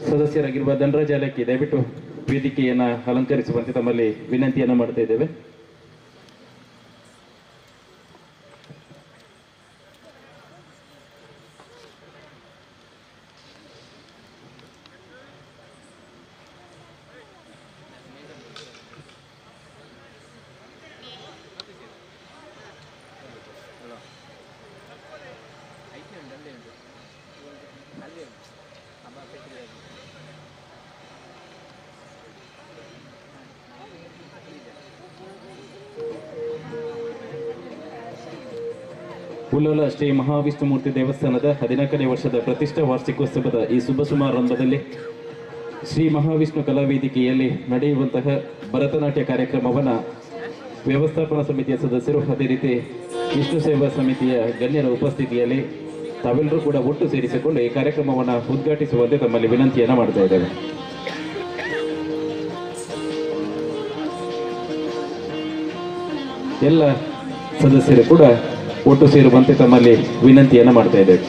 ಸದಸ್ಯರಾಗಿರುವ ಧನರಾಜ್ ಅಲಕ್ಕಿ ದಯವಿಟ್ಟು ವೇದಿಕೆಯನ್ನು ಅಲಂಕರಿಸುವಂತೆ ತಮ್ಮಲ್ಲಿ ವಿನಂತಿಯನ್ನು ಮಾಡ್ತಾ ಇದ್ದೇವೆ. ಉಳ್ಳಾಲ ಶ್ರೀ ಮಹಾವಿಷ್ಣುಮೂರ್ತಿ ದೇವಸ್ಥಾನದ 14ನೇ ವರ್ಷದ ಪ್ರತಿಷ್ಠಾ ವಾರ್ಷಿಕೋತ್ಸವದ ಈ ಶುಭ ಸಮಾರಂಭದಲ್ಲಿ ಶ್ರೀ ಮಹಾವಿಷ್ಣು ಕಲಾವೇದಿಕೆಯಲ್ಲಿ ನಡೆಯುವಂತಹ ಭರತನಾಟ್ಯ ಕಾರ್ಯಕ್ರಮವನ್ನು ವ್ಯವಸ್ಥಾಪನಾ ಸಮಿತಿಯ ಸದಸ್ಯರು, ಅದೇ ರೀತಿ ವಿಷ್ಣು ಸೇವಾ ಸಮಿತಿಯ ಗಣ್ಯರ ಉಪಸ್ಥಿತಿಯಲ್ಲಿ ತಾವೆಲ್ಲರೂ ಕೂಡ ಒಟ್ಟು ಸೇರಿಸಿಕೊಂಡು ಈ ಕಾರ್ಯಕ್ರಮವನ್ನು ಉದ್ಘಾಟಿಸುವಂತೆ ತಮ್ಮಲ್ಲಿ ವಿನಂತಿಯನ್ನು ಮಾಡ್ತಾ ಇದ್ದೇವೆ. ಎಲ್ಲ ಸದಸ್ಯರು ಕೂಡ ಒಟ್ಟು ಸೇರುವಂತೆ ತಮ್ಮಲ್ಲಿ ವಿನಂತಿಯನ್ನು ಮಾಡ್ತಾ ಇದ್ದೇವೆ.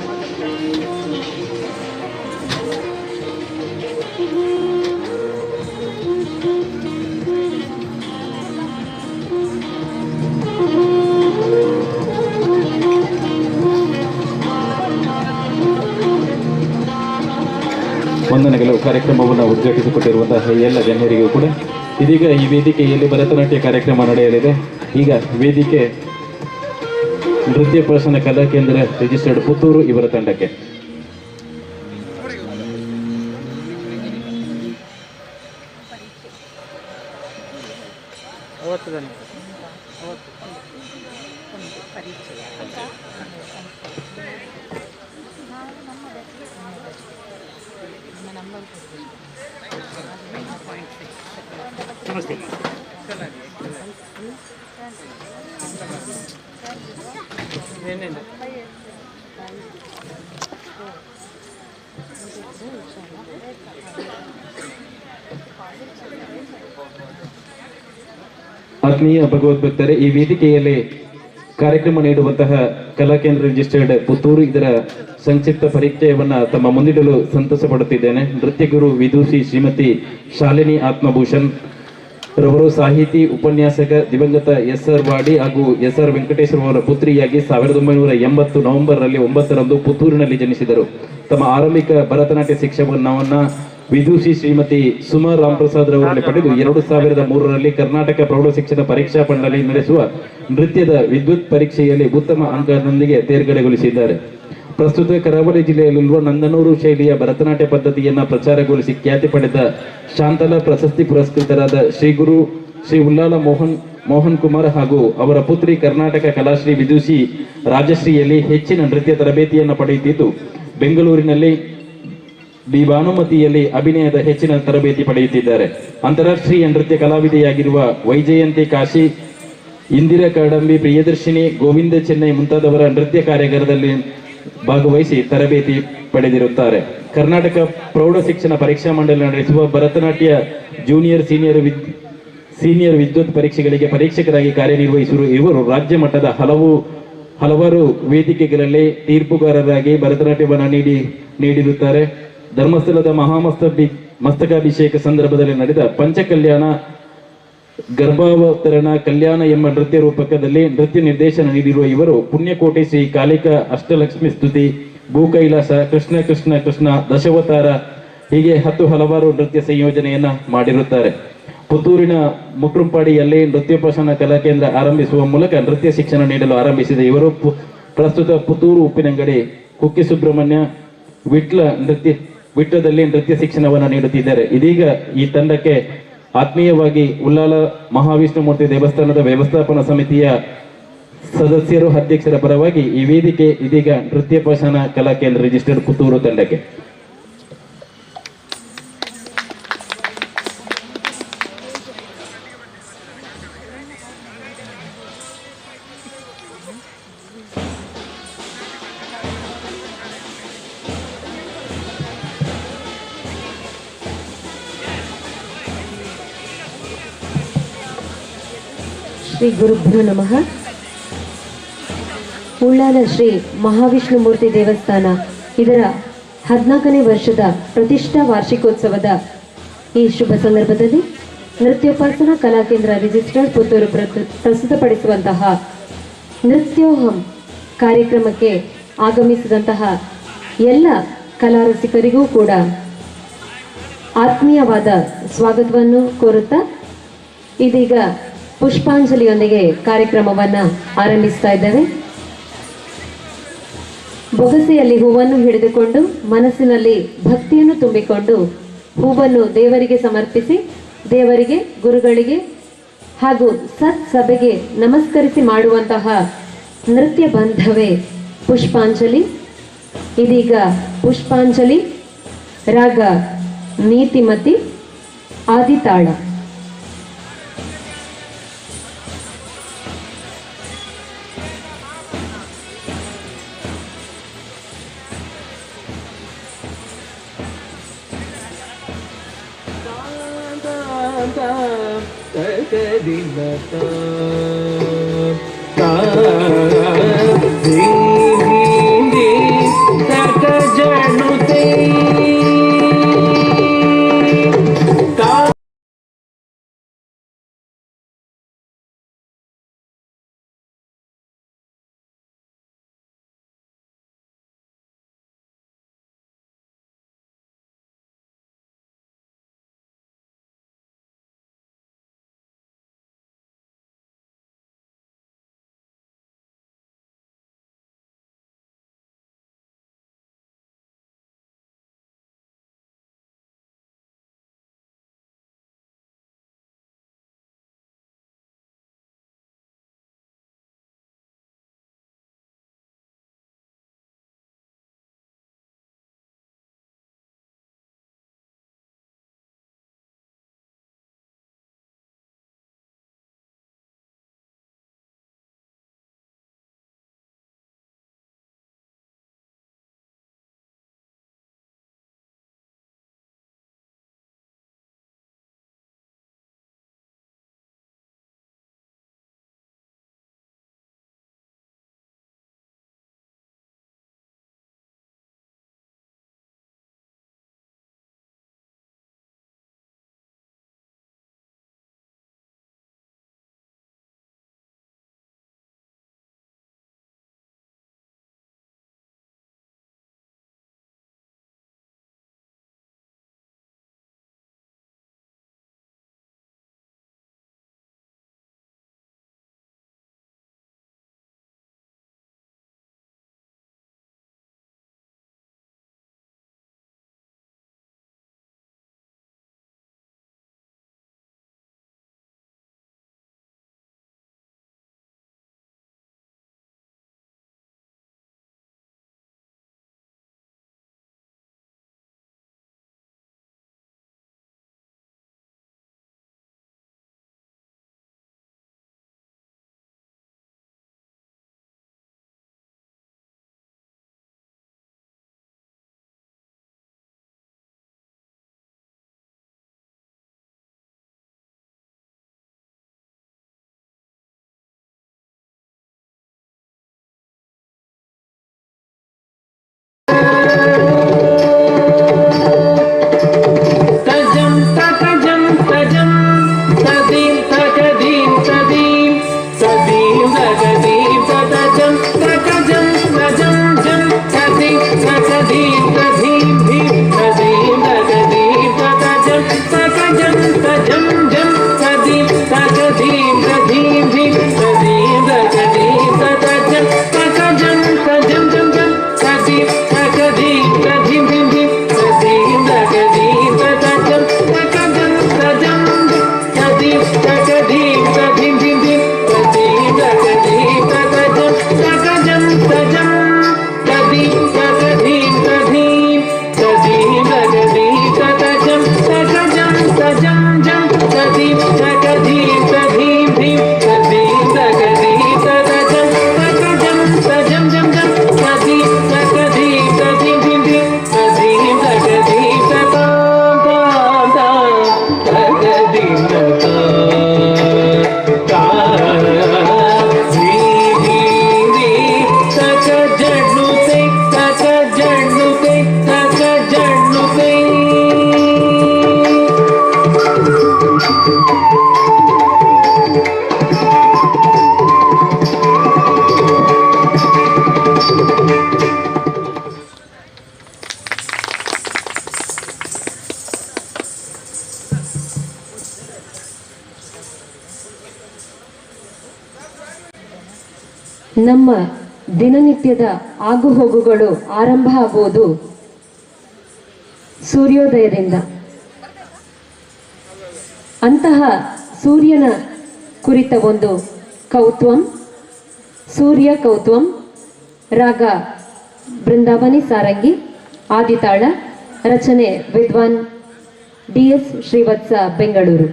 ವಂದನೆಗಳು. ಕಾರ್ಯಕ್ರಮವನ್ನು ಉದ್ಘಾಟಿಸಿಕೊಟ್ಟಿರುವಂತಹ ಎಲ್ಲ ಗಣ್ಯರಿಗೂ ಕೂಡ. ಇದೀಗ ಈ ವೇದಿಕೆಯಲ್ಲಿ ಭರತನಾಟ್ಯ ಕಾರ್ಯಕ್ರಮ ನಡೆಯಲಿದೆ. ಈಗ ವೇದಿಕೆ ನೃತ್ಯ ಪ್ರದರ್ಶನ ಕಲಾ ಕೇಂದ್ರ ರಿಜಿಸ್ಟರ್ಡ್ ಪುತ್ತೂರು ಇವರ ತಂಡಕ್ಕೆ. ನಮಸ್ತೆ. ಆತ್ಮೀಯ ಭಗವದ್ಭಕ್ತರೇ, ಈ ವೇದಿಕೆಯಲ್ಲಿ ಕಾರ್ಯಕ್ರಮ ನೀಡುವಂತಹ ಕಲಾಕೇಂದ್ರ ರಿಜಿಸ್ಟರ್ಡ್ ಪುತ್ತೂರು ಇದರ ಸಂಕ್ಷಿಪ್ತ ಪರಿಚಯವನ್ನ ತಮ್ಮ ಮುಂದಿಡಲು ಸಂತಸ ಪಡುತ್ತಿದ್ದೇನೆ. ನೃತ್ಯ ಗುರು ವಿದೂಷಿ ಶ್ರೀಮತಿ ಶಾಲಿನಿ ಆತ್ಮಭೂಷಣ್ ರವರು ಸಾಹಿತಿ, ಉಪನ್ಯಾಸಕ, ದಿವಂಗತ ಎಸ್ ಆರ್ ವಾಡಿ ಹಾಗೂ ಎಸ್ ಆರ್ ವೆಂಕಟೇಶ್ವರ ಅವರ ಪುತ್ರಿಯಾಗಿ 1980 ನವೆಂಬರ್ನಲ್ಲಿ 9ರಂದು ಪುತ್ತೂರಿನಲ್ಲಿ ಜನಿಸಿದರು. ತಮ್ಮ ಆರಂಭಿಕ ಭರತನಾಟ್ಯ ಶಿಕ್ಷಣವನ್ನ ವಿದೂಷಿ ಶ್ರೀಮತಿ ಸುಮಾ ರಾಮಪ್ರಸಾದ್ ರವರಲ್ಲಿ ಪಡೆದು 2003ರಲ್ಲಿ ಕರ್ನಾಟಕ ಪ್ರೌಢ ಶಿಕ್ಷಣ ಪರೀಕ್ಷಾ ಮಂಡಳಿ ನಡೆಸುವ ನೃತ್ಯದ ವಿದ್ಯುತ್ ಪರೀಕ್ಷೆಯಲ್ಲಿ ಉತ್ತಮ ಅಂಕದೊಂದಿಗೆ ತೇರ್ಗಡೆಗೊಳಿಸಿದ್ದಾರೆ. ಪ್ರಸ್ತುತ ಕರಾವಳಿ ಜಿಲ್ಲೆಯಲ್ಲಿರುವ ನಂದನೂರು ಶೈಲಿಯ ಭರತನಾಟ್ಯ ಪದ್ಧತಿಯನ್ನು ಪ್ರಚಾರಗೊಳಿಸಿ ಖ್ಯಾತಿ ಪಡೆದ ಶಾಂತಲಾ ಪ್ರಶಸ್ತಿ ಪುರಸ್ಕೃತರಾದ ಶ್ರೀ ಗುರು ಶ್ರೀ ಉಲ್ಲಾಲ ಮೋಹನ್ ಕುಮಾರ್ ಹಾಗೂ ಅವರ ಪುತ್ರಿ ಕರ್ನಾಟಕ ಕಲಾಶ್ರೀ ವಿದೂಷಿ ರಾಜಶ್ರೀಯಲ್ಲಿ ಹೆಚ್ಚಿನ ನೃತ್ಯ ತರಬೇತಿಯನ್ನು ಪಡೆಯುತ್ತಿದ್ದು, ಬೆಂಗಳೂರಿನಲ್ಲಿ ಬಿ ಭಾನುಮತಿಯಲ್ಲಿ ಅಭಿನಯದ ಹೆಚ್ಚಿನ ತರಬೇತಿ ಪಡೆಯುತ್ತಿದ್ದಾರೆ. ಅಂತಾರಾಷ್ಟ್ರೀಯ ನೃತ್ಯ ಕಲಾವಿದೆಯಾಗಿರುವ ವೈಜಯಂತಿ ಕಾಶಿ, ಇಂದಿರಾ ಕಾಡಂಬಿ, ಪ್ರಿಯದರ್ಶಿನಿ, ಗೋವಿಂದ ಚೆನ್ನೈ ಮುಂತಾದವರ ನೃತ್ಯ ಕಾರ್ಯಾಗಾರದಲ್ಲಿ ಭಾಗವಹಿಸಿ ತರಬೇತಿ ಪಡೆದಿರುತ್ತಾರೆ. ಕರ್ನಾಟಕ ಪ್ರೌಢ ಶಿಕ್ಷಣ ಪರೀಕ್ಷಾ ಮಂಡಳಿ ನಡೆಸುವ ಭರತನಾಟ್ಯ ಜೂನಿಯರ್ ಸೀನಿಯರ್ ವಿದ್ಯುತ್ ಪರೀಕ್ಷೆಗಳಿಗೆ ಪರೀಕ್ಷಕರಾಗಿ ಕಾರ್ಯನಿರ್ವಹಿಸಿರುವ ಇವರು ರಾಜ್ಯ ಮಟ್ಟದ ಹಲವಾರು ವೇದಿಕೆಗಳಲ್ಲಿ ತೀರ್ಪುಗಾರರಾಗಿ ಭರತನಾಟ್ಯವನ್ನು ನೀಡಿರುತ್ತಾರೆ. ಧರ್ಮಸ್ಥಳದ ಮಸ್ತಕಾಭಿಷೇಕ ಸಂದರ್ಭದಲ್ಲಿ ನಡೆದ ಪಂಚಕಲ್ಯಾಣ ಗರ್ಭಾವತರಣ ಕಲ್ಯಾಣ ಎಂಬ ನೃತ್ಯ ರೂಪಕದಲ್ಲಿ ನೃತ್ಯ ನಿರ್ದೇಶನ ನೀಡಿರುವ ಇವರು ಪುಣ್ಯಕೋಟಿ ಶ್ರೀ ಕಾಳಿಕಾ ಅಷ್ಟಲಕ್ಷ್ಮಿ ಸ್ತುತಿ, ಭೂಕೈಲಾಸ, ಕೃಷ್ಣ ಕೃಷ್ಣ ಕೃಷ್ಣ, ದಶಾವತಾರ ಹೀಗೆ 10 ಹಲವಾರು ನೃತ್ಯ ಸಂಯೋಜನೆಯನ್ನ ಮಾಡಿರುತ್ತಾರೆ. ಪುತ್ತೂರಿನ ಮುಟ್ರುಂಪಾಡಿಯಲ್ಲಿ ನೃತ್ಯೋಪಾಸನ ಕಲಾಕೇಂದ್ರ ಆರಂಭಿಸುವ ಮೂಲಕ ನೃತ್ಯ ಶಿಕ್ಷಣ ನೀಡಲು ಆರಂಭಿಸಿದ ಇವರು ಪ್ರಸ್ತುತ ಪುತ್ತೂರು ಉಪ್ಪಿನಂಗಡಿ, ಕುಕ್ಕೆ ಸುಬ್ರಹ್ಮಣ್ಯ, ವಿಟ್ಲದಲ್ಲಿ ನೃತ್ಯ ಶಿಕ್ಷಣವನ್ನು ನೀಡುತ್ತಿದ್ದಾರೆ. ಇದೀಗ ಈ ತಂಡಕ್ಕೆ ಆತ್ಮೀಯವಾಗಿ ಉಲ್ಲಾಲ ಮಹಾವಿಷ್ಣುಮೂರ್ತಿ ದೇವಸ್ಥಾನದ ವ್ಯವಸ್ಥಾಪನಾ ಸಮಿತಿಯ ಸದಸ್ಯರು, ಅಧ್ಯಕ್ಷರ ಪರವಾಗಿ ಈ ವೇದಿಕೆ ಇದೀಗ ನೃತ್ಯೋಪಾಸನ ಕಲಾ ಕೇಂದ್ರ ರಿಜಿಸ್ಟರ್ಡ್ ಪುತ್ತೂರು ತಂಡಕ್ಕೆ. ಶ್ರೀ ಗುರುಭ್ಯೋ ನಮಃ. ಉಳ್ಳಾಲ ಶ್ರೀ ಮಹಾವಿಷ್ಣುಮೂರ್ತಿ ದೇವಸ್ಥಾನ ಇದರ 14ನೇ ವರ್ಷದ ಪ್ರತಿಷ್ಠಾ ವಾರ್ಷಿಕೋತ್ಸವದ ಈ ಶುಭ ಸಂದರ್ಭದಲ್ಲಿ ನೃತ್ಯೋಪಾಸನಾ ಕಲಾಕೇಂದ್ರ ರಿಜಿಸ್ಟರ್ಡ್ ಪುತ್ತೂರು ಪ್ರಸ್ತುತಪಡಿಸುವಂತಹ ನೃತ್ಯೋಹಂ ಕಾರ್ಯಕ್ರಮಕ್ಕೆ ಆಗಮಿಸಿದಂತಹ ಎಲ್ಲ ಕಲಾರಸಿಕರಿಗೂ ಕೂಡ ಆತ್ಮೀಯವಾದ ಸ್ವಾಗತವನ್ನು ಕೋರುತ್ತಾ ಇದೀಗ ಪುಷ್ಪಾಂಜಲಿಯೊಂದಿಗೆ ಕಾರ್ಯಕ್ರಮವನ್ನು ಆರಂಭಿಸ್ತಾ ಇದ್ದೇವೆ. ಬೊಗಸೆಯಲ್ಲಿ ಹೂವನ್ನು ಹಿಡಿದುಕೊಂಡು ಮನಸ್ಸಿನಲ್ಲಿ ಭಕ್ತಿಯನ್ನು ತುಂಬಿಕೊಂಡು ಹೂವನ್ನು ದೇವರಿಗೆ ಸಮರ್ಪಿಸಿ ದೇವರಿಗೆ, ಗುರುಗಳಿಗೆ ಹಾಗೂ ಸತ್ ಸಭೆಗೆ ನಮಸ್ಕರಿಸಿ ಮಾಡುವಂತಹ ನೃತ್ಯ ಬಂಧವೇ ಪುಷ್ಪಾಂಜಲಿ. ಇದೀಗ ಪುಷ್ಪಾಂಜಲಿ, ರಾಗ ನೀತಿಮತಿ, ಆದಿತಾಳ. ನಮ್ಮ ದಿನನಿತ್ಯದ ಆಗುಹೋಗುಗಳು ಆರಂಭ ಆಗುವುದು ಸೂರ್ಯೋದಯದಿಂದ. ಅಂತಹ ಸೂರ್ಯನ ಕುರಿತ ಒಂದು ಕೌತ್ವಂ, ಸೂರ್ಯ ಕೌತ್ವಂ, ರಾಗ ಬೃಂದಾವನಿ ಸಾರಂಗಿ, ಆದಿತಾಳ, ರಚನೆ ವಿದ್ವಾನ್ ಡಿ.ಎಸ್. ಶ್ರೀವತ್ಸ, ಬೆಂಗಳೂರು.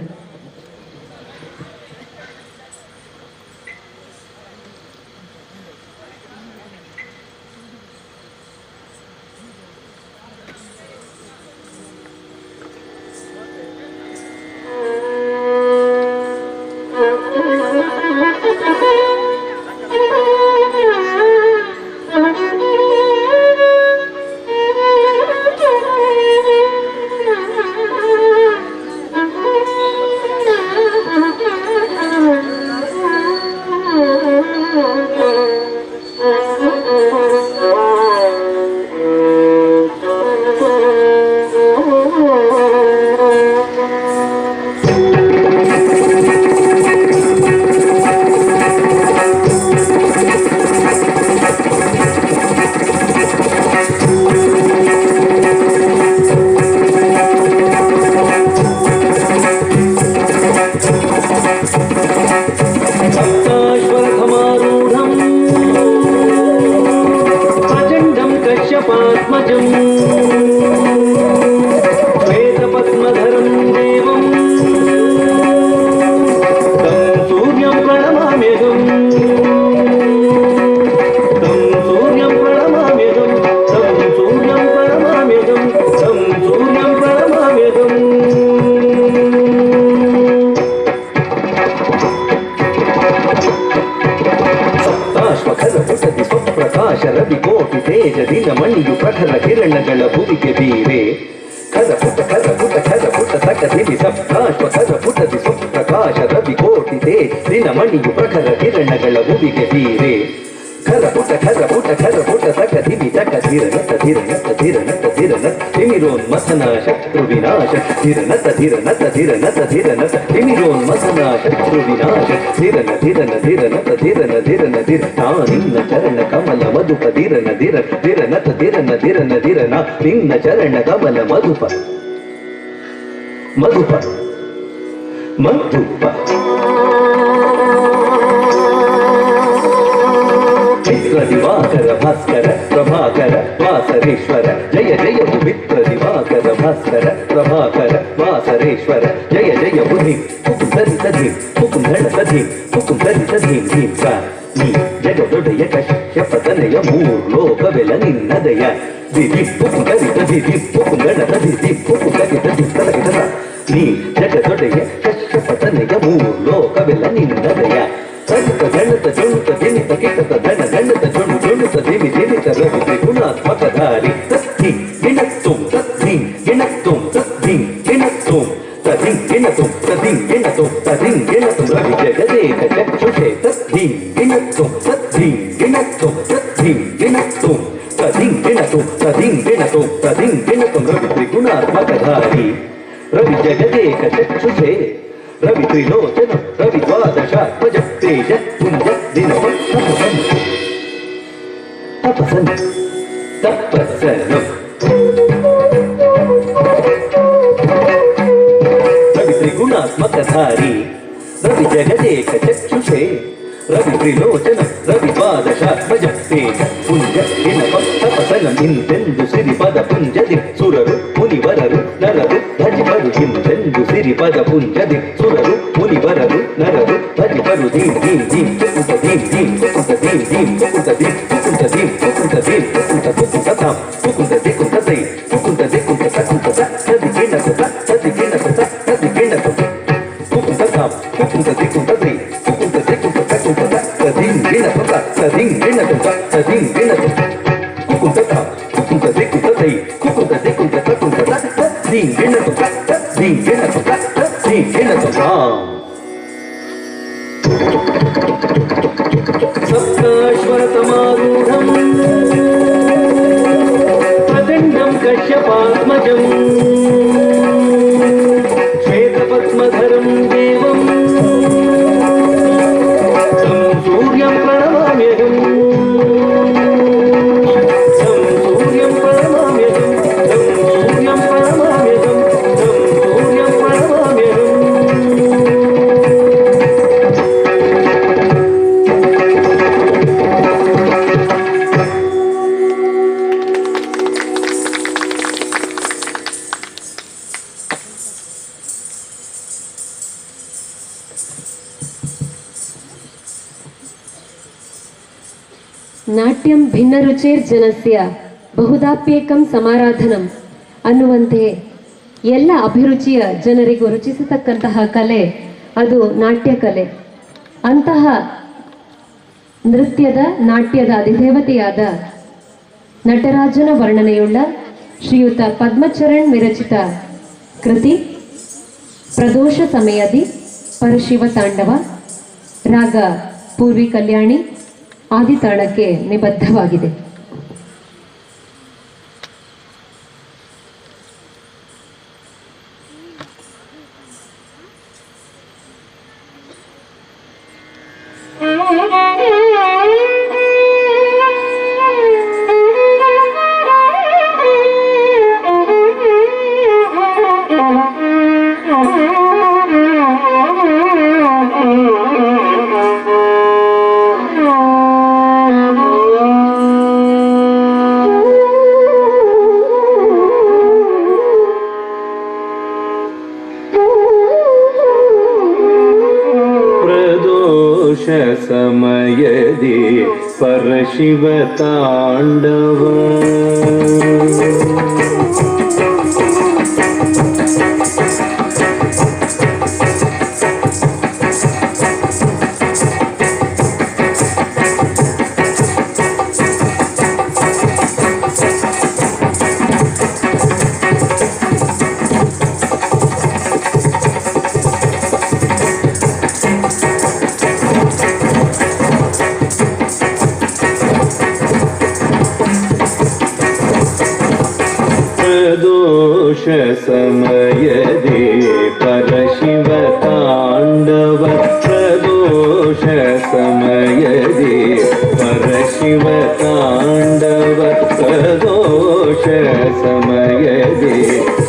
ನಿನ್ನ ಚರಣ ಕಮಲ ಮಧುಪ ಮಧುಪ ಮಧುಪ ಮಿತ್ರ ದಿವಾಕರ ಭಾಸ್ಕರ ಪ್ರಭಾಕರ ವಾಸರೇಶ್ವರ ಜಯ ಜಯ ಮಿತ್ರ ದಿವಾಕರ ಭಾಸ್ಕರ ಪ್ರಭಾಕರ ವಾಸರೇಶ್ವರ ಜಯ ಜಯ ಬುಧಿ ಹುಕುಂ ಧರಿ ತಧಿ ಹುಕುಂ ಧಣ ತಧಿ ಹುಕುಂ ಧರಿ ತಧಿ ಧೀಂ ಕ ನೀ ಜಗದೊಡೆಯ ಕಶ್ಯಪ ತನಯ ಮೂರ್ಲೋಕವೆಲ ನಿನ್ನದಯ ದಿದಿ ಹುಕುಂ ಧರಿ ತಧಿ the ಹುಕುಂ ಗಣ ತಧಿ the ಹುಕುಂ ಧರಿ ತಧಿ ತಲಗಿದ ನೀ ಜಗದೊಡೆಯ ಕಶ್ಯಪ ತನಯ ಮೂರ್ಲೋಕವೆಲ ನಿನ್ನದಯ ಸರಿತ ಗಣತ ಜೊಣುತ ದಿನಿತ ಕಿಟತ ಧನ ಗಣತ ಜೊಣು ಜೊಣುತ ದಿವಿ ದಿನಿತ ರವಿ ತ್ರಿಗುಣಾತ್ಮಕಧಾರಿ ತದ್ಧಿ ಗಿಣತ್ತುಂ ತದ್ಧಿ ಗಿಣತ್ತುಂ ತದ್ಧಿ ಗಿಣತ್ತುಂ ತದ್ಧಿ ಗಿಣತುಂ ತದ್ಧಿ ಗಿಣತುಂ ತದ್ಧಿ ಗಿಣತುಂ ರವಿ ಜಗದೇಕ ಚಕ್ಷುಷೇ ತದ್ಧಿ ಗಿಣತ್ತುಂ ತದ್ಧಿ ಗಿಣತ್ತುಂ ತದ್ಧಿ ಗಿಣತ್ತುಂ ತದ್ಧಿ ಗಿಣತುಂ ತದ್ಧಿ ಗಿಣತುಂ ತದ್ಧಿ ಗಿಣತುಂ ರವಿ ತ್ರಿಗುಣಾತ್ಮಕಧಾರಿ ರವಿ ಜಗದೇಕ ಚಕ್ಷುಷೇ ರವಿ ತ್ರಿಲೋಚನ ರವಿ ದ್ವಾದಶಾತ್ಮಜ ತೇಜ ಪುಂಜ ದಿನಪ ತಪಸನ್ ತಪಸನ್ ತಪಸನ ರವಿ ತ್ರಿಗುಣಾತ್ಮಕಧಾರಿ ರವಿ ಜಗದೇಕ ಚಕ್ಷುಷೇ ರವಿ ತ್ರಿಲೋಚನ ರವಿ ದ್ವಾದಶಾತ್ಮಜ ತೇಜ ಪುಂಜ ದಿನಪ ತಪಸನ ಇಂತೆಂದು ಸಿರಿಪದ ಪುಂಜದಿ ಸುರರು ಮುನಿವರರು ನರರು ಭಜಿಪರು ಹಿಂದೆಂದು ಸಿರಿಪದ ಪುಂಜದಿ ಸುರರು ಮುನಿವರರು ನರರು ಭಜಿಪರು ಧೀಂ ಧೀಂ ಧೀಂ ಕುಕುಂತ ಧೀಂ ಧೀಂ ಕುಕುಂತ ಧೀಂ ಧೀಂ ಕುಕುಂತ ಧೀಂ ಕುಕುಂತ ಧೀಂ ಕುಕುಂತ ಧೀಂ ಕುಕುಂತ ಕುಕುಂತ ಧಾಂ ಕುಕುಂತ ದಿಕುಂತ ತೈ ಕುಕುಂತ ದಿಕುಂತ ತಕುಂತ ತದಿ ಗಿಣ ಕುತ ತದಿ ಗಿಣ ಕುತ ತದಿ ಗಿಣ ಕುತ ಕುಕುಂತ ಧಾಂ ಕುಕುಂತ ದಿಕುಂತ ತೈ ಕುಕುಂತ ದಿಕುಂತ ತಕುಂತ ತದಿಂ ಗಿಣ ಕುತ ತದಿಂ ಗಿಣ ಕುತ ತದಿಂ ಗಿಣ ಕುತ ಕುಕುಂತ ಧಾಂ ಕುಕುಂತ ದಿಕುಂತ ತೈ ಕುಕುಂತ ದಿಕುಂತ ತಕುಂತ ಧೀಂ ಗಿಣ ಕುತ ಧೀಂ ಗಿಣ ಕುತ ಧೀಂ ಗಿಣ ಕುತ. ಸಪ್ತಾಶ್ವರತಮಾರೂಢಂ ಪ್ರಚಂಡಂ ಕಶ್ಯಪಾತ್ಮಜಂ ಶ್ವೇತಪದ್ಮಧರಂ ದೇವಂ ತಂ ಸೂರ್ಯಂ ಪ್ರಣಮಾಮ್ಯಹಂ. ನೃತ್ಯಂ ಭಿನ್ನ ರುಚೇರ್ ಜನಸ್ಯ ಬಹುದಾಪ್ಯೇಕಂ ಸಮಾರಾಧನಂ ಅನ್ನುವಂತೆ ಎಲ್ಲ ಅಭಿರುಚಿಯ ಜನರಿಗೂ ರುಚಿಸತಕ್ಕಂತಹ ಕಲೆ ಅದು ನಾಟ್ಯ ಕಲೆ. ಅಂತಹ ನೃತ್ಯದ ನಾಟ್ಯದ ಅಧಿದೇವತೆಯಾದ ನಟರಾಜನ ವರ್ಣನೆಯುಳ್ಳ ಶ್ರೀಯುತ ಪದ್ಮಚರಣ್ ವಿರಚಿತ ಕೃತಿ ಪ್ರದೋಷ ಸಮಯದಿ ಪರಶಿವ ತಾಂಡವ, ರಾಗ ಪೂರ್ವಿ ಕಲ್ಯಾಣಿ, ಆದಿತಾಳಕ್ಕೆ ನಿಬದ್ಧವಾಗಿದೆ. ಸಮಯದಿ ಪರಶಿವ ತಾಂಡವ ಪ್ರದೋಷ ಸಮಯದಿ ಪರಶಿವ ತಾಂಡವ ಪ್ರದೋಷ ಸಮಯದಿ ಪರಶಿವ ತಾಂಡವ ಪ್ರದೋಷ ಸಮಯದಿ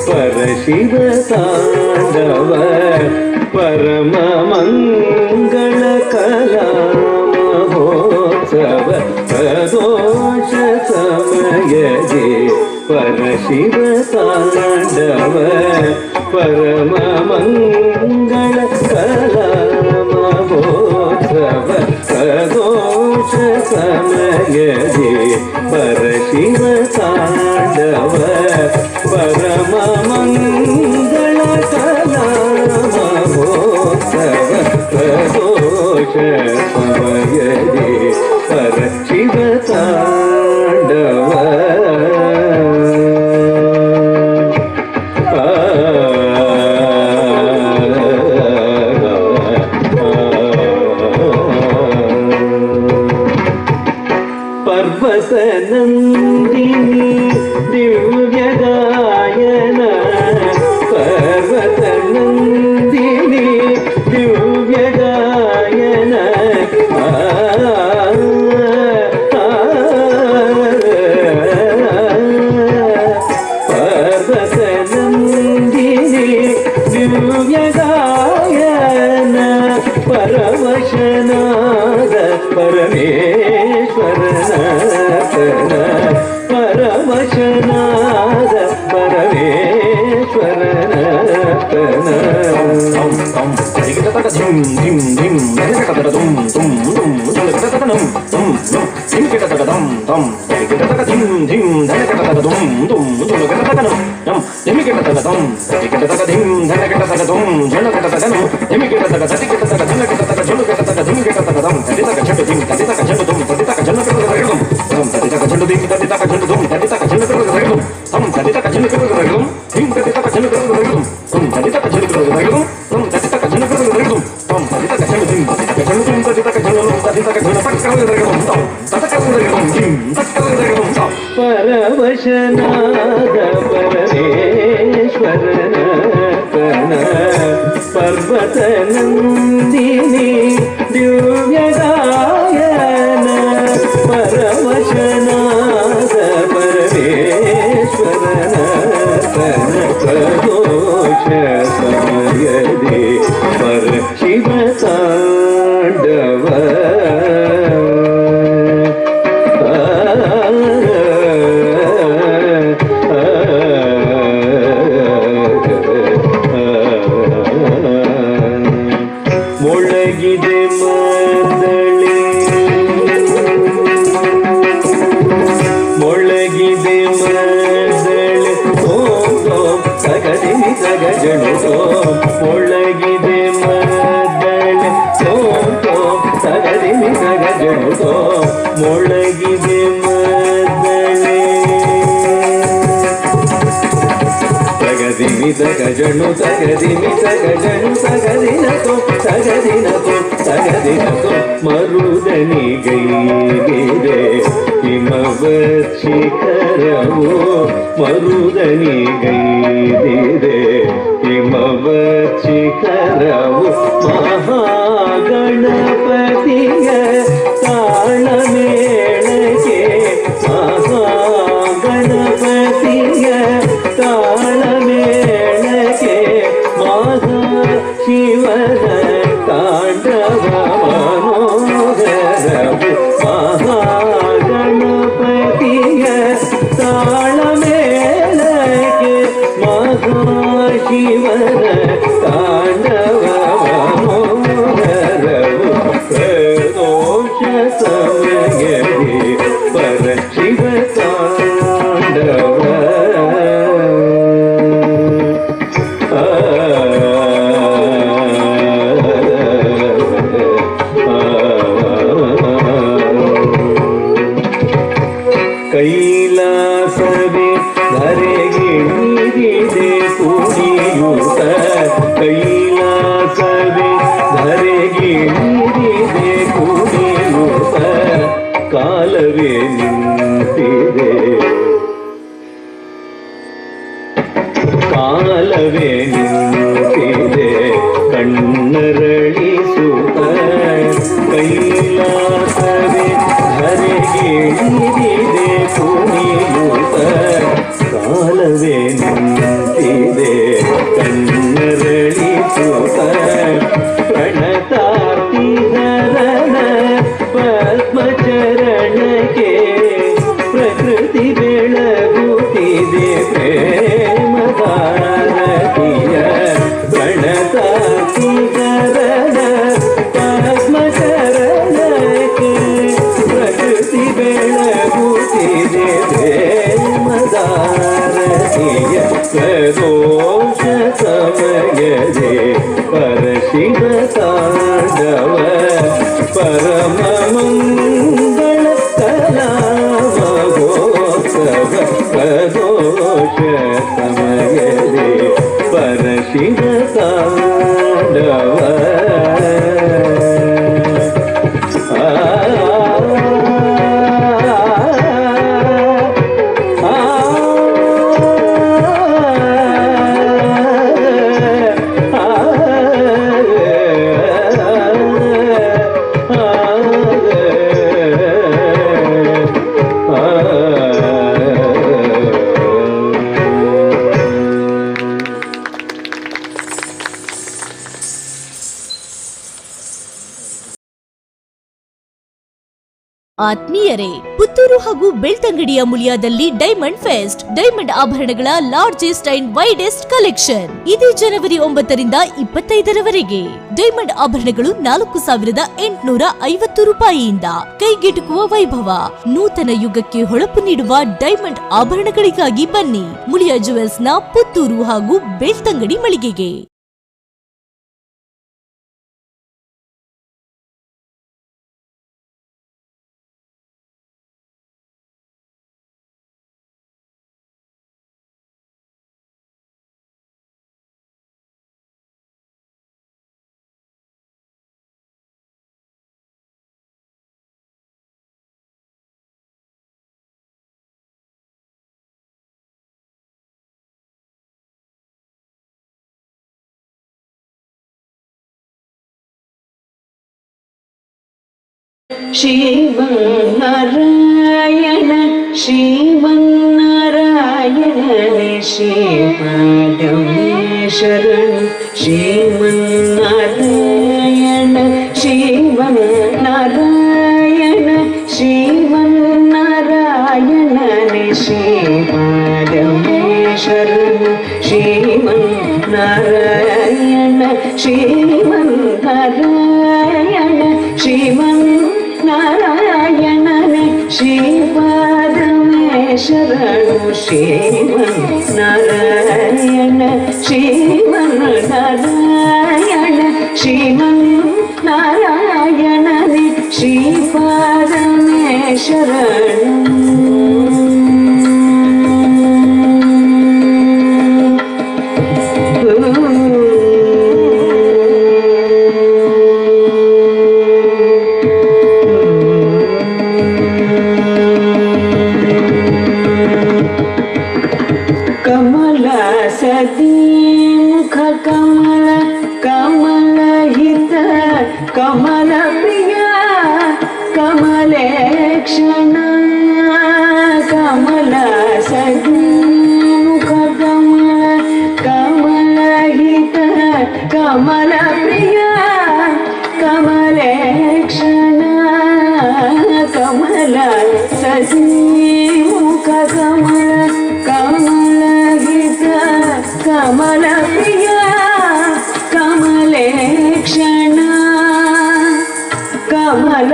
ಪರಶಿವ ತಾಂಡವ ಪರಮ ಮಂಗಳ ಕಲಾ ಮಹೋತ್ಸವ ಪ್ರದೋಷ ಸಮಯದಿ ಪರಶಿವ ತಾಂಡವ ಪರಮ ಮಂಗಳ ಕಲಾ ಮಹೋತ್ಸವ ಪ್ರದೋಷ ಸಮಯದಿ ಪರಶಿವ ತಾಂಡವ ಪರಮ ಮಂಗಳ ಕಲಾ ಮಹೋತ್ಸವ ಪ್ರದೋಷ ಸಮಯದಿ ಪರಶಿವ ತಾಂಡವ. ಪರ್ವತನಂದಿನಿ ದಿವ್ಯಗಾಯನ ಪರ್ವತನಂದಿನಿ ದಿವ್ಯಗಾಯನ ಪರ್ವತನಂದಿನಿ ದಿವ್ಯಗಾಯನ ಪರವಶನಾದ ಪರಮೇಶ್ವರನ ಪರವಶನಾದ ಪರಮೇಶ್ವರನ ಪರವಶನಾದ ಪರಮೇಶ್ವರನ ಪರ್ವತನಂದಿನಿ ದಿವ್ಯಗಾಯನ ಪರವಶನಾದ ಪರಮೇಶ್ವರನ ಪ್ರದೋಷ ಸಮಯದಿ ಪರಶಿವ ತಾಂಡವ. ಮೊಳಗಿದೆ ಮದಳೆ ಗೈದಿದೆ ಮದ್ದಳೆ. ತಗದಿಮಿ ತಗಜಣು ತಗದಿಮಿ ತಗಜಣು ತಗದಿನತೋ ತಗದಿನತೋ ತಗದಿನತೋ ಮರುದನಿ ಗೈದಿದೆ ಹಿಮವತ್ ಶಿಖರವು ಮರುದನಿ ಗೈದಿದೆ ಹಿಮವತ್ ಶಿಖರವು ಮಹಾಗಣಪತಿಯ ತಾಳಮೇಳಕ್ಕೆ ಮಹಾಗಣಪತಿಯ ತಾಳಮೇಳಕ್ಕೆ ಮಹಾ ಶಿವನ ತಾಂಡವ ಮನೋಹರವು ಮಹಾಗಣಪತಿಯ ತಾಳಮೇಳಕ್ಕೆ ಮಹಾ ಶಿವನ ತಾಂಡವ ಮನೋಹರವು ಪ್ರದೋಷ ಸಮಯದಿ ಪರಶಿವ ತಾಂಡವ. ಕೈಲಾಸವೇ ಧರೆಗಿಳಿದಿದೆ ಕುಣಿಯುತ್ತ ಕೈಲಾಸವೇ ಧರೆಗಿಳಿದಿದೆ ಕುಣಿಯುತ್ತ ಕಾಲವೇ ನಿಂತಿದೆ ಕಾಲವೇ ನಿಂತಿದೆ ಕಣ್ಣರಳಿಸುತ್ತ ಕೈಲಾಸವೇ ಧರೆಗಿಳಿದಿದೆ ಕುಣಿಯುತ್ತ ಕಾಲವೇ ನಿಂತಿದೆ ಕಣ್ಣರಳಿಸುತ್ತ ಪ್ರಣತಾರ್ತಿಹರನ ಪದ್ಮಚರಣಕ್ಕೆ ಪ್ರಕೃತಿ ಬೆಳಗುತ್ತಿದೆ ಪ್ರೇಮಧಾರತಿಯ ಪ್ರಣತಾರ್ತಿಹರನ ಪದ್ಮಚರಣಕ್ಕೆ ಪ್ರಕೃತಿ ಬೆಳಗುತ್ತಿದೆ ಪ್ರೇಮಧಾರತಿಯ ಪ್ರದೋಷ ಸಮಯದೆ ಪರಶಿವ ತಾಂಡವ ಪರಮ ಮಂಗಳ ಕಲಾ ಮಹೋತ್ಸವ ಪ್ರದೋಷ ಸಮಯದೆ ಪರಶಿವ ತಾಂಡವ. ಆತ್ಮೀಯರೇ, ಪುತ್ತೂರು ಹಾಗೂ ಬೆಳ್ತಂಗಡಿಯ ಮುಳಿಯಾದಲ್ಲಿ diamond fest, diamond ಆಭರಣಗಳ largest and widest collection. ಇದೇ ಜನವರಿ 9ರಿಂದ 25ರವರೆಗೆ ಡೈಮಂಡ್ ಆಭರಣಗಳು 4,850 ರೂಪಾಯಿಯಿಂದ ಕೈಗೆಟುಕುವ ವೈಭವ. ನೂತನ ಯುಗಕ್ಕೆ ಹೊಳಪು ನೀಡುವ ಡೈಮಂಡ್ ಆಭರಣಗಳಿಗಾಗಿ ಬನ್ನಿ ಮುಳಿಯಾ ಜುವೆಲ್ಸ್ನ ಪುತ್ತೂರು ಹಾಗೂ ಬೆಳ್ತಂಗಡಿ ಮಳಿಗೆಗೆ. ಶ್ರೀಮನ್ನಾರಾಯಣ ಶ್ರೀಮನ್ನಾರಾಯಣನೇ ಶ್ರೀಪಾದಮೇ ಶರಣು. ಶ್ರೀಮನ್ನಾರಾಯಣ ಶ್ರೀಮನ್ನಾರಾಯಣ ಶ್ರೀಮನ್ನಾರಾಯಣನೇ ಶ್ರೀಪಾದಮೇ ಶರಣು. ಶ್ರೀಮನ್ನಾರಾಯಣ ಶ್ರೀಮನ್ನಾರಾಯಣ ಶ್ರೀಮನ್ ನಾರಾಯಣನೇ ಶ್ರೀಪಾದಮೇ ಶರಣು. ಶ್ರೀಮನ್ನಾರಾಯಣ ಶ್ರೀಮನ್ನಾರಾಯಣ ಶ್ರೀಮನ್ನಾರಾಯಣನೇ ಶ್ರೀಪಾದಮೇ ಶರಣು. ಕಮಲ ಸದಿ ಮುಖ ಕಮಲ ಕಮಲ ಹಿತ ಕಮಲ ಪ್ರಿಯ ಕಮಲೇಕ್ಷಣ. ಕಮಲ ಸದಿ ಮುಖ ಕಮಲ ಕಮಲ ಹಿತ ಕಮಲ ಪ್ರಿಯ ಕಮಲೇಕ್ಷಣ. ಕಮಲ ಸದಿ ಮುಖ ಕಮಲ ಕಮಲ ಹಿತ ಕಮಲ ಪ್ರಿಯ ಕಮಲೇಕ್ಷಣ. ಕಮಲ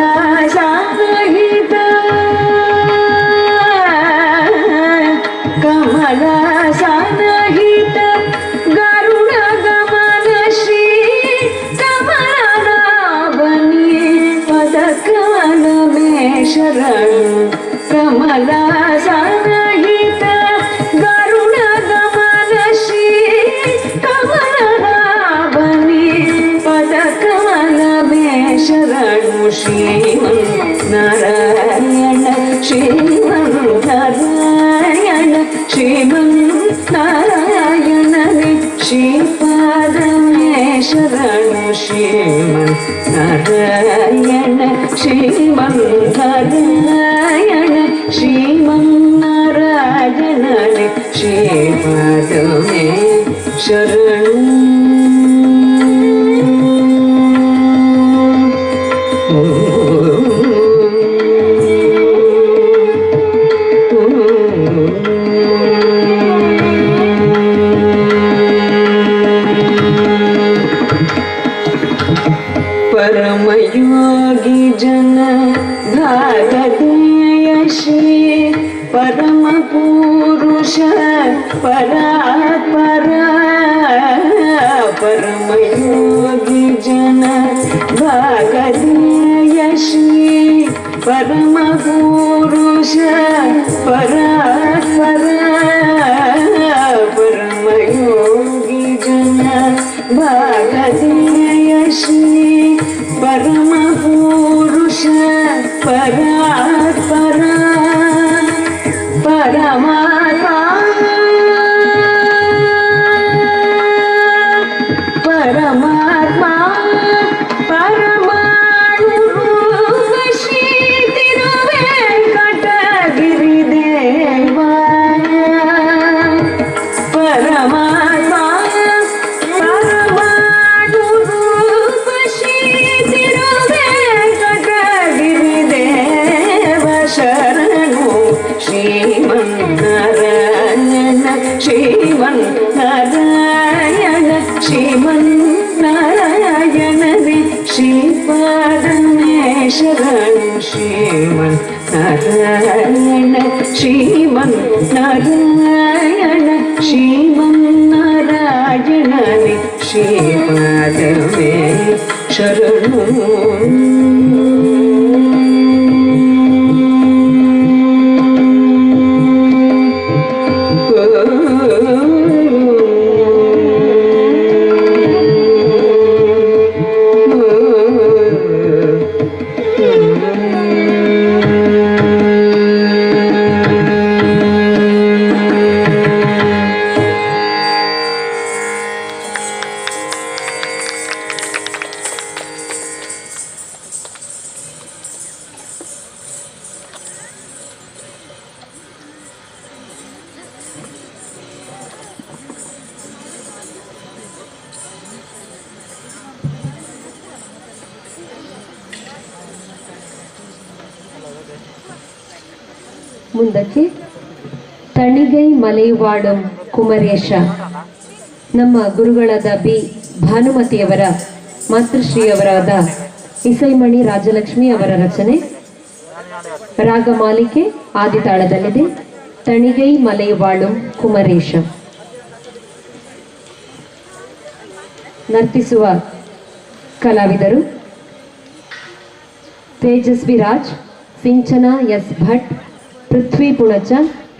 ಸಹಿತ ಕಮಲ ಸಹಿತ ಗರುಡ ಗಮನ ಶ್ರೀ ಕಮಲನಾಭನಿ ಪದ ಕಮಲ ಮೇ ಶರಣು. ಕಮಲ ಸಹಿತ ಗರುಡ ಗಮನ ಶ್ರೀ ಕಮಲನಾಭನಿ ಪದ ಕಮಲ ಮೇ ಶರಣು. ಶ್ರೀಮನ್ ನಾರಾಯಣ ಶ್ರೀಮನ್ ನಾರಾಯಣ ಶ್ರೀಮನ್ ನಾರಾಯಣನೆ ಶ್ರೀಪಾದ ಮೇ ಶರಣು. ಶ್ರೀಮನ್ ನಾರಾಯಣ ಶ್ರೀಮನ್ ನಾರಾಯಣ ಶ್ರೀಮನ್ ನಾರಾಯಣನೆ ಶ್ರೀಪಾದ ಮೇ ಶರಣು. परमयोगी जन भागधेय श्री परम पुरुष परात्पर. परमयोगी जन भागधेय श्री परम पुरुष परात्पर. परमयोगी जन भागधेय श्री परम पुरुष परात्पर. परमात्मा परमात्मा परमाणु रूप श्री तिरुवेंकटगिरि देवा. परमात्मा परमाणु रूप श्री तिरुवेंकटगिरि देव शरणु. श्रीमन नारायण श्रीमन नारायण श्रीमन नारायणने श्रीपाद मे शरणु. श्रीमन नारायण श्रीमन नारायण श्रीमन नारायणने श्रीपाद मे शरणु. ಮುಂದಕ್ಕೆ ತಣಿಗೈ ಮಲೆವಾಡಂ ಕುಮರೇಶ ನಮ್ಮ ಗುರುಗಳಾದ ಬಿ ಭಾನುಮತಿಯವರ ಮಾತೃಶ್ರೀಯವರಾದ ಇಸೈಮಣಿ ರಾಜಲಕ್ಷ್ಮಿ ಅವರ ರಚನೆ ರಾಗಮಾಲಿಕೆ ಆದಿತಾಳದಲ್ಲಿದೆ. ತಣಿಗೈ ಮಲೆವಾಳುಂ ಕುಮರೇಶ. ನರ್ತಿಸುವ ಕಲಾವಿದರು ತೇಜಸ್ವಿ ರಾಜ್, ಸಿಂಚನಾ ಎಸ್ ಭಟ್, ಪೃಥ್ವಿ ಪುಣಚ,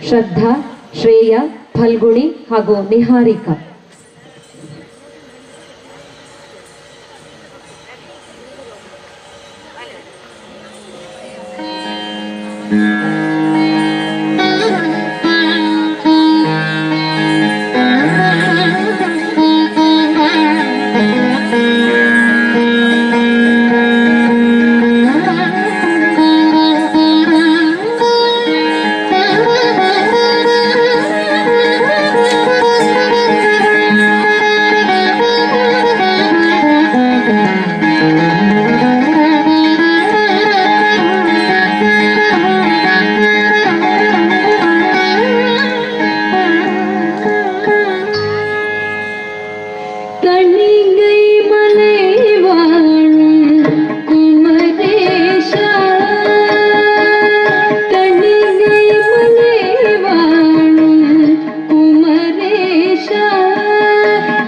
ಶ್ರದ್ಧಾ, ಶ್ರೇಯಾ, ಫಲ್ಗುಣಿ ಹಾಗೂ ನಿಹಾರಿಕಾ. தணிகை மலை வாழும் குமரேஷா, தணிகை மலை வாழும் குமரேஷா,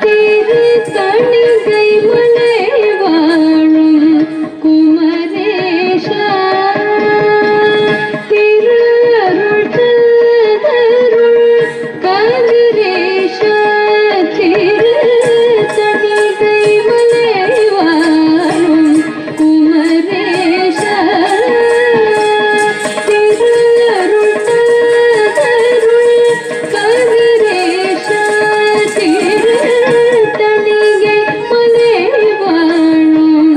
திரு தணிகை மலை வாழும் குமரேஷா, திரு அருள் தருள் கதிரேஷா, திரு தணிகை மலை வாழும் குமரேஷா, திரு அருள் தருள் கதிரேஷா, திரு தணிகை மலை வாழும்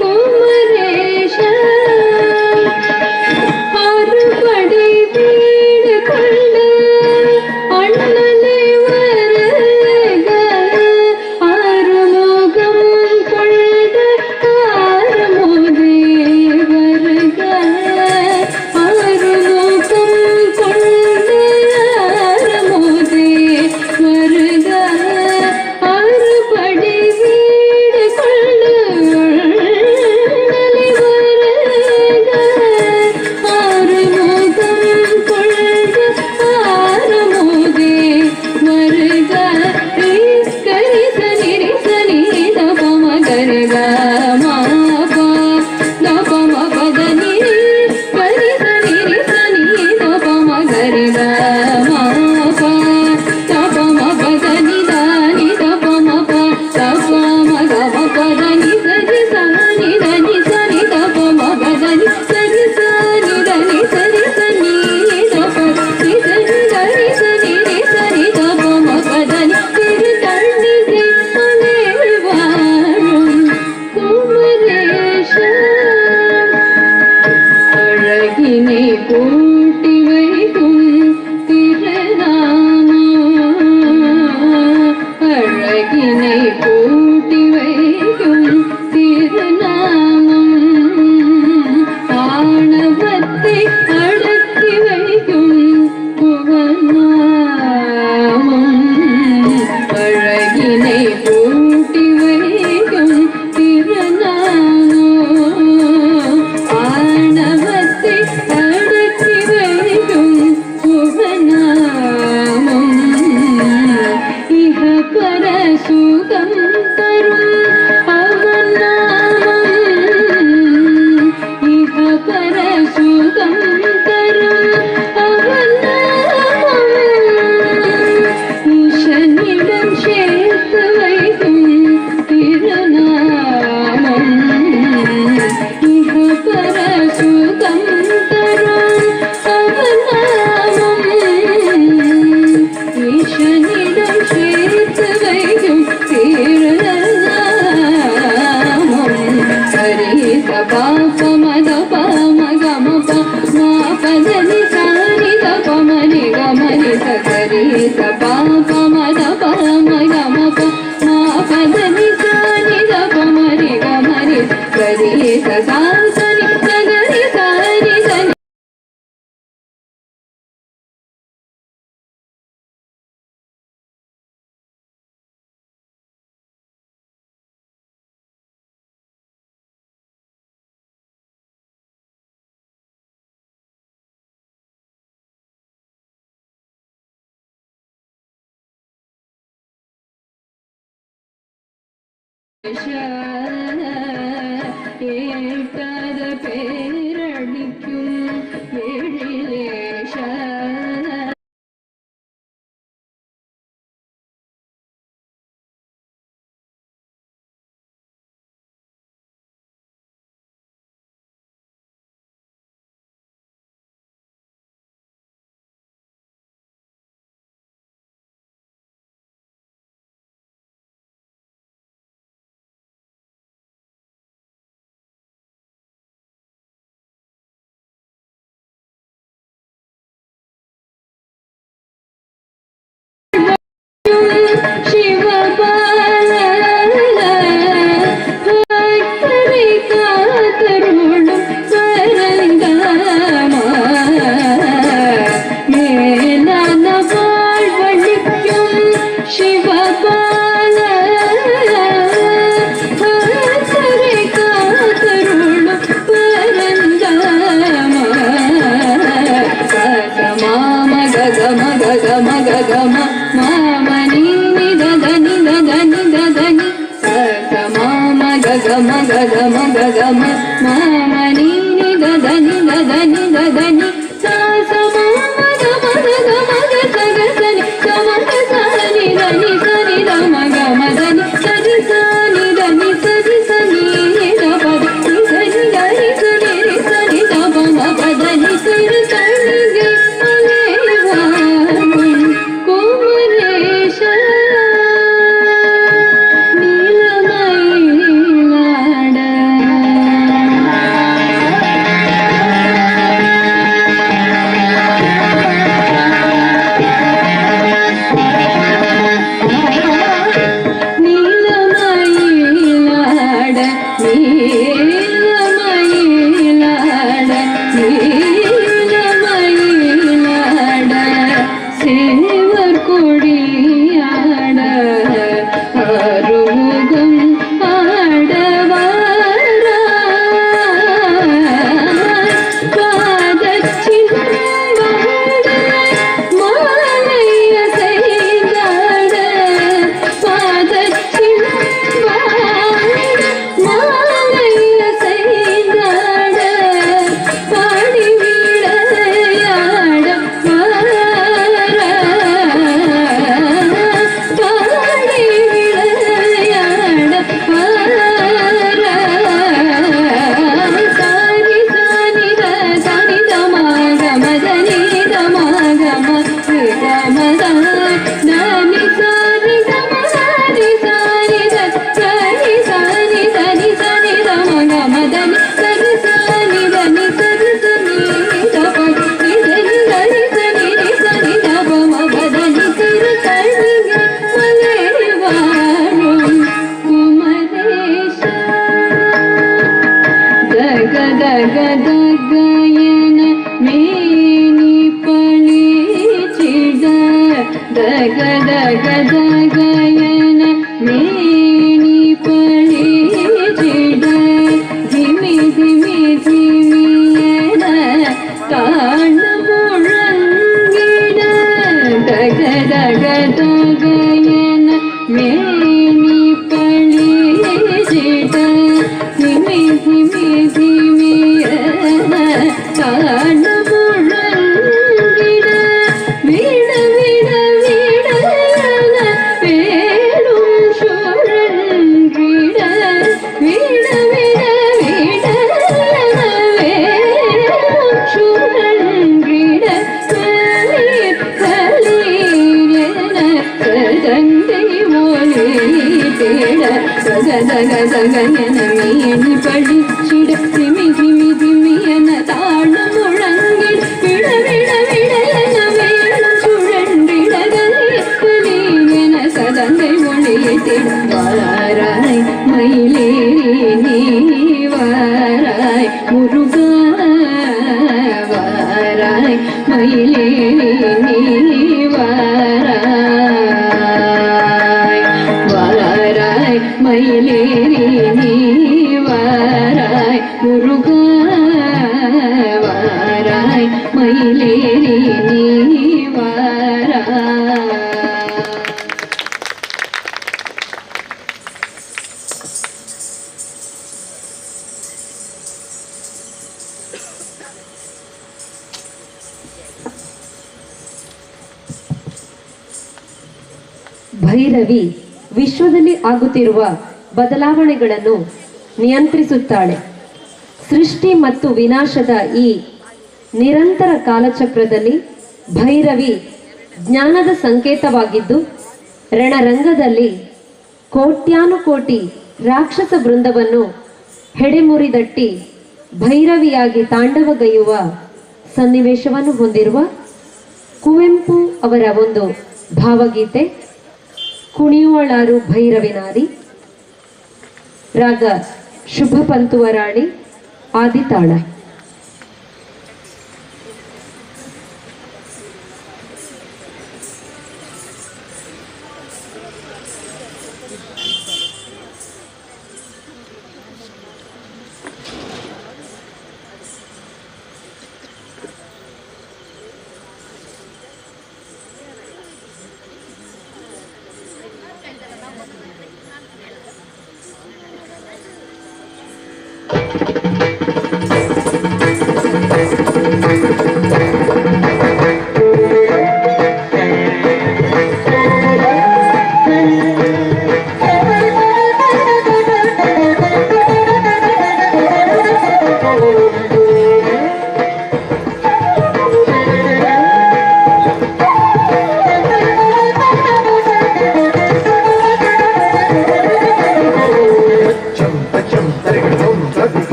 குமரேஷா. அறுபடை வீடு கொண்டு அண்ணலை வருக, ஆறுமுகம் கொண்ட ஆறுமுதே வருக, ஆறுமுகம் கொண்ட ஆறுமுதே வருக, அறுபடை வீடு கொண்டு அண்ணலை வருக, ஆறுமுகம் கொண்ட ஆறுமுதே வருக. கரி சனி ரி சனி த ப ம கரி க ம ப த ப ம ப த நி ரி கரி சனி ரி சனி த ப ம கரி க ம ப த ப ம ப த நி த நி த ப ம ப த ப ம க ம ப த நி ச ரி ச நி த நி ச நி த ப ம ப த நி ச ரி ச நி த நி ச ரி ச நி த ப நி ச ரி க ரி ச நி ரி ச நி த ப ம ப த நி. திரு தணிகை மலை வாழும் குமரேஷா, அழகினை கூட்டி வைக்கும் திருநாமம், அழகினை கூட்டி வைக்கும் திருநாமம், ஆணவத்தை அடக்கி வைக்கும் புவனாமம், அழகினை கூட்டி வைக்கும் திருநாமம், ஆணவத்தை அடக்கி வைக்கும் புவனாமம், இஹ பர சுகம் தரும் அவன் நாமம், இஹ பர சுகம் தரும் அவன் நாமம், ஈசனிடம் சேர்த்து வைக்கும் திருநாமம், இஹ பர சுகம் தரும் அவன் நாமம், ஈசனிடம் சேர்த்து வைக்கும் திருநாமம். ஹரி ச ப ப ம த ப ம க ம ப ம ப த நி ச நி த ப ம ரி க ம ரி ச க ரி ச ப ப ம த ப ம க ம ப ம ப த நி ச நி த ப ம ரி க ம ரி ச க ரி ச ச ச நி ச க ரி ச ரி ச நி. ஏற்காத பேரடிக்கும் ಗ ಮ ಗ ಗ ಮ ಮ ಮ ನಿ ನಿ the the ನಿ the the ನಿ the the ನಿ ಸ ಸ ಮ ಮ ಗ ಗ ಮ ಗ ಗ ಮ ಗ ಗ ಮ ಮ ಮ ನಿ ನಿ the the ನಿ the the ನಿ the the ನಿ ಸ ಸ ಮ ಮ ಗ ಮ ಗ ಗ ಮ ಗ ಸ ಗ ಸ ನಿ ಸ ಮ ಗ ಸ ನಿ the ನಿ ಸ ನಿ the ಮ ಗ ಮ the ನಿ ಸ ನಿ ಸ ನಿ the ನಿ ಸ ನಿ ಸ ನಿ ನಿ the ಪ the ನಿ ಸ ನಿ ಗ ರಿ ಸ ನಿ ರಿ ಸ ನಿ the ಪ ಮ ಪ the ನಿ ಸ ರಿ ಸ ನಿ ಗೆ ಮಲೆ ಕುಮರೇಶ ನೀಲಮೈಲಾಡ. நீலமயிலாட நீலமயிலாட நீலமயிலாட சேவர் கொடியாட அருமுகம் ஆடவாராய் பாதச்சிலம்பாட மாலைய செய்தாட பாதச்சிலம்பாட மாலைய செய்தாட பாடி விளையாட பாடி விளையாட சாரி சாரி த சாரி த ம க ம த நி த ம க ம ரி க ம த த நி சாரி க ம ரி சாரி த சாரி சாரி த நி சாரி த ம க ம த நி சரி சாரி த நி சரி சனி த ப நி த நி க ரி ச நி ரி ச நி த ப ம ப த நி திரு தனி க மலை வாழும் குமரேஷ ದಗ ದಗ ದಗಯನ ಮೇನಿ ಪಳಿಚಿಡ ದಗ ದಗ ದಗಯನ ಮೇನಿ ಪಳಿಚಿಡ ಧಿಮಿ ಧಿಮಿ ಧಿಮಿಯನ ತಾಣ ಮುಳಂಗಿಡ ದಗ ದಗ ದಗಯನ ಮೇನಿ ಪಳಿಚಿಡ ಧಿಮಿ ಧಿಮಿ ಧಿಮಿಯನ ತಾಣ ಮುಳಂಗಿಡ விட விட விடயன வேலும் சுழன்றிட விட விட விடயன வேலும் சுழன்றிட கலீர் கலீர் என சதங்கை ஒலி தேட தக தக தக என மேனி பழிச்சிட திமி திமி திமி என தாழ முழங்கிட விட விட விட என வேலும் சுழன்றிட கலீர் கலீர் என சதங்கை ஒளியை தேட வாராய் மயிலேறி நீ வாராய் முருகா வாராய் மயிலேறி நீ வாராய் வாராய் மயிலேறி நீ வாராய் முருகா வாராய் மயிலேறி நீ வாராய். ಭೈರವಿ ವಿಶ್ವದಲ್ಲಿ ಆಗುತ್ತಿರುವ ಬದಲಾವಣೆಗಳನ್ನು ನಿಯಂತ್ರಿಸುತ್ತಾಳೆ. ಸೃಷ್ಟಿ ಮತ್ತು ವಿನಾಶದ ಈ ನಿರಂತರ ಕಾಲಚಕ್ರದಲ್ಲಿ ಭೈರವಿ ಜ್ಞಾನದ ಸಂಕೇತವಾಗಿದ್ದು, ರಣರಂಗದಲ್ಲಿ ಕೋಟ್ಯಾನುಕೋಟಿ ರಾಕ್ಷಸ ವೃಂದವನ್ನು ಹೆಡೆಮುರಿದಟ್ಟಿ ಭೈರವಿಯಾಗಿ ತಾಂಡವಗೈಯುವ ಸನ್ನಿವೇಶವನ್ನು ಹೊಂದಿರುವ ಕುವೆಂಪು ಅವರ ಒಂದು ಭಾವಗೀತೆ ಕುಣಿಯುವಳಾರು ಭೈರವಿನಾರಿ, ರಾಗ ಶುಭ ಪಂತುವರಾಣಿ, ಆದಿತಾಳ.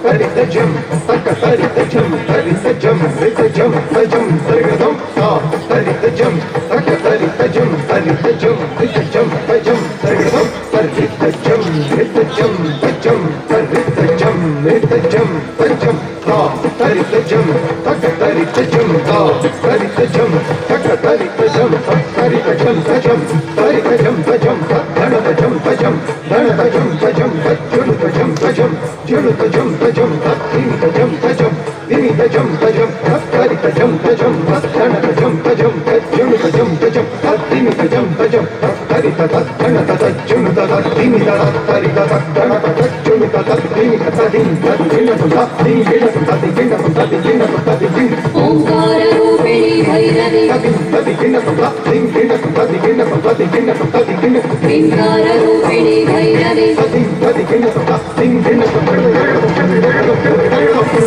ತರಿತ ಜಂ ತಕ್ಕ ತರಿತ ಜಂ ತರಿತ ಜಂ ರಿತ ಜಂ ತಜಂ ತರಿಗದಂ ತಾ ತರಿತ ಜಂ ತಕ್ಕ ತರಿತ ಜಂ ತರಿತ ಜಂ ರಿತ ಜಂ ತಜಂ ತರಿಗದಂ ತರಿತ ಜಂ ರಿತ ಜಂ ತಜಂ ತರಿತ ಜಂ ರಿತ ಜಂ ತಜಂ ತಾ ತರಿತ ಜಂ ತಕ್ಕ ತರಿತ ಜಂ ತಾ ತರಿತ ಜಂ ತಕ್ಕ ತರಿತ ಜಂ ತರಿತ ಜಂ ತಜಂ ತರಿತ ಜಂ ತಜಂ ಧಣತ ಜಂ ತಜಂ ಧಣತ ಜಂ ತಜಂ ತಜ್ಜುಣುತ ಜಂ ತಜಂ ಜುಣುತ ಜಂ ತಜಂ ತತ್ತಿಮಿತ ಜಂ ತಜಂ ತಿಮಿತ ಜಂ ತಜಂ ತತ್ತರಿತ ಜಂ ತಜಂ ತತ್ತಣತ ಜಂ ತಜಂ ತಜ್ಜುಣುತ ಜಂ ತಜಂ ತತ್ತಿಮಿತ ಜಂ ತಜಂ ತತ್ತರಿತ ತತ್ತಣತ ತಜ್ಜುಣುತ ತತ್ತಿಮಿತ ತತ್ತರಿತ ತತ್ತಣತ ತಜ್ಜುಣುತ ತತ್ತಿಮಿತ ತದಿಂ ತದ್ದಿಣತು ತತ್ತಿಂ ಗಿಣತು ತತಿ ಗಿಣತು ತತಿ ಗಿಣತು ತತಿ ಗಿಣ ಓಂಕಾರ ರೂಪಿಣಿ ಭೈರವಿ ತದಿಂ ತತಿ ಗಿಣತು ತತ್ತಿಂ ಗಿಣತು ತತಿ ಗಿಣತು ತತಿ ಗಿಣತು ತತಿ ಗಿಣತು ಕ್ರೀಂಕಾರ ರೂಪಿಣಿ ಭೈರವಿ ತದಿಂ ತತಿ ಗಿಣತು ತತ್ತಿಂ ಗಿಣತು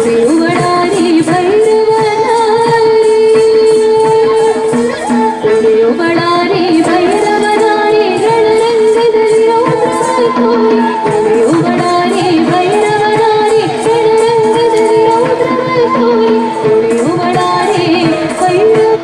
ಸಿರುವಳಾರಿ ಭೈರವನಾರಿ ಉಳಿಯುವಳಾರಿ ಭೈರವನಾರಿ ರಣರಂಗದಲ್ಲಿ ರೌದ್ರ ತೋರಿ ಉಳಿಯುವಳಾರಿ ಭೈರವನಾರಿ ರಣರಂಗದಲ್ಲಿ ರೌದ್ರ ತೋರಿ ಉಳಿಯುವಳಾರಿ ಭೈರವ.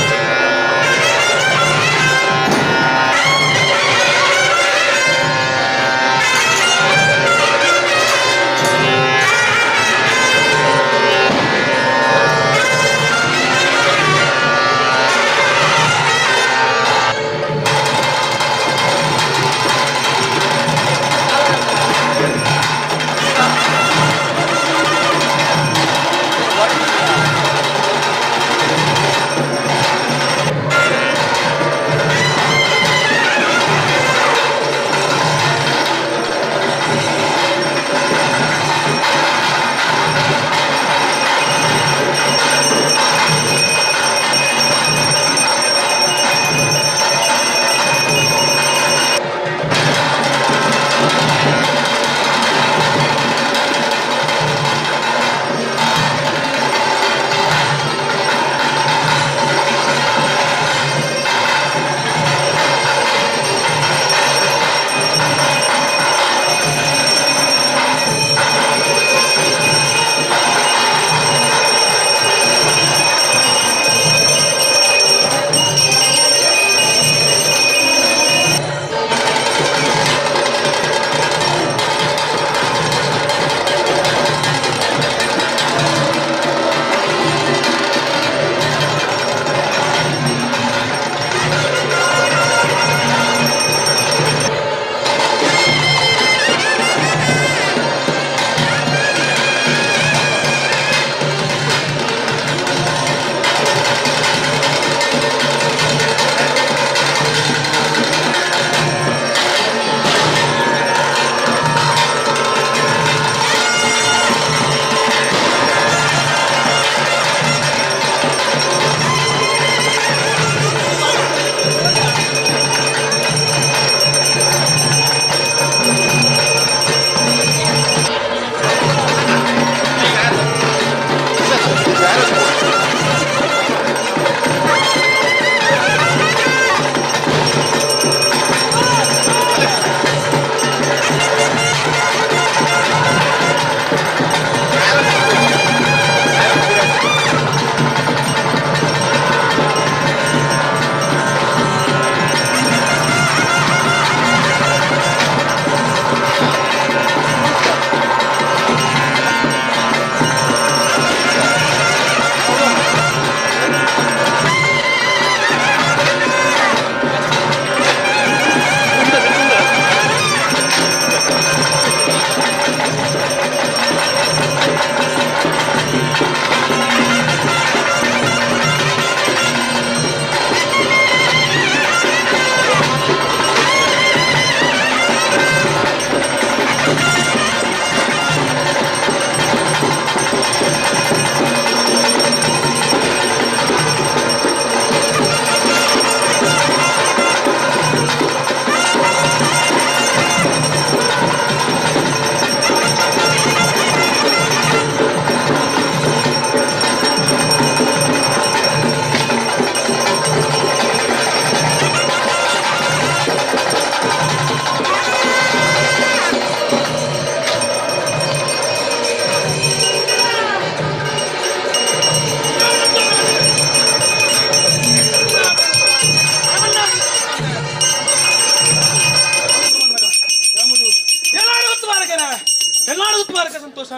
ಿ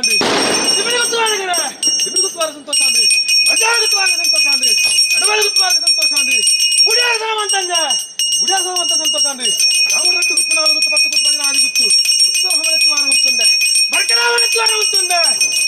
ಅಂడి ತಿಮಿಡಿ ಗುತ್ತುವಾರಗರ ತಿಮಿಡಿ ಗುತ್ತುವಾರ ಸಂತೋಷ ಅಂడి ಮಜಾರ ಗುತ್ತುವಾರ ಸಂತೋಷ ಅಂಡಿ ನಡಬಾರ ಗುತ್ತುವಾರ ಸಂತೋಷ ಅಂಡಿ ಬುಡಿಯಾರ ಸಮ ಬುಡಿಯಾರ ಸಮ ಅಂತ ಸಂತೋಷ ಅಂಡಿ ರಾಮ ರಟ್ಟು ಗುತ್ತು ನಾಲ್ಕು ಗುತ್ತು ಪತ್ತು ಗುತ್ತು ಹದಿನಾಲ್ಕು ಗುತ್ತು ಗುತ್ತು ಹಮಲೆತ್ತುವಾರ ಮುಂತಂದೆ ಬರ್ಕರಾಮನೆತ್ತುವಾರ ಮುಂತಂದೆ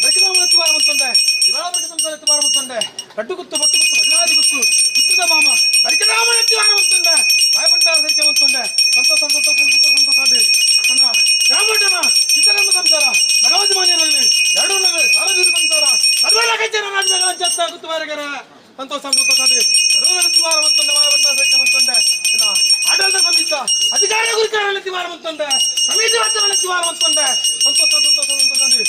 ಬರ್ಕರಾಮನೆತ್ತುವಾರ ಮುಂತಂದೆ ಶಿವರಾಮರಿಗೆ ಸಂಸಾರ ಎತ್ತುವಾರ ಮುಂತಂದೆ ರಡ್ಡು ಗುತ್ತು ಪತ್ತು ಗುತ್ತು ಹದಿನಾಲ್ಕು ಗುತ್ತು ಗುತ್ತದ ಮಾಮ ಬರ್ಕರಾಮನೆತ್ತುವಾರ ಮುಂತಂದೆ ಬಾಯಬಂಡಾರ ಸರಿಕೆ ಮುಂತಂದೆ ಸಂತೋಷ ಸಂತೋಷ ಸಂತೋಷ ಸಂತೋಷ ಅಂಡಿ ನನ್ನ ರಾಮಟನ ಚಿತ್ರರಂಗ ಸಂಸಾರ ಭಗವತಿ ಮಾನ್ಯರಲ್ಲಿ ಎರಡು ನಗರ ಸಾರದೀರು ಸಂಸಾರ ಸರ್ವರ ಕಚ್ಚರ ರಾಜ್ಯಗಳ ಚತ್ತ ಗುತ್ತುವಾರಗರ ಸಂತೋಷ ಸಂತೋಷ ಅಂಡಿ ಸರ್ವರ ಮುಂತಂದೆ ಬಾಯಬಂಡಾರ ಸರಿಕೆ ಮುಂತಂದೆ ಆಡಳಿತ ಸಮಿತ ಅಧಿಕಾರ ಗುರುಕಾರಗಳಲ್ಲಿ ತಿವಾರ ಮುಂತಂದೆ ಸಮಿತಿ ವಾರ್ತೆಗಳಲ್ಲಿ ತಿವಾರ ಮುಂತಂದೆ ಸಂತೋಷ ಸಂತೋಷ ಸಂತೋಷ ಅಂಡಿ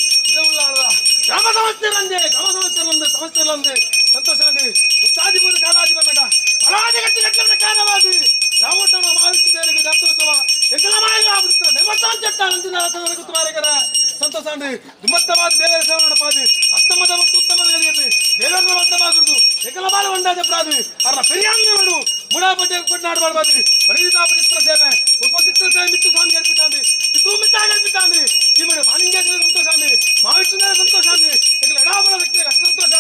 ಗ್ರಾಮ ಸಮಸ್ಯೆಲಂದೆ ಗ್ರಾಮ ಸಮಸ್ಯೆಲಂದೆ ಸಮಸ್ಯೆಲಂದೆ ಸಂತೋಷ ಅಂಡಿ ಉತ್ತಾದಿಪುರ ಕಾಲಾದಿ ಬನ್ನಗ ಕಲಾದಿ ಗಟ್ಟಿ ಗಟ್ಟಲ ಕಾಲವಾದಿ ರಾಮೋಟನ ಮಹಾವಿಷ್ಣು ಜಾತ್ರೋತ್ಸವ ಎಂಕಲ ಮಾಯ ಗುತ್ತುವಾರಗರ ಸಂತೋಷ ಅಂಡಿ ದುಮ್ಮತ್ತವಾದ ದೇವರ ಸೇವೆ ನಡಪಾದಿ ಅತ್ತಮದ ಮತ್ತು ಉತ್ತಮದ ಗಳಿಯಲ್ಲಿ ದೇವರನ್ನ ಮತ್ತಮಾಗುದು ಎಂಕಲ ಬಾಲ ಒಂದಾದ ಪ್ರಾದಿ ಅರ್ನ ಪೆರಿಯಾಂಗಗಳು ಮುಡಾಪಟ್ಟೆ ಕೊಟ್ಟಾಡಬಾರ್ದು ಬಲಿದಾಪರಿತ್ರ ಸೇವೆ ಉಪಚಿತ್ರ ಸೇವೆ ಮಿತ್ತು ಸ್ವಾಮಿ ಅರ್ಪಿತಾಂಡಿ ಪಿತು ಮಿತ್ತಾಗ ಅರ್ಪಿತಾಂಡಿ ನಿಮಗೆ ಮಾಲಿಂಗೇಶ್ವರ ಸಂತೋಷ ಅಂಡಿ ಮಹಾವಿಷ್ಣುದೇವ ಸಂತೋಷ ಅಂಡಿ ಎಂಕಲ ಎಡಾಬಲ ವ್ಯಕ್ತಿಗೆ ಅಷ್ಟು ಸಂತೋಷ.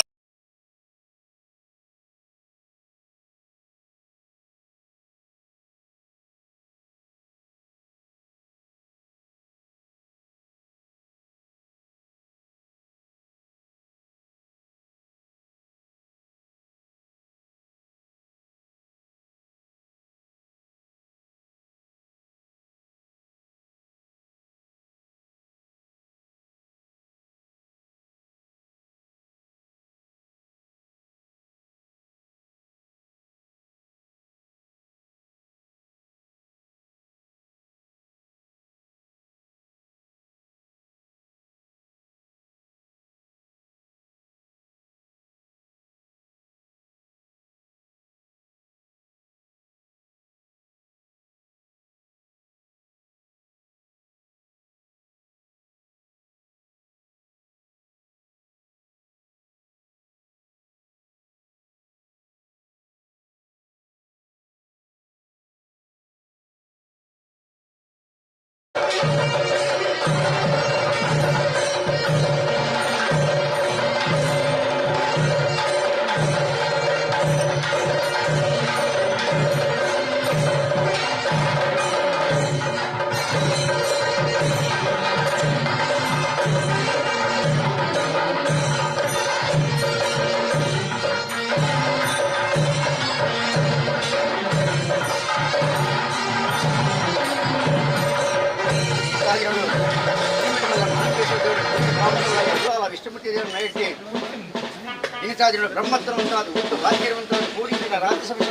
ಬ್ರಹ್ಮತ್ರವಂತಾದ ಉತ್ತು ಭಾಗ್ಯವಂತಾದ ಕೂಡಿಸಿದ ರಾಜ್ಯಸಭೆ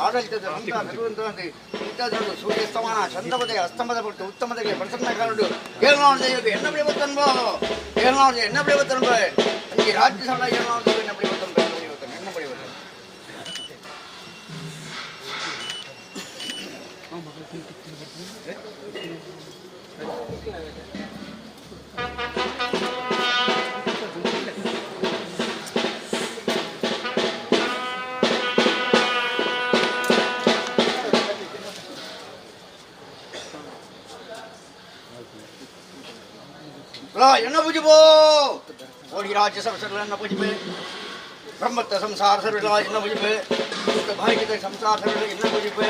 ಆಡಳಿತದ ಇಂಥದ್ದು ಸೂರ್ಯಸ್ತಮಾನ ಚಂದ್ರಪದ ಅಸ್ತಮದ ಪಟ್ಟು ಉತ್ತಮದಲ್ಲಿ ಪ್ರಸನ್ನ ಕಾರಣ ಏಳ್ನಾಡು ಎಣ್ಣ ಬಿಡಿ ಏಳ್ನಾಡು ಎಣ್ಣ ಬಿಡಿ ಈ ರಾಜ್ಯಸಭೆ ಏಳ್ನಾಡು ಎಣ್ಣ ಬಿಡಿ ಎಣ್ಣ ಬಿಡಿ. ಎಣ್ಣ ಪೂಜಿಪೋ ಓಡಿ ರಾಜ್ಯ ಸಂಸಾರಗಳನ್ನ ಪೂಜಿಪೆ ಬ್ರಹ್ಮತ್ತ ಸಂಸಾರ ಸರ್ವಿಲ ಎಣ್ಣ ಪೂಜಿಪೆ ಭಾಗ್ಯದ ಸಂಸಾರ ಸರ್ವಿಲ ಎಣ್ಣ ಪೂಜಿಪೆ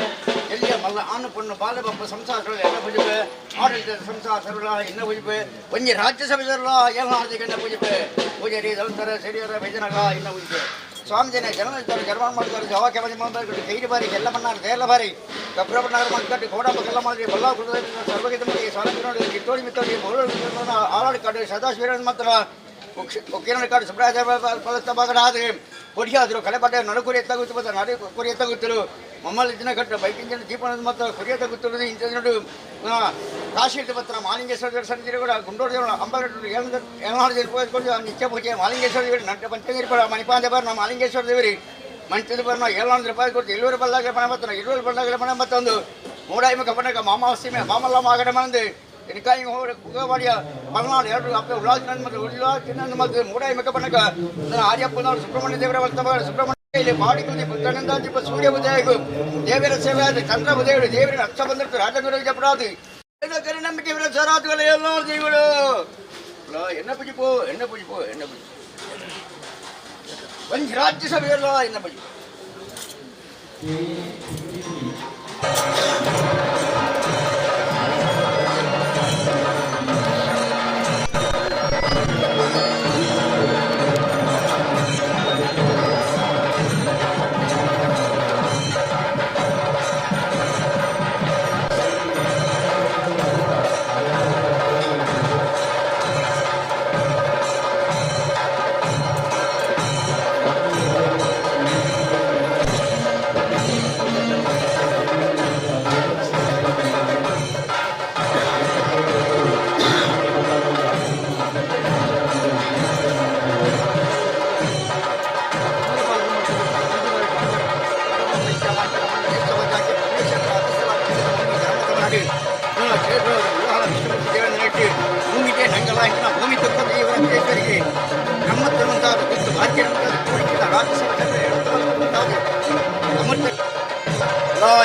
ಎಲ್ಲಿಯ ಮಲ್ಲ ಆನು ಪೊಣ್ಣು ಬಾಲಬಪ್ಪ ಸಂಸಾರ ಎಣ್ಣ ಪೂಜಿಪೆ ಆಡಳಿತದ ಸಂಸಾರ ಸರ್ವಿಲ ಎಣ್ಣ ಪೂಜಿಪೆ ಒಂಜಿ ರಾಜ್ಯಸಭೆ ಸರ್ಲ ಏಳನಾದಿಗೆ ಎಣ್ಣ ಪೂಜಿಪೆ ಪೂಜಾರಿ ದಳಂತರ ಸಿರಿಯರ ಭಜನಗಳ ಎಣ್ಣ ಪೂಜಿಪೆ ಸ್ವಾಮಿ ಜನ ಇರ್ತಾರೆ ಜರ್ಮಾನ್ ಮಾಡ್ತಾರೆ ಜವಾಕೆ ಮನೆ ಮಾಡ್ತಾರೆ ಕೈರಿ ಬಾರಿ ಎಲ್ಲ ಮನ್ನಾರು ತೇಲ ಬಾರಿ ಕಬ್ರ ಬಣ್ಣಾರು ಮಾಡ್ಕಟ್ಟು ಕೋಡಂಬ ಕೆಲ್ಲ ಮಾಡಿ ಬಲ್ಲ ಸರ್ವಗೀತ ಮಾಡಿ ಸ್ವಾಮಿ ಕಿತ್ತೋಡಿ ಮಿತ್ತೋಡಿ ಆಳಾಡಿ ಕಾಡು ಸದಾಶಿವ ಮಾತ್ರ ಒಕ್ಕಿನ ಕಾಡು ಸುಬ್ರಾಯ ಫಲಸ್ತಭಾಗರಾದ್ರೆ ಹೊಡಿಯಾದರು ಕಲೆಪಟ್ಟೆ ನಡುಕುರಿ ಎತ್ತಾಗುತ್ತು ಮತ್ತು ನಡು ಕುರಿ ಎತ್ತಾಗುತ್ತರು ಮಮ್ಮಲ್ಲಿ ದಿನ ಕಟ್ಟು ಬೈಕಿನ ಜನ ದೀಪನ ಮಾತ್ರ ಕುರಿ ಎತ್ತಾಗುತ್ತರು ಇಂಥ ನಡು ಕಾಶಿ ಪತ್ರ ಮಾಲಿಂಗೇಶ್ವರ ಸನ್ನಿಧಿ ಕೂಡ ಗುಂಡೋಡು ದೇವರ ಅಂಬಾಗಟ್ಟು ಏಳ್ನಾಡು ದೇವರು ನಿತ್ಯ ಪೂಜೆ ಮಾಲಿಂಗೇಶ್ವರ ದೇವರು ನಟ ಪಂಚಗಿರಿ ಪಡ ಮಣಿಪಾಂಡೆ ಬರ್ ಮಾಲಿಂಗೇಶ್ವರ ದೇವರಿ ಮಂಚದ ಬರ್ನ ಏಳ್ನಾಡು ರೂಪಾಯಿ ಕೊಡ್ತು ಇಳುವರಿ ಬಲ್ಲಾಗಲೇ ಪಣ ಬತ್ತನ ಇಳುವರಿ ಬಲ್ಲಾಗಲೇ ಪಣ ಮತ್ತೊಂದು ಮೂಡಾಯಿ ಕಬ್ಬಣಕ ಮಾಮಾವಸ್ತಿ ಮಾಮಲ್ಲ ಮಾಗಡ ಮಂದು ಎನಕಾಯಿ ಕುಗವಾಡಿಯ ಮಲೆನಾಡು ಎರಡು ಅಪ್ಪ ಉಳ್ಳಾಜಿನ ಮತ್ತು ಉಳ್ಳಾಜಿನ ಮತ್ತು ಮೂಡಾಯಿ ಮೆಕ್ಕಬಣ್ಣಕ ಆರ್ಯಪ್ಪನವರು ಸುಬ್ರಹ್ಮಣ್ಯ ದೇವರ ವರ್ತಮಾನ ಸುಬ್ರಹ್ಮಣ್ಯ ಇಲ್ಲಿ ಬಾಡಿಕುದಿ ಪುತ್ರನಿಂದ ಸೂರ್ಯ ಉದಯಗು ದೇವರ ಸೇವೆ ಆದ ಚಂದ್ರ ಉದಯಗಳು ದೇವರ ಅರ್ಥ ಬಂದಿರ್ತು ರಾಜಗುರು ಜಪರಾದು ನಂಬಿಕೆ ಸರಾದುಗಳ ಎಲ್ಲೋ ದೇವರು ಎನ್ನ ಪೂಜಿಪೋ ಎನ್ನ ಪೂಜಿಪೋ ಎನ್ನ ಪೂಜಿಪೋ ಒಂಜಿ ರಾಜ್ಯ ಸಭೆಯಲ್ಲ ಎನ್ನ ಪೂಜಿಪೋ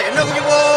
என்ன குடிப்போ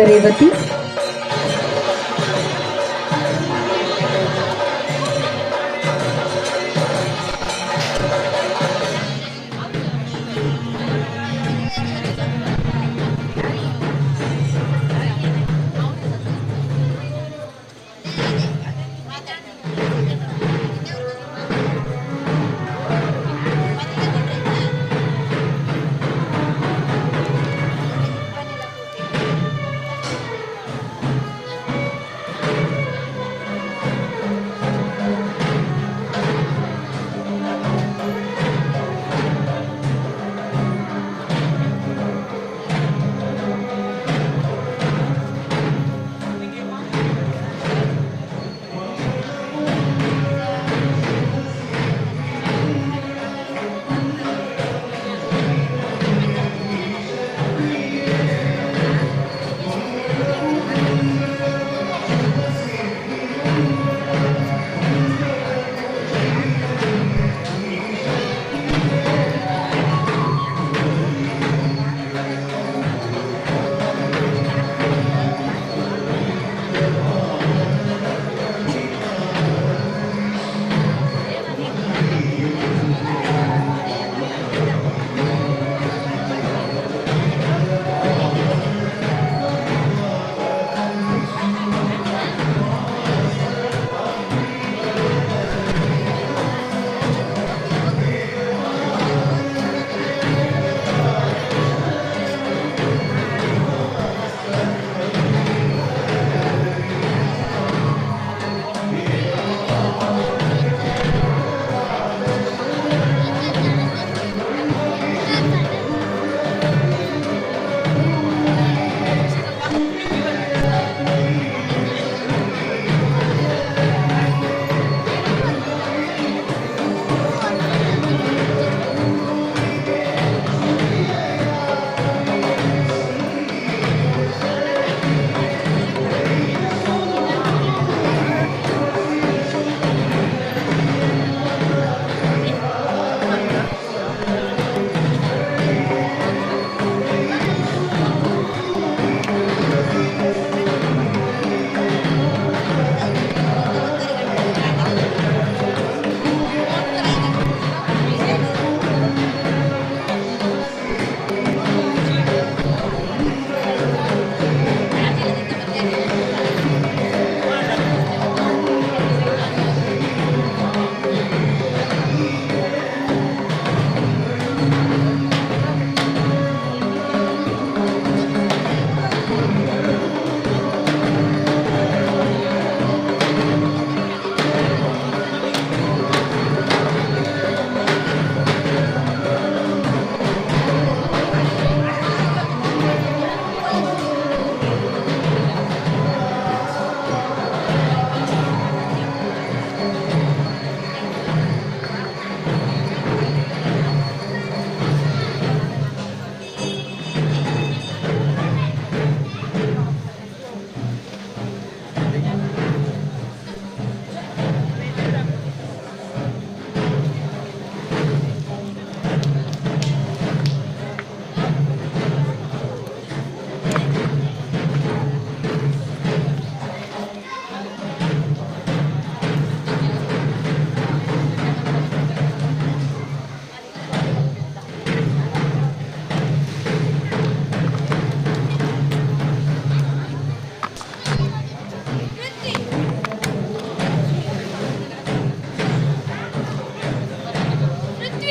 ರೇವತಿ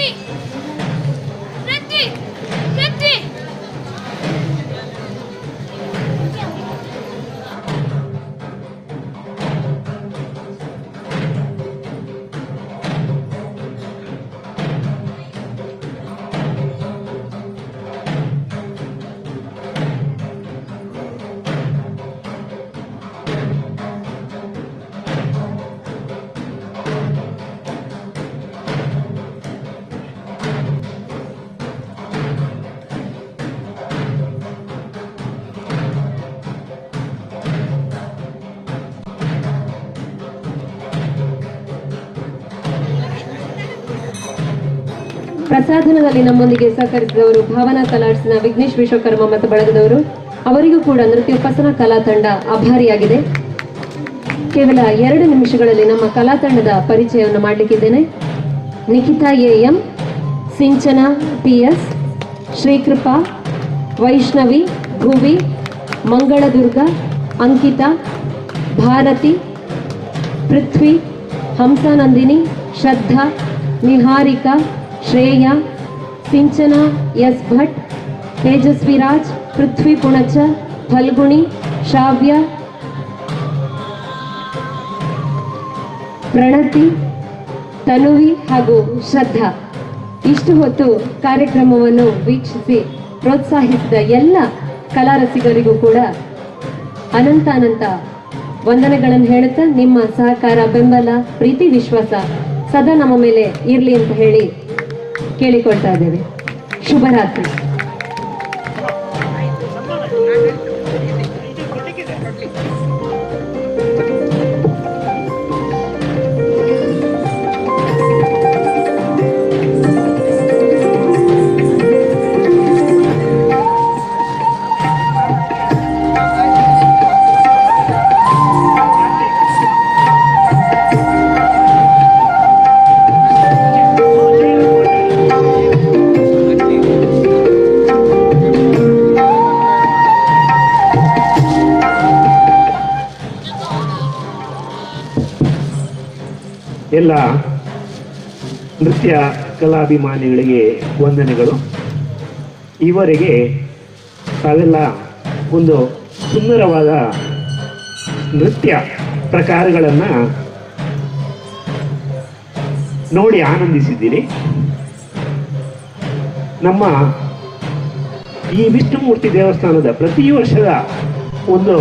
ಪೃಥ್ವಿ, ಪೃಥ್ವಿ, ಪೃಥ್ವಿ. ಪ್ರಸಾದನದಲ್ಲಿ ನಮ್ಮೊಂದಿಗೆ ಸಹಕರಿಸಿದವರು ಭಾವನಾ ಕಲಾರ್ಸ್ನ ವಿಘ್ನೇಶ್ ವಿಶ್ವಕರ್ಮ ಮತ್ತು ಬಳಗದವರು. ಅವರಿಗೂ ಕೂಡ ನೃತ್ಯೋಪಾಸನಾ ಕಲಾ ತಂಡ ಆಭಾರಿಯಾಗಿದೆ. ಕೇವಲ 2 ನಿಮಿಷಗಳಲ್ಲಿ ನಮ್ಮ ಕಲಾ ತಂಡದ ಪರಿಚಯವನ್ನು ಮಾಡಲಿಕ್ಕಿದ್ದೇನೆ. Nikhita A M, Sinchana P S, Shrikrupa, Vaishnavi, Bhuvi, Mangaladurga, Ankita, Bharathi, Prithvi, Hamsanandini, Shraddha, Niharika, Shreya, Sinchana S Bhat, Tejaswi Raj, Prithvi Punacha, Phalguni, Shravya, Pranathi, Tanuvi ಹಾಗೂ ಶ್ರದ್ಧಾ. ಇಷ್ಟು ಹೊತ್ತು ಕಾರ್ಯಕ್ರಮವನ್ನು ವೀಕ್ಷಿಸಿ ಪ್ರೋತ್ಸಾಹಿಸಿದ ಎಲ್ಲ ಕಲಾರಸಿಗರಿಗೂ ಕೂಡ ಅನಂತ ಅನಂತ ವಂದನೆಗಳನ್ನು ಹೇಳುತ್ತಾ, ನಿಮ್ಮ ಸಹಕಾರ, ಬೆಂಬಲ, ಪ್ರೀತಿ, ವಿಶ್ವಾಸ ಸದಾ ನಮ್ಮ ಮೇಲೆ ಇರಲಿ ಅಂತ ಹೇಳಿ ಕೇಳಿಕೊಳ್ತಾ ಇದ್ದೇವೆ. ಶುಭರಾತ್ರಿ. ಎಲ್ಲ ನೃತ್ಯ ಕಲಾಭಿಮಾನಿಗಳಿಗೆ ವಂದನೆಗಳು. ಈವರೆಗೆ ತಾವೆಲ್ಲ ಒಂದು ಸುಂದರವಾದ ನೃತ್ಯ ಪ್ರಕಾರಗಳನ್ನು ನೋಡಿ ಆನಂದಿಸಿದ್ದೀರಿ. ನಮ್ಮ ಈ ವಿಷ್ಣುಮೂರ್ತಿ ದೇವಸ್ಥಾನದ ಪ್ರತಿ ವರ್ಷದ ಒಂದು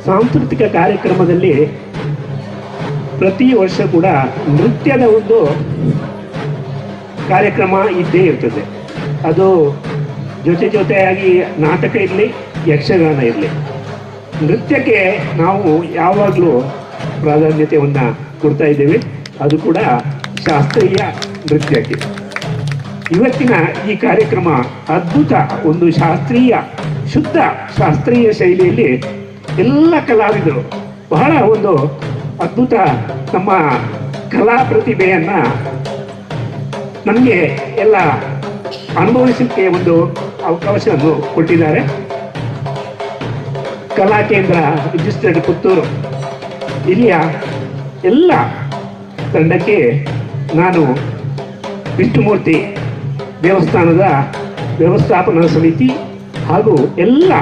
ಸಾಂಸ್ಕೃತಿಕ ಕಾರ್ಯಕ್ರಮದಲ್ಲಿ ಪ್ರತಿ ವರ್ಷ ಕೂಡ ನೃತ್ಯದ ಒಂದು ಕಾರ್ಯಕ್ರಮ ಇದ್ದೇ ಇರ್ತದೆ. ಅದು ಜೊತೆ ಜೊತೆಯಾಗಿ ನಾಟಕ ಇರಲಿ, ಯಕ್ಷಗಾನ ಇರಲಿ, ನೃತ್ಯಕ್ಕೆ ನಾವು ಯಾವಾಗಲೂ ಪ್ರಾಧಾನ್ಯತೆಯನ್ನು ಕೊಡ್ತಾ ಇದ್ದೇವೆ. ಅದು ಕೂಡ ಶಾಸ್ತ್ರೀಯ ನೃತ್ಯಕ್ಕೆ. ಇವತ್ತಿನ ಈ ಕಾರ್ಯಕ್ರಮ ಅದ್ಭುತ ಒಂದು ಶಾಸ್ತ್ರೀಯ, ಶುದ್ಧ ಶಾಸ್ತ್ರೀಯ ಶೈಲಿಯಲ್ಲಿ ಎಲ್ಲ ಕಲಾವಿದರು ಬಹಳ ಒಂದು ಅದ್ಭುತ ತಮ್ಮ ಕಲಾ ಪ್ರತಿಭೆಯನ್ನು ನಮಗೆ ಎಲ್ಲ ಅನುಭವಿಸಲಿಕ್ಕೆ ಒಂದು ಅವಕಾಶವನ್ನು ಕೊಟ್ಟಿದ್ದಾರೆ. ಕಲಾಕೇಂದ್ರ ರಿಜಿಸ್ಟರ್ಡ್ ಪುತ್ತೂರು ಇಲ್ಲಿಯ ಎಲ್ಲ ತಂಡಕ್ಕೆ ನಾನು ವಿಷ್ಣುಮೂರ್ತಿ ದೇವಸ್ಥಾನದ ವ್ಯವಸ್ಥಾಪನಾ ಸಮಿತಿ ಹಾಗೂ ಎಲ್ಲ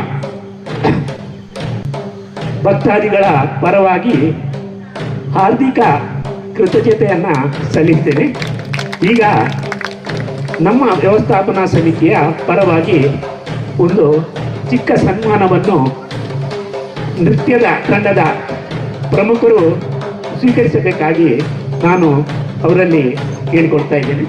ಭಕ್ತಾದಿಗಳ ಪರವಾಗಿ ಹಾರ್ದಿಕ ಕೃತಜ್ಞತೆಯನ್ನು ಸಲ್ಲಿಸ್ತೇನೆ. ಈಗ ನಮ್ಮ ವ್ಯವಸ್ಥಾಪನಾ ಸಮಿತಿಯ ಪರವಾಗಿ ಒಂದು ಚಿಕ್ಕ ಸನ್ಮಾನವನ್ನು ನೃತ್ಯದ ತಂಡದ ಪ್ರಮುಖರು ಸ್ವೀಕರಿಸಬೇಕಾಗಿ ನಾನು ಅವರಲ್ಲಿ ಕೇಳಿಕೊಳ್ತಾ ಇದ್ದೇನೆ.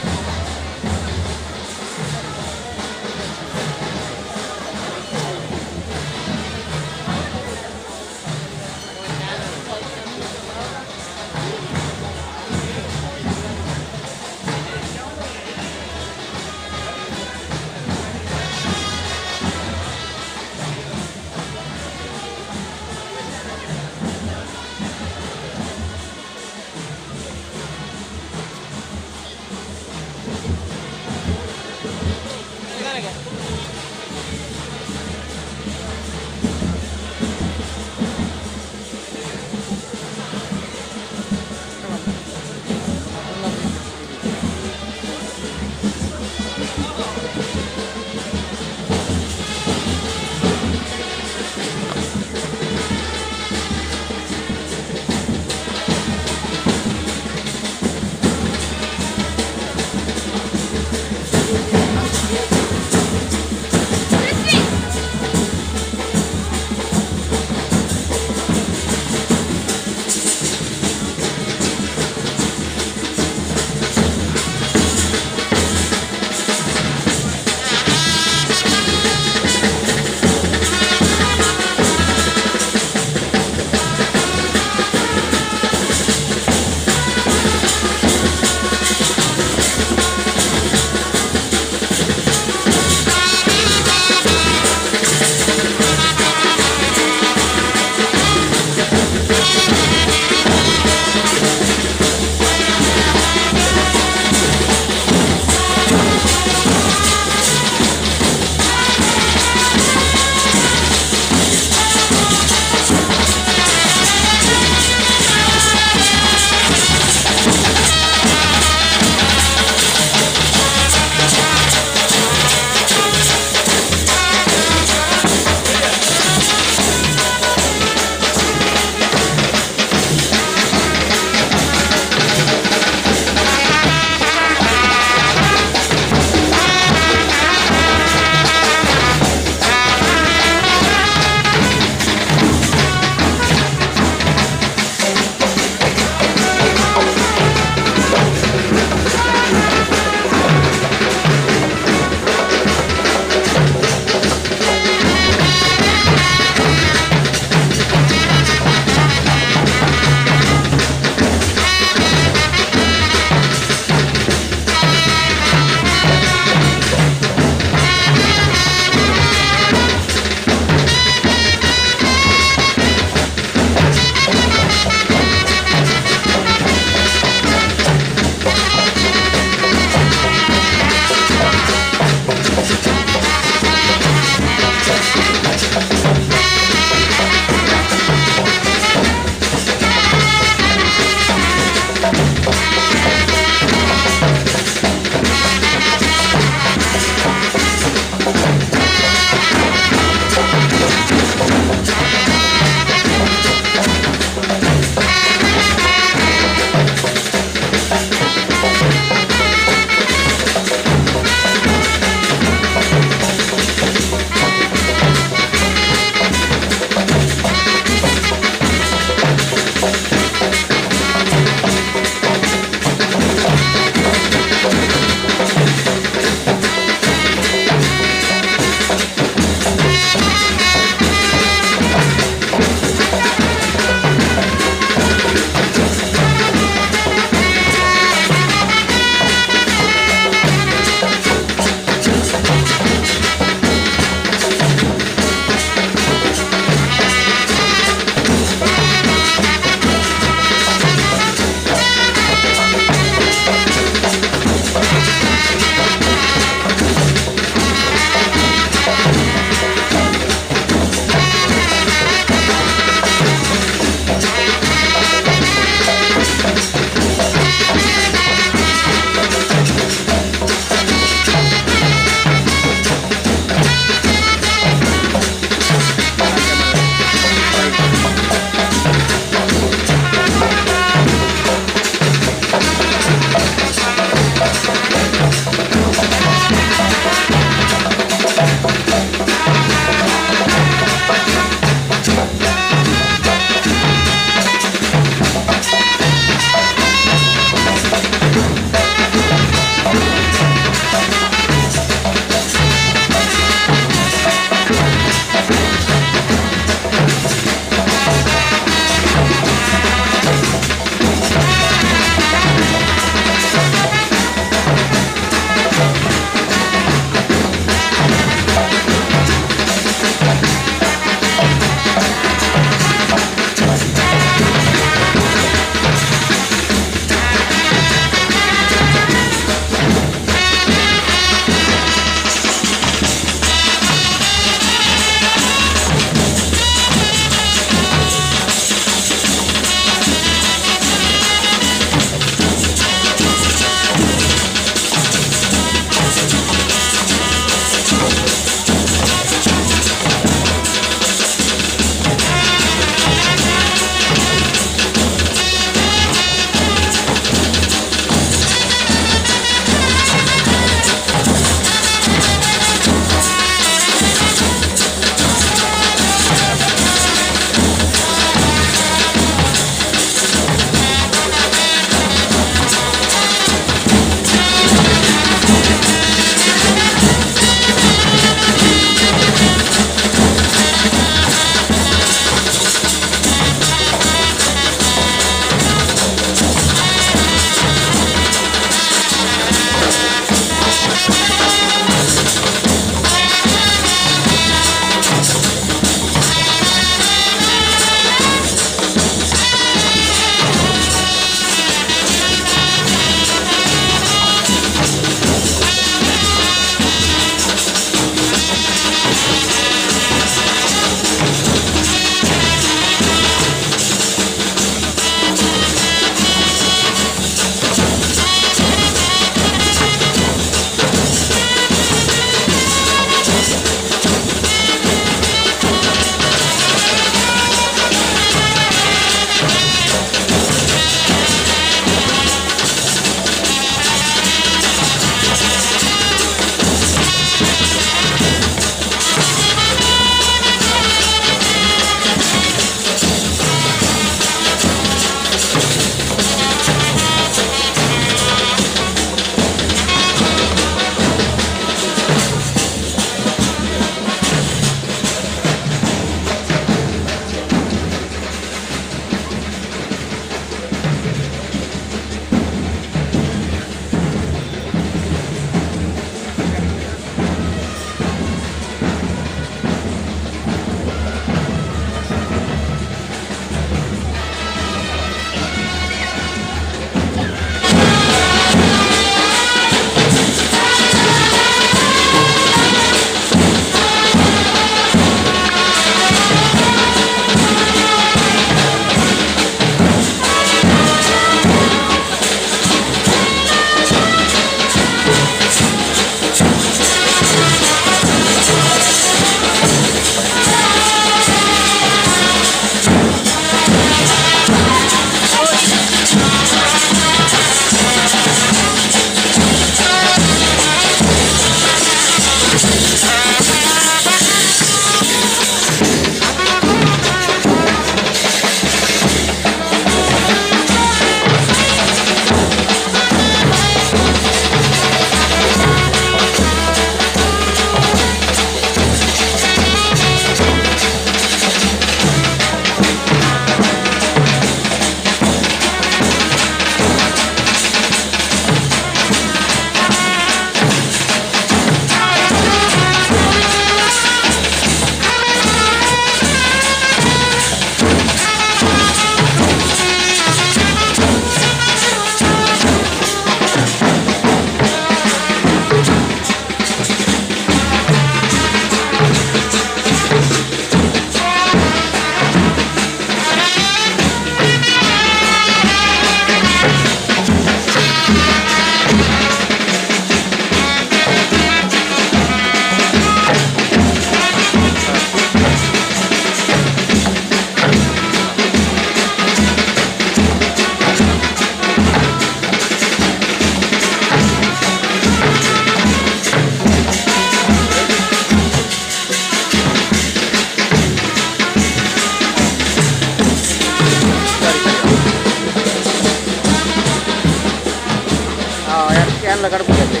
ಲೊಕೇಶನ್ ಲ ಕಡಪುಡಿ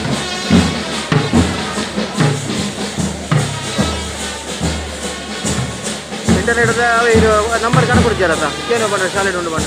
ಇಂಟರ್ನೆಟ್ ಇದು ನಂಬರ್ ಕಡಪುಡಿಚಾರತ್ತ ಏನು ಬಣ್ಣ ಶಾಲೆ ಉಂಡು ಬಣ್ಣ.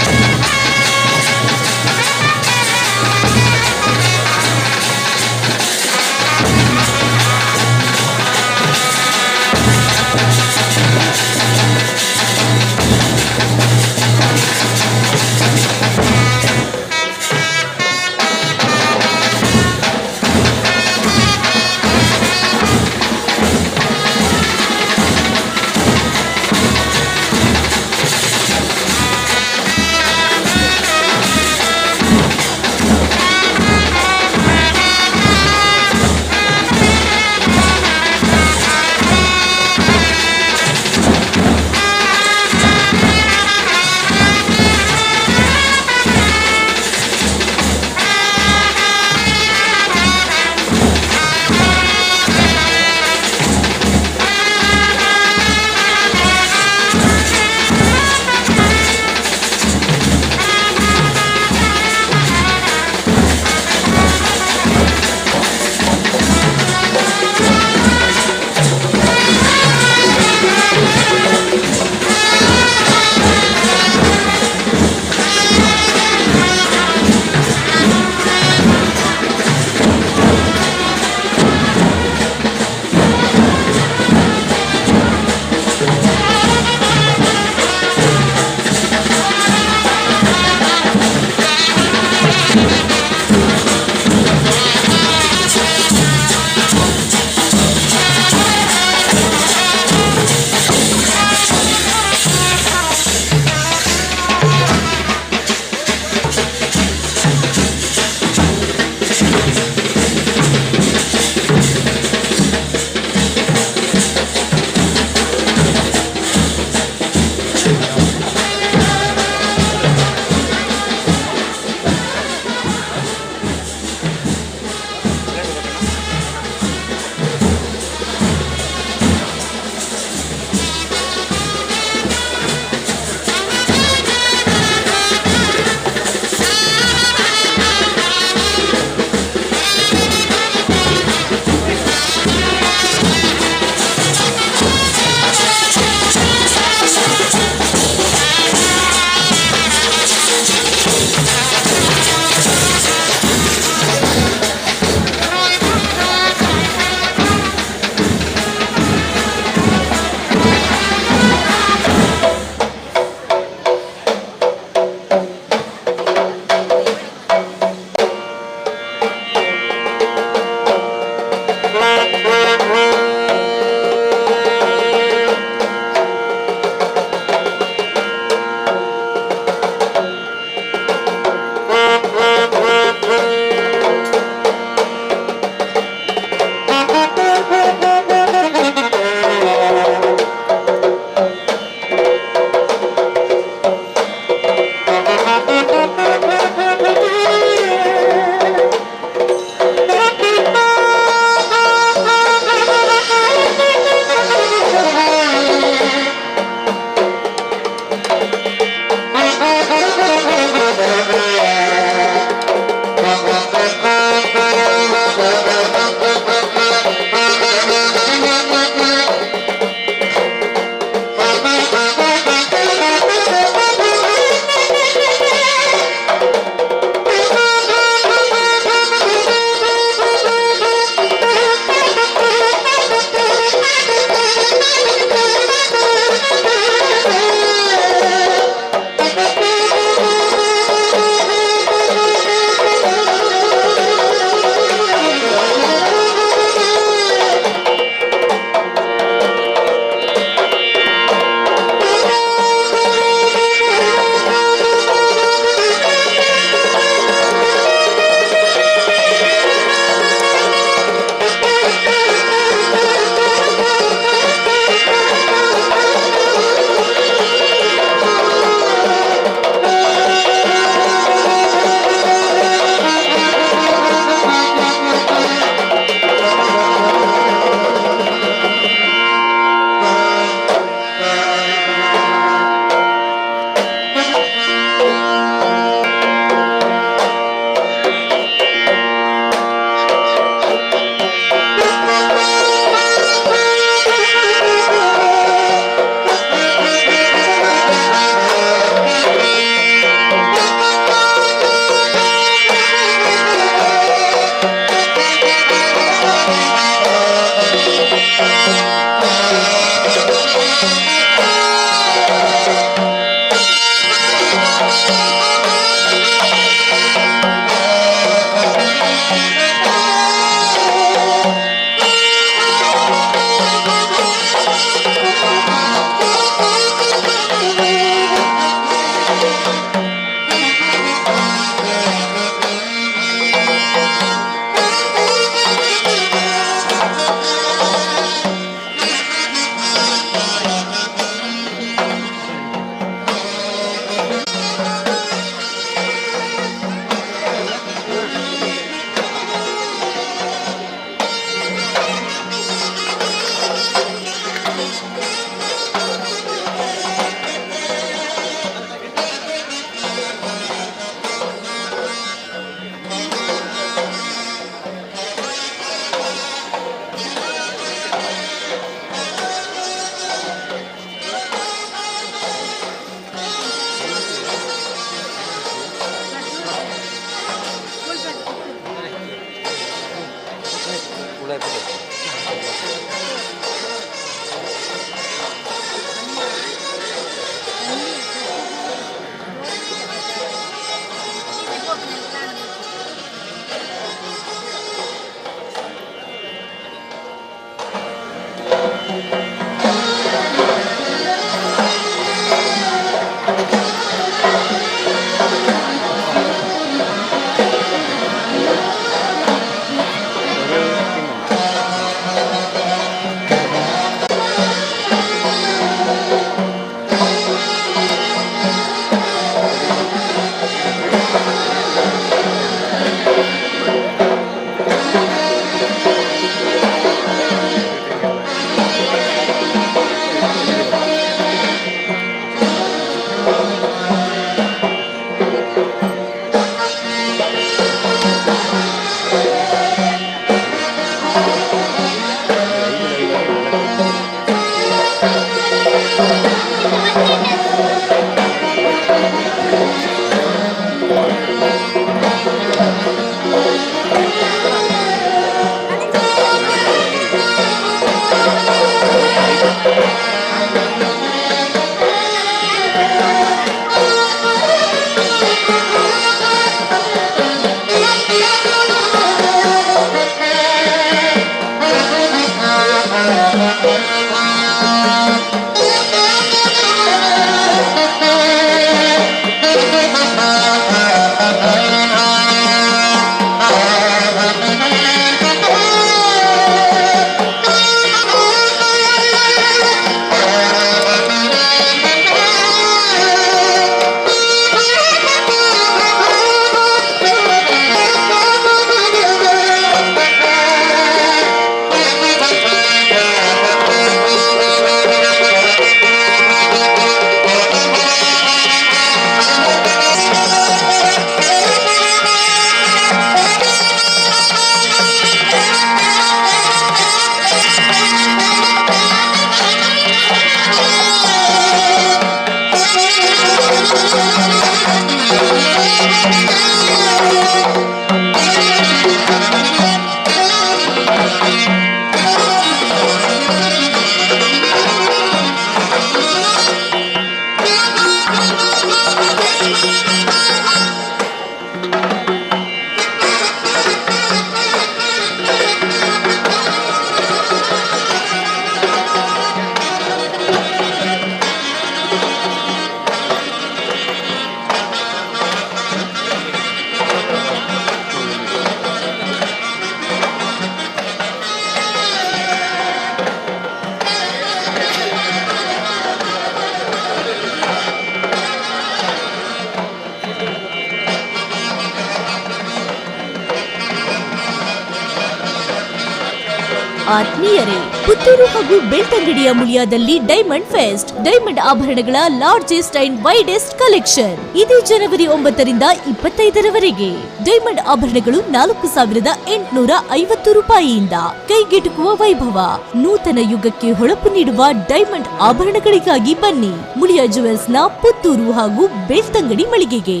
ಆತ್ಮೀಯರೇ, ಪುತ್ತೂರು ಹಾಗೂ ಬೆಳ್ತಂಗಡಿಯ ಮುಳಿಯಾದಲ್ಲಿ ಡೈಮಂಡ್ ಫೆಸ್ಟ್, ಡೈಮಂಡ್ ಆಭರಣಗಳ ಲಾರ್ಜೆಸ್ಟ್ ಅಂಡ್ ವೈಡೆಸ್ಟ್ ಕಲೆಕ್ಷನ್. ಇದೇ ಜನವರಿ 9ರಿಂದ 25ರವರೆಗೆ ಡೈಮಂಡ್ ಆಭರಣಗಳು 4,850 ರೂಪಾಯಿಯಿಂದ ಕೈಗೆಟುಕುವ ವೈಭವ. ನೂತನ ಯುಗಕ್ಕೆ ಹೊಳಪು ನೀಡುವ ಡೈಮಂಡ್ ಆಭರಣಗಳಿಗಾಗಿ ಬನ್ನಿ ಮುಳಿಯಾ ಜುವೆಲ್ಸ್ನ ಪುತ್ತೂರು ಹಾಗೂ ಬೆಳ್ತಂಗಡಿ ಮಳಿಗೆಗೆ.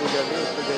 ಪೂಜಾರಿ ಪೂಜೆ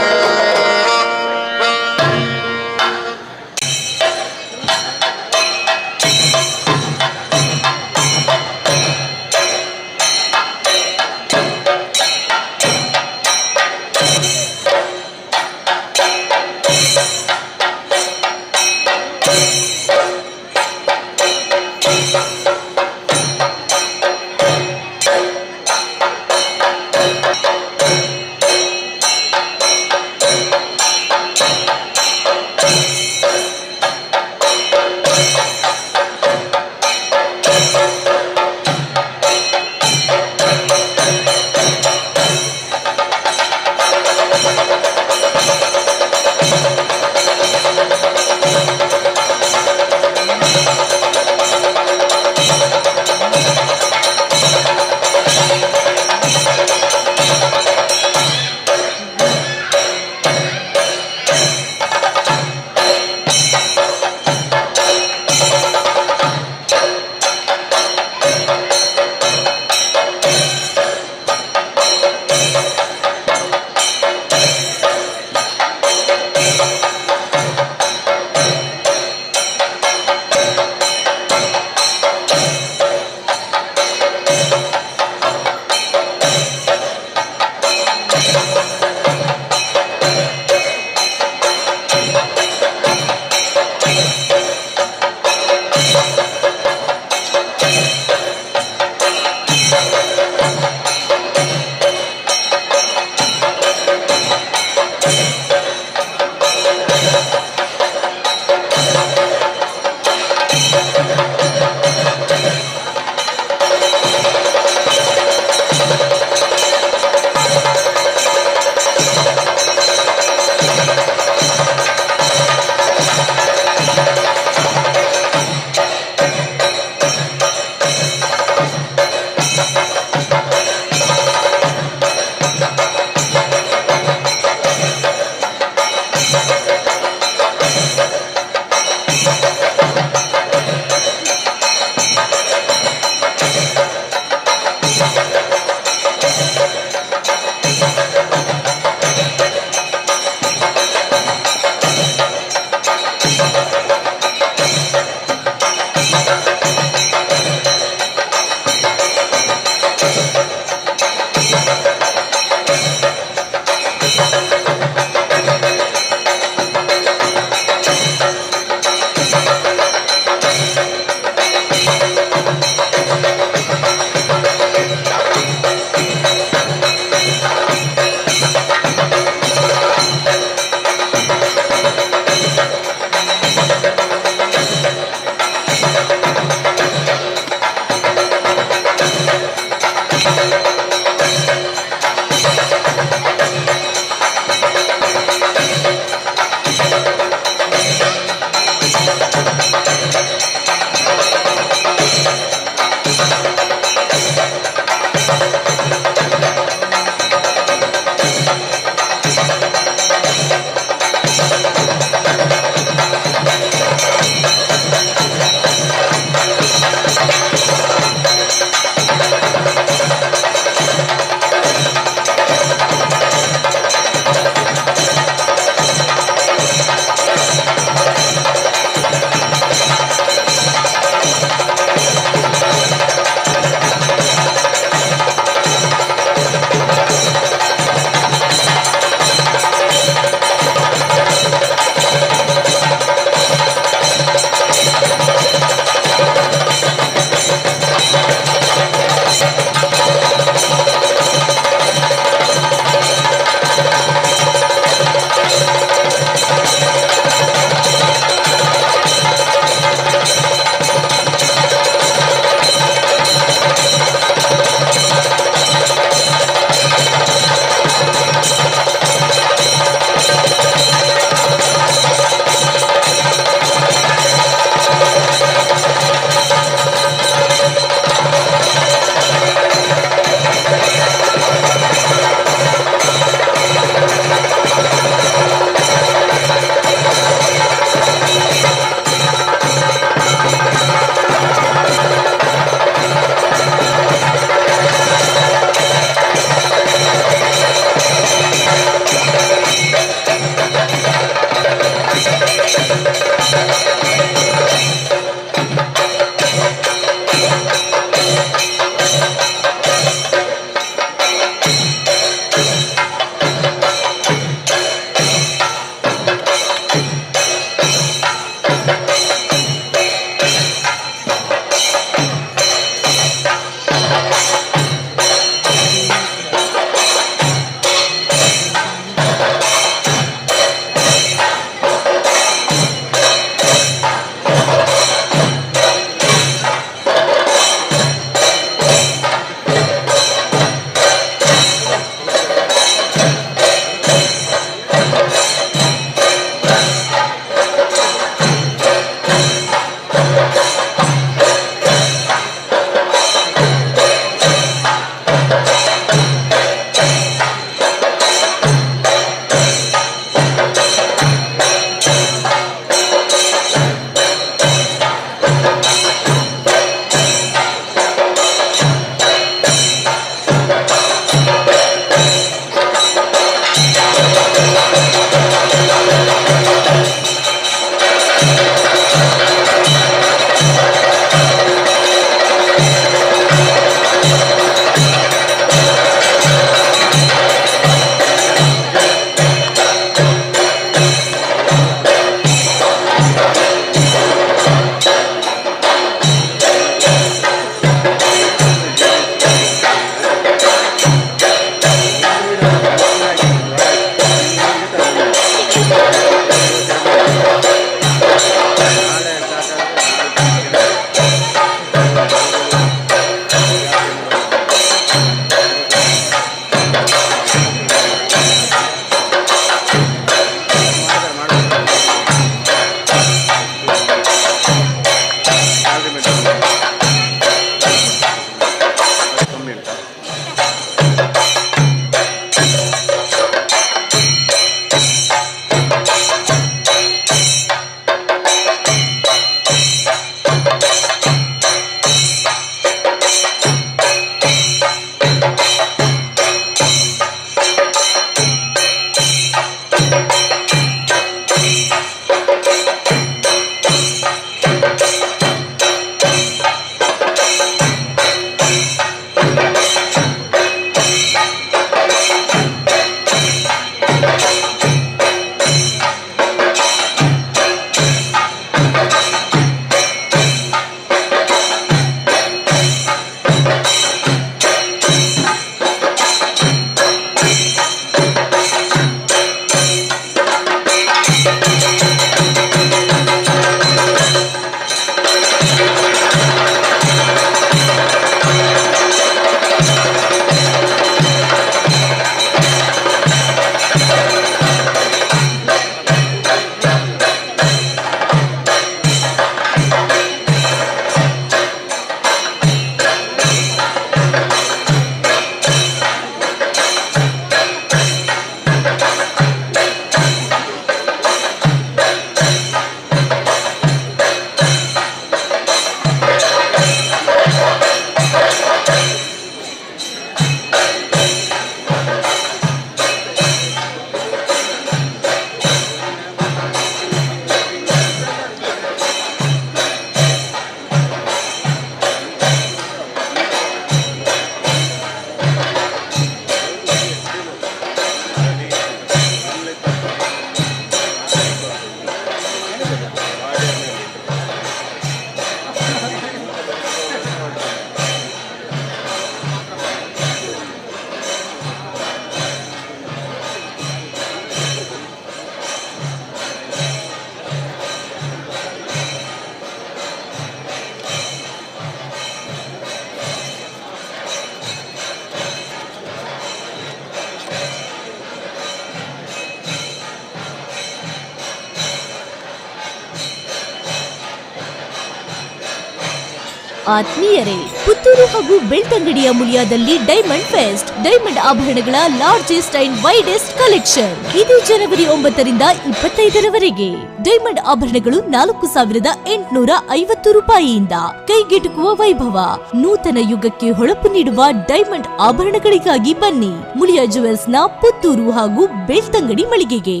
ಆತ್ಮೀಯರೇ, ಪುತ್ತೂರು ಹಾಗೂ ಬೆಳ್ತಂಗಡಿಯ ಮುಳಿಯಾದಲ್ಲಿ ಡೈಮಂಡ್ ಫೆಸ್ಟ್, ಡೈಮಂಡ್ ಆಭರಣಗಳ ಲಾರ್ಜೆಸ್ಟ್ ಅಂಡ್ ವೈಡೆಸ್ಟ್ ಕಲೆಕ್ಷನ್. ಇದೇ ಜನವರಿ 9ರಿಂದ 25ರವರೆಗೆ ಡೈಮಂಡ್ ಆಭರಣಗಳು 4850 ರೂಪಾಯಿಯಿಂದ ಕೈಗೆಟುಕುವ ವೈಭವ. ನೂತನ ಯುಗಕ್ಕೆ ಹೊಳಪು ನೀಡುವ ಡೈಮಂಡ್ ಆಭರಣಗಳಿಗಾಗಿ ಬನ್ನಿ ಮುಳಿಯಾ ಜುವೆಲ್ಸ್ನ ಪುತ್ತೂರು ಹಾಗೂ ಬೆಳ್ತಂಗಡಿ ಮಳಿಗೆಗೆ.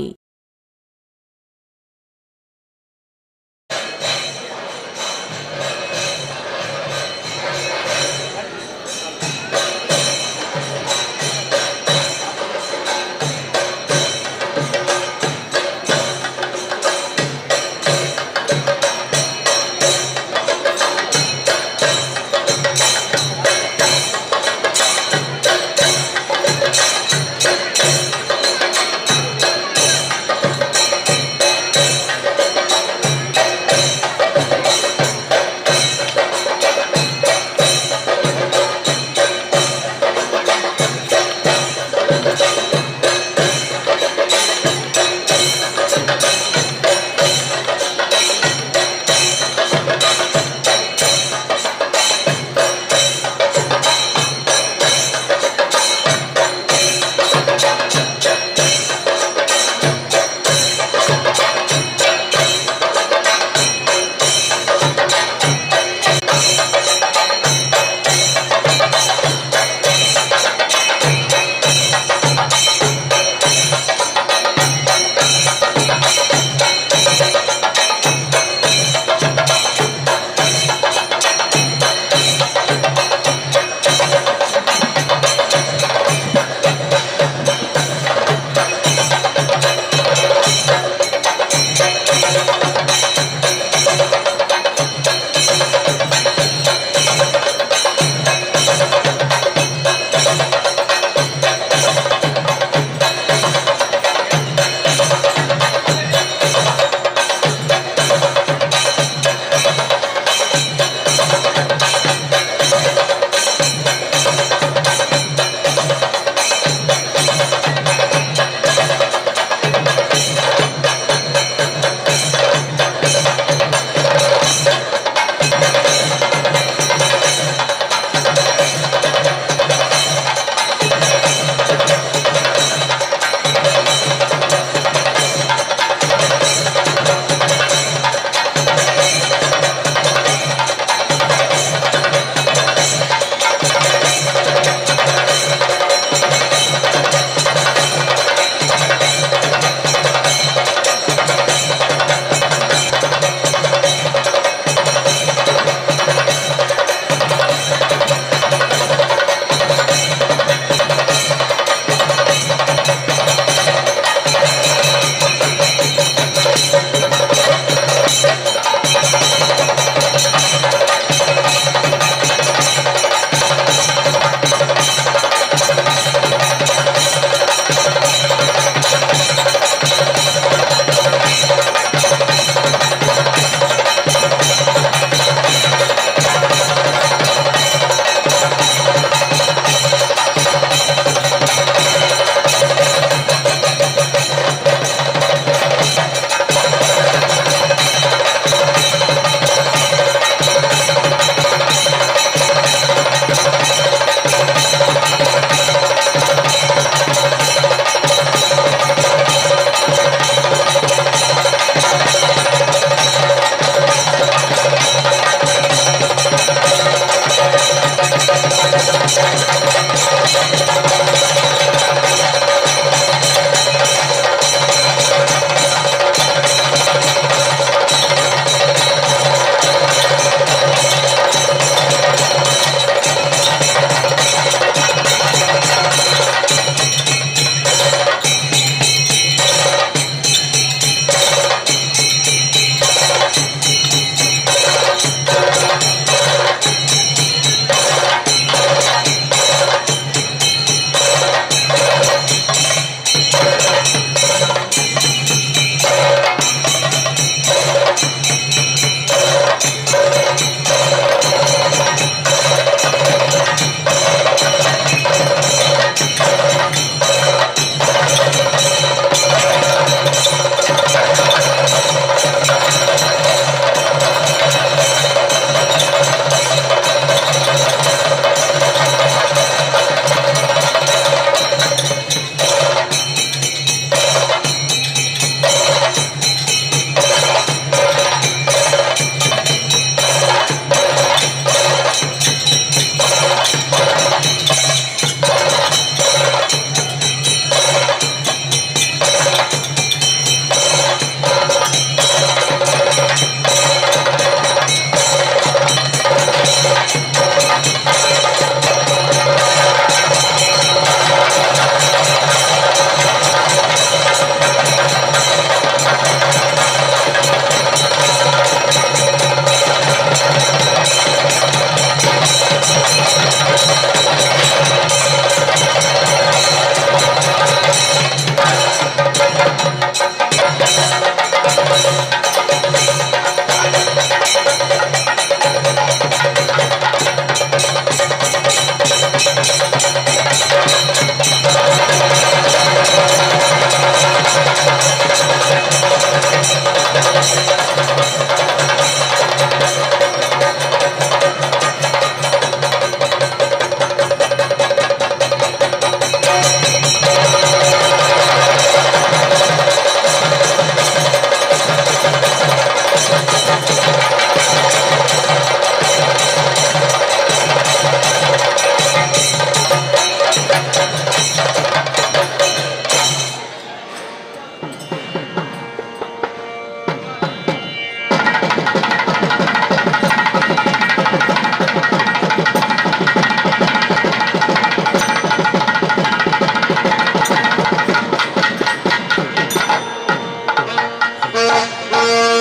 Thank you.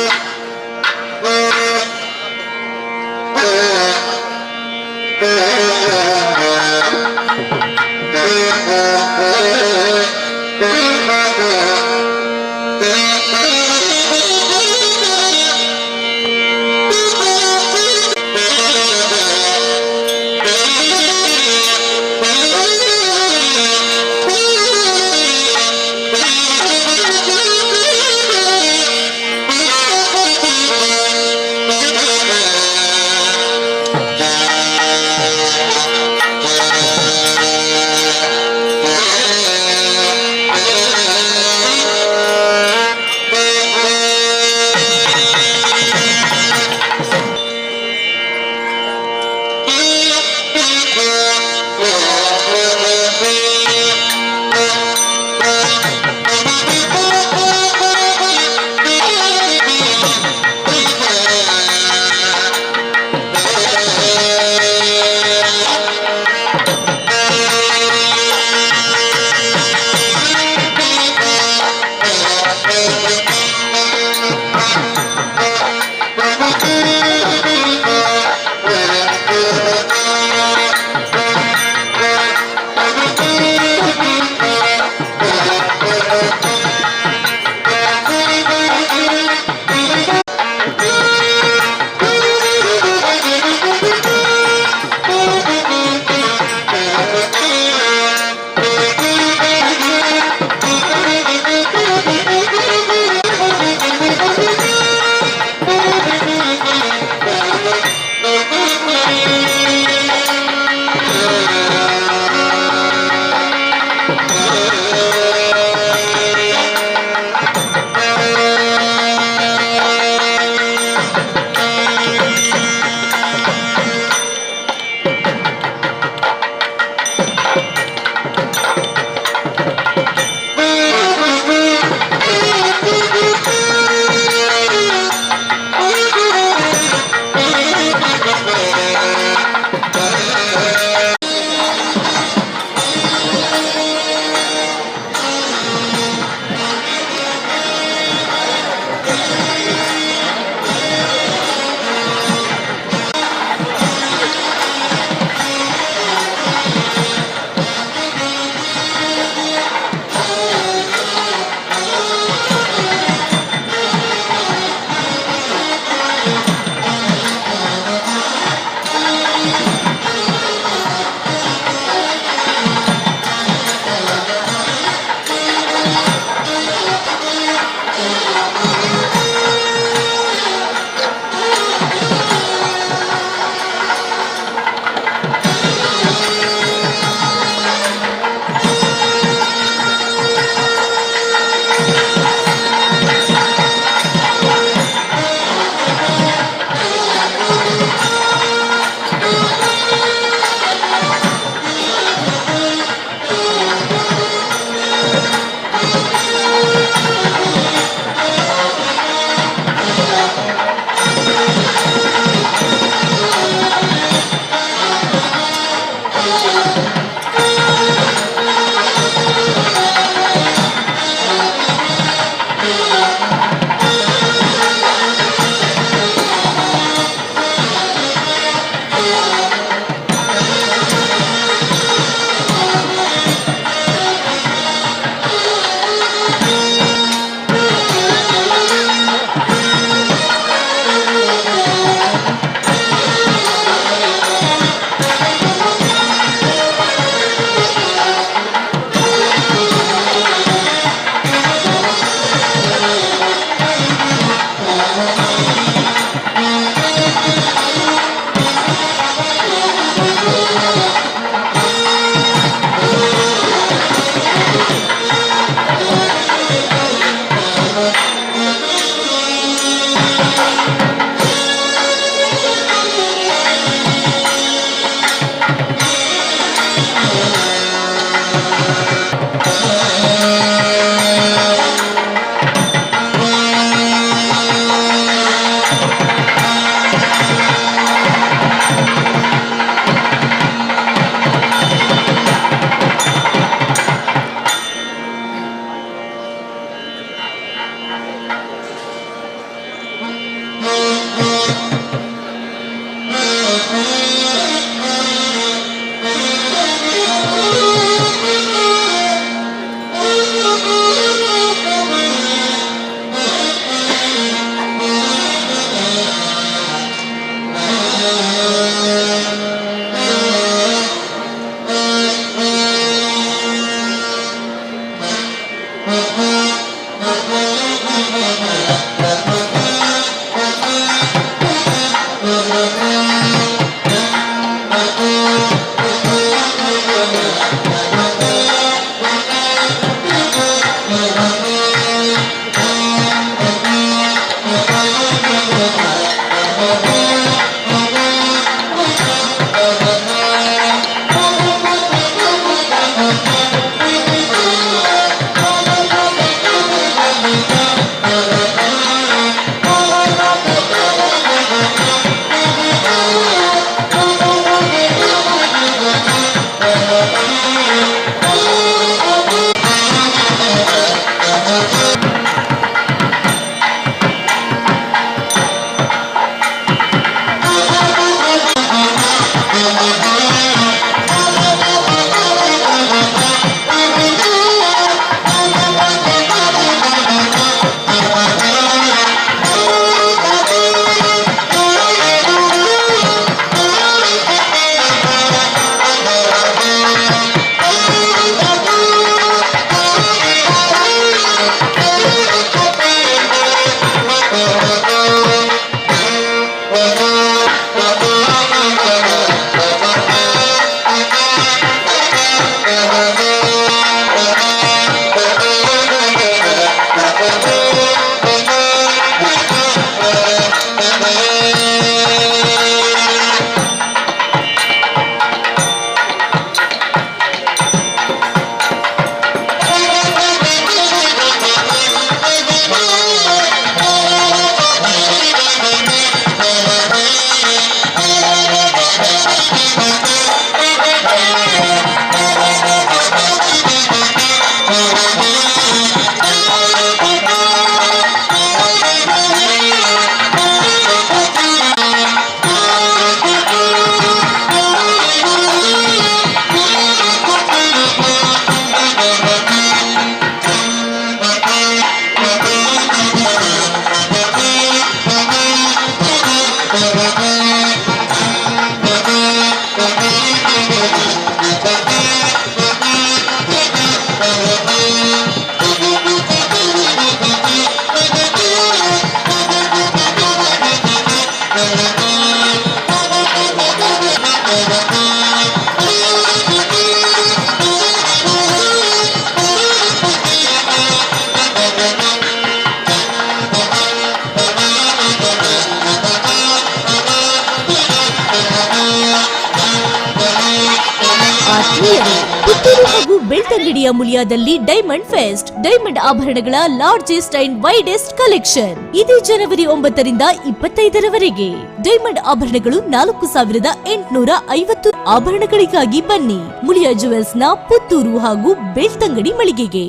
ಆತ್ಮೀಯರೇ, ಪುತ್ತೂರು ಹಾಗೂ ಬೆಳ್ತಂಗಡಿಯ ಮುಳಿಯಾದಲ್ಲಿ ಡೈಮಂಡ್ ಫೆಸ್ಟ್, ಡೈಮಂಡ್ ಆಭರಣಗಳ ಲಾರ್ಜೆಸ್ಟ್ ಅಂಡ್ ವೈಡೆಸ್ಟ್ ಕಲೆಕ್ಷನ್. ಇದೇ ಜನವರಿ 9ರಿಂದ 25ರವರೆಗೆ ಡೈಮಂಡ್ ಆಭರಣಗಳು 4850 ಆಭರಣಗಳಿಗಾಗಿ ಬನ್ನಿ ಮುಳಿಯಾ ಜುವೆಲ್ಸ್ ನ ಪುತ್ತೂರು ಹಾಗೂ ಬೆಳ್ತಂಗಡಿ ಮಳಿಗೆಗೆ.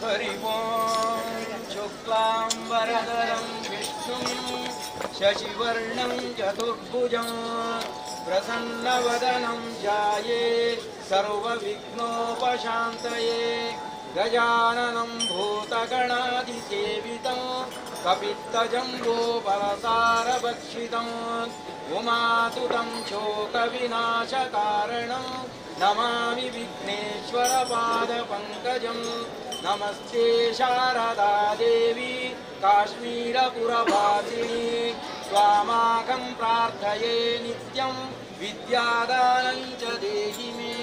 हरि ओं। शुक्लाम्बरधरं विष्णुं शशिवर्णं चतुर्भुजं प्रसन्नवदनं ध्याये सर्वविघ्नोपशान्तये। गजाननं भूतगणाधिसेवितं कपित्तजम्बूफलसारभक्षितम् उमासुतं शोकविनाशकारणं नमामि विघ्नेश्वरपादपङ्कजम्। नमस्ते शारदा देवी काश्मीरपुरवासिनी त्वामाकं प्रार्थये नित्यं विद्यादानं च देहि मे।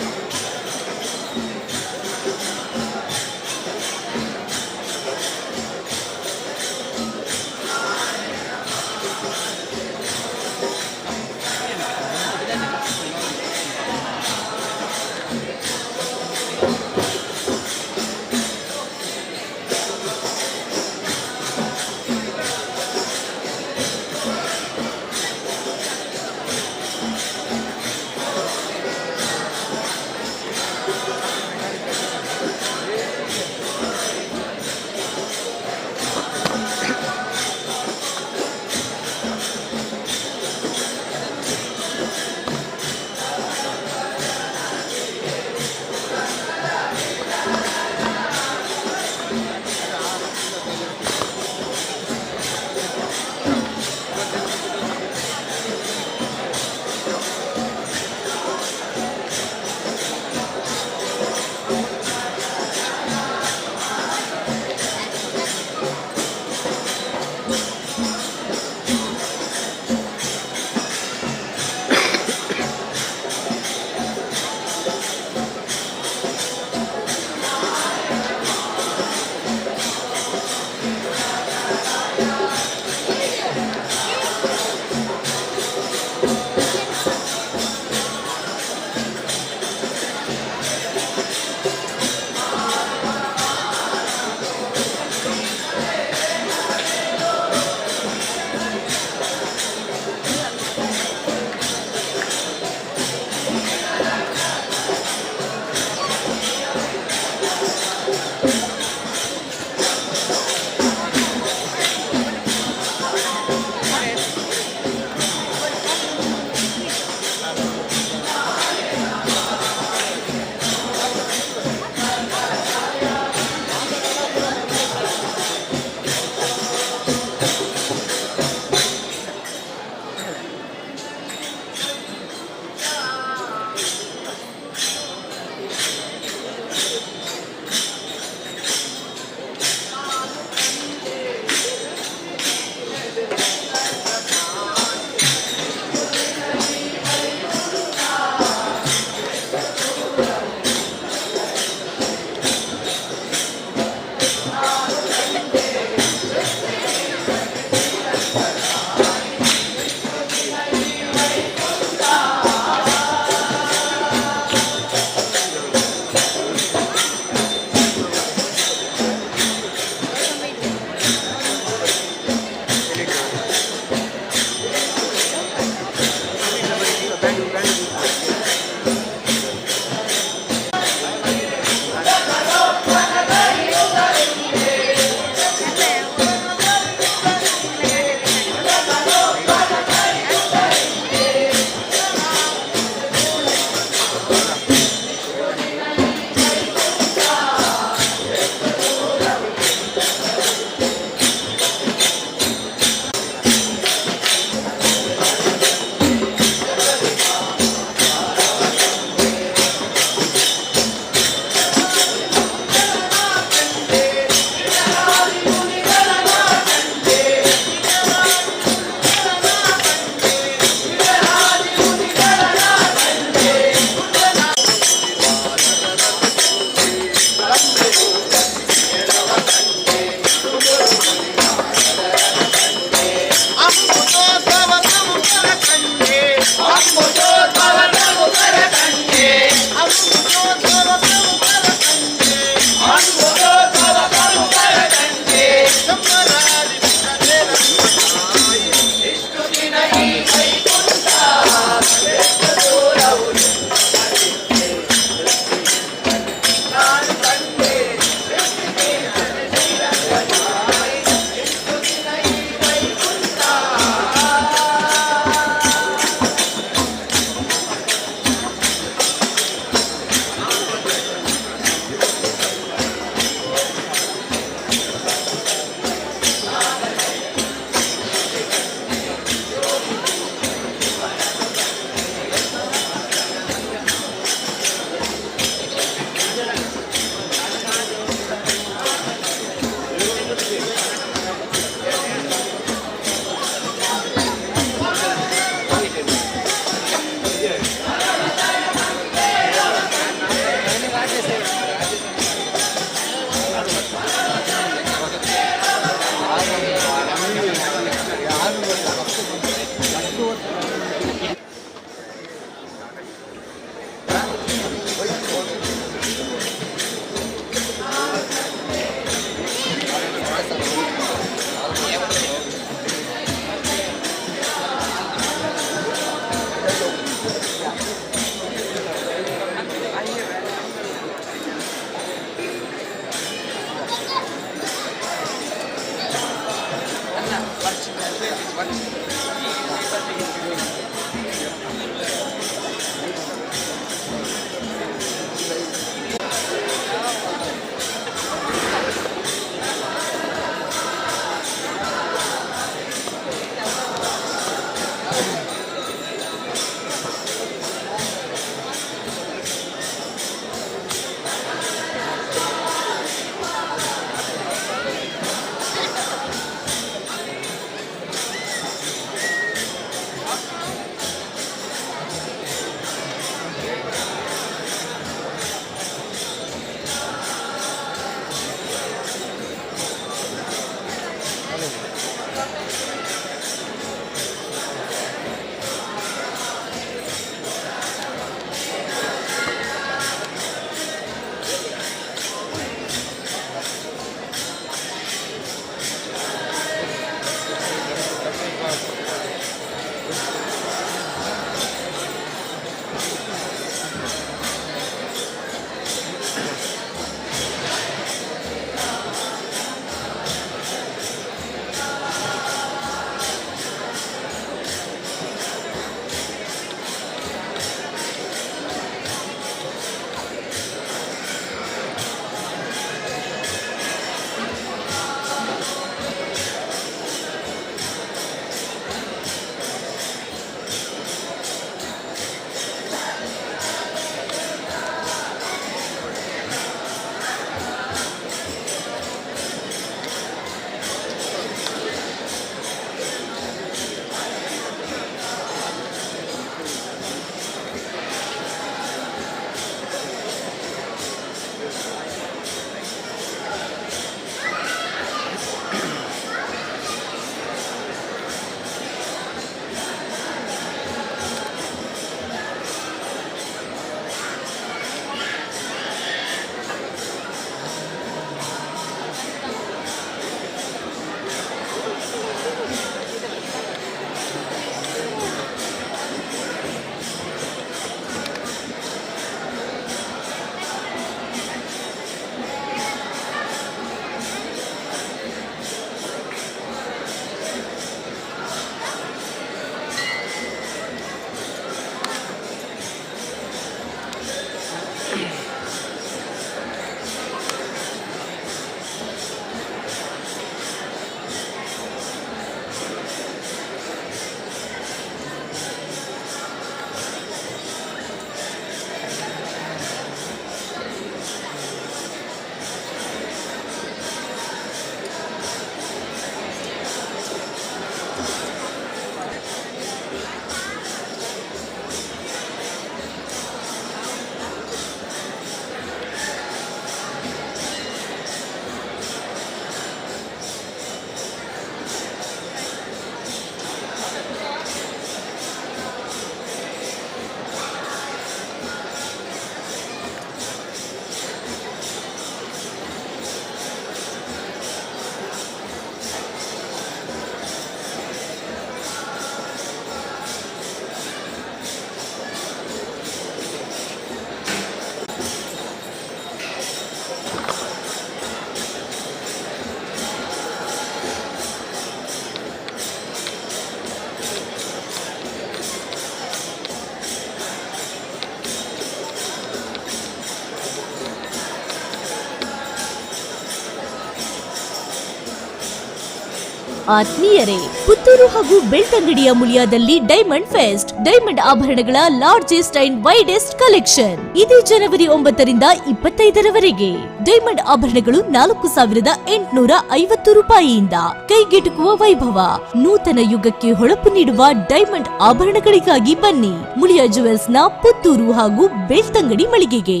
ಆತ್ಮೀಯರೇ, ಪುತ್ತೂರು ಹಾಗೂ ಬೆಳ್ತಂಗಡಿಯ ಮುಳಿಯಾದಲ್ಲಿ ಡೈಮಂಡ್ ಫೆಸ್ಟ್, ಡೈಮಂಡ್ ಆಭರಣಗಳ ಲಾರ್ಜೆಸ್ಟ್ ಅಂಡ್ ವೈಡೆಸ್ಟ್ ಕಲೆಕ್ಷನ್. ಇದೇ ಜನವರಿ 9ರಿಂದ 25ರವರೆಗೆ ಡೈಮಂಡ್ ಆಭರಣಗಳು 4850 ರೂಪಾಯಿಯಿಂದ ಕೈಗೆಟುಕುವ ವೈಭವ. ನೂತನ ಯುಗಕ್ಕೆ ಹೊಳಪು ನೀಡುವ ಡೈಮಂಡ್ ಆಭರಣಗಳಿಗಾಗಿ ಬನ್ನಿ ಮುಳಿಯಾ ಜುವೆಲ್ಸ್ನ ಪುತ್ತೂರು ಹಾಗೂ ಬೆಳ್ತಂಗಡಿ ಮಳಿಗೆಗೆ.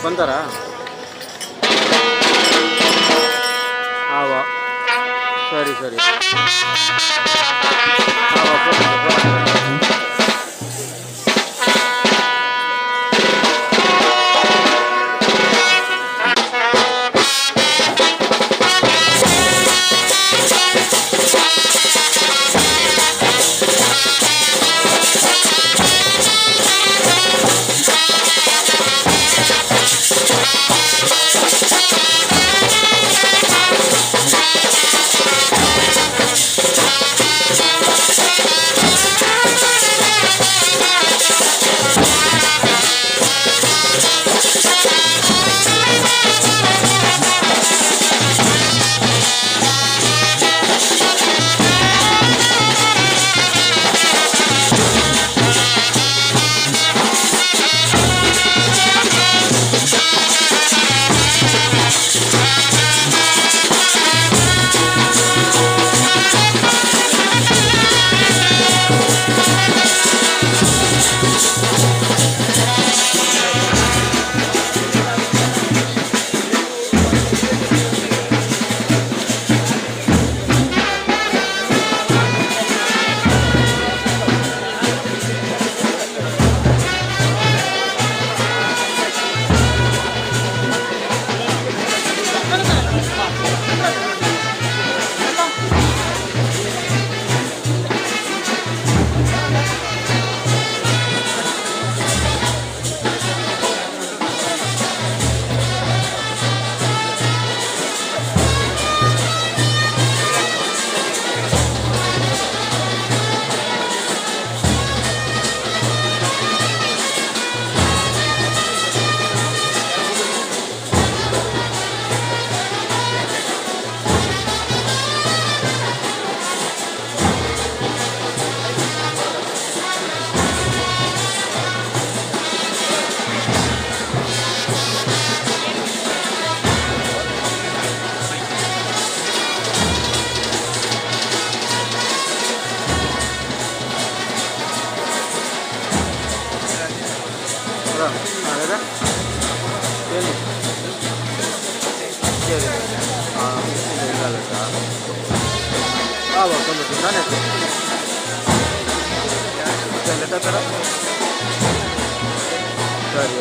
ಬಂದಾರಾ? ಆವ ಸರಿ ಸರಿ ಆವ ಫೋನ್. ಸರಿ.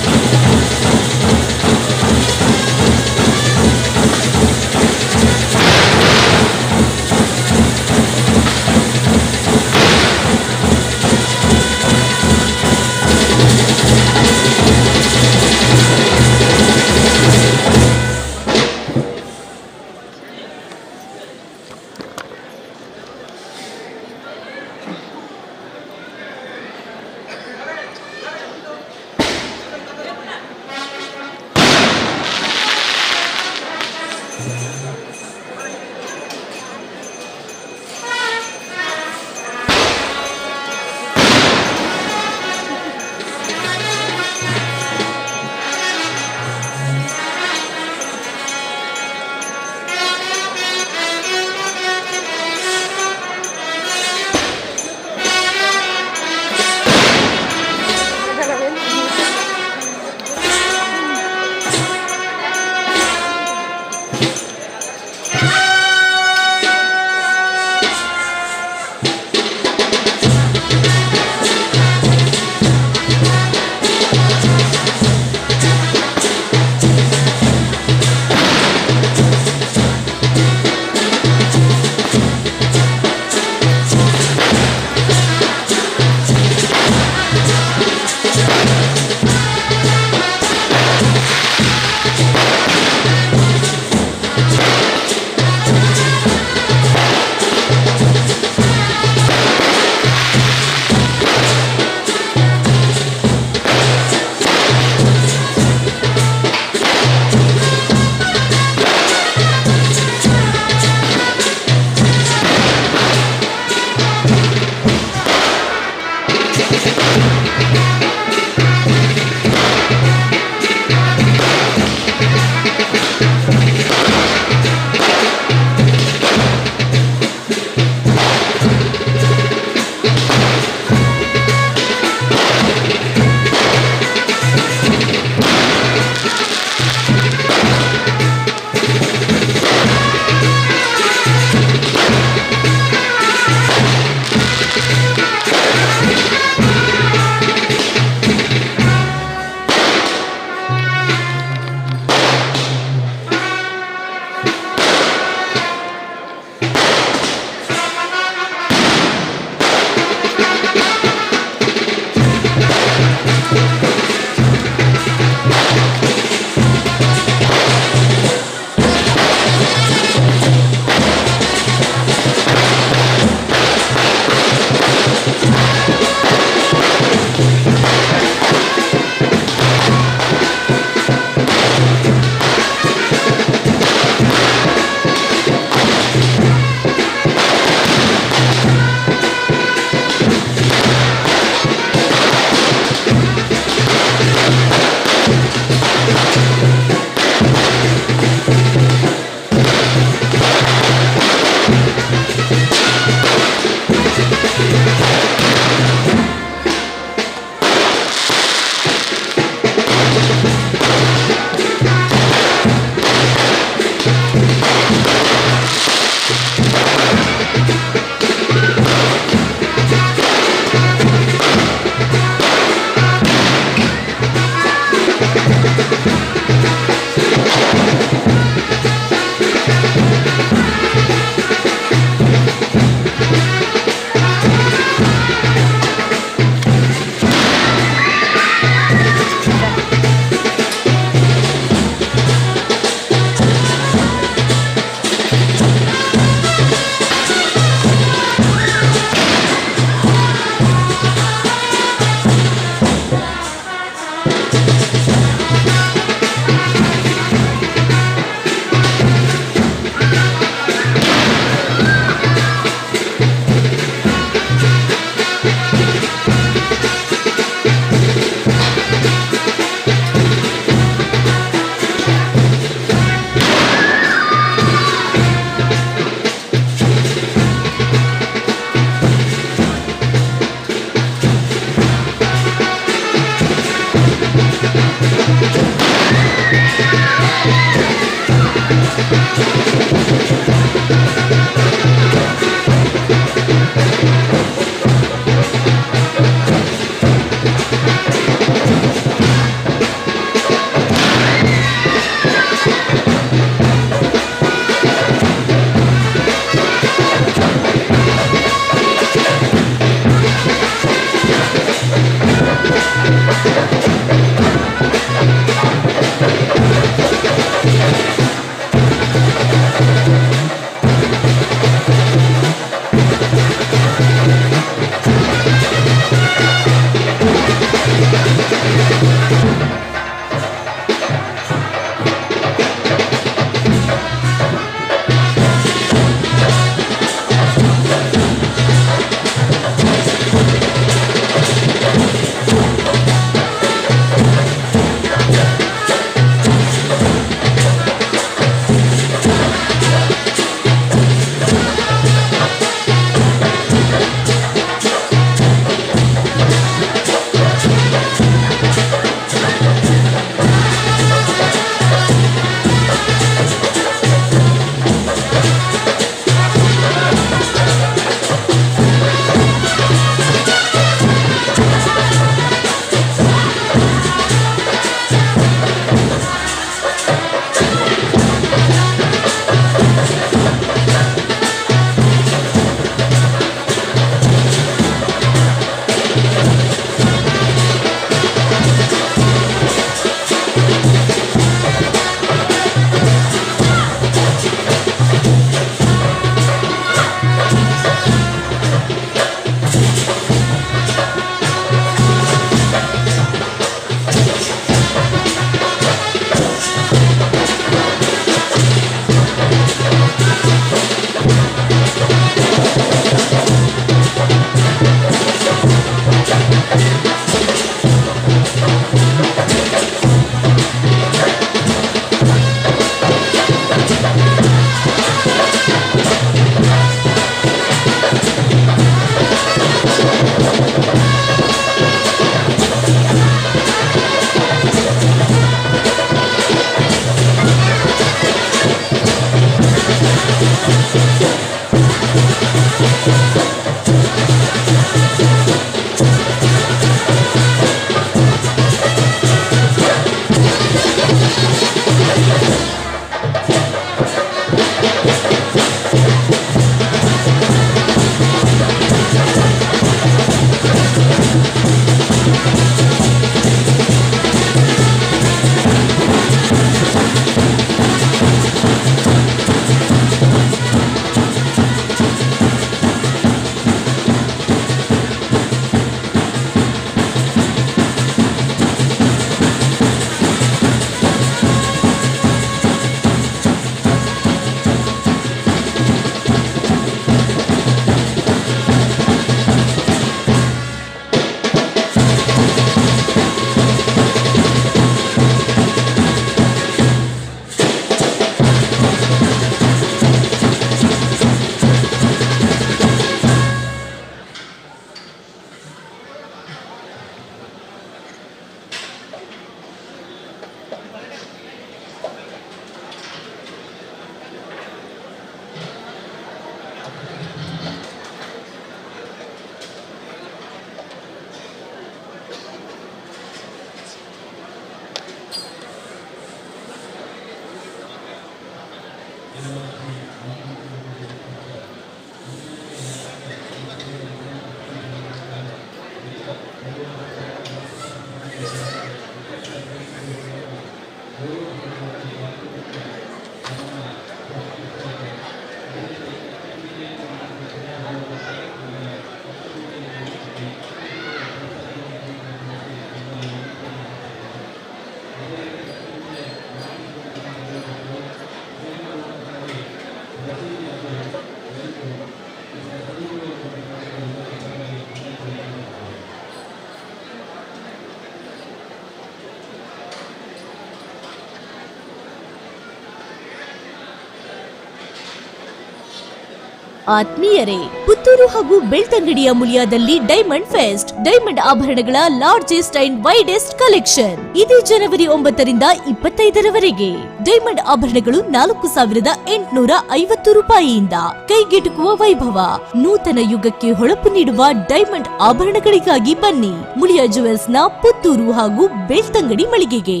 ಆತ್ಮೀಯರೇ, ಪುತ್ತೂರು ಹಾಗೂ ಬೆಳ್ತಂಗಡಿಯ ಮುಳಿಯಾದಲ್ಲಿ diamond fest, diamond ಆಭರಣಗಳ largest and widest collection. ಇದೇ ಜನವರಿ 9ರಿಂದ 25ರವರೆಗೆ ಡೈಮಂಡ್ ಆಭರಣಗಳು 4850 ರೂಪಾಯಿಯಿಂದ ಕೈಗೆಟುಕುವ ವೈಭವ. ನೂತನ ಯುಗಕ್ಕೆ ಹೊಳಪು ನೀಡುವ ಡೈಮಂಡ್ ಆಭರಣಗಳಿಗಾಗಿ ಬನ್ನಿ ಮುಳಿಯಾ ಜುವೆಲ್ಸ್ನ ಪುತ್ತೂರು ಹಾಗೂ ಬೆಳ್ತಂಗಡಿ ಮಳಿಗೆಗೆ.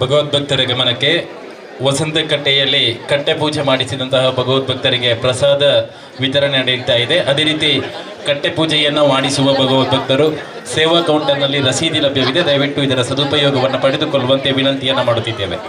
ಭಗವದ್ಭಕ್ತರ ಗಮನಕ್ಕೆ ವಸಂತಕಟ್ಟೆಯಲ್ಲಿ ಕಟ್ಟೆ ಪೂಜೆ ಮಾಡಿಸಿದಂತಹ ಭಗವದ್ಭಕ್ತರಿಗೆ ಪ್ರಸಾದ ವಿತರಣೆ ನಡೆಯುತ್ತಾ ಇದೆ. ಅದೇ ರೀತಿ ಕಟ್ಟೆ ಪೂಜೆಯನ್ನು ಮಾಡಿಸುವ ಭಗವದ್ಭಕ್ತರು ಸೇವಾ ಕೌಂಟರ್ನಲ್ಲಿ ರಸೀದಿ ಲಭ್ಯವಿದೆ. ದಯವಿಟ್ಟು ಇದರ ಸದುಪಯೋಗವನ್ನು ಪಡೆದುಕೊಳ್ಳುವಂತೆ ವಿನಂತಿಯನ್ನು ಮಾಡುತ್ತಿದ್ದೇವೆ.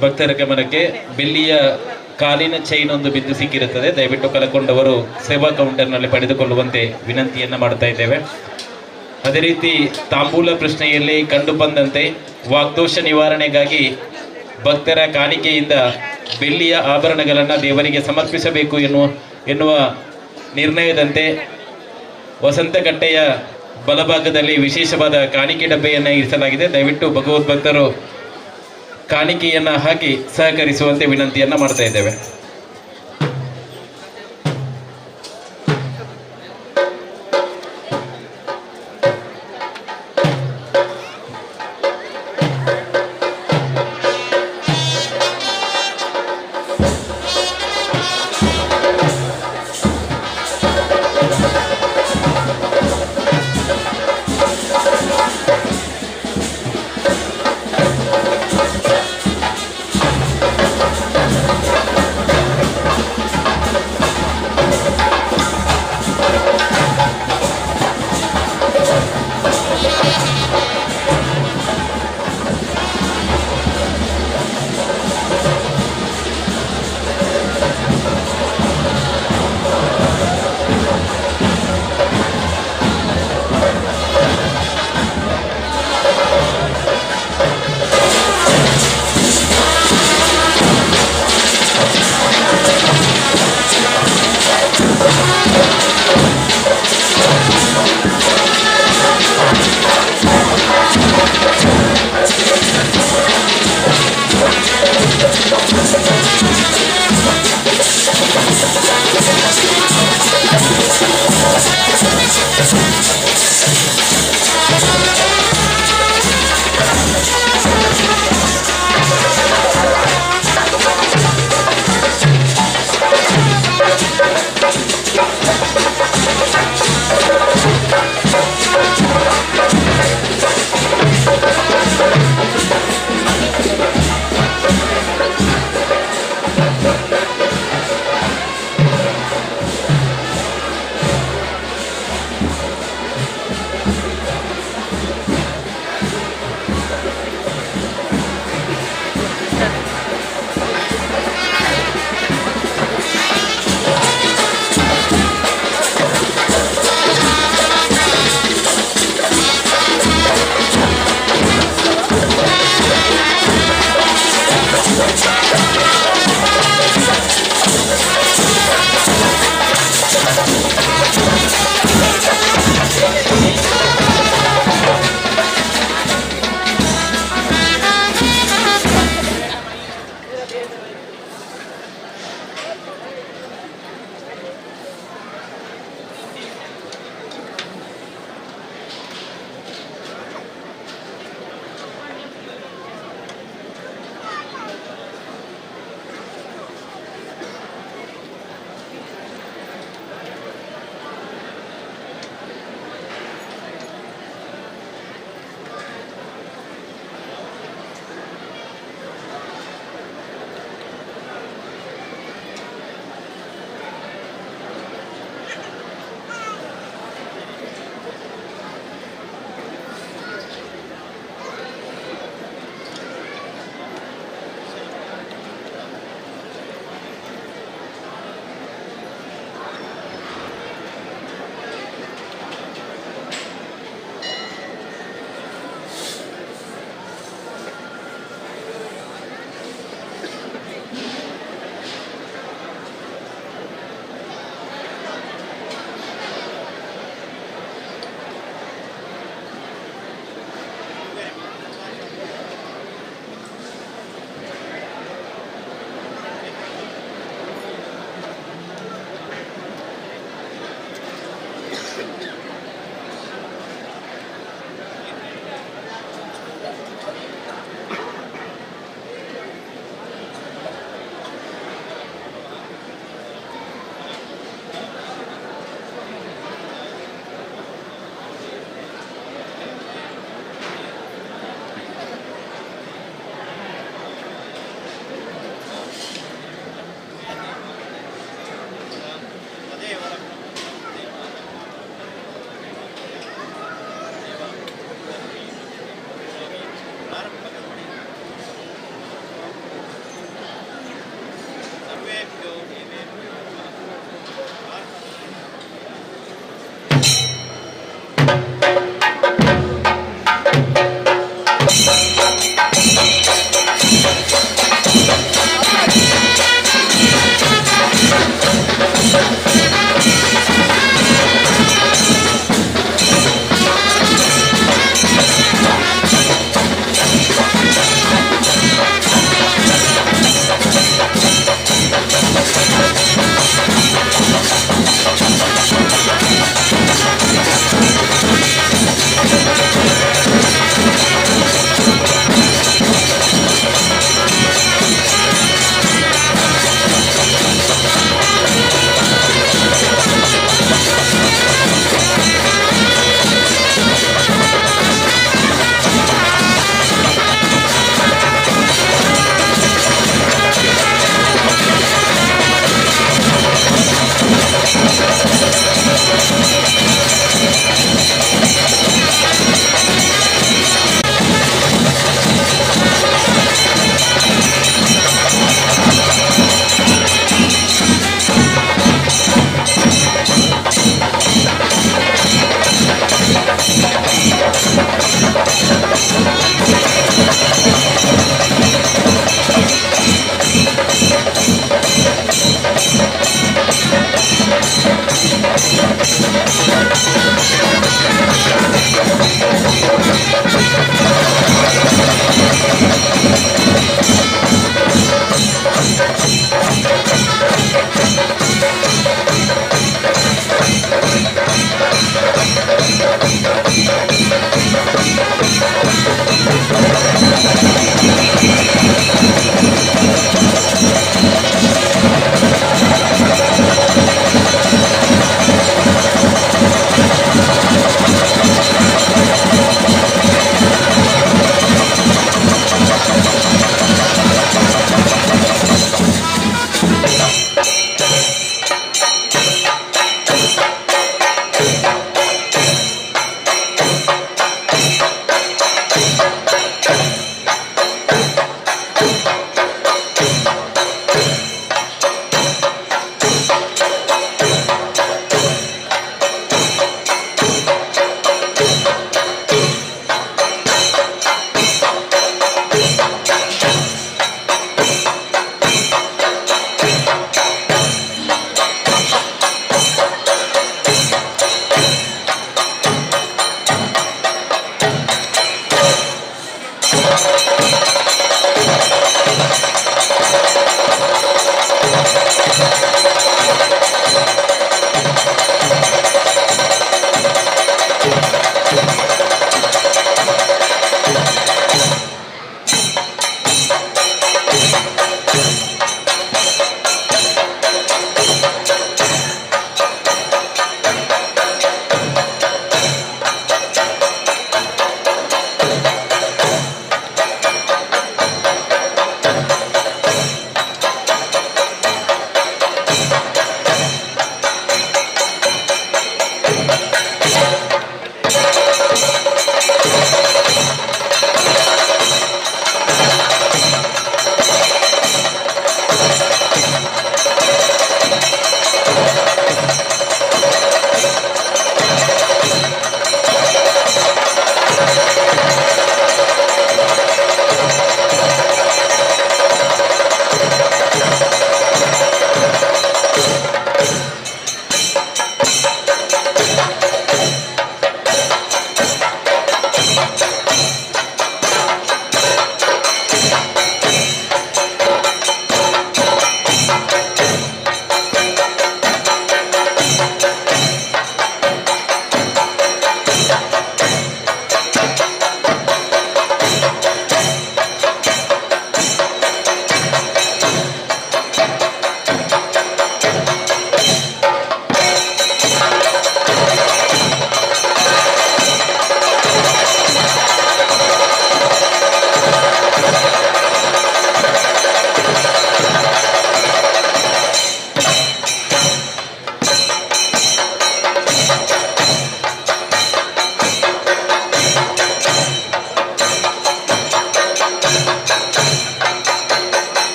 ಭಕ್ತರ ಗಮನಕ್ಕೆ ಬೆಳ್ಳಿಯ ಕಾಲಿನ ಚೈನ್ ಒಂದು ಬಿದ್ದು ಸಿಕ್ಕಿರುತ್ತದೆ. ದಯವಿಟ್ಟು ಕಳಕೊಂಡವರು ಸೇವಾ ಕೌಂಟರ್ನಲ್ಲಿ ಪಡೆದುಕೊಳ್ಳುವಂತೆ ವಿನಂತಿಯನ್ನು ಮಾಡ್ತಾ ಇದ್ದೇವೆ. ಅದೇ ರೀತಿ ತಾಂಬೂಲ ಪ್ರಶ್ನೆಯಲ್ಲಿ ಕಂಡು ಬಂದಂತೆ ವಾಗ್ದೋಷ ನಿವಾರಣೆಗಾಗಿ ಭಕ್ತರ ಕಾಣಿಕೆಯಿಂದ ಬೆಳ್ಳಿಯ ಆಭರಣಗಳನ್ನು ದೇವರಿಗೆ ಸಮರ್ಪಿಸಬೇಕು ಎನ್ನುವ ನಿರ್ಣಯದಂತೆ ವಸಂತಕಟ್ಟೆಯ ಬಲಭಾಗದಲ್ಲಿ ವಿಶೇಷವಾದ ಕಾಣಿಕೆ ಡಬ್ಬೆಯನ್ನು ಇರಿಸಲಾಗಿದೆ. ದಯವಿಟ್ಟು ಭಗವದ್ಭಕ್ತರು ಕಾಣಿಕೆಯನ್ನು ಹಾಕಿ ಸಹಕರಿಸುವಂತೆ ವಿನಂತಿಯನ್ನು ಮಾಡ್ತಾ ಇದ್ದೇವೆ.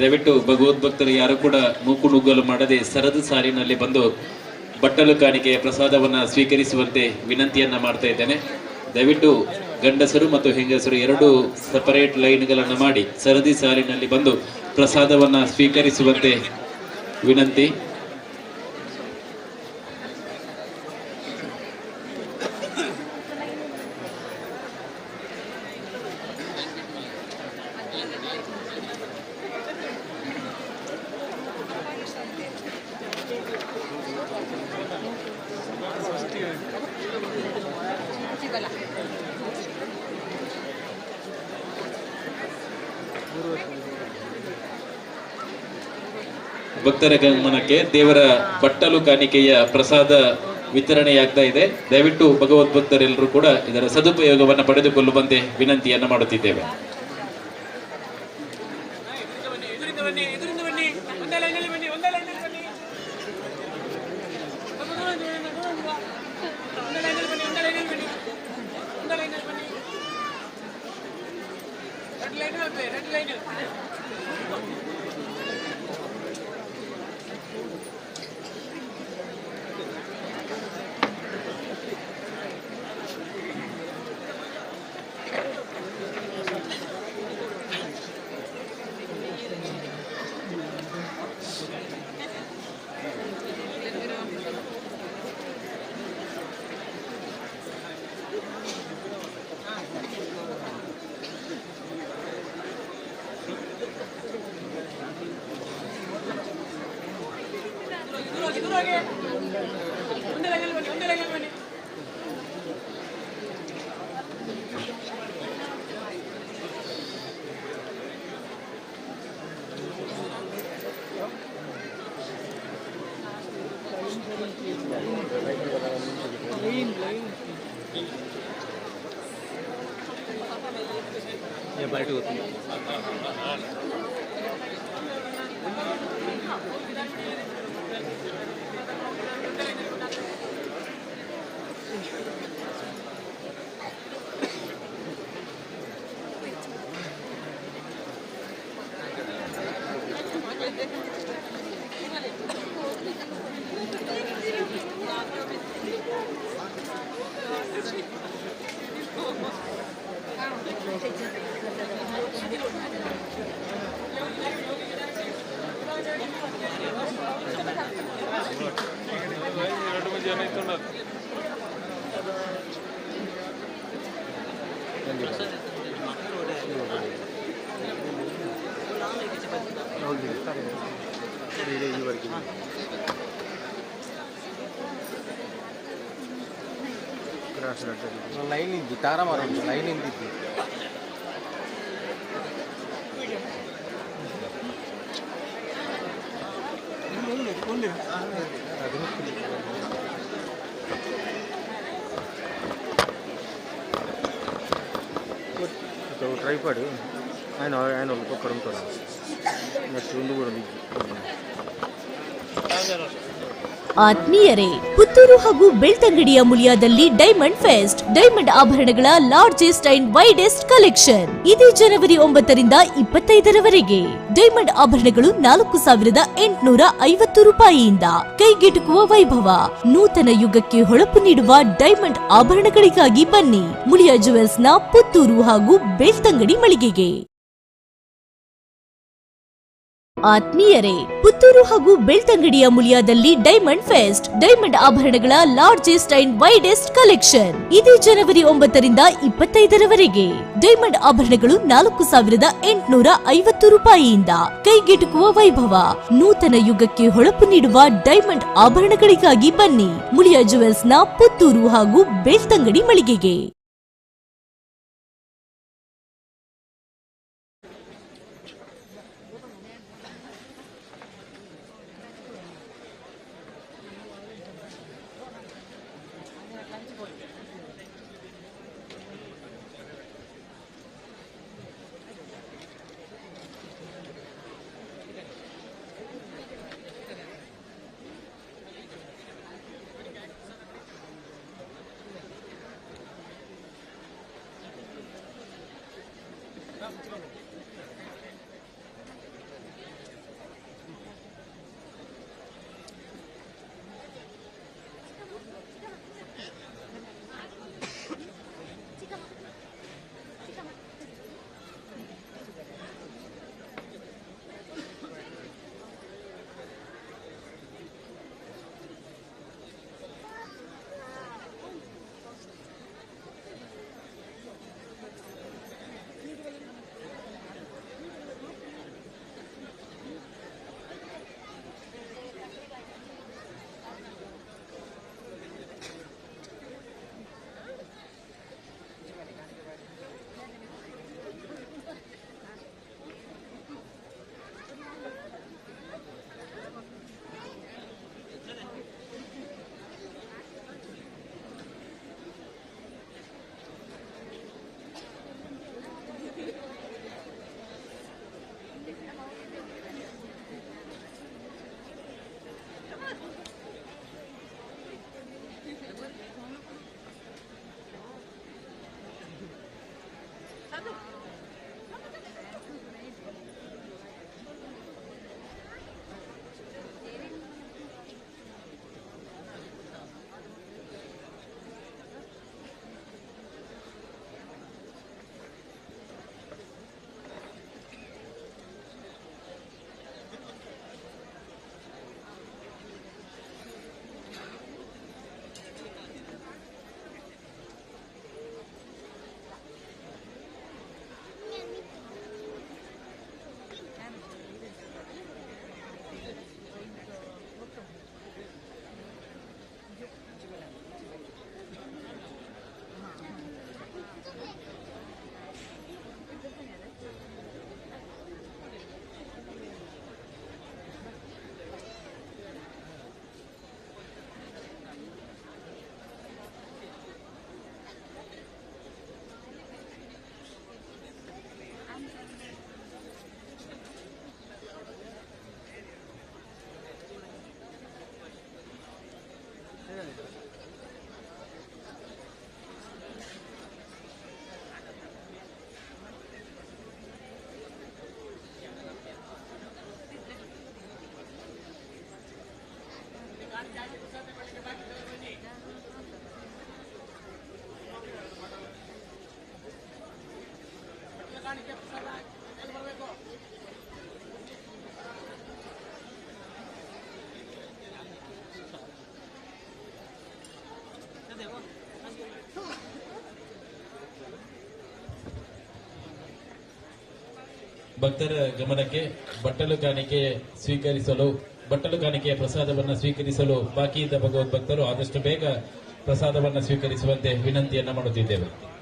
ದಯವಿಟ್ಟು ಭಗವದ್ಭಕ್ತರು ಯಾರು ಕೂಡ ಮೂಕು ನುಗ್ಗಲು ಮಾಡದೆ ಸರದು ಸಾಲಿನಲ್ಲಿ ಬಂದು ಬಟ್ಟಲು ಕಾಣಿಕೆಯ ಪ್ರಸಾದವನ್ನು ಸ್ವೀಕರಿಸುವಂತೆ ವಿನಂತಿಯನ್ನ ಮಾಡ್ತಾ ಇದ್ದೇನೆ. ದಯವಿಟ್ಟು ಗಂಡಸರು ಮತ್ತು ಹೆಂಗಸರು ಎರಡು ಸಪರೇಟ್ ಲೈನ್ಗಳನ್ನು ಮಾಡಿ ಸರದಿ ಸಾಲಿನಲ್ಲಿ ಬಂದು ಪ್ರಸಾದವನ್ನು ಸ್ವೀಕರಿಸುವಂತೆ ವಿನಂತಿ. ಭಕ್ತರ ಗಮನಕ್ಕೆ ದೇವರ ಬಟ್ಟಲು ಕಾಣಿಕೆಯ ಪ್ರಸಾದ ವಿತರಣೆಯಾಗ್ತಾ ಇದೆ. ದಯವಿಟ್ಟು ಭಗವದ್ಭಕ್ತರೆಲ್ಲರೂ ಕೂಡ ಇದರ ಸದುಪಯೋಗವನ್ನು ಪಡೆದುಕೊಳ್ಳುವಂತೆ ವಿನಂತಿಯನ್ನು ಮಾಡುತ್ತಿದ್ದೇವೆ. ಲೈನ್ ಇದ್ದು ತಾರ ಮಾರ ಲೈನ್ ಇದ್ದಿದ್ದು ಟ್ರೈಪಾಡ್ ఆయన ఆయన ఒక్కొక్కరు ఉంటారు ನೆಕ್ಸ್ಟ್ ಒಂದು ಕೂಡ ಆತ್ಮೀಯರೇ, ಪುತ್ತೂರು ಹಾಗೂ ಬೆಳ್ತಂಗಡಿಯ ಮುಳಿಯಾದಲ್ಲಿ ಡೈಮಂಡ್ ಫೆಸ್ಟ್, ಡೈಮಂಡ್ ಆಭರಣಗಳ ಲಾರ್ಜೆಸ್ಟ್ ಅಂಡ್ ವೈಡೆಸ್ಟ್ ಕಲೆಕ್ಷನ್. ಇದೇ ಜನವರಿ 9ರಿಂದ 25ರವರೆಗೆ ಡೈಮಂಡ್ ಆಭರಣಗಳು 4850 ರೂಪಾಯಿಯಿಂದ ಕೈಗೆಟುಕುವ ವೈಭವ. ನೂತನ ಯುಗಕ್ಕೆ ಹೊಳಪು ನೀಡುವ ಡೈಮಂಡ್ ಆಭರಣಗಳಿಗಾಗಿ ಬನ್ನಿ ಮುಳಿಯಾ ಜುವೆಲ್ಸ್ನ ಪುತ್ತೂರು ಹಾಗೂ ಬೆಳ್ತಂಗಡಿ ಮಳಿಗೆಗೆ. ಆತ್ಮೀಯರೇ, ಪುತ್ತೂರು ಹಾಗೂ ಬೆಳ್ತಂಗಡಿಯ ಮುಳಿಯಾದಲ್ಲಿ ಡೈಮಂಡ್ ಫೆಸ್ಟ್, ಡೈಮಂಡ್ ಆಭರಣಗಳ ಲಾರ್ಜೆಸ್ಟ್ ಅಂಡ್ ವೈಡೆಸ್ಟ್ ಕಲೆಕ್ಷನ್. ಇದೇ ಜನವರಿ 9ರಿಂದ 25ರವರೆಗೆ ಡೈಮಂಡ್ ಆಭರಣಗಳು 4850 ರೂಪಾಯಿಯಿಂದ ಕೈಗೆಟುಕುವ ವೈಭವ. ನೂತನ ಯುಗಕ್ಕೆ ಹೊಳಪು ನೀಡುವ ಡೈಮಂಡ್ ಆಭರಣಗಳಿಗಾಗಿ ಬನ್ನಿ ಮುಳಿಯಾ ಜುವೆಲ್ಸ್ನ ಪುತ್ತೂರು ಹಾಗೂ ಬೆಳ್ತಂಗಡಿ ಮಳಿಗೆಗೆ. ಕಾಣಿಕೆ ಪ್ರಸಾದ ಎಲ್ಲಿ ಬರಬೇಕು? ಭಕ್ತರ ಗಮನಕ್ಕೆ ಬಟ್ಟಲು ಕಾಣಿಕೆ ಸ್ವೀಕರಿಸಲು, ಬಟ್ಟಲು ಕಾಣಿಕೆಯ ಪ್ರಸಾದವನ್ನು ಸ್ವೀಕರಿಸಲು ಬಾಕಿ ಇದ್ದ ಭಗವದ್ ಭಕ್ತರು ಆದಷ್ಟು ಬೇಗ ಪ್ರಸಾದವನ್ನು ಸ್ವೀಕರಿಸುವಂತೆ ವಿನಂತಿಯನ್ನ ಮಾಡುತ್ತಿದ್ದೇವೆ.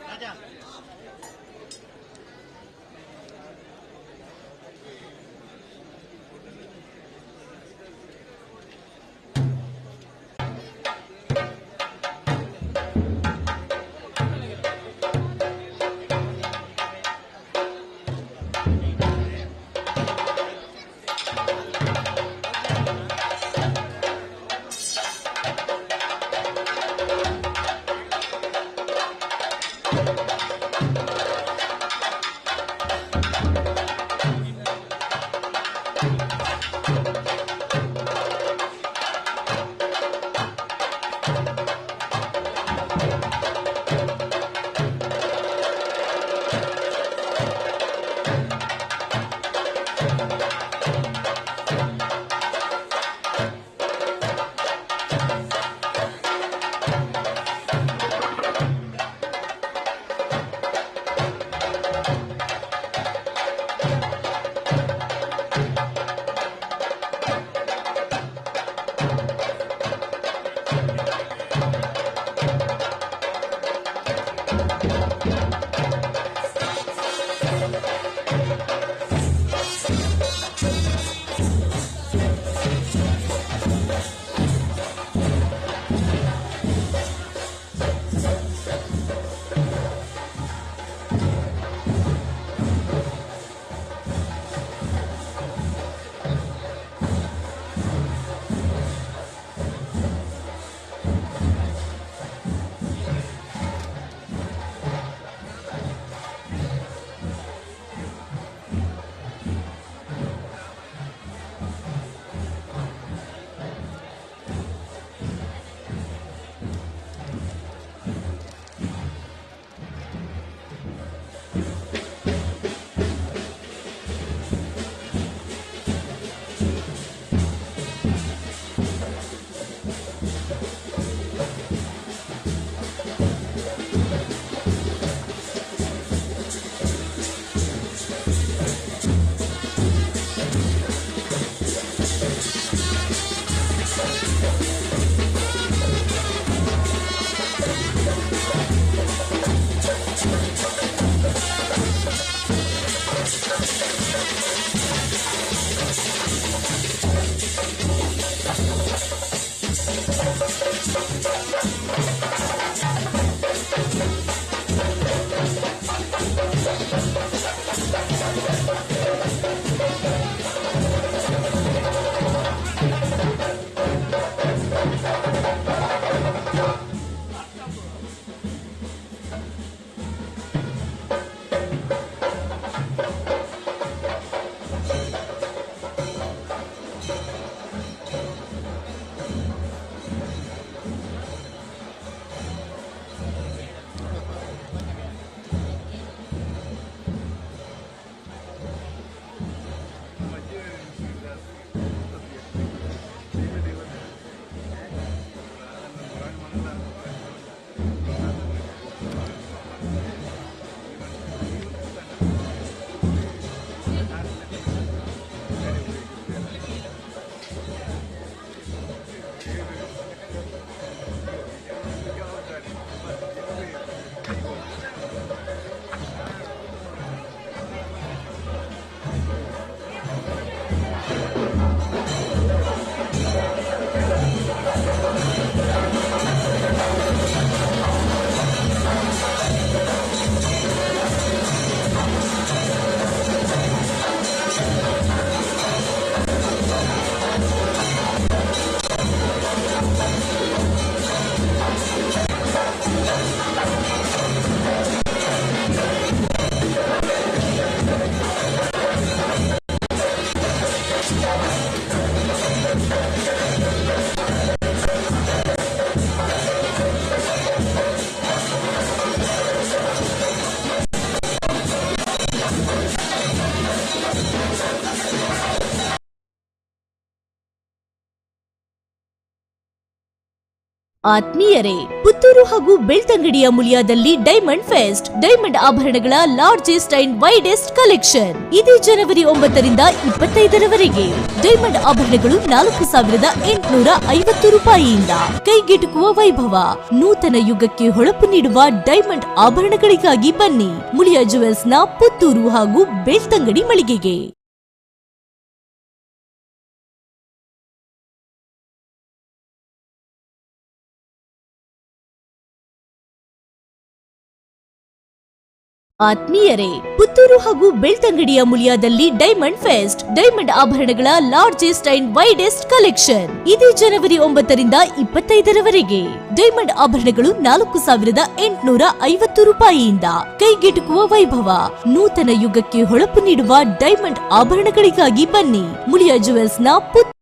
ರಾಜಾ. ಆತ್ಮೀಯರೇ, ಪುತ್ತೂರು ಹಾಗೂ ಬೆಳ್ತಂಗಡಿಯ ಮುಳಿಯಾದಲ್ಲಿ ಡೈಮಂಡ್ ಫೆಸ್ಟ್, ಡೈಮಂಡ್ ಆಭರಣಗಳ ಲಾರ್ಜೆಸ್ಟ್ ಅಂಡ್ ವೈಡೆಸ್ಟ್ ಕಲೆಕ್ಷನ್. ಇದೇ ಜನವರಿ 9ರಿಂದ 25ರವರೆಗೆ ಡೈಮಂಡ್ ಆಭರಣಗಳು 4850 ರೂಪಾಯಿಯಿಂದ ಕೈಗೆಟುಕುವ ವೈಭವ. ನೂತನ ಯುಗಕ್ಕೆ ಹೊಳಪು ನೀಡುವ ಡೈಮಂಡ್ ಆಭರಣಗಳಿಗಾಗಿ ಬನ್ನಿ ಮುಳಿಯಾ ಜುವೆಲ್ಸ್ನ ಪುತ್ತೂರು ಹಾಗೂ ಬೆಳ್ತಂಗಡಿ ಮಳಿಗೆಗೆ. ಆತ್ಮೀಯರೇ, ಪುತ್ತೂರು ಹಾಗೂ ಬೆಳ್ತಂಗಡಿಯ ಮುಳಿಯಾದಲ್ಲಿ ಡೈಮಂಡ್ ಫೆಸ್ಟ್, ಡೈಮಂಡ್ ಆಭರಣಗಳ ಲಾರ್ಜೆಸ್ಟ್ ಅಂಡ್ ವೈಡೆಸ್ಟ್ ಕಲೆಕ್ಷನ್. ಇದೇ ಜನವರಿ 9ರಿಂದ 25ರವರೆಗೆ ಡೈಮಂಡ್ ಆಭರಣಗಳು 4850 ರೂಪಾಯಿಯಿಂದ ಕೈಗೆಟುಕುವ ವೈಭವ. ನೂತನ ಯುಗಕ್ಕೆ ಹೊಳಪು ನೀಡುವ ಡೈಮಂಡ್ ಆಭರಣಗಳಿಗಾಗಿ ಬನ್ನಿ ಮುಳಿಯಾ ಜುವೆಲ್ಸ್ನ ಪುತ್ತೂರು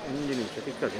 ಒಂಜಿ ನಿಮಿಷ ತಿಕ್ಕದೆ.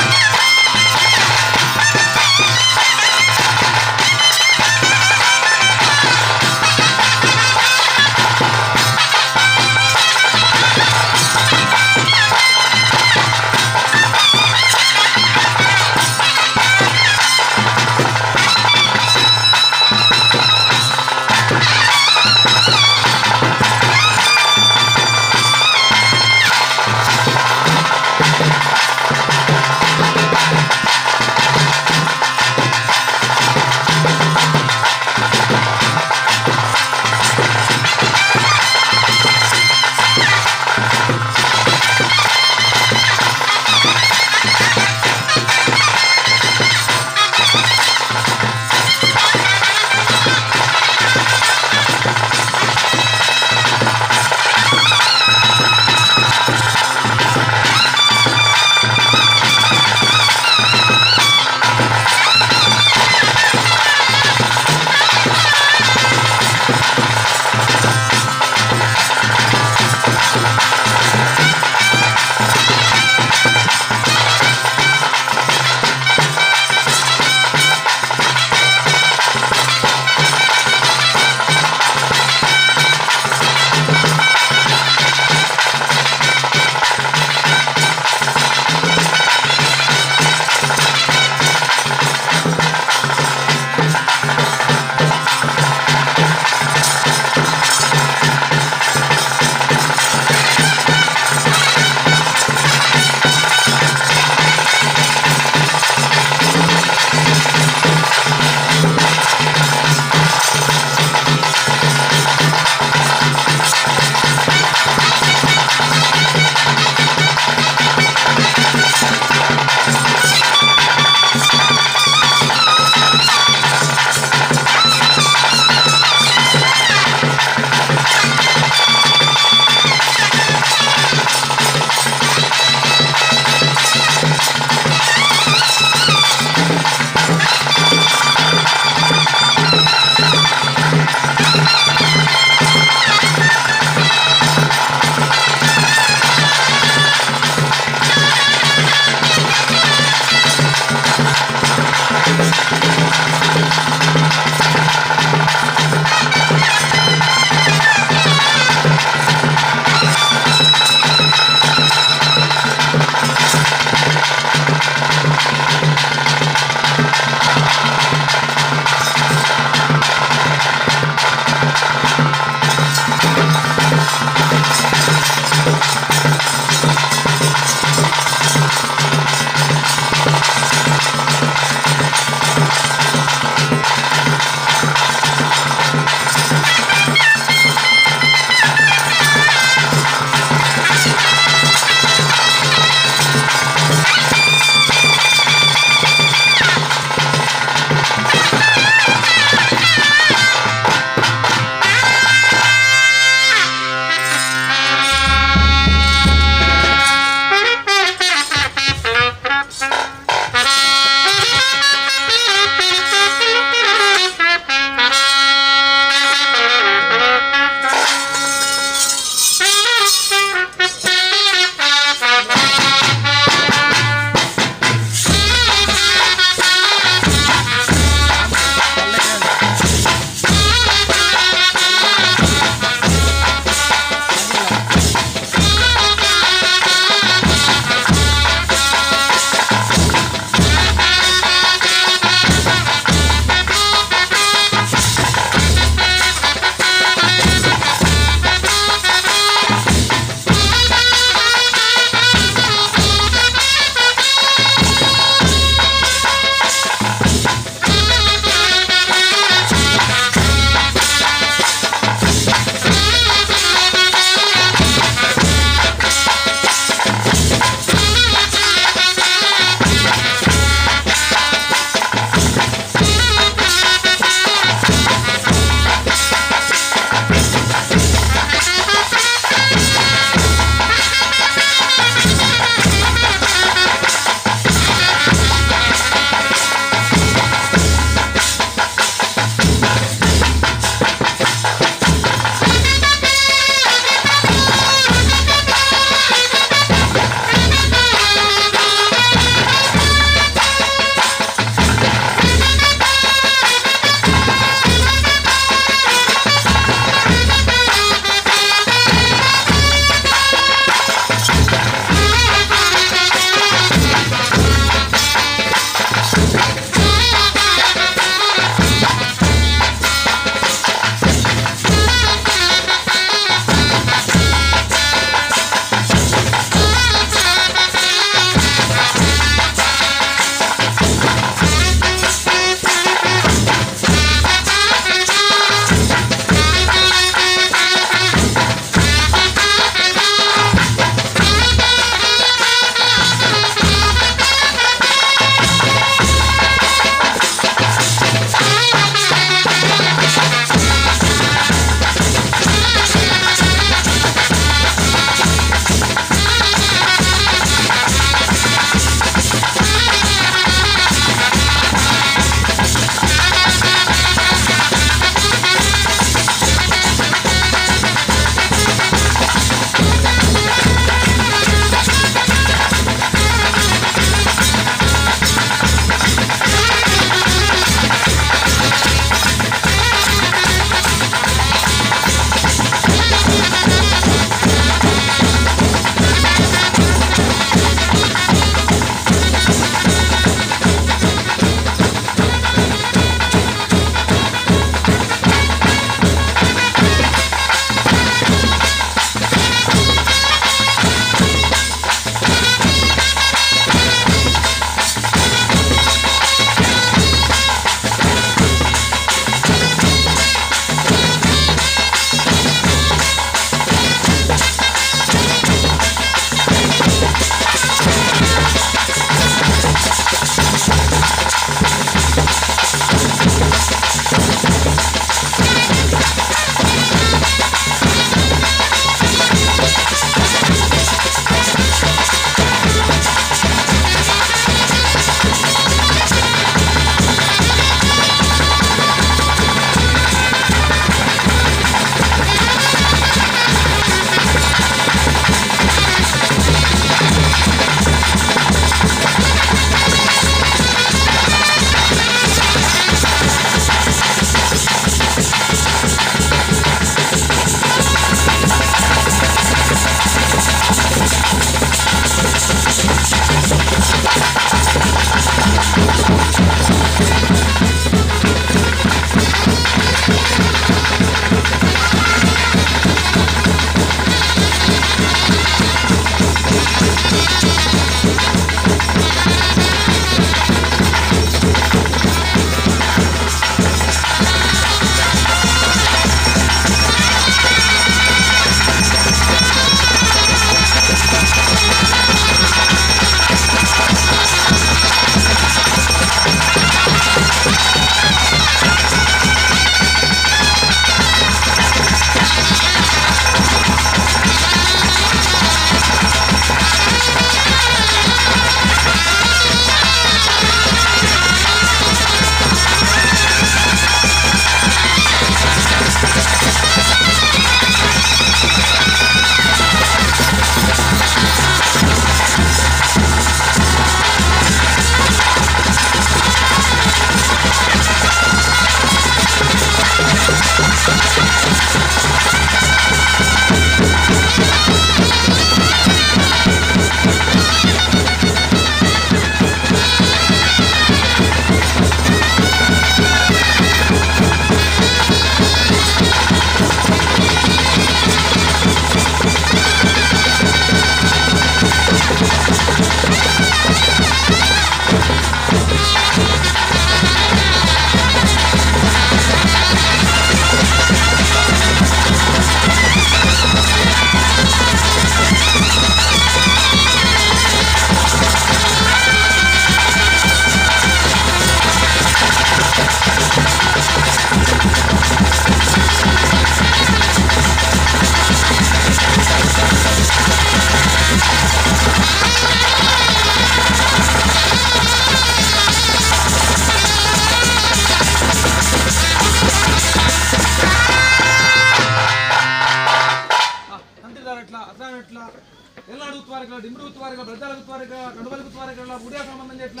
ಬೆಳಜಾಲ ಗುತ್ತುವಾರಿಗ ಕಡುಬಲಿ ಗುತ್ತುವಾರಿಗಳ ಬುಡಿಯ ಸಾಮಾನ್ಯ ಎಟ್ಲ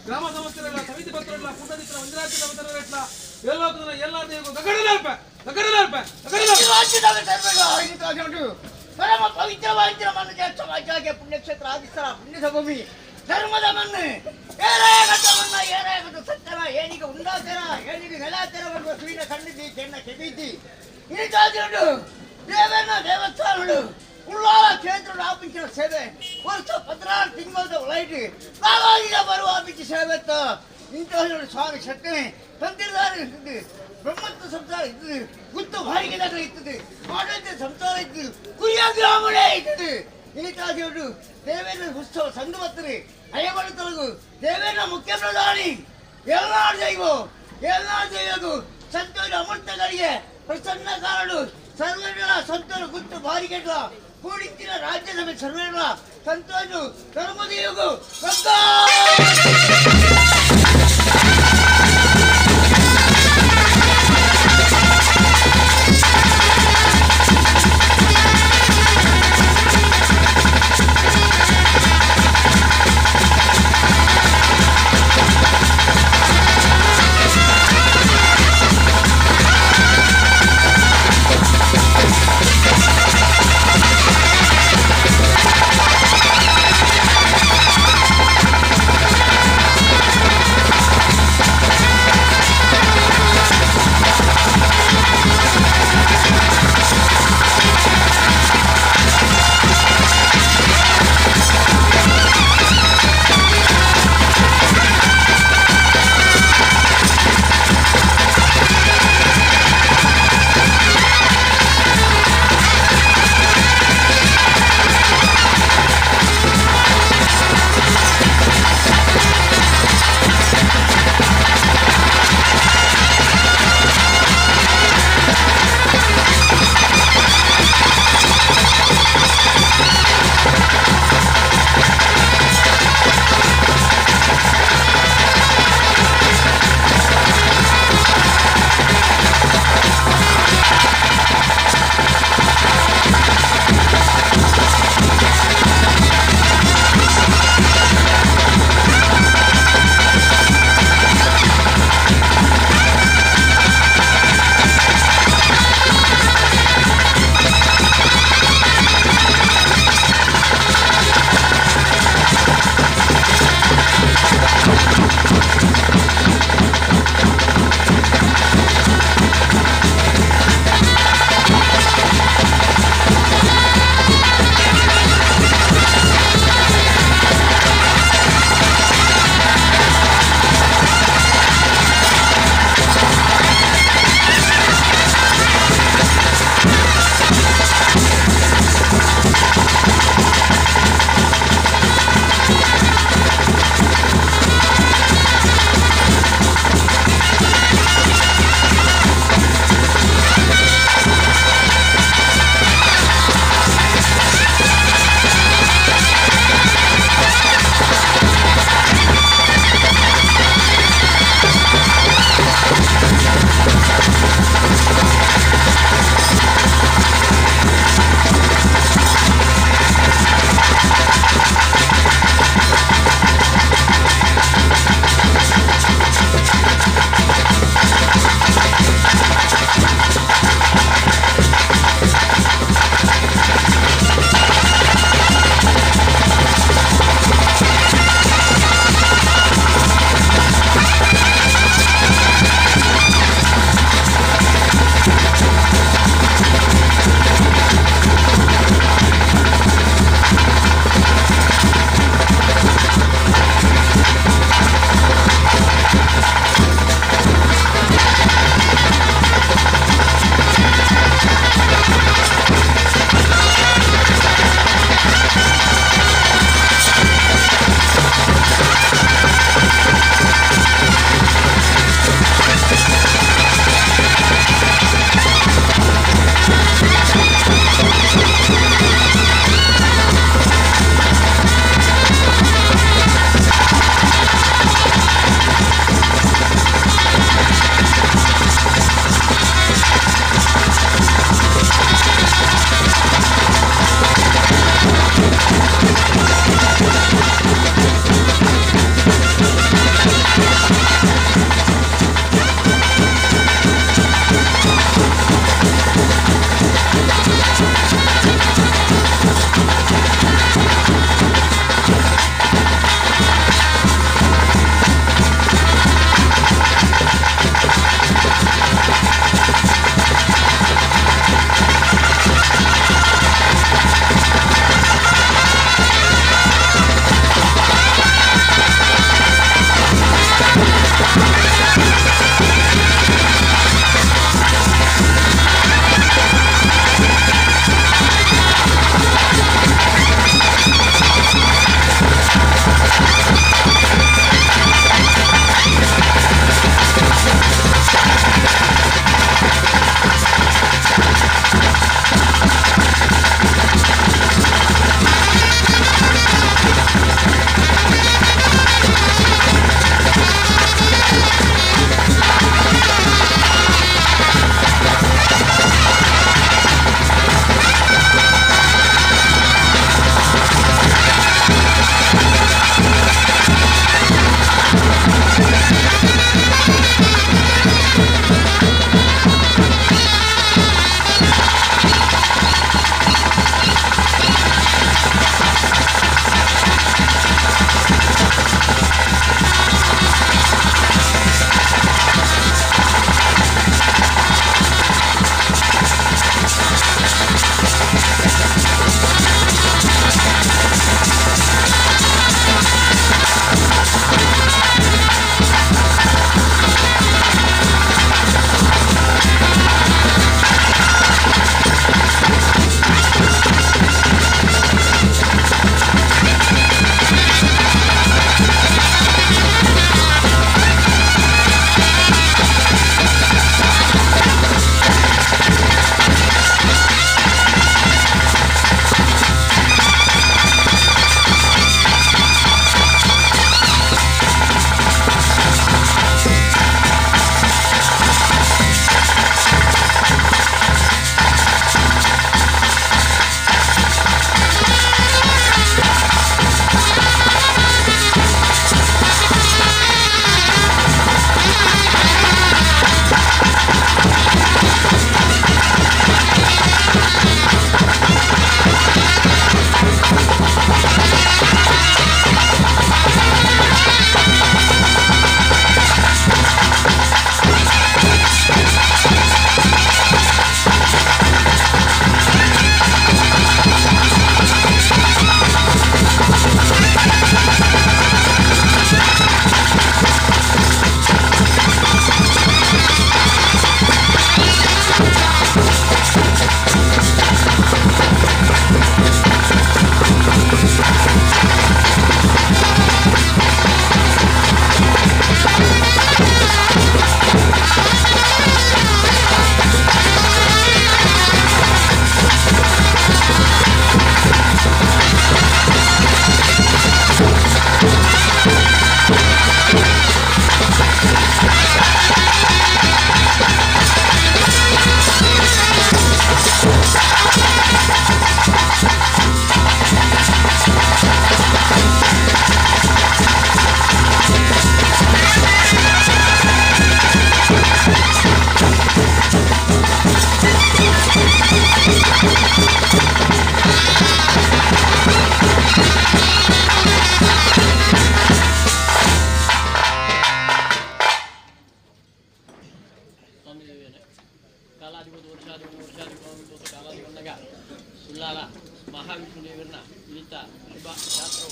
ಗ್ರಾಮ ಸಮಸ್ಯೆಗಳ ಸಮಿತಿ ಪತ್ರಗಳ ಪುಣ್ಯದಿತ್ರ ಮಂಜುನಾಥ ಸಮಿತಿ ಎಟ್ಲ ಎಲ್ಲೋಕದ ಎಲ್ಲ ದೇವಗೂ ಗಗಡಲಾರ್ಪ ಗಗಡಲಾರ್ಪ ಗಗಡಲಾರ್ಪ. ಪರಮ ಪವಿತ್ರವಾಗಿದ್ದ ಮಣ್ಣು ಪುಣ್ಯಕ್ಷೇತ್ರ ಆದಿಸ್ಥಳ ಪುಣ್ಯಭೂಮಿ ಧರ್ಮದ ಮಣ್ಣು ಏರಾಗಟ್ಟ ಮಣ್ಣ ಏರಾಗಟ್ಟು ಸತ್ತನ ಏನಿಗೆ ಉಂಡಾತೆರ ಏನಿಗೆ ನೆಲಾತೆರ ಬರುವ ಸುಯಿನ ಕಣ್ಣಿದ್ದಿ ಚೆನ್ನ ಕೆಬಿದ್ದಿ ಇನಿತಾದಿರುಡು ದೇವನ ದೇವಸ್ಥಾನಗಳು ಉಳ್ಳಾಲ ಕ್ಷೇತ್ರ ಆಪಿಂಚಿನ ಸೇವೆ ವರ್ಷ 16 ತಿಂಗಳ ಒಳಗೆ ಬಾಬಾಜಿನ ಬರುವ ಆಪಿಂಚಿ ಸೇವೆ ಇಂತಹ ಸ್ವಾಮಿ ಶಕ್ತನೆ ತಂದಿರುತ್ತಾರೆ ಇರ್ತದೆ, ಬ್ರಹ್ಮತ್ವ ಸಂಸಾರ ಇರ್ತದೆ, ಗುತ್ತು ಬಾಡಿಗೆ ನಗರ ಇರ್ತದೆ, ಆಡಳಿತ ಸಂಸಾರ ಇರ್ತದೆ, ಕುರಿಯ ಗ್ರಾಮಗಳೇ ಇರ್ತದೆ. ಇನಿತಾದಿರುಡು ದೇವೇಂದ್ರ ಉತ್ಸವ ಸಂದು ಬರ್ತದೆ ಅಯ್ಯಬಡ ತೊಲಗು ದೇವೇಂದ್ರ ಮುಖ್ಯ ಪ್ರಧಾನಿ ಎಲ್ಲಾರು ದೈವ ಎಲ್ಲಾರು ದೈವಗೂ ಸಂತೋಷ ಅಮೃತಗಳಿಗೆ ಪ್ರಸನ್ನ ಕಾರಡು ಸರ್ವರ ಸಂತೋಷ ಗುತ್ತು ಬಾರಿಗೆಡ್ಲ ಕೂಡಿತ್ತಿನ ರಾಜ್ಯಸಭೆ ಸರ್ವರ ಸಂತೋಷ ಧರ್ಮದೇವಗೂ.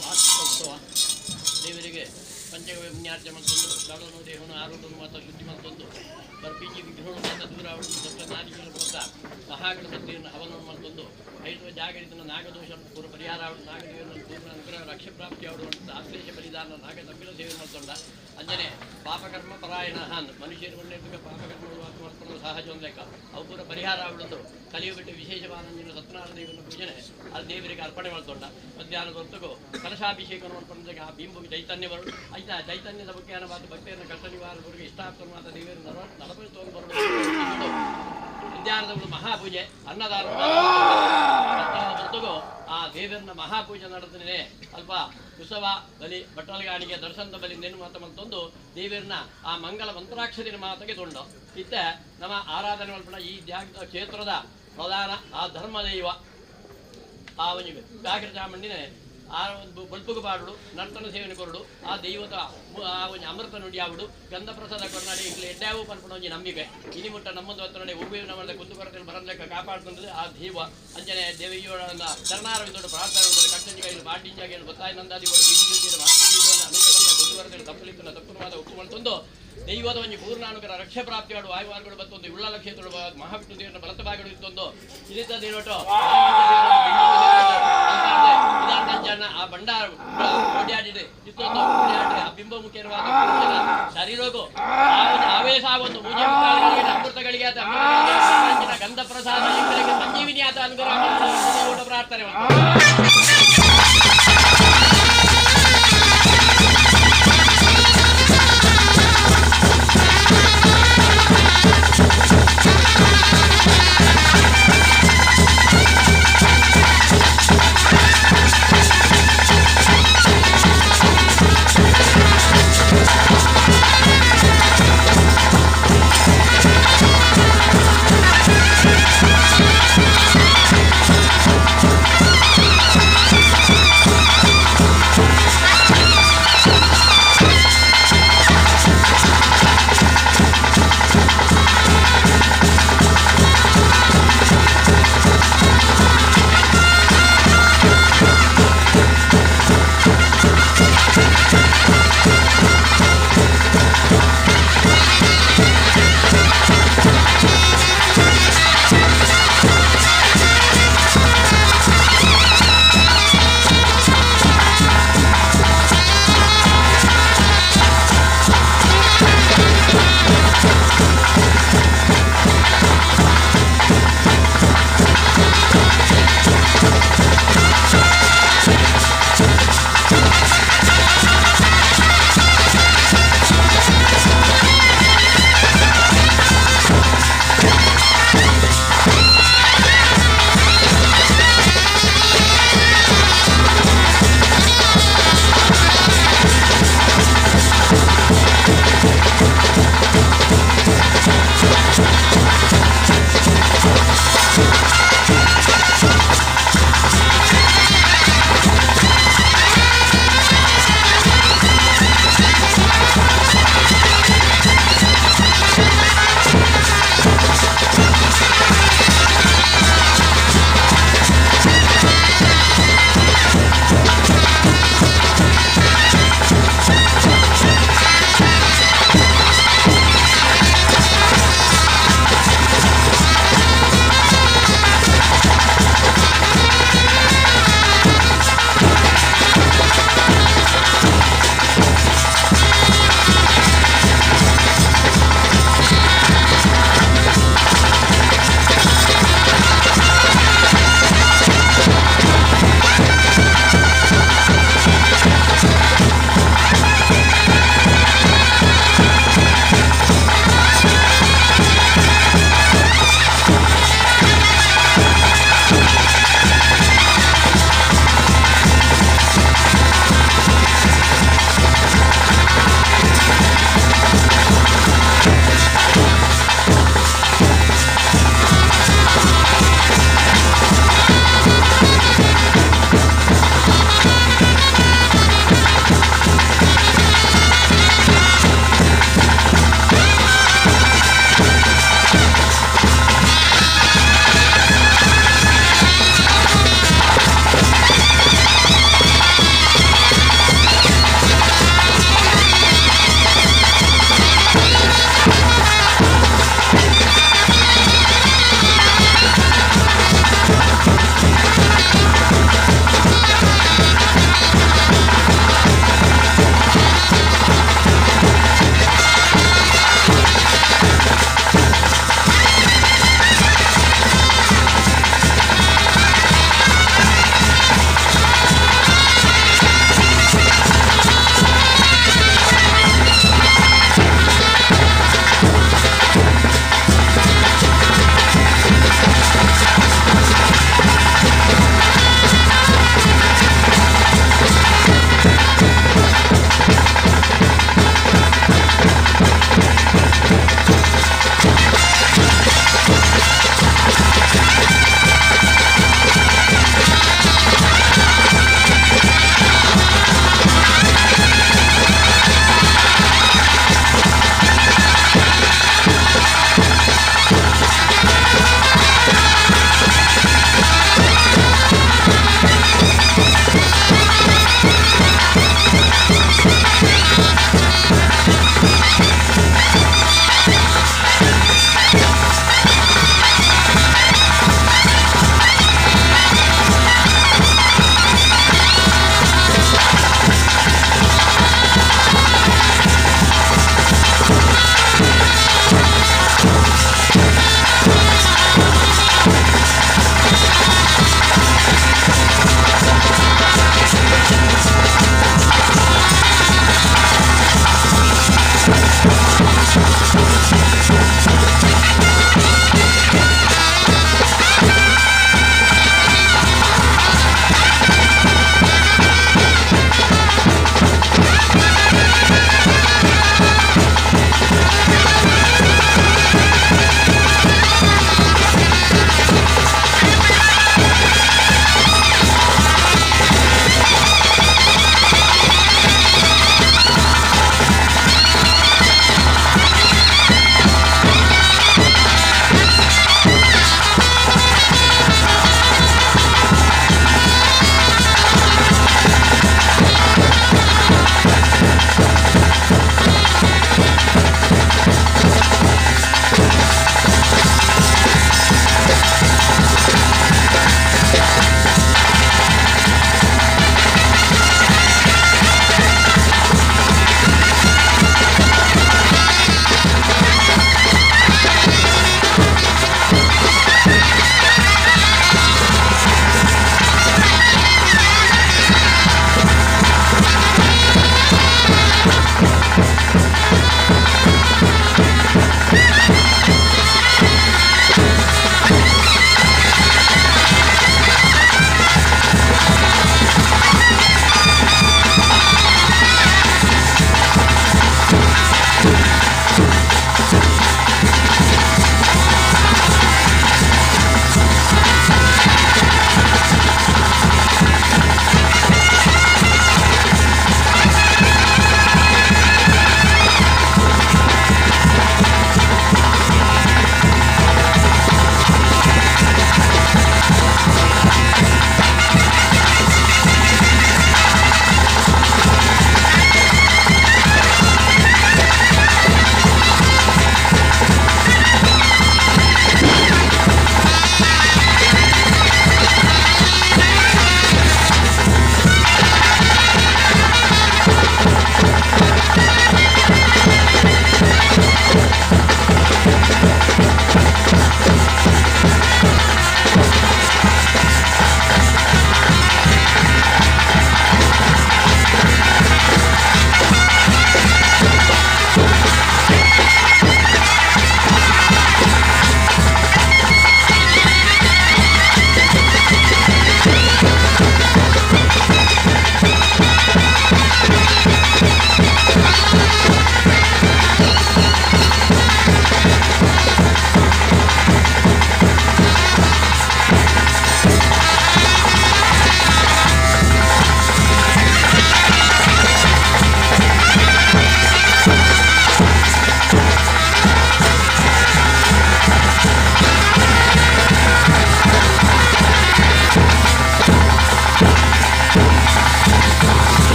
ವಾರ್ಷಿಕೋತ್ಸವ. ದೇವರಿಗೆ ಪಂಚಗವ್ಯ ಪುಣ್ಯಾರ್ಚನೆ ಮಲ್ತೊಂದು ದಳನು ದೇಹನು ಆರೋಗ್ಯನು ಮಾತ್ರ ಶುದ್ಧಿ ಮಲ್ತೊಂದು ಬರ್ಪಿಂಜಿ ವಿಗ್ರಹನು ಮಾತ್ರ ದೂರ ಸಪ್ತ ನಾರಿಕೆಲ ಪೂತ ಮಹಾಗಣಪತಿಯನ್ನು ಹವನವನ್ನು ಮಲ್ತೊಂದು ಐದು ಜಾಗರಿತನ ನಾಗದೋಷ ಪೂರ್ವ ಪರಿಹಾರ ನಾಗದೇವನ ಪೂರ್ಣ ಅನುಗ್ರಹ ರಕ್ಷೆ ಪ್ರಾಪ್ತಿ ಆಡುವಂಥ ಆಶ್ಲೇಷ ಬಲಿದಾನ ನಾಗ ತಪ್ಪಿನ ಸೇವೆ ಮಲ್ತೊಂಡ. ಅಂಜನೆ ಪಾಪಕರ್ಮ ಪರಾಯಣ ಹಾನ್ ಮನುಷ್ಯರು ಒಳ್ಳೆಯ ಪಾಪಕರ್ಮ ಮಾಡ್ಕೊಂಡು ಸಹಜ ಒಂದು ಲೆಕ್ಕ ಅವು ಪೂರ ಪರಿಹಾರ ಆಗುವುದು. ಕಲಿಯುಗಟ್ಟು ವಿಶೇಷವಾದ ಸತ್ಯನಾರಾಯಣ ದೇವನ ಪೂಜನೆ ಅದು ದೇವರಿಗೆ ಅರ್ಪಣೆ ಮಾಡ್ಕೊಂಡ. ಮಧ್ಯಾಹ್ನದ ಹೊತ್ತಿಗೂ ಕಲಶಾಭಿಷೇಕವನ್ನು ಮಾಡ್ಕೊಂಡಾಗ ಆ ಬಿಂಬು ಚೈತನ್ಯ ಬರು ಆಯ್ತಾ ಚೈತನ್ಯದ ಮುಖ್ಯನ ಮಾತು ಭಕ್ತಿಯನ್ನು ಕಷ್ಟ ನಿವಾರಣೆಗೆ ಇಷ್ಟಾರ್ಥವಾದ ದೇವರ ನಡಪಡಿ ತಗೊಂಡು ಬರಲು ಮಧ್ಯಾಹ್ನದ ಒಂದು ಮಹಾಪೂಜೆ ಅನ್ನದಾನ ಹೊತ್ತಿಗೂ ಆ ದೇವರನ್ನ ಮಹಾಪೂಜೆ ನಡೆದ್ರೆ ಅಲ್ಪ ಕುಸವ ಬಲಿ ಬಟ್ಟಲಗಾಣಿಗೆ ದರ್ಶನದ ಬಲಿ ನೆನ್ನು ಮಾತ ಮಂತೊಂದು ದೇವರನ್ನ ಆ ಮಂಗಲ ಮಂತ್ರಾಕ್ಷರಿನ ಮಾತಿಗೆ ತೊಂಡು ಇತ್ತ ನಮ್ಮ ಆರಾಧನೆ ಮಲ್ಪಣ ಈ ಕ್ಷೇತ್ರದ ಪ್ರಧಾನ ಆ ಧರ್ಮದೈವ ಆ ಒಂದು ವ್ಯಾಘ್ರ ಚಾಮುಂಡಿನೇ ಆ ಒಂದು ಬಲ್ಪುಗು ಪಾಡುಡು ನರ್ತನ ಸೇವನೆ ಕೊರಡು ಆ ದೈವತ ಆ ಒಂದು ಅಮೃತ ನುಡಿಯಾವುಡು ಗಂಧ ಪ್ರಸಾದ ಕೊರ್ನಾಡಿ ಇಲ್ಲಿ ಎಡ್ಡಾವು ಪನ್ಪಣ ಒಂಜಿ ನಂಬಿಕೆ ಇನಿ ಮುಟ್ಟ ನಮ್ಮದು ಹತ್ತನಡೆ ಉಬ್ಬೆ ನಮ್ಮದ ಕುಂದು ಕೊರತೆ ಬರಂದಕ್ಕ ಕಾಪಾಡ್ತಂದ್ರೆ ಆ ದೈವ ಅಂಜನೆ ದೇವಿಯೋಡ ಚರಣಾರವಿಂದೋಡು ಪ್ರಾರ್ಥನೆ ಕಟ್ಟಂಜಿ ಕೈಲು ಬಾಟಿಂಜಾಗಿ ಬತ್ತಾಯಿ ನಂದಾದಿಗಳು ಅನೇಕ ಕುಂದು ಕೊರತೆ ತಪ್ಪಲಿತ್ತನ ತಪ್ಪುವಾದ ಉಪ್ಪು ಮಲ್ತೊಂದು ದೈವದ ಒಂಜಿ ಪೂರ್ಣಾನುಗ್ರಹ ರಕ್ಷೆ ಪ್ರಾಪ್ತಿಯಾಡು ವಾಯುವಾರ್ಗಳು ಬತ್ತೊಂದು ಉಳ್ಳಲ ಕ್ಷೇತ್ರ ಮಹಾವಿಷ್ಣು ದೇವರ ಬಲತ ಭಾಗಗಳು ಇತ್ತೊಂದು ಇದಿದ್ದ ದೇವಟು ಜನ ಆ ಭಂಡಾರ ಓಡ್ಯಾಡಿದೆ ಇತ್ತೊಂದು ಆ ಬಿಂಬ ಮುಖ್ಯವಾದ ಶರೀರಗೂ ಆವೇಶ ಆಗೊಂದು ಪೂಜೆ ಅಮೃತಗಳಿಗೆ ಆತ ಗಂಧ ಪ್ರಸಾದ ಸಂಜೀವಿನಿ ಆತ ಅನುಗ್ರಹ ಪ್ರಾರ್ಥನೆ. Thank you.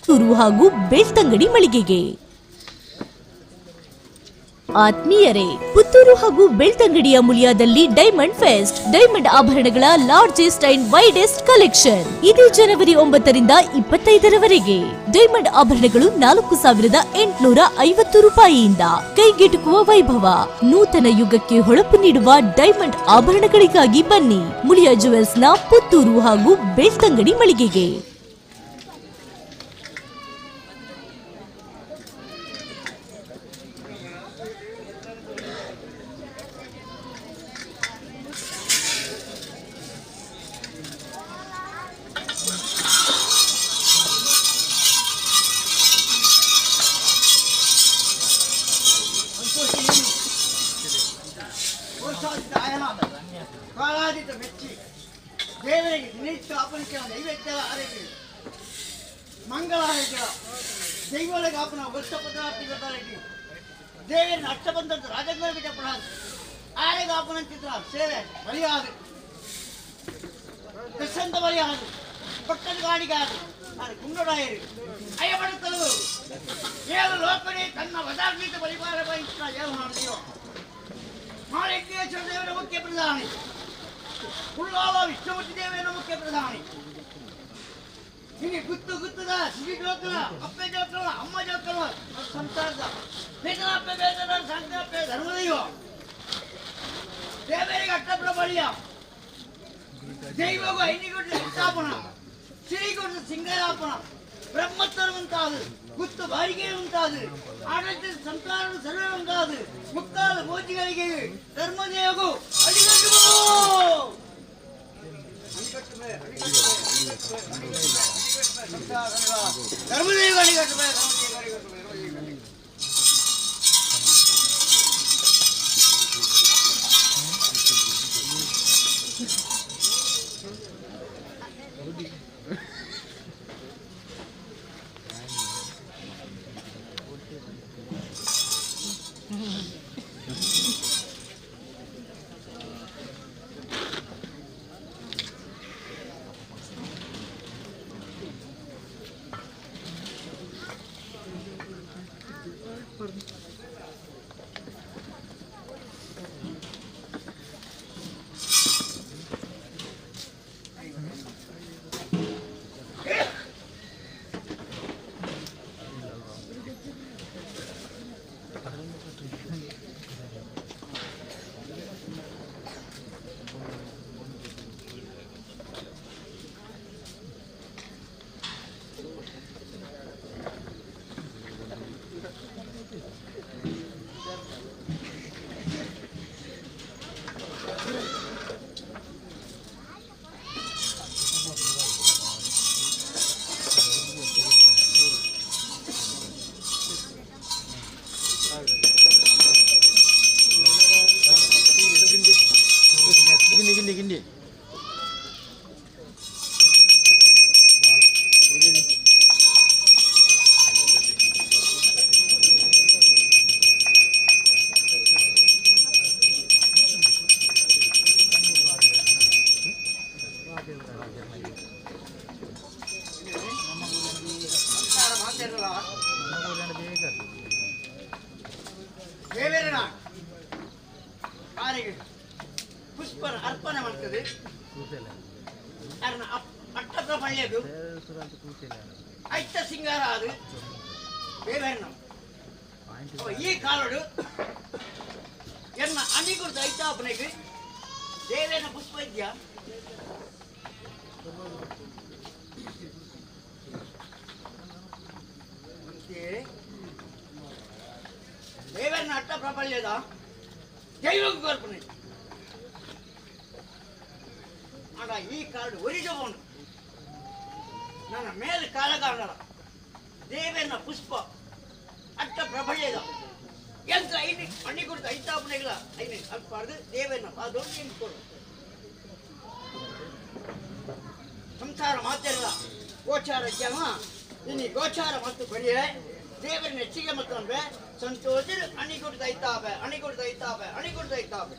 ಪುತ್ತೂರು ಹಾಗೂ ಬೆಳ್ತಂಗಡಿ ಮಳಿಗೆಗೆ. ಆತ್ಮೀಯರೇ, ಪುತ್ತೂರು ಹಾಗೂ ಬೆಳ್ತಂಗಡಿಯ ಮುಳಿಯಾದಲ್ಲಿ ಡೈಮಂಡ್ ಫೆಸ್ಟ್, ಡೈಮಂಡ್ ಆಭರಣಗಳ ಲಾರ್ಜೆಸ್ಟ್ ಅಂಡ್ ವೈಡೆಸ್ಟ್ ಕಲೆಕ್ಷನ್. ಇದೇ ಜನವರಿ 9ರಿಂದ 25ರವರೆಗೆ ಡೈಮಂಡ್ ಆಭರಣಗಳು 4,850 ರೂಪಾಯಿಯಿಂದ ಕೈಗೆಟುಕುವ ವೈಭವ. ನೂತನ ಯುಗಕ್ಕೆ ಹೊಳಪು ನೀಡುವ ಡೈಮಂಡ್ ಆಭರಣಗಳಿಗಾಗಿ ಬನ್ನಿ ಮುಳಿಯಾ ಜುವೆಲ್ಸ್ನ ಪುತ್ತೂರು ಹಾಗೂ ಬೆಳ್ತಂಗಡಿ ಮಳಿಗೆಗೆ. ಕಾಲಾದಿತ ಮೆಚ್ಚಿ ದೇವರಿಗೆ ನಿತ್ಯ ಅಪನಿಕ ನೈವೇದ್ಯ ಆರೈಕೆ ಮಂಗಳಾರೈಕೆ ದೈವೊಳಗೆ ಆಪನ ವರ್ಷ ಪದಾರ್ಥ ದೇವರನ್ನ ಅಷ್ಟಬಂಧದ ರಾಜಗಳಿಗೆ ಚಪ್ಪಣ ಆರೆಗೆ ಆಪನಂತಿದ್ರ ಸೇವೆ ಬಲಿಯಾದ ಕೃಷ್ಣಂತ ಬಲಿಯಾದ ಪಕ್ಕದ ಗಾಡಿಗೆ ಆದ ಅದು ಕುಂಡರಾಯರು ಅಯ್ಯಪಡುತ್ತಲೂ ಏಳು ಲೋಕನೇ ತನ್ನ ವದಾರ್ಜಿತ ಪರಿವಾರ ಬಯಸಿದ ಏಳು ಮಾಡಿದೆಯೋ ಮಾಳಿಕೇಶ್ವರ ದೇವರ ಮುಖ್ಯ ಪ್ರಧಾನಿ, ಉಳ್ಳಾಲ ವಿಷ್ಣುಮೂರ್ತಿ ದೇವರ ಮುಖ್ಯ ಪ್ರಧಾನಿ. ಹೀಗೆ ಗುತ್ತು ಗುತ್ತದ ಸಿಗಿ ಜೋಕಲ ಅಪ್ಪೆ ಜೋಕಲ ಅಮ್ಮ ಜೋಕಲ ಸಂಸಾರದ ಬೇತನ ಅಪ್ಪೆ ಬೇತನ ಸಂಕಲ್ಪೆ ಧರ್ಮದೈವ ದೇವರಿಗೆ ಅಟ್ಟಪ್ರ ಬಳಿಯ ದೈವಗೂ ಐನಿಗುಡ್ಡ ಸ್ಥಾಪನ ಶ್ರೀಗುಡ್ಡ ಸಿಂಗರಾಪನ ಬ್ರಹ್ಮತ್ವರು ಉಂಟಾದು ಗುತ್ತು ಬಾರಿಗೆ ಉಂಟಾದು ಆಡಳಿತ ಸಂಸಾರ ಸರ್ವೆ ಉಂಟಾದು ಮುಕ್ತಾದ ಭೋಜಿಗಳಿಗೆ ಧರ್ಮದೇವಗೂ ಅಡಿಗಟ್ಟು ಧರ್ಮದೇವ ಅಡಿಗಟ್ಟು ಧರ್ಮದೇವ ಅಡಿಗಟ್ಟು. ಗಿಂಡಿ ಗಿಂಡಿ ಗಿಂಡಿ ದೇವೇರನ ಆರಿಗೆ ಪುಷ್ಪ ಅರ್ಪಣೆ ಮಾಡ್ತದೆ. ಅದನ್ನ ಅಟ್ಟದ ಪಳ್ಳೆದು ಐತ ಸಿಂಗಾರ ಅದು ದೇವೇರನ ಈ ಕಾಲಡು ಎನ್ನ ಅಣಿಗುರ್ದ ಐತಾಪನೆಗೆ ದೇವೇರನ ಪುಷ್ಪ ಇದೆಯಾ? ದೇವರನ್ನ ಅಟ್ಟ ಪ್ರಬಲ್ಯದ ದೈವಕ್ಕೆ ಅರ್ಪಣೆ ಆಡ ಈ ಕಾರ್ಡ್ ಒರಿಜಬಹುದು. ನನ್ನ ಮೇಲೆ ಕಾಲಗಾಣರ ದೇವರನ್ನ ಪುಷ್ಪ ಅಟ್ಟ ಪ್ರಬಲ್ಯದ ಎಂತ ಐದು ಅಣ್ಣಿ ಕೊಡ್ತು ಐತಾಪನೆಗಳ ಐದು ಅಲ್ಪಾರ್ದು ದೇವರನ್ನ ಪಾದೋಡಿ ಕೊಡು. ಸಂಸಾರ ಮಾತಿರಲ್ಲ ಗೋಚಾರ ಜ್ಞಾನ ಇನ್ನು ಗೋಚಾರ ಮತ್ತು ಕೊರಿಯೇ ದೇವರ ನೆಚ್ಚಿಗೆ ಮತ್ತೊಂದ್ರೆ ಸಂತೋಷ ಅಣಿ ಕೊಡ್ತಾ ಇದ್ದಾವೆ ಅಣಿ ಕೊಡ್ತಾ ಇದ್ದಾವೆ ಅಣಿ ಕೊಡ್ತಾ ಇದ್ದಾವೆ.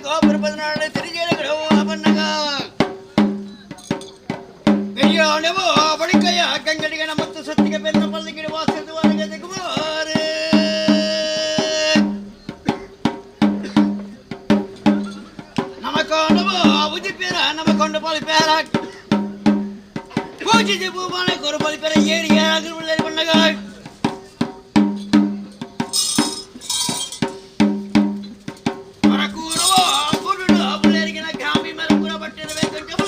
ಗೋಪುರ 14 ತಿರುಗೇಳುಗಳು ಬಣ್ಣಗ பெரியானவோ படுக்கையா கங்கடிகன ಮತ್ತು ಸತ್ತಿಗೆ ಬೆನ್ನ ಪಲ್ಲಿಗಿಡ ವಾಸಿಸುವವರಿಗೆ ಕುಮಾರೇ ನಮಕಾನವೋ ಉದಿಪೇರ ನಮಕೊಂಡ ಪಲಿಪೇರ பூஜித்து பூமான ஒரு பலிப்பேர ஏழு ஏழாக உள்ள பண்ணக மரக்கூறவோ குருடு பிள்ளைகிற கிராமி மரக்கூற பட்டிருவே கொஞ்சம்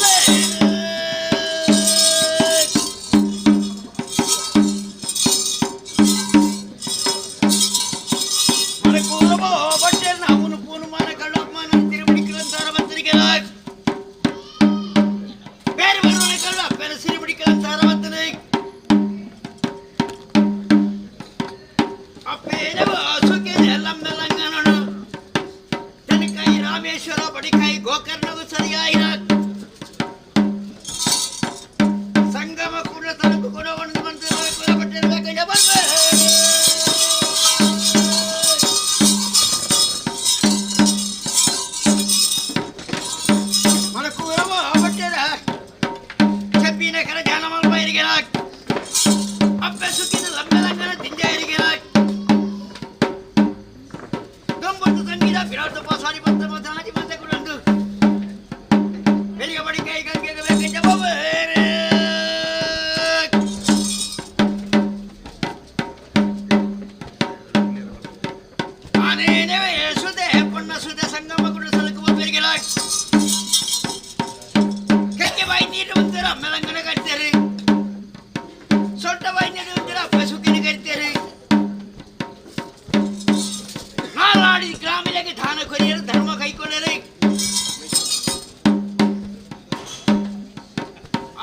மரக்கூறவோ பட்டிருந்த அவனு பூனுமான கள்ளமான திருமணிக்கலாம் தர வந்திருக்கிறார் பேர் வருவனை கல்வா பேர சிறுபிடிக்கலாம் தரவத்தனை அப்பேரவோ சுக்கேன எல்லாம் மெல்லங்கனனு தனக்காய் ராமேஸ்வர படிக்காய் கோகர்ணவு சரியாயினார் சங்கம கூட தனக்கு கூட ஒன்று வந்து கூறப்பட்டிருக்க மனக்கூறவோ பட்டத செப்பின கர ஜானமல் போயிருக்கிறார் அப்ப சுக்கின லம்பலங்கன திஞ்சாயிருக்கிறார் தொம்பத்து சங்கீதா பிரார்த்த பாசாரி பத்த மதாதி மத்த குழந்து பெரிய படிக்கை கங்கை வேக்கின்ற போவேரே ஆனேனவே சுதே பொன்ன சுதே சங்கம குழு சலுக்கு பெறுகிறார் கக்கி வாய் நீட்டு வந்துற மெலங்கன கருத்தரு சொட்ட வாய் நீட்டு வந்துற பசுக்கின கருத்தரு நாலாடி கிராமிலக்கு தான கொரியர் தர்ம கை கொள்ளரு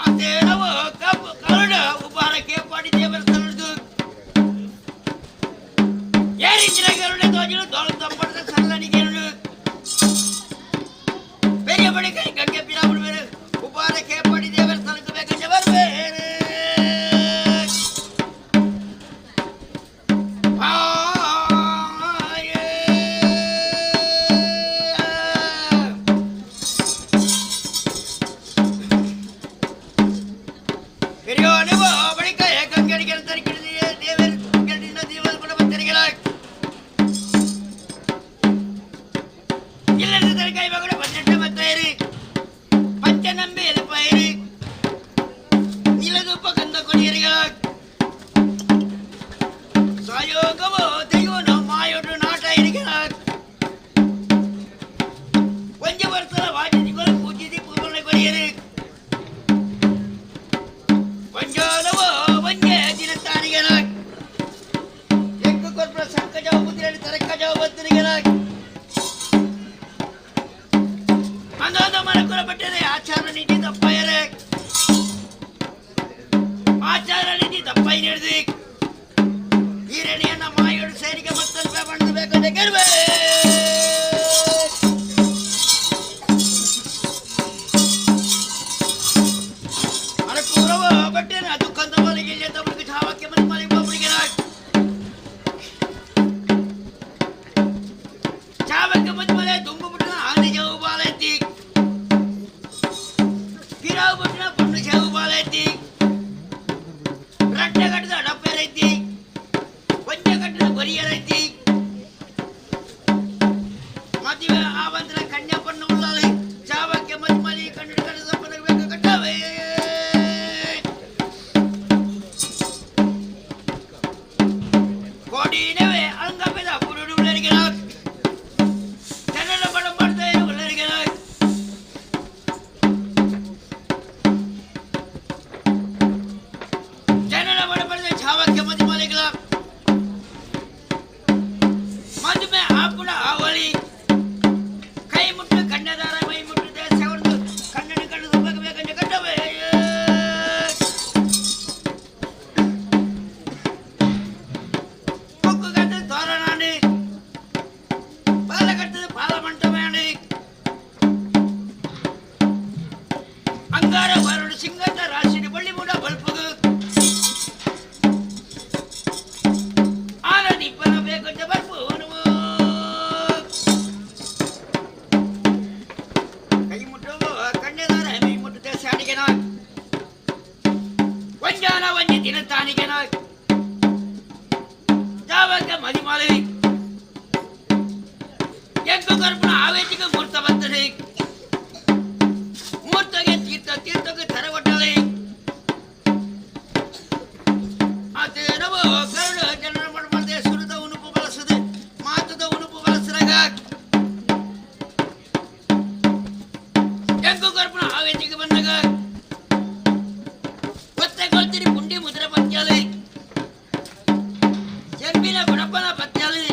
ஆத்தேனவோ கப்பு கருட உபார கேப்பாடி தேவர் தருது ஏறிஞ்சிர கருட தோஜினு தோளம் தம்படுத சல்லனி கருடு பெரிய படிக்கை கங்கை பிராமண வேறு உபார கேப்பாடி தேவர் தனக்கு வேகஞ்சவர் வேறு பெரியோனவோ படிக்கை கங்கடிக்கிற தரிக்கிறது தேவர் கண்டின தேவர் கூட தெரிகிறார் இல்லது தரிக்காய் மகட 18 மத்தேரு பச்சை நம்பி எழுப்பாயிரு நிலதுப்ப கந்த கொடியீர்கள் சாயோகமோ தெய்வனோ மாயோடு நாட்டாயிருக்கிறார் கொஞ்ச வருஷத்துல வாஜிதி கொலை பூஜிதி பூமலை கொடியரு கொஞ்சோனவோ கொஞ்ச தினத்தாரிகளார் எங்கு கொற்ப சங்கஜாவ புத்திரடி தரக்கஜாவ பத்திரிகளார் அந்த மனக்குறப்பட்டது ஆச்சார நீதி தப்பாயரு ஆச்சார நீதி தப்பாய் நேருது ஈரணியನ್ನ மாயோடு சேரிக்க மத்தல் பண்ணது ಬೇಕಂತ கேள்வி மனக்குறவோ பட்டேன் அது கந்த மலையில் தமிழுக்கு சாவாக்கிய மலை போகிறார் சாவக்க மலை தும்பு புட்டுனா ஆண்டி ஜவு பாலத்தி கிராவு புட்டுனா பொண்ணு ஜவு பாலத்தி ரெட்டை கட்டுது அடப்பெரைத்தி கொஞ்சம் கட்டுது கொரியரைத்தி மதிவ ஆவந்திர கன்யா பொண்ணு உள்ளாலே சாவக்க மதி கண்ணு கட்டு பண்ண கட்டாவே கோடினவே அங்க பெதா புருடு உள்ளிருக்கிறார் கன்னட படம் பார்த்த உள்ளிருக்கிறார் கன்னட படம் பார்த்த சாவக்க மதி மலைக்கலாம் மதுமே ஆப்புட ஆவலி கை முட்டு கண்ணதார my முட்டு செவந்து கண்ணனு கண்ணு ಒಂಜಾನ ಒಂಜಿ ದಿನತಾನಿಗೆನ ಜಾವಾಗ ಮದಿಮಾಲೆ ಎಂಕು ಕರ್ಪಣ ಆವೇಶಿಕ ಮೂರ್ತ ಬರ್ತದೆ ಮೂರ್ತಗೆ ತೀರ್ಥ ತೀರ್ಥಕ್ಕೆ ತರಗೊಟ್ಟಲೆ ಆತೇನವೋ ಕರುಳು ಜನರ ಮಾಡದೆ ಸುರಿದ ಉನುಪು ಬಳಸದೆ ಮಾತದ ಉನುಪು ಬಳಸಿದಾಗ ಎಂಕು ಕರ್ಪಣ ಆವೇಶಿಗೆ ಬಂದಾಗ ಕೊತ್ತೆಗೊಳ್ತೀರಿ ಪುಂಡಿ ಮುದ್ರೆ ಪತ್ಯಾಲೆ ಚೆಂಬಿನ ಗುಣಪ್ಪನ ಪತ್ಯಾಲೆ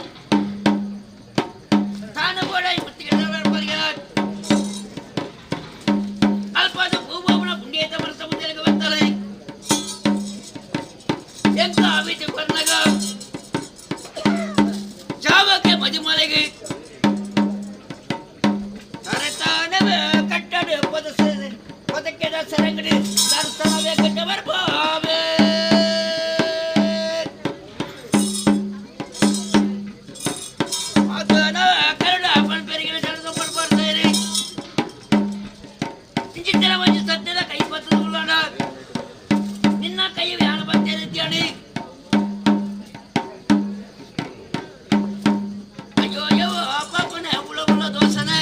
ತಾನು ಕೂಡ ಅಲ್ಪಾದ ಭೂಭವನ ಪುಂಡಿಯತ ಬರ ಸಮುದ್ರಕ್ಕೆ ಬರ್ತಾರೆ ಎಂತ ಆವೇಶ ಬಂದಾಗ ಜಾವಕ್ಕೆ ಮದಿಮಲೆಗೆ ತರತಾನವೇ ಕಟ್ಟಡ ಪದಕ್ಕೆ ಸರಂಗಡಿ ದರ್ಶನವೇ ಕಟ್ಟ ಬರ್ಬಾವೆ ಅದನ ಕರುಣ ಅಪ್ಪನ ಪೆರಿಗಿನ ಜನಸ ಪಡ್ಬಾರ್ದಾರೆ ಇಂಚಿತ್ತಿನ ಮಂಜು ಸತ್ಯದ ಕೈ ಬತ್ತದ ನಿನ್ನ ಕೈ ವ್ಯಾನ ಬತ್ತೇರಿದ್ದಾನೆ ಅಯ್ಯೋ ಅಯ್ಯೋ ಅಪ್ಪನ ಉಳ ಉಳ ದೋಸನೆ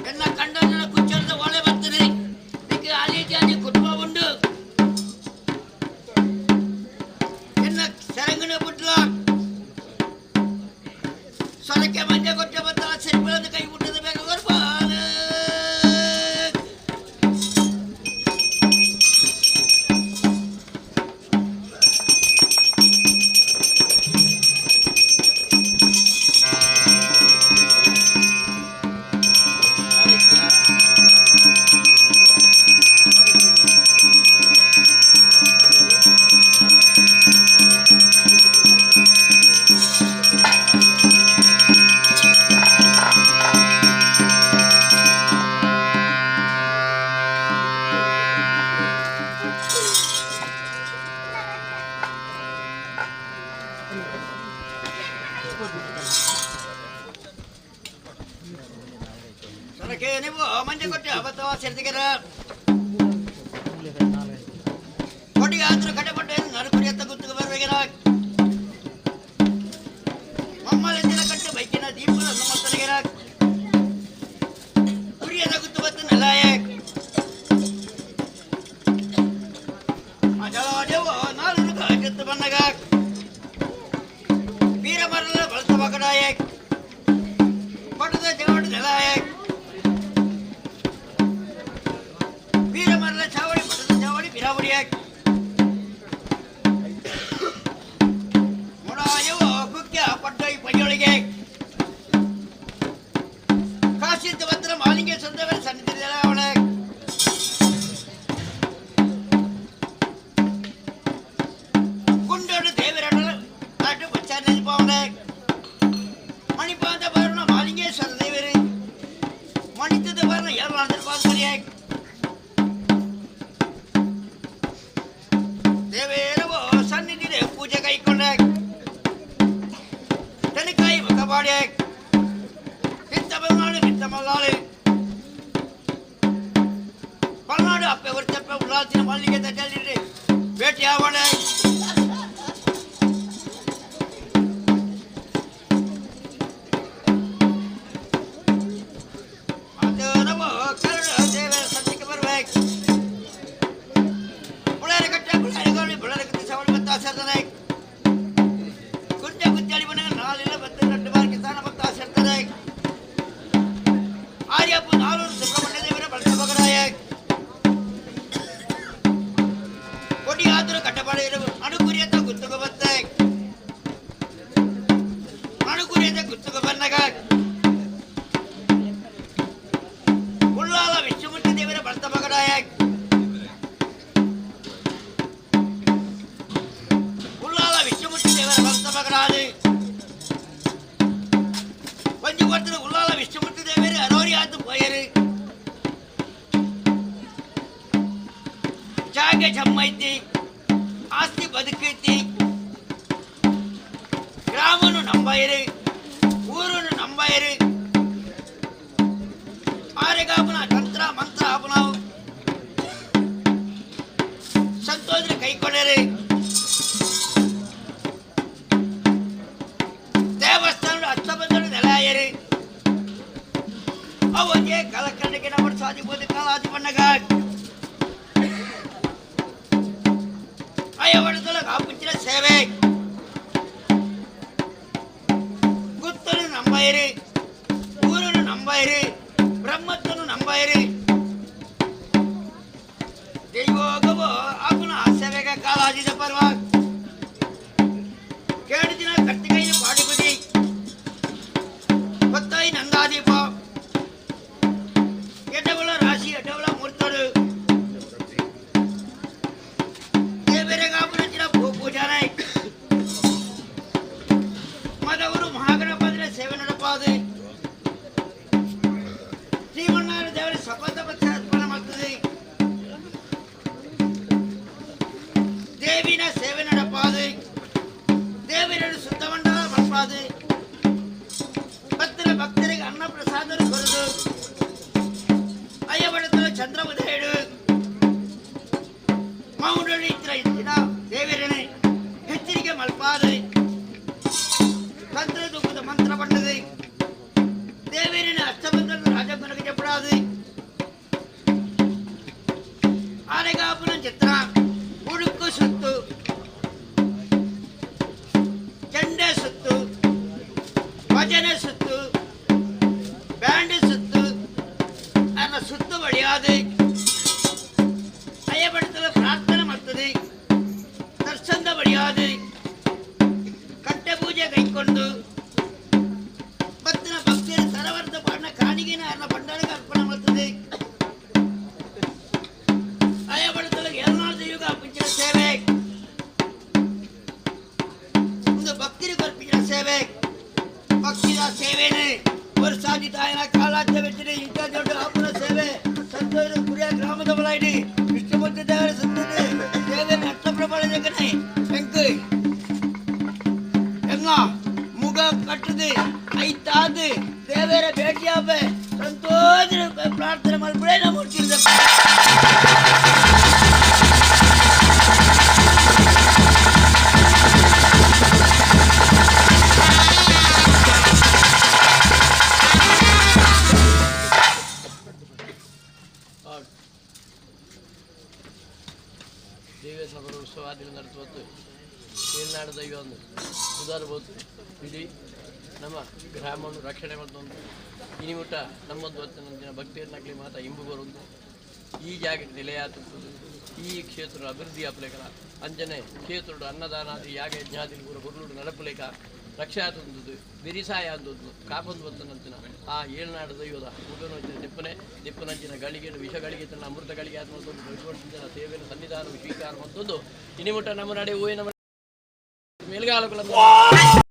ಎನ್ನ ಕಂಡನ ಕುಚ್ಚರದ ಒಳೆ ಬರ್ತದೆ ನಿಮಗೆ ಆಲೀಜಾನಿ ಕುಟುಂಬ ಉಂಡು ಎನ್ನ ಸೆರಂಗನ ಬುಡ್ಲ ಸೊರಕೆ ಮಂಜ ಕೊಟ್ಟ ಬತ್ತ ಸೆರಿಪಳದ ಕೈ ಮುಟ್ಟದ ಬೇಗ ಬರ್ಬಾರ ಸೊರಕೆ ನೀವು ಮಂಜ ಕೊಟ್ಟೆ ಅಬದ್ಧವ ಸೇರ್ತಿಗರ ಕೊಡಿ ಆದ್ರೂ ಕಡೆಪಟ್ಟೆ ನರಕುರಿಯತ್ತ ಗುತ್ತಿಗೆ ಬರ್ಬೇಕಿರ ಮಮ್ಮಲೆಂದಿನ ಕಟ್ಟು ಬೈಕಿನ ದೀಪದ ನಮ್ಮತ್ತನಿಗಿರ ಕುರಿಯದ ಗುತ್ತು ಬತ್ತು ನೆಲಾಯ ಅಜಲಾದೇವೋ ನಾಲ್ಕು ಗೆತ್ತು ಬನ್ನಗ ವೀರಮರಲ ಬಳಸ ಮಗಡಾಯ ಪಡದ ಜಗಡ ನೆಲಾಯ ವೀರಮರಲ ಚಾವಡಿ ಪಡದ ಚಾವಡಿ ಬಿರಾವಡಿಯಾಗ ಮೊಡಾಯವೋ ಕುಕ್ಯ ಪಡ್ಡೈ ಪೈಯೊಳಗೆ ಕಾಶಿದ್ದ ಭದ್ರ ಮಾಲಿಂಗ ಸಂದವರ ಸನ್ನಿಧಿ ಅವಳ ಗುಂಡೋಡು ದೇವರಡಲ ನಾಟು ಬಚ್ಚ ನೆನಪವಳೆ ಮಣಿಪಾದ ಬರೋಣ ಮಾಲಿಂಗೇಶ್ವರ ದೇವರು ಮಣಿತದ ಬರೋಣ ಯಾರು ಪಾದ ದೇವೇರವೋ ಸನ್ನಿಧಿ ಪೂಜೆ ಕೈಕೊಂಡ ತನಿಕಾಯಿ ಮುಖಪಾಡಿ ಕಿತ್ತ ಬಲ್ನಾಡು ಕಿತ್ತ ಮಲ್ನಾಡು ಪಲ್ನಾಡು ಅಪ್ಪೆ ಹೊರತಪ್ಪೆ ಉಳ್ಳಾಲ್ತಿನ ಮಲ್ಲಿಗೆ ತಟ್ಟಲ್ಲಿ ಭೇಟಿ ಆವಣೆ ಅದು ನಮ್ಮ ಕರುಣ ದೇವರ ಸತ್ಯಕ್ಕೆ ಬರ್ಬೇಕು ಬುಳಾರ ಕಟ್ಟ ಬುಳಾರ ಗೌರಿ ಬುಳಾರ ಕಟ್ಟ ಸವಳಿ ಬತ್ತ ಆಸರ್ತಾನೆ ಕುಂಜ ಕುಂಚಾಡಿ ಬಂದಾಗ ನಾಲೆಲ್ಲ ಬತ್ತ ரெண்டு ಬಾರ್ ಕಿಸಾನ ಬತ್ತ ಆಸರ್ತಾನೆ ಆರ್ಯಪ್ಪ ನಾನೂರು ಸುಬ್ರಹ್ಮಣ್ಯ ದೇವರ ಬಳಸ ಮಗನಾಯ ಕೊಡಿ ಆದರೂ ಕಟ್ಟಬಾಡ ಅನುಕುರಿಯತ್ತ ಗುತ್ತುಗ ಬತ್ತ ಅನುಕುರಿಯತ್ತ ಗುತ್ತುಗ ಬಂದಾಗ ಉಳ್ಳಾಲ ವಿಷ್ಣುಮೂರ್ತಿ ದೇವರ ಬಳಸ ಮಗನಾಯ ಉಳ್ಳಾಲ ವಿಷ್ಣುಮೂರ್ತಿ ದೇವರ ಭಕ್ತ ಮಗನಾದ ಒಂಜಿ ಕೊಡ್ತಾರೆ ಉಳ್ಳಾಲ ವಿಷ್ಣುಮೂರ್ತಿ ದೇವರು ಅರೋರಿ ಆತು ಪೋಯರು ಜಾಗೆ ಜಮ್ಮೈತಿ ಆಸ್ತಿ ಬದುಕೈತಿ ಗ್ರಾಮನು ನಂಬೈರು ಊರುನು ನಂಬೈರು ಆರೆಗಾಪನ ತಂತ್ರ ಮಂತ್ರ ಆಪನಾವು ಸಂತೋಷ ಅವಜೆ ಕಲಕಂಡಕ್ಕೆ ನಮ್ಮ ಸಾಧಿಬೋದು ಕಾಲಾದಿ ಬಣ್ಣಗ ಅಯ್ಯವಡದೊಳ ಕಾಪುಂಚಿನ ಸೇವೆ ಗುತ್ತನು ನಂಬೈರಿ ಊರನ್ನು ನಂಬೈರಿ ಬ್ರಹ್ಮತ್ವನು ನಂಬೈರಿ ದೈವೋಗವೋ ಆಪುನ ಸೇವೆಗ ಕಾಲಾಜಿದ ಪರ್ವ ಕೇಳು ದಿನ ಕಟ್ಟಿಗೈನ ಪಾಡಿಗುದಿ ಹೊತ್ತಾಯಿ ನಂದಾದೀಪ ಎಡವಳ ರಾಶಿ ಎಡವಳ ಮೂರ್ತರು ದೇವರೆಗಾಪುರಂಚಿನ ಪೂಜಾನೆ ಮದವರು ಮಹಾಗಣಪತಿಯ ಸೇವೆ ನಡಪಾದು ಶ್ರೀಮನ್ನಾರಾಯಣ ದೇವರ ಸಪಥ ಪಕ್ಷ ಅರ್ಪಣೆ ಮಾಡ್ತದೆ ದೇವಿನ ಸೇವೆ ನಡಪಾದು ದೇವರನ್ನು ಸುತ್ತಮಂಡಲ ಮಲ್ಪಾದು ಭಕ್ತರ ಭಕ್ತರಿಗೆ ಅನ್ನ ಪ್ರಸಾದ ಕೊರದು ಅಯ್ಯವಡತನ ಚಂದ್ರ ಉದಯಡು ಮೌಂಡಳಿ ಇತ್ರ ಇತ್ತಿನ ದೇವರನೆ ಹೆಚ್ಚರಿಗೆ ಮಲ್ಪಾದು ತಂತ್ರ ದುಃಖದ ಮಂತ್ರ ಪಟ್ಟದೆ ದೇವರಿನ ಅಷ್ಟಬಂಧನ ರಾಜಗುಣಕ್ಕೆ చెప్పడాದು ಆನೆಗಾಪುರ ಚಿತ್ರ ಉಡುಕು ಸುತ್ತು ಚೆಂಡೆ ಸುತ್ತು ಭಜನೆ ಸುತ್ತು ಬ್ಯಾಂಡ್ ಸುತ್ತು ಅನ್ನ ಸುತ್ತು ಬಳಿயாது ಅಯ್ಯಬಡತಲ ಪ್ರಾರ್ಥನೆ ಮಾಡ್ತದೆ ದರ್ಶನದ ಬಳಿயாது ಕಟ್ಟೆ ಪೂಜೆ ಕೈಕೊಂಡು ಭಕ್ತನ ಭಕ್ತಿಯ ಸರವರದ ಬಣ್ಣ ಕಾಣಿಗೆನ ಅನ್ನ ಭಂಡಾರಕ್ಕೆ ಅರ್ಪಣೆ ಮಾಡ್ತದೆ ಅಯ್ಯಬಡತಲ ಏಳ್ನಾಳು ಯುಗ ಪುಂಚಿನ ಸೇವೆ ಒಂದು ಭಕ್ತರಿಗೆ ಅರ್ಪಿಸಿದ ಸೇವೆ ಭಕ್ತಿಯ ಸೇವೆನೇ ವರ್ಷಾದಿ ತಾಯನ ಕಾಲಾಜ್ಯ ಬೆಟ್ಟಿನ ಇಂಥ ದೊಡ್ಡ ಅಪ್ಪನ ಸೇವೆ ಸಂತೋಷ ಕುರಿಯ ಗ್ರಾಮದ ಬಲಾಯಿಡಿ ವಿಷ್ಣುಮೂರ್ತಿ ದೇವರ ಸಂತತಿ ಸೇವೆ ಅರ್ಥ ಪ್ರಮಾಣ ಜಗನೆ ಎಂಕು ಎಲ್ಲ ಮುಗ ಕಟ್ಟದೆ ಐತಾದು ದೇವರ ಭೇಟಿಯಾಬೆ ಸಂತೋಷ ಪ್ರಾರ್ಥನೆ ಮಾಡ್ಬಿಡೇ ನಮ್ಮ ದೇವೇಶ್ವರ ಉತ್ಸವಾದಿಗಳು ನಡೆಸುವತ್ತು ಏಳ್ನಾಡು ದೈವ ಒಂದು ಉದಾರಬಹುದು ಇಡೀ ನಮ್ಮ ಗ್ರಾಮವನ್ನು ರಕ್ಷಣೆ ಮಾಡಿದೊಂದು ಇನಿಮುಟ್ಟ ನಮ್ಮೊಂದು ಹೊತ್ತಿನ ಭಕ್ತಿಯನ್ನಾಗಲಿ ಮಾತ ಇಂಬು ಬರುವುದು ಈ ಜಾಗಕ್ಕೆ ನೆಲೆಯಾತುತ್ತದೆ ಈ ಕ್ಷೇತ್ರ ಅಭಿವೃದ್ಧಿ ಆಪಲೇಕಲ ಅಂಜನೆ ಕ್ಷೇತ್ರದ ಅನ್ನದಾನಾದಿ ಯಾಗ ಯಜ್ಞಾದಿ ಕೂಡ ಹೊರಲುಡು ನಡಪಲೇಕ ರಕ್ಷಾ ತಂದದ್ದು ಬಿರಿಸಾಯ ಅಂದದ್ದು ಕಾಪಂದು ಬಂತನಂತಿನ ಆ ಏಳ್ನಾಡು ದೈವದ ಮುಗನಂಚಿನ ದಿಪ್ಪನೆ ದಿಪ್ಪನಂಚಿನ ಗಳಿಗೆ ವಿಷಗಳಿಗೆ ತನ್ನ ಅಮೃತ ಗಳಿಗೆ ಆತ್ಮಂತದ್ದು ಭಗವಂತನ ಸೇವೆಯನ್ನು ಸನ್ನಿಧಾನ ಸ್ವೀಕಾರ ಮಂತದ್ದು ಇನಿಮುಟ್ಟ ನಮ್ಮ ನಡೆ ಹೂವಿನ ಮೇಲ್ಗಾಲುಗಳ ಿ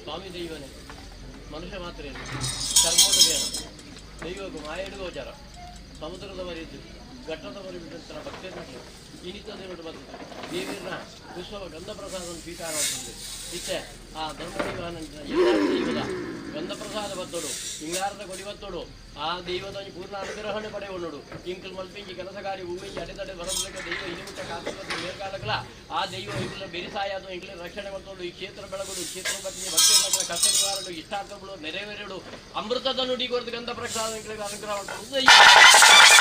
ಸ್ವಾಮಿ ದೈವನೇ ಮನುಷ್ಯ ಮಾತ್ರ ಏನು ಚರ್ಮೋಡು ಬೇಡ ದೈವಕ್ಕೂ ಮಾಯಡು ಗೋಚಾರ ಸಮುದ್ರದ ಮರಿದ್ದು ಘಟ್ಟದ ಮರಿ ಬಿಟ್ಟಂತರ ಭಕ್ತರಿಗೆ ಇನಿತ ದೇವರು ಬಂದಿದ್ದು ದೇವಿಯನ್ನ ಉತ್ಸವ ಗಂಧ ಪ್ರಸಾದ ಸ್ವೀಕಾರ ಮಾಡ್ತದೆ. ಇತ್ತೆ ಆ ಧರ್ಮದೈವ ಎಲ್ಲ ದೈವದ ಗಂಧ ಪ್ರಸಾದ ಬತ್ತೋಡು ಹಿಂಗಾರದ ಕೊಡಿ ಬತ್ತೋಡು ಆ ದೈವದ ಪೂರ್ಣ ಅನುಗ್ರಹಣೆ ಪಡೆಯುವನೋಡು ಇಂಕಲ್ ಮಲ್ಪಿಂಜಿ ಕೆಲಸ ಕಾರ್ಯ ಹೂವಿಂಜಿ ಅಡೆತಡೆ ಬರಬೇಕ ದೈವ ಇನಿಮಿಟ್ಟ ಕಾಸುಗತ್ತು ಮೇಲ್ಕಾಲಗಳ ಆ ದೈವ ಇಂಕಲ ಬೆರಿಸಾಯದು ಇಂಕಲ ರಕ್ಷಣೆ ಮಾಡ್ತೋಡು ಈ ಕ್ಷೇತ್ರ ಬೆಳಗುಡು ಕ್ಷೇತ್ರ ಪತ್ನಿ ಭಕ್ತಿ ಕಷ್ಟ ನಿವಾರಣೆ ಇಷ್ಟಾರ್ಥಗಳು ನೆರವೇರಡು ಅಮೃತದ ನುಡಿ ಕೊರದು ಗಂಧ ಪ್ರಸಾದ ಇಂಕಲಿಗೆ ಅನುಗ್ರಹ ಮಾಡ್ತೋಡು.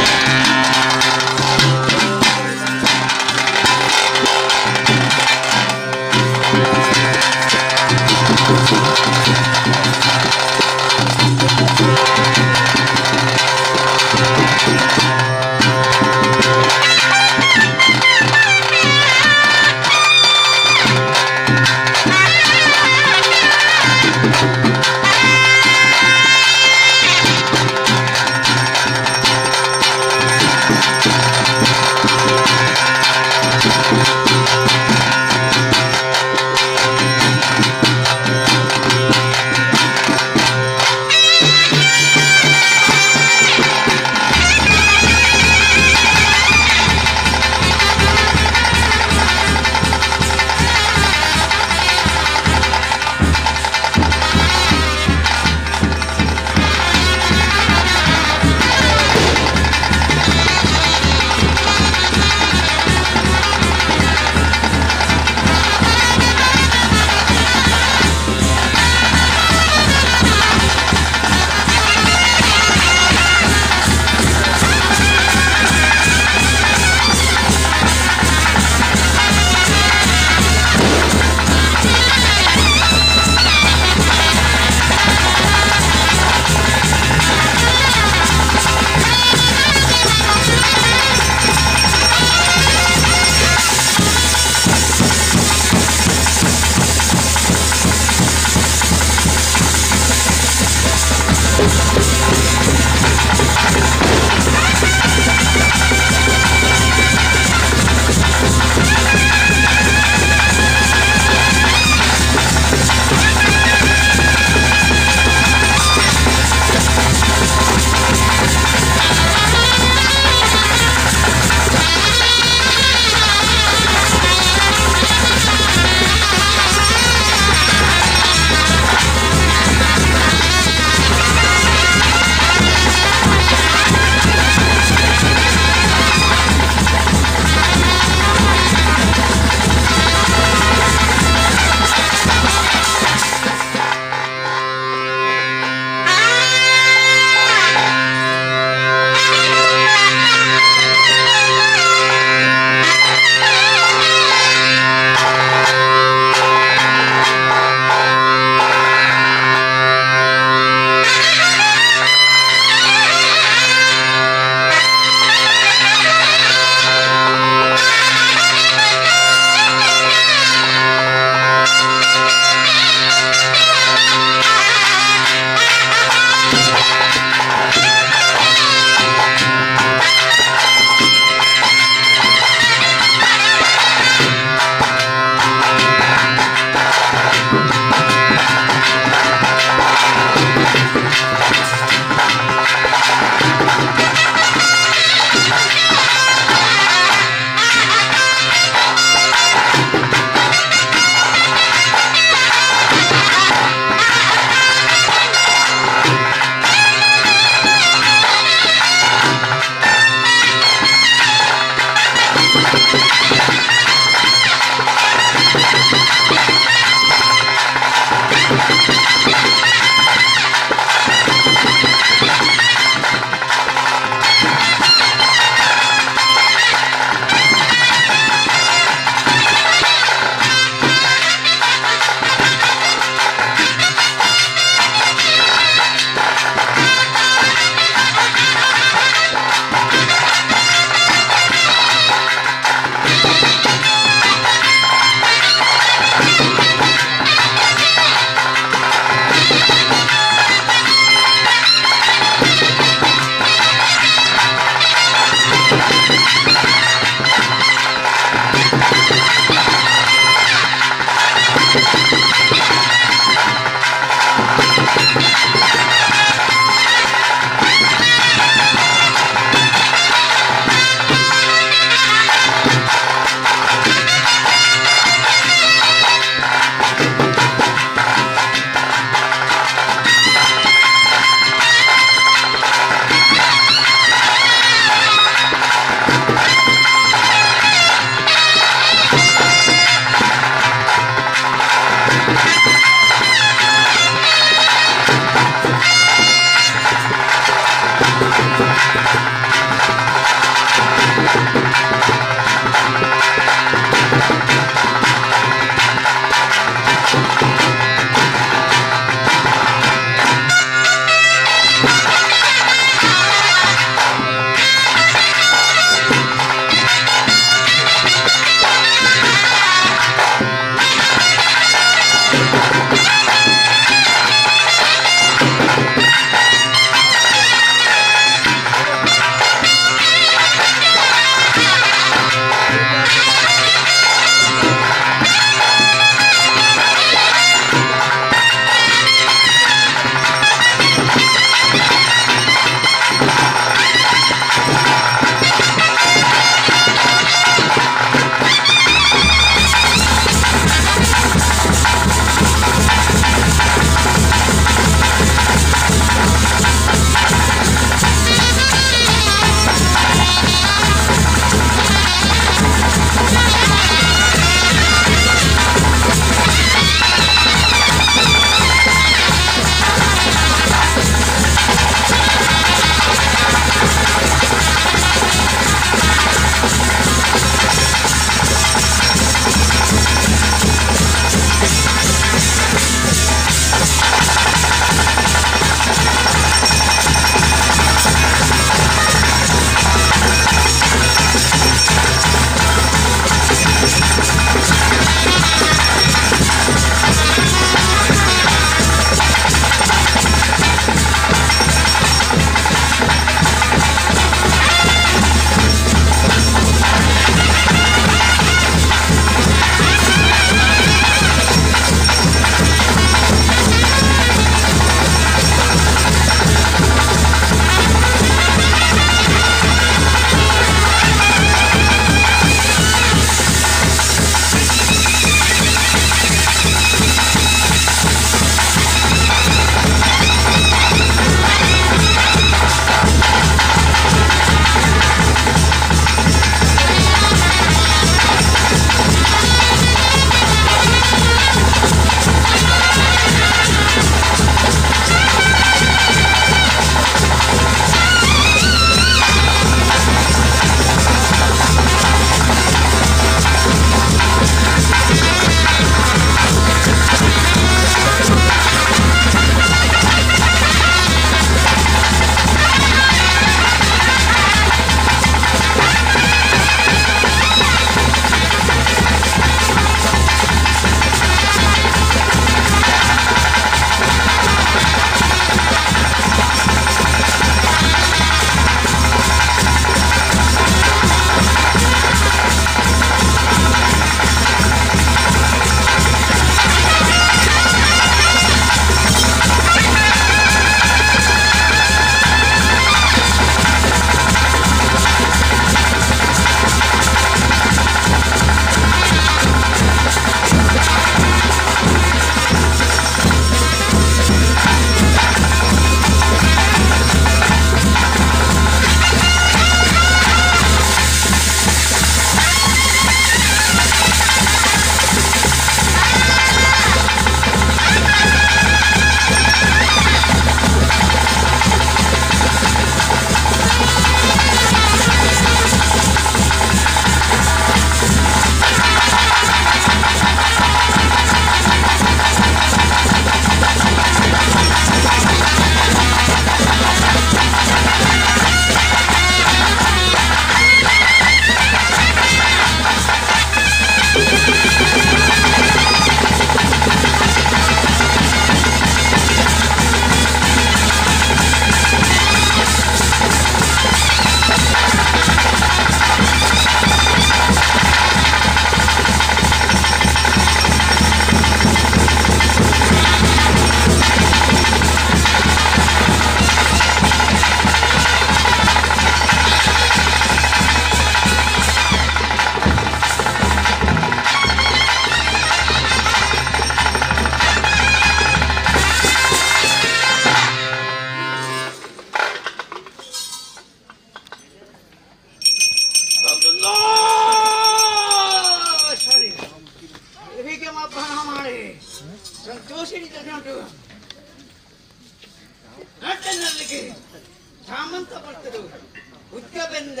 ಬೆಂದ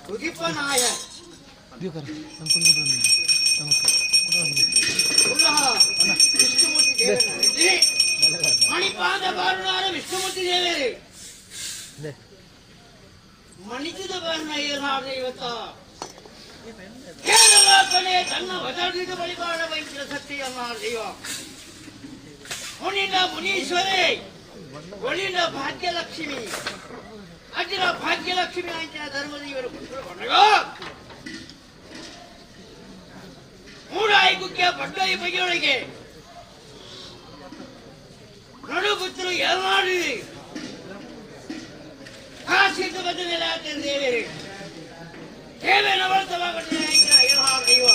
ಕುದಿಪನಾಯ ವಿಷ್ಣುಮೂರ್ತಿ ದೇವರೇ ಮಣಿಪಾದ ಬಾರುನಾರ ವಿಷ್ಣುಮೂರ್ತಿ ದೇವರೇ ಮಣಿಸಿದ ಬಾರನ ಏನಾದ ಇವತ್ತ ಕೇರಳ ತನ್ನ ವದಡಿದ ಬಳಿಬಾರ ವೈದ್ಯ ಸತ್ಯ ದೈವ ಮುನಿನ ಮುನೀಶ್ವರೇ ಒಳಿನ ಭಾಗ್ಯಲಕ್ಷ್ಮಿ ಅಜಿರ ಭಾಗ್ಯಲಕ್ಷ್ಮಿ ಅಂಚಿನ ಧರ್ಮದೇವರು ಕುತ್ಕೊಳ್ಳ ಮೂಡಾಯಿ ಕುಕ್ಕೆ ಪಡ್ಡಾಯಿ ಬಗೆಯೊಳಗೆ ನಡುಪುತ್ರರು ಎಲ್ಲಾಡಿ ಕಾಶಿದ್ದು ಬಂದ ಮೇಲೆ ಆತನ ದೇವೇರಿ ದೇವೇನ ದೈವ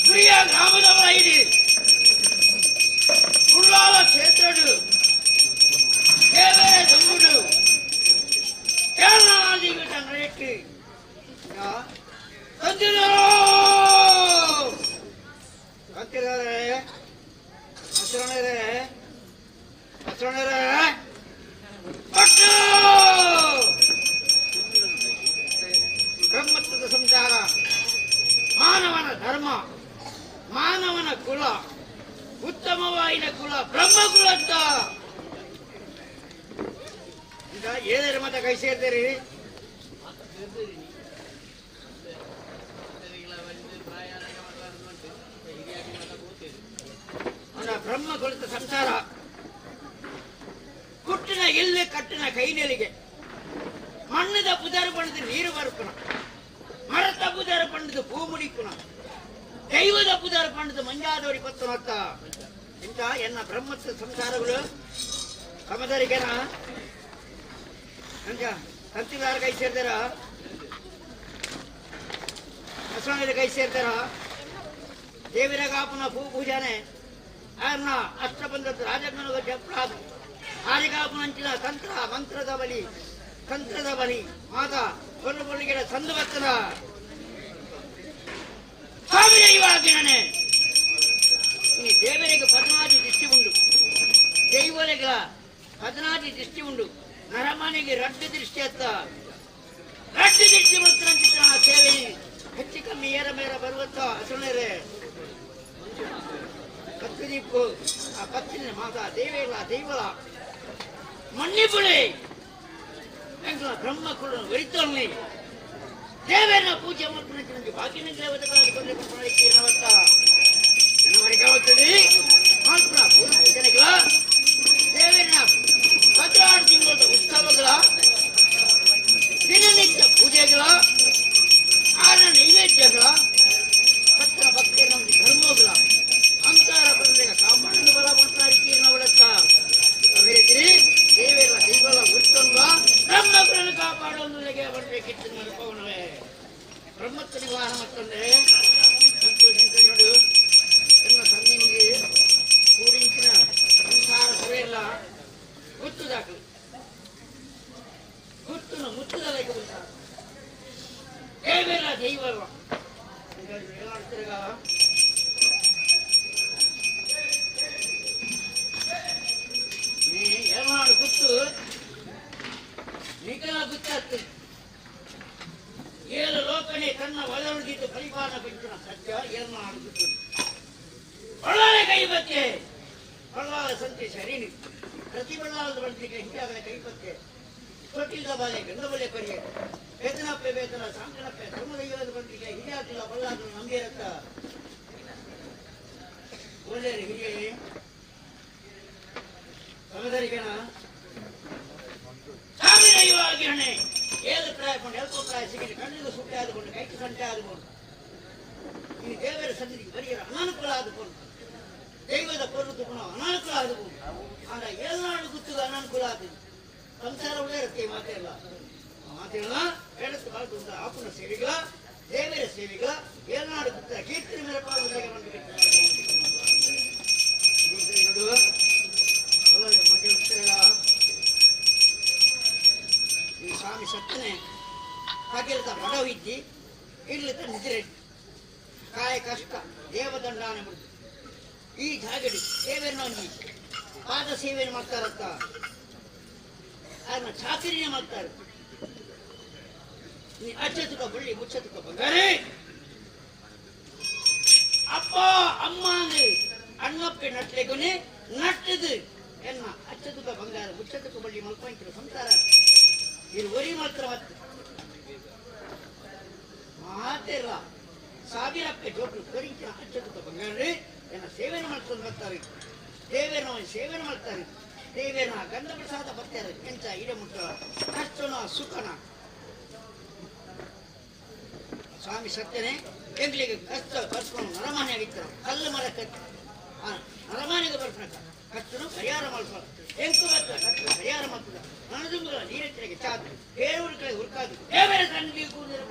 ಪ್ರಿಯ ಗ್ರಾಮದವರ ಐಡಿ ಉಳ್ಳಾಲ ಕ್ಷೇತ್ರಡು ದೇವರ ದುಂಗುಡು ಕೇರಳಾದಿಗೆ ತಂದ್ರೆ ತಂದಿದರು ಕಂತಿದ್ದಾರೆ ಹಸಿರಣರೇ ಹಸಿರಣರೇ ಪಟ್ಟು ಬ್ರಹ್ಮತ್ವದ ಸಂಸಾರ ಮಾನವನ ಧರ್ಮ ಮಾನವನ ಕುಲ ಉತ್ತಮವಾಯಿನ ಕುಲ ಬ್ರಹ್ಮಕುಲ ಅಂತ ಈಗ ಏನೇನು ಮತ ಕೈ ಸೇರ್ತೀರಿ ಬ್ರಹ್ಮ ಕುಲದ ಸಂಸಾರ ಕುಟ್ಟಿನ ಎಲ್ಲಿ ಕಟ್ಟಿನ ಕೈನೆಲಿಗೆ ಮಣ್ಣದ ಪುದಾರು ಬಣ್ಣದ ನೀರು ಬರುಪುನ ಮರತ ಪುದಾರು ಬಣ್ಣದ ಪೂ ಮುಡಿಪುನ ದೈವದ ಪುದಾರು ಬಣ್ಣದ ಮಂಜಾದೋಡಿ ಕೊತ್ತನತ್ತ ಇಂಥ ಎನ್ನ ಬ್ರಹ್ಮತ್ವ ಸಂಸಾರಗಳು ಸಮದರಿಗೆನ ಕಂತಿದಾರ ಕೈ ಸೇರ್ತಾರ ಹಸವನ ಕೈ ಸೇರ್ತಾರ ದೇವಿರ ಕಾಪುನ ಪೂ ಪೂಜಾನೆ ಆರ್ನ ಅಷ್ಟಬಂಧ ರಾಜಜ್ಞನ ಜಪ್ರಾದ ಆರಿಗಾಪುನಂಚಿನ ತಂತ್ರ ಮಂತ್ರದ ಬಲಿ ತಂತ್ರದ ಬಲಿ ಮಾತಾ ಕೊಲ್ಲು ಕೊಲ್ಲಿಗೆಡ ಸಂದು ಬರ್ತದ ಸ್ವಾಮಿ ದೈವಾಗಿಣನೆ ಈ ದೇವರಿಗೆ ಪದ್ನಾದಿ ದೃಷ್ಟಿ ಉಂಡು ದೈವರಿಗೆ ಪದ್ನಾದಿ ದೃಷ್ಟಿ ಉಂಡು ನರಮನೆಗೆ ರಡ್ಡು ದೃಷ್ಟಿ ಅತ್ತ ರಡ್ಡು ದೃಷ್ಟಿ ಮಂತ್ರಂಚಿತ್ರ ಸೇವೆ ಹೆಚ್ಚು ಕಮ್ಮಿ ಏರ ಮೇರ ಬರುವತ್ತ ಹಸುಣರೇ ಪತ್ತು ಆ ಪತ್ತಿನ ಮಾತಾ ದೇವೇಲ ದೈವಲ ಮಣ್ಣಿಪುಳಿ ಬ್ರಹ್ಮ ಕುಲ ಒರಿತೊಲ್ಲಿ ದೇವೇನ ಪೂಜೆ ಮಾಡ್ಕೊಂಡು ಬಾಕಿನ ದೇವತೆಗಳ ದೇವೇನ 16 ತಿಂಗಳ ಉತ್ಸವಗಳ ದಿನನಿತ್ಯ ಪೂಜೆಗಳ ಆನ ನೈವೇದ್ಯಗಳ ಭಕ್ತರ ಭಕ್ತಿಯ ಧರ್ಮಗಳ ಅಂಕಾರ ಬಂದಾಗ ಕಾಪಾಡಲು ಬಲ ಮಾಡ್ತಾರೆ ಕೀರ್ಣವಳತ್ತ ಅಭಿರೇತ್ರಿ ದೇವೇರ ದೈವಲ ಉತ್ತಮ ಬ್ರಹ್ಮಗಳನ್ನು ಕಾಪಾಡುವುದಕ್ಕೆ ಬರಬೇಕಿತ್ತು ಮರುಪವನವೇ ಬ್ರಹ್ಮತ್ವ ನಿವಾರ ಮತ್ತೊಂದರೆ ನೋಡು ಎಲ್ಲ ಸನ್ನಿಧಿ ಕೂರಿಂಚಿನ ಸಂಸಾರ ಸಭೆಯೆಲ್ಲ ಗುತ್ತು ದಾಖಲು ಗುತ್ತುನ ಮುತ್ತುದಲ್ಲ ದೇವೇರ ದೈವಲ್ಲ ಏನಾಡು ಗುತ್ತು ನಿಖರ ಗುತ್ತಾಗ್ತದೆ ಏಳು ಲೋಕನೇ ತನ್ನ ಒಳಗಿದ್ದು ಪರಿಪಾಲ ಬಿಟ್ಟಿನ ಸತ್ಯ ಏನಾಡು ಗುತ್ತು ಬಳ್ಳಾರ ಕೈಬತ್ತೆ ಬಳ್ಳಾರ ಸಂತೆ ಸರಿನಿ ಪ್ರತಿ ಬಳ್ಳಾರದ ಬಳಸಿಗೆ ಹಿಂಗಾಗಲೇ ಕೈಪತ್ತೆ ತೊಟ್ಟಿಲ್ದ ಬಾಲೆ ಗಂಧ ಬಲೆ ಕೊರಿಯೆ ವೇತನಪ್ಪೆ ವೇತನ ಸಾಂಕಣಪ್ಪೆ ಧರ್ಮದೈವದ ಬಂದಿಗೆ ಹಿರಿಯಾತಿಲ್ಲ ಬಳ್ಳಾದ್ರು ನಂಬಿರತ್ತ ಒಳ್ಳೆಯ ಹಿರಿಯೇ ಸಮದರಿಗಣ ಸ್ವಾಮಿ ದೈವಾಗಿರಣೆ ಏಳು ಪ್ರಾಯ ಕೊಂಡು ಎಲ್ಕೋ ಪ್ರಾಯ ಸಿಗಲಿ ಕಣ್ಣಿಗೆ ಸುಟ್ಟೆ ಆದುಕೊಂಡು ಕೈಗೆ ಸಂಟೆ ಆದುಕೊಂಡು ಈ ದೇವರ ಸನ್ನಿಧಿಗೆ ಬರಿಯರ ಅನಾನುಕೂಲ ಆದುಕೊಂಡು ದೈವದ ಕೊರಳು ತುಗುಣ ಅನಾನುಕೂಲ ಆದುಕೊಂಡು ಆಗ ಏಳ್ನಾಡು ಗುತ್ತಿಗೆ ಅನಾನುಕೂಲ ಆಗ್ತದೆ ಸಂಸಾರ ಒಳ್ಳೆ ಇರುತ್ತೆ ಮಾತೆಲ್ಲ ಮಾತೆಲ್ಲ ಹೇಳುತ್ತೆ ಬಾಳ್ತು ಆಪುನ ಸೇವೆಗಳ ದೇವರ ಸೇವೆಗಳ ಏಳ್ನಾಡು ಗುತ್ತ ಕೀರ್ತನೆ ಮೇಲೆ ಈ ಸ್ವಾಮಿ ಸತ್ತನೆ ಪಗಿಲದ ಬಡವಿದ್ದಿ ಇರ್ಲಿತ್ತ ನಿದ್ರೆ ಕಾಯ ಕಷ್ಟ ದೇವದಂಡಾನೆ ಬಿಡುದು ಈ ಜಾಗಡಿ ದೇವರನ್ನ ಪಾದ ಸೇವೆಯನ್ನು ಮಾಡ್ತಾರತ್ತ ಆರ್ನ ಚಾಕರಿನೇ ಮಾಡ್ತಾರೆ. ನೀ ಅಚ್ಚತುಕ ಬಳ್ಳಿ ಮುಚ್ಚತುಕ ಬಂಗಾರೆ ಅಪ್ಪ ಅಮ್ಮ ಅಂದ್ರೆ ಅಣ್ಣಪ್ಪೆ ನಟ್ಲೆಗುನೆ ನಟ್ಟದು ಎನ್ನ ಅಚ್ಚತುಕ ಬಂಗಾರ ಮುಚ್ಚತುಕ ಬಳ್ಳಿ ಮಲ್ಪಂಕಿರ ಸಂಸಾರ ಇದು ಒರಿ ಮಾತ್ರ ಹೊತ್ತು ಮಾತಿಲ್ಲ ಸಾವಿರಕ್ಕೆ ಜೋಕ್ರು ಕರಿಂಚಿನ ಅಚ್ಚತುಕ ಬಂಗಾರ ಎನ್ನ ಸೇವೆನ ಮಾಡ್ಕೊಂಡು ಬರ್ತಾರೆ. ದೇವೇನ ಸೇವೆನ ಮಾಡ್ತಾರೆ. ದೇವೇನ ಗಂಧ ಪ್ರಸಾದ ಬರ್ತಾರೆ. ಎಂತ ಇಡ ಮುಟ್ಟ ಕಷ್ಟನ ಸುಖನ ಸ್ವಾಮಿ ಸತ್ಯನೇ ಎಂಗ್ಲಿಗೆ ಕಷ್ಟ ಬರ್ಸ್ಕೊಂಡು ನರಮಾನೆ ಆಗಿತ್ತರ ಕಲ್ಲು ಮರ ಕತ್ತಿ ನರಮಾನೆಗೆ ಬರ್ಸ್ನಕ ಕಷ್ಟನು ಪರಿಹಾರ ಮಾಡ್ಕೊಂಡು ಎಂಕು ಬತ್ತ ಕಷ್ಟ ಪರಿಹಾರ ಮಾಡ್ತದ ನನದುಂಬಲ ನೀರೆತ್ತರಿಗೆ ಚಾತು ಬೇರೆಯವ್ರ ಕಡೆ ಹುರ್ಕಾದು ಬೇರೆ ಸಣ್ಣ ಕೂದಲು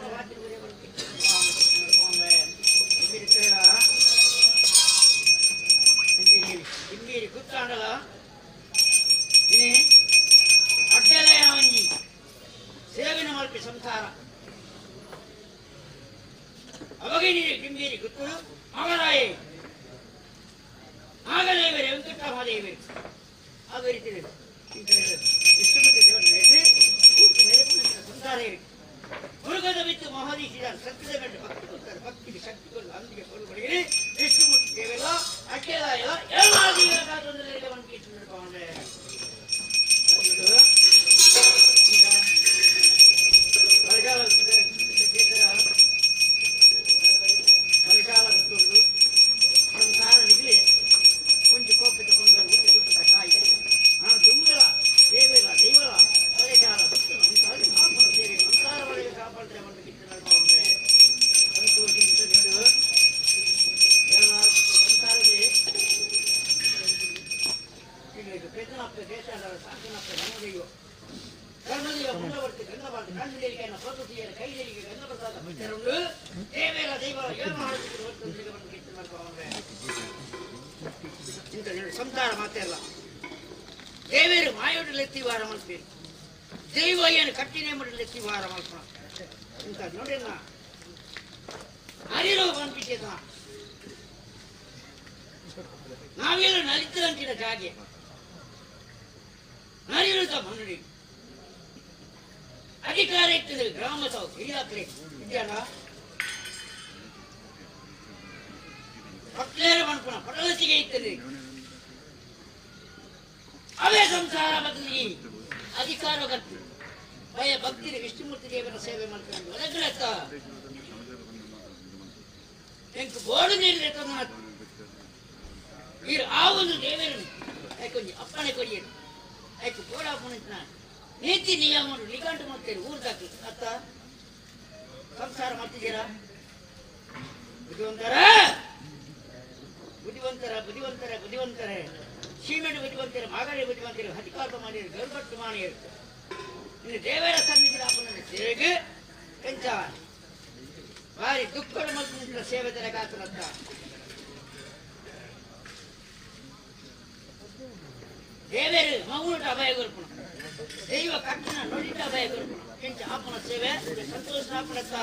ಇಮ್ಮೀರಿ ಕುತ್ತಾಂಡಲ ಇನಿ ಅಡ್ಡಲಯ ಒಂಜಿ ಸೇವಿನ ಮಲ್ಪಿ ಸಂಸಾರ ಅವಾಗ ಗಿಂಬೀರಿ ಗುತ್ತರು ಮಗರಾಯೇ ನಾಗದೇವರೇ ವೆಂಕಟರಾಮದೇವರೇ ಆ ರೀತಿ ವಿಷ್ಣುಮೂರ್ತಿ ದೇವರ ಸಂಸಾರ ಮುರುಗದ ಬಿತ್ತು ಮಹಾದೀಶಿದ ಸತ್ಯದ ಮೇಲೆ ಭಕ್ತಿ ಕೊಡ್ತಾರೆ. ಭಕ್ತಿಗೆ ಶಕ್ತಿ ಕೊಡಲು ಅಂದಿಗೆ ಕೊಡುಗಡೆ ವಿಷ್ಣುಮೂರ್ತಿ ದೇವೆಲ್ಲ ಅಡ್ಡಲ ಎಲ್ಲ ಎಲ್ಲ ದೇವರ ಸಂಸಾರ ನಿಗಲಿ ಒಂಜಿ ಕೋಪಿತ ಪೊಂಗಲ್ ಊಟ ತುಟ್ಟದ ಕಾಯಿ ನಾನು ತುಂಗಲ ದೇವಿಲ ದೈವಲ ಕಲೆಗಾಲ ಕಾಪಾಡ ಸೇರಿ ಸಂಸಾರ ಒಳಗೆ ಕಾಪಾಡ್ತಾರೆ ಒಂದು ಕಿತ್ತು ನಡ್ಕೊಂಡ್ರೆ ಸಂತೋಷ ಸಂಸಾರಕ್ಕೆ ಪೆದ್ದನಪ್ಪ ದೇಶದ ಸಾಕನಪ್ಪ ನಮ್ಮದೈವ ಕರ್ಣದೈವ ಮುಂದವರ್ತಿ ಗಂಧಬಾರ್ದು ಕಣ್ಣುಗಳಿಗೆ ಸ್ವತತಿಯ ಕೈಗಳಿಗೆ ಗಂಧ ಪ್ರಸಾದ ಪಟ್ಟರುಂಡು ದೇವೇರ ದೈವರ ಏನು ಮಾಡುತ್ತಿದ್ದರು ಬಂದು ಕಿತ್ತು ನಡ್ಕೊಂಡ್ರೆ ಇಂಥ ಸಂಸಾರ ಮಾತೇ ಅಲ್ಲ. ದೇವೇರು ಮಾಯೋಟಲ್ಲಿ ವಾರ ಮಲ್ಪೇರು ದೈವ ಏನು ಕಟ್ಟಿನೇ ಮಡಲಿ ವಾರ ಮಲ್ಪಣ ಇಂಥ ನೋಡಿಲ್ಲ ಅರಿರೋ ಬಂದ್ಬಿಟ್ಟಿದ ನಾವೆಲ್ಲ ನಲಿತಂತಿನ ಜಾಗೆ ನರಿರುತ್ತ ಮನುಡಿ ಅಧಿಕಾರ ಇರ್ತದೆ ಗ್ರಾಮದ ಹಿರಿಯಾಕ್ರೆ ಇದೆಯಲ್ಲ ಪಟ್ಲೇರ ಮನ್ಪುಣ ಪಟಲಸಿಗೆ ಇರ್ತದೆ ಅವೇ ಸಂಸಾರ ಬದಲಿ ಅಧಿಕಾರ ಕರ್ತು ಭಯ ಭಕ್ತಿ ವಿಷ್ಣುಮೂರ್ತಿ ದೇವರ ಸೇವೆ ಮಾಡ್ಕೊಂಡು ಒಳಗ್ರತ್ತ ಎಂಕ್ ಬೋಡು ನೀರು ನೀರು ಆ ಒಂದು ದೇವರನ್ನು ಯಾಕೊಂಜಿ ಅಪ್ಪಣೆ ಕೊಡಿಯರು ಯಾಕೆ ಬೋಡಾಪುಣ ನೀತಿ ನಿಯಮ ನಿಘಂಟು ಮಾಡ್ತೀರಿ ಊರ್ದಾಕಿ ಅತ್ತ ಸಂಸಾರ ಮಾಡ್ತಿದ್ದೀರಾ ಬುದ್ಧಿವಂತರ ಬುದ್ಧಿವಂತರ ಬುದ್ಧಿವಂತರ ಬುದ್ಧಿವಂತರೇ ಸೀಮೆಂಟ್ ಬುದ್ಧಿವಂತರು ಮಾಗಾಡಿ ಬುದ್ಧಿವಂತರು ಹದಿಕಾಪ ಮಾಡಿರು ಗರ್ಭಟ್ಟು ಮಾಡಿರು ಇನ್ನು ದೇವರ ಸನ್ನಿಧಿ ಆಪನ ಸೇವೆಗೆ ಕಂಚ ಭಾರಿ ದುಃಖದ ಮತ್ತು ಸೇವೆ ತರಕಾತನತ್ತ ದೇವರು ಮಗುಟ ಅಭಯ ಗುರುಪಣ ದೈವ ಕಟ್ಟನ ನೋಡಿದ ಅಭಯ ಗುರುಪಣ ಕೆಂಚ ಆಪನ ಸೇವೆ ಸಂತೋಷ ಆಪನತ್ತ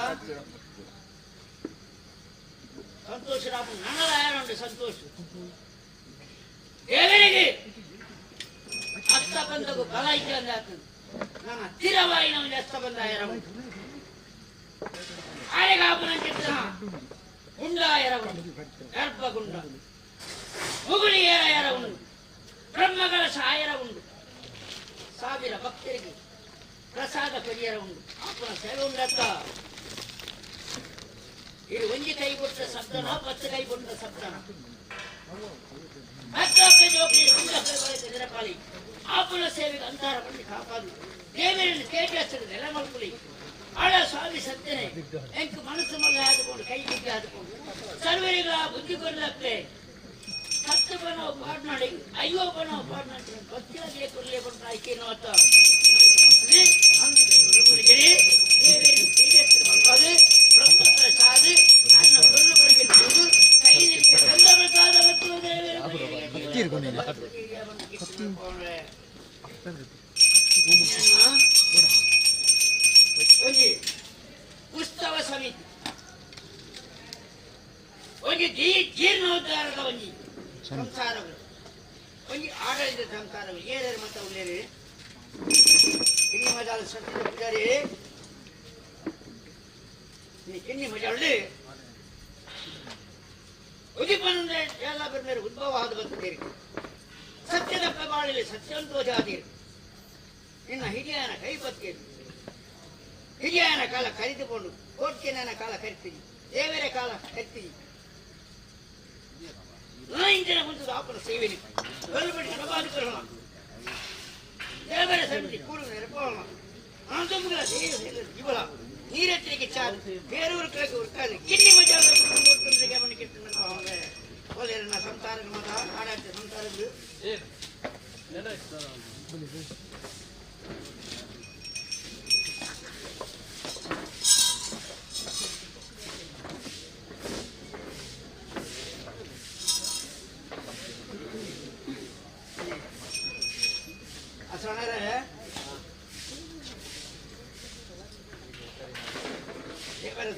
ಸಂತೋಷ ಆಪನ ನನ್ನದಾಯ ಸಂತೋಷ ದೇವರಿಗೆ ಅತ್ತ ಬಂದಗೂ ಬಲ ಇದ್ದ ನಾನು ಹತ್ತಿರವಾಗಿ ನಮಗೆ ಅತ್ತ ಬಂದ ಆರೆಗಾಪನ ಚಿತ್ರ ಗುಂಡ ಎರವುಂಡು ಗರ್ಭಗುಂಡ ಮುಗುಳಿ ಏರ ಎರವುಂಡು ಬ್ರಹ್ಮಗಳ ಸಾಯರ ಉಂಡು ಸಾವಿರ ಭಕ್ತರಿಗೆ ಪ್ರಸಾದ ಪರಿಯರ ಉಂಡು ಆಪನ ಸೇವೆ ಉಂಡತ್ತ ಇದು ಒಂಜಿ ಕೈ ಕೊಟ್ಟ ಶಬ್ದನ ಪತ್ತು ಕೈ ಕೊಟ್ಟ ಶಬ್ದನ ಜೋಗಿ ಆಪುನ ಸೇವೆಗೆ ಅಂತಾರ ಪಂಡಿ ಕಾಪಾದು ದೇವರನ್ನು ತೇಜಸ್ಸು ನೆಲ ಮಲ್ಪುಲಿ ಆಳ ಸ್ವಾಮಿ ಸತ್ಯನೆ ಎಂಕ್ ಮನಸ್ಸು ಮಲ್ಲ ಆದುಕೊಂಡು ಕೈ ಬಿದ್ದು ಆದುಕೊಂಡು ಸರ್ವರಿಗಳ ಬುದ್ಧಿ ಕೊಡ್ಲಪ್ಪೆ ಹತ್ತು ಬನ ಪಾಡ್ನಾಡಿ ಅಯ್ಯೋ ಬನ ಪಾಡ್ನಾಡಿ ಭಕ್ತಿಯಾಗಿ ಕೊಡ್ಲೇ ಬಂದ ಆಯ್ಕೆ ನೋತ ದೇವರನ್ನು ಬ್ರಹ್ಮ ಪ್ರಸಾದ ಅನ್ನ ಕೊಲ್ಲು ಪಡಿಗೆ ಕೈಯಲ್ಲಿ ಗಂಧ ಪ್ರಸಾದ ಮತ್ತು ಒಂಜಿ ಉತ್ಸವ ಸಮಿತಿ ಒಂಜಿ ಜೀರ್ಣೋದ್ಧಾರದ ಒಂಜಿ ಸಂಸಾರಗಳು ಒಂಜಿ ಆಡಳಿತ ಸಂಸಾರಗಳು ಏನೇನು ಮತ ಉಳ್ಳೇರಿ ಮಜಾಲ ಸತ್ಯ ಪೂಜಾರಿ ನೀ ಕಿನ್ನಿ ಮಜಾಳಿ ಉದಿಪನಂದ್ರೆ ಎಲ್ಲ ಮೇಲೆ ಉದ್ಭವ ಆದ ಬರ್ತೀರಿ ಸತ್ಯದ ಪ್ರಬಾಳಲ್ಲಿ ಸತ್ಯಂತೋಷಾದೀರಿ ನಿನ್ನ ಹಿರಿಯನ ಕೈ ಬತ್ತೀರಿ ಹಿರಿಯನ ಕಾಲ ಕರೆದುಕೊಂಡು ಕೋಟ್ಯನ ಕಾಲ ಕರಿತೀನಿ ದೇವರ ಕಾಲ ಕರಿತೀನಿ ಇಂದಿನ ಮುಂದೆ ಆಪನ ಸೇವೆನಿ ಬಲ್ಬಡಿ ಹಣಬಾದು ಬರೋಣ ದೇವರ ಸಮಿತಿ ಕೂಡು ನೆರಪೋಣ ಅನಂತಮುಗಳ ಸೇವೆ ಇವಳ ನೀರೆತ್ತರಿಗೆ ಚಾಲು ಬೇರೂರು ಕಳಕ್ಕೆ ಉರ್ಕಾದು ಕಿನ್ನಿ ಮಜಾ ಒಳ್ಳೆಯ ಸಂಸಾರ ಮತ ಆಡಾಡ್ತ ಸಂಸಾರದ್ದು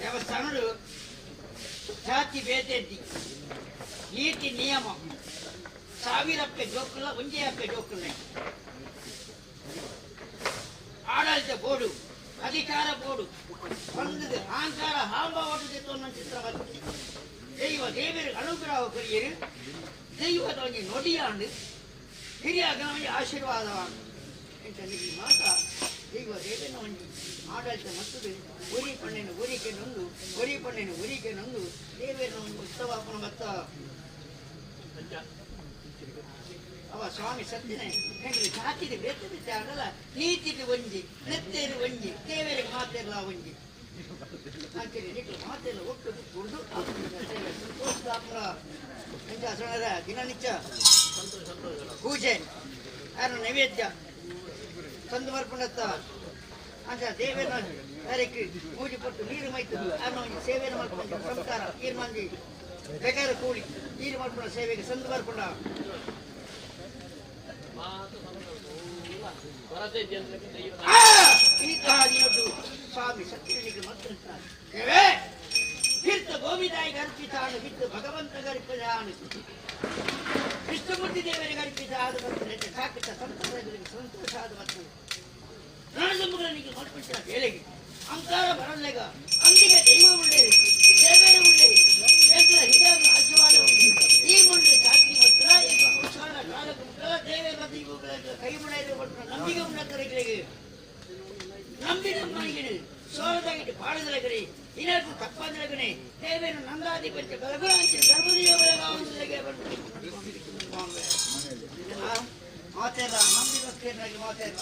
ದೇವಸ್ಥಾನಗಳು ಜಾತಿ ಭೇದ ನೀತಿ ನಿಯಮ ಸಾವಿರಕ್ಕೆ ಜೋಕುಲ್ಲ ಒಂಜೆಯಕ್ಕೆ ಜೋಕುಲ್ಲ ಆಡಳಿತ ಬೋರ್ಡು ಅಧಿಕಾರ ಬೋರ್ಡು ಒಂದು ಅಹಂಕಾರ ಹಾಂಬ ಓಟದಿತ್ತು ಅನ್ನೋ ಚಿತ್ರ ಬರ್ತದೆ. ದೈವ ದೇವರಿಗೆ ಅನುಗ್ರಹ ಕೊರಿಯರು ದೈವದ ಒಂದು ನೊಡಿಯಾಂಡು ಹಿರಿಯ ಗಣವನಿಗೆ ಆಶೀರ್ವಾದವಾಗ ಇಂಥ ಮಾತಾ ದೈವ ದೇವನ ಒಂದು ಆಡಳಿತ ಮತ್ತು ಉರಿ ಪಣ್ಣಿನ ಉರಿಕೆ ನೊಂದು ಉರಿ ಪಣ್ಣಿನ ಉರಿಕೆ ನೊಂದು ದೇವರ ಒಂದು ಉತ್ಸವಾಪನ ಮತ್ತ ಅವ ಸ್ವಾಮಿ ಸತ್ತಿನ ಹೆಂಗೆ ಜಾತಿಗೆ ಬೇತೆ ಬೇತೆ ಆಗಲ್ಲ ನೀತಿಗೆ ಒಂಜಿ ನೆತ್ತೇರು ಒಂಜಿ ದೇವರಿಗೆ ಮಾತೆಲ್ಲ ಒಂಜಿ ಅಂತೇಳಿ ನಿಕ್ಲು ಮಾತೆಲ್ಲ ಒಟ್ಟು ಕುಡಿದು ಸಂತೋಷದಾಪುರ ದಿನನಿತ್ಯ ಪೂಜೆ ಯಾರು ನೈವೇದ್ಯ ತಂದು ಬರ್ಕೊಂಡತ್ತ ಅಂತ ದೇವೇನ ಅದಕ್ಕೆ ಪೂಜೆ ಕೊಟ್ಟು ನೀರು ಮೈತು ಅನ್ನೋ ಒಂದು ಸೇವೆಯನ್ನು ಮಾಡ್ಕೊಂಡು ಸಂಸ್ಕಾರ ನೀರು ಮಂದಿ ಬೇಕಾದ್ರೆ ಕೂಡಿ ನೀರು ಮಾಡ್ಕೊಂಡ ಸೇವೆಗೆ ಸಂದು ಬರ್ಕೊಂಡ ಸ್ವಾಮಿ ಸತ್ಯನಿಗೆ ಮತ್ತು ತೀರ್ಥ ಗೋವಿದಾಯಿಗೆ ಅರ್ಪಿತಾನು ಬಿಟ್ಟು ಭಗವಂತಗೆ ಅರ್ಪಿತಾನು ವಿಷ್ಣುಮೂರ್ತಿ ದೇವರಿಗೆ ಅರ್ಪಿತ ಆದ ಮತ್ತು ಸಾಕಿತ ಸಂತೋಷಗಳಿಗೆ ಸಂತೋಷ ಆದ ಮತ್ತು ರಣಸಂಭಗಳಿಗೆ ಮಾಡ್ಕೊಳ್ತೀರ ಬೇಳೆಗೆ ಅಂಕಾರ ಬರಲ್ಲೇಗ ಅಂದಿಗೆ ದೈವ ಉಳ್ಳೇರಿ ದೇವರೇ ಉಳ್ಳೇರಿ ಎಂಕಲ ಹಿರಿಯರ ಆಶೀರ್ವಾದ ಉಂಟು ಈ ಮುಂದೆ ಜಾತಿ ಮಾತ್ರ ಎಂಕಲ ಸಂಸಾರ ಕಾಲಕ್ಕೆ ಮುಟ್ಟ ದೇವರ ದೈವಗಳ ಕೈ ಮುಳೆಯ ನಂಬಿಕೆ ಉಣ್ಣತರಿಗೆ ನಂಬಿದ ಮನೆಗೆ ಸೋಲದಾಗಿ ಪಾಡದಲಗರಿ ಇನಾದ್ರು ತಪ್ಪಂದ್ರಗನೆ ದೇವೇನು ನಂದಾಧಿಪತ್ಯ ಬಲಗುರಾಂಚ ಧರ್ಮದೇವರ ಮಾತೆಲ್ಲ ನಂಬಿ ಭಕ್ತರಾಗಿ ಮಾತೆಲ್ಲ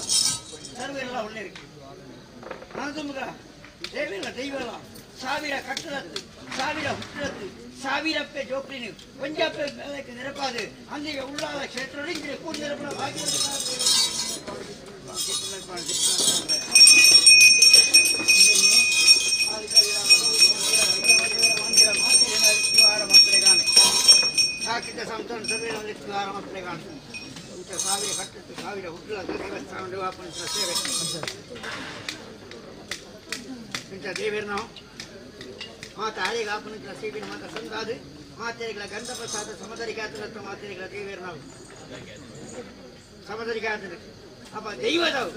ಸರ್ವೆಲ್ಲ ಒಳ್ಳೆಯರಿಗೆ ಅನಂತಮಗ ದೇವಿಲ್ಲ ದೈವಲ್ಲ ಸಾವಿರ ಕಟ್ಟಲತ್ತು ಸಾವಿರ ಹುಟ್ಟಲತ್ತು ಸಾವಿರಪ್ಪೆ ಜೋಕ್ಲಿನಿ ಒಂಜಪ್ಪೆ ಮೇಲಕ್ಕೆ ನೆನಪಾದ ಅಂದಿಗೆ ಉಳ್ಳಾದ ಕ್ಷೇತ್ರ ಕೂಡಿ ನೆನಪನ ಭಾಗ್ಯ ಸಾಕಿದ್ದ ಸಂತಾನ ಸಭೆಯಲ್ಲಿ ಮಕ್ಕಳಿಗಾಣ ಇಂಥ ಸಾವಿರ ಕಟ್ಟತ್ತು ಸಾವಿರ ಹುಟ್ಟಲ ದೇವಸ್ಥಾನ ಸೇವೆ ಇಂಥ ದೇವರು ನಾವು ಮಾತ ಆರೆಗೆ ಆಪನ ಸೇವಿನ ಮಾತ ಸಂದಾದು ಮಾತೆಗಳ ಗಂಧ ಪ್ರಸಾದ ಸಮದರಿಗಾತನತ್ತ ಮಾತೆಗಳ ದೇವರು ನಾವು ಸಮದರಿಗಾತನ ಅಪ್ಪ ದೈವದವು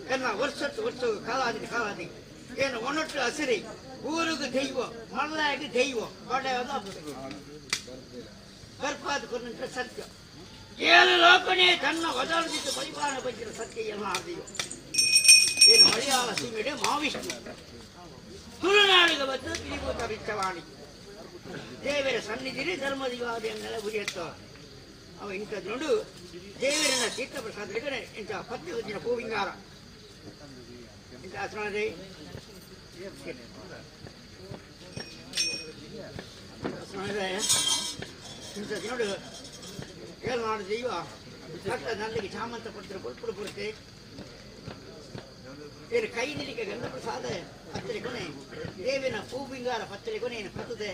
ಎನ್ನ ವರ್ಷತ್ತು ವರ್ಷ ಕಾಲಾದಿ ಕಾಲಾದಿ ಏನು ಒಣಟ್ಟು ಹಸಿರಿ ಊರಿಗೆ ದೈವ ಮಳ್ಳಾಗಿ ದೈವ ಒಳ್ಳೆಯದು ಗರ್ಭಾದ ಕೊರಂತ ಸತ್ಯ ಏಳು ಲೋಕನೇ ತನ್ನ ಒದಳದಿದ್ದು ಪರಿಪಾಲನೆ ಬಂದಿರೋ ಸತ್ಯ ಎಲ್ಲ ದೈವ ಏನು ಮಲಯಾಳ ಸೀಮೆಡೆ ಮಹಾವಿಷ್ಣು ತುಳುನಾಡಿಗೆ ಬಂದು ಪಿರಿಭೂತ ಬಿಚ್ಚವಾಣಿ ದೇವರ ಸನ್ನಿಧಿರಿ ಧರ್ಮದಿವಾದ ಎನ್ನೆಲ್ಲ ಉರಿಯತ್ತ ಅವ ಇಂಥದ್ದು ನೋಡು ದೇವರನ್ನ ತೀರ್ಥ ಪ್ರಸಾದರಿಗೆ ಇಂಥ ಪತ್ನಿ ಹೊತ್ತಿನ ಹೂವಿಂಗಾರ ಇಂಥ ಆಶ್ರಮದೇ ಇಂಥ ನೋಡು ಏಳು ದೈವ ಕಟ್ಟ ನಲ್ಲಿಗೆ ಚಾಮಂತ ಕೊಡ್ತಾರೆ ಕೊಟ್ಬಿಡು ಕೊಡ್ತೆ ಏನು ಕೈ ನಿಲ್ಲಿಕೆ ಗಂಧ ಪ್ರಸಾದ ಪತ್ತಲೆ ಕೊನೆ ದೇವಿನ ಹೂವಿಂಗಾರ ಪತ್ತಲೆ ಕೊನೆ ಏನು ಪತ್ತದೆ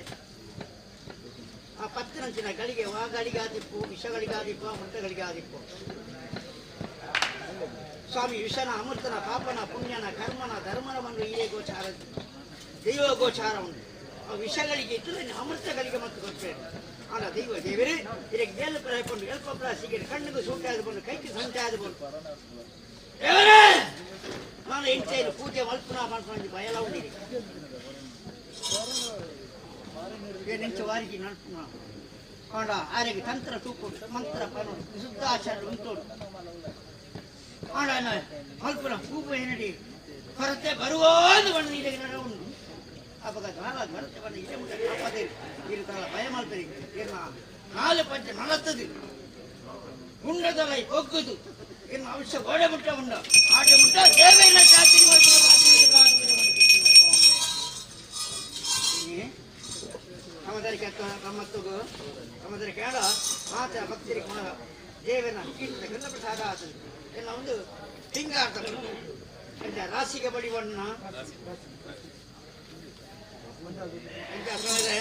ಆ ಪತ್ತನಂಚಿನ ಗಳಿಗೆ ವಾಗಳಿಗಾದಿಪ್ಪು ವಿಷಗಳಿಗಾದಿಪ್ಪು ಅಮೃತಗಳಿಗಾದಿಪ್ಪು ಸ್ವಾಮಿ ವಿಷನ ಅಮೃತನ ಪಾಪನ ಪುಣ್ಯನ ಕರ್ಮನ ಧರ್ಮನವನ್ನು ಇದೇ ಗೋಚಾರ ದೈವ ಗೋಚಾರ ಉಂಟು ಆ ವಿಷಗಳಿಗೆ ಇತ್ತು ಅಮೃತಗಳಿಗೆ ಮತ್ತು ಗೊತ್ತೇನೆ ಆಗ ದೈವ ದೇವರೇ ಇದಕ್ಕೆ ಏಳು ಪ್ರಾಯಕೊಂಡು ಎಲ್ಪ ಪ್ರಾಸಿಗೆ ಕಣ್ಣಿಗೂ ಸೂಟ ಆದಕೊಂಡು ಕೈಗೆ ಸಂತೆ ಆದಕೊಂಡು ದೇವರೇ ನಾನು ಎಂಚೈನು ಪೂಜೆ ಮಲ್ಪುನ ಮಲ್ಪುನ ಭಯಲ ಉಂಡಿರಿ ನೆಂಚ ವಾರಿಗೆ ನಲ್ಪುನ ಕಾಂಡ ಆರೆಗೆ ತಂತ್ರ ತೂಕು ಮಂತ್ರ ಪನೋಡು ಶುದ್ಧಾಚಾರ ಉಂಟೋಡು ಕಾಂಡ ಮಲ್ಪುನ ಪೂಪು ಏನಡಿ ಹೊರತೆ ಬರುವಾದ ಬಣ್ಣ ನೀರಿಗೆ ಉಂಡು ಅಪಗ ದಾಲ ಬರತೆ ಬಣ್ಣ ಇದೆ ಮುಟ್ಟ ಕಾಪಾದೇರಿ ಇರು ತಾಳ ಭಯ ಮಾಡ್ತಾರೆ ಏನ ನಾಲು ಪಂಚ ನಲತ್ತದು ಉಂಡದಲೈ ಒಗ್ಗುದು ಇನ್ನು ಅವಶ್ಯ ಗೋಡೆ ಮುಟ್ಟ ಉಂಡ ಆಡೆ ಮುಟ್ಟ ದೇವೇನ ಚಾಚಿ ಸಮದರಿಗೆ ಗಮ್ಮತ್ತುಗು ಸಮದರಿ ಕೇಳ ಮಾತ ಭಕ್ತರಿಗೆ ಮಾಡ ದೇವನ ಕೀರ್ತನ ಗಂಧ ಪ್ರಸಾದ ಆತದು ಎಲ್ಲ ಒಂದು ಹಿಂಗಾರ್ಥ ಎಂತ ರಾಶಿಗೆ ಬಡಿವಣ್ಣ ಎಂತ ಸಮದ್ರೆ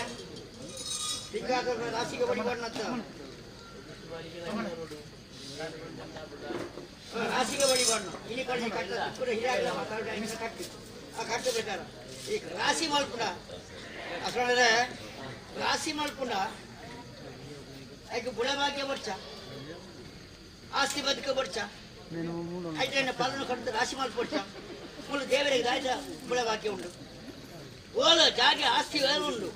ಹಿಂಗಾರ್ಥ ರಾಶಿಗೆ ಬಡಿವಣ್ಣ ಅಂತ ರಾಶಿಗೆ ಬಡಿವಣ್ಣ ಇಲ್ಲಿ ಕಡೆ ಕಟ್ಟ ಪೂರ ಹಿರಿಯಾಗಲ ಮಾತಾಡ ಕಟ್ಟಿ ಆ ಕಟ್ಟು ಬೇಕಾರ ಈಗ ರಾಶಿ ಮಲ್ಪುಡ ಅಷ್ಟೊಂದ್ರೆ ರಾಶಿ ಮಲ್ಪುಂಡ ಐಕ್ ಬುಡಭಾಗ್ಯ ಬರ್ಚ ಆಸ್ತಿ ಬದುಕ ಬರ್ಚ ಐಟನ್ನ ಪಲನು ಕಟ್ಟು ರಾಶಿ ಮಲ್ಪೊಡ್ಚ ಮುಳ್ಳು ದೇವರಿಗೆ ರಾಜ ಬುಡಭಾಗ್ಯ ಉಂಡು ಓಲ ಜಾಗೆ ಆಸ್ತಿ వేరు ಉಂಡು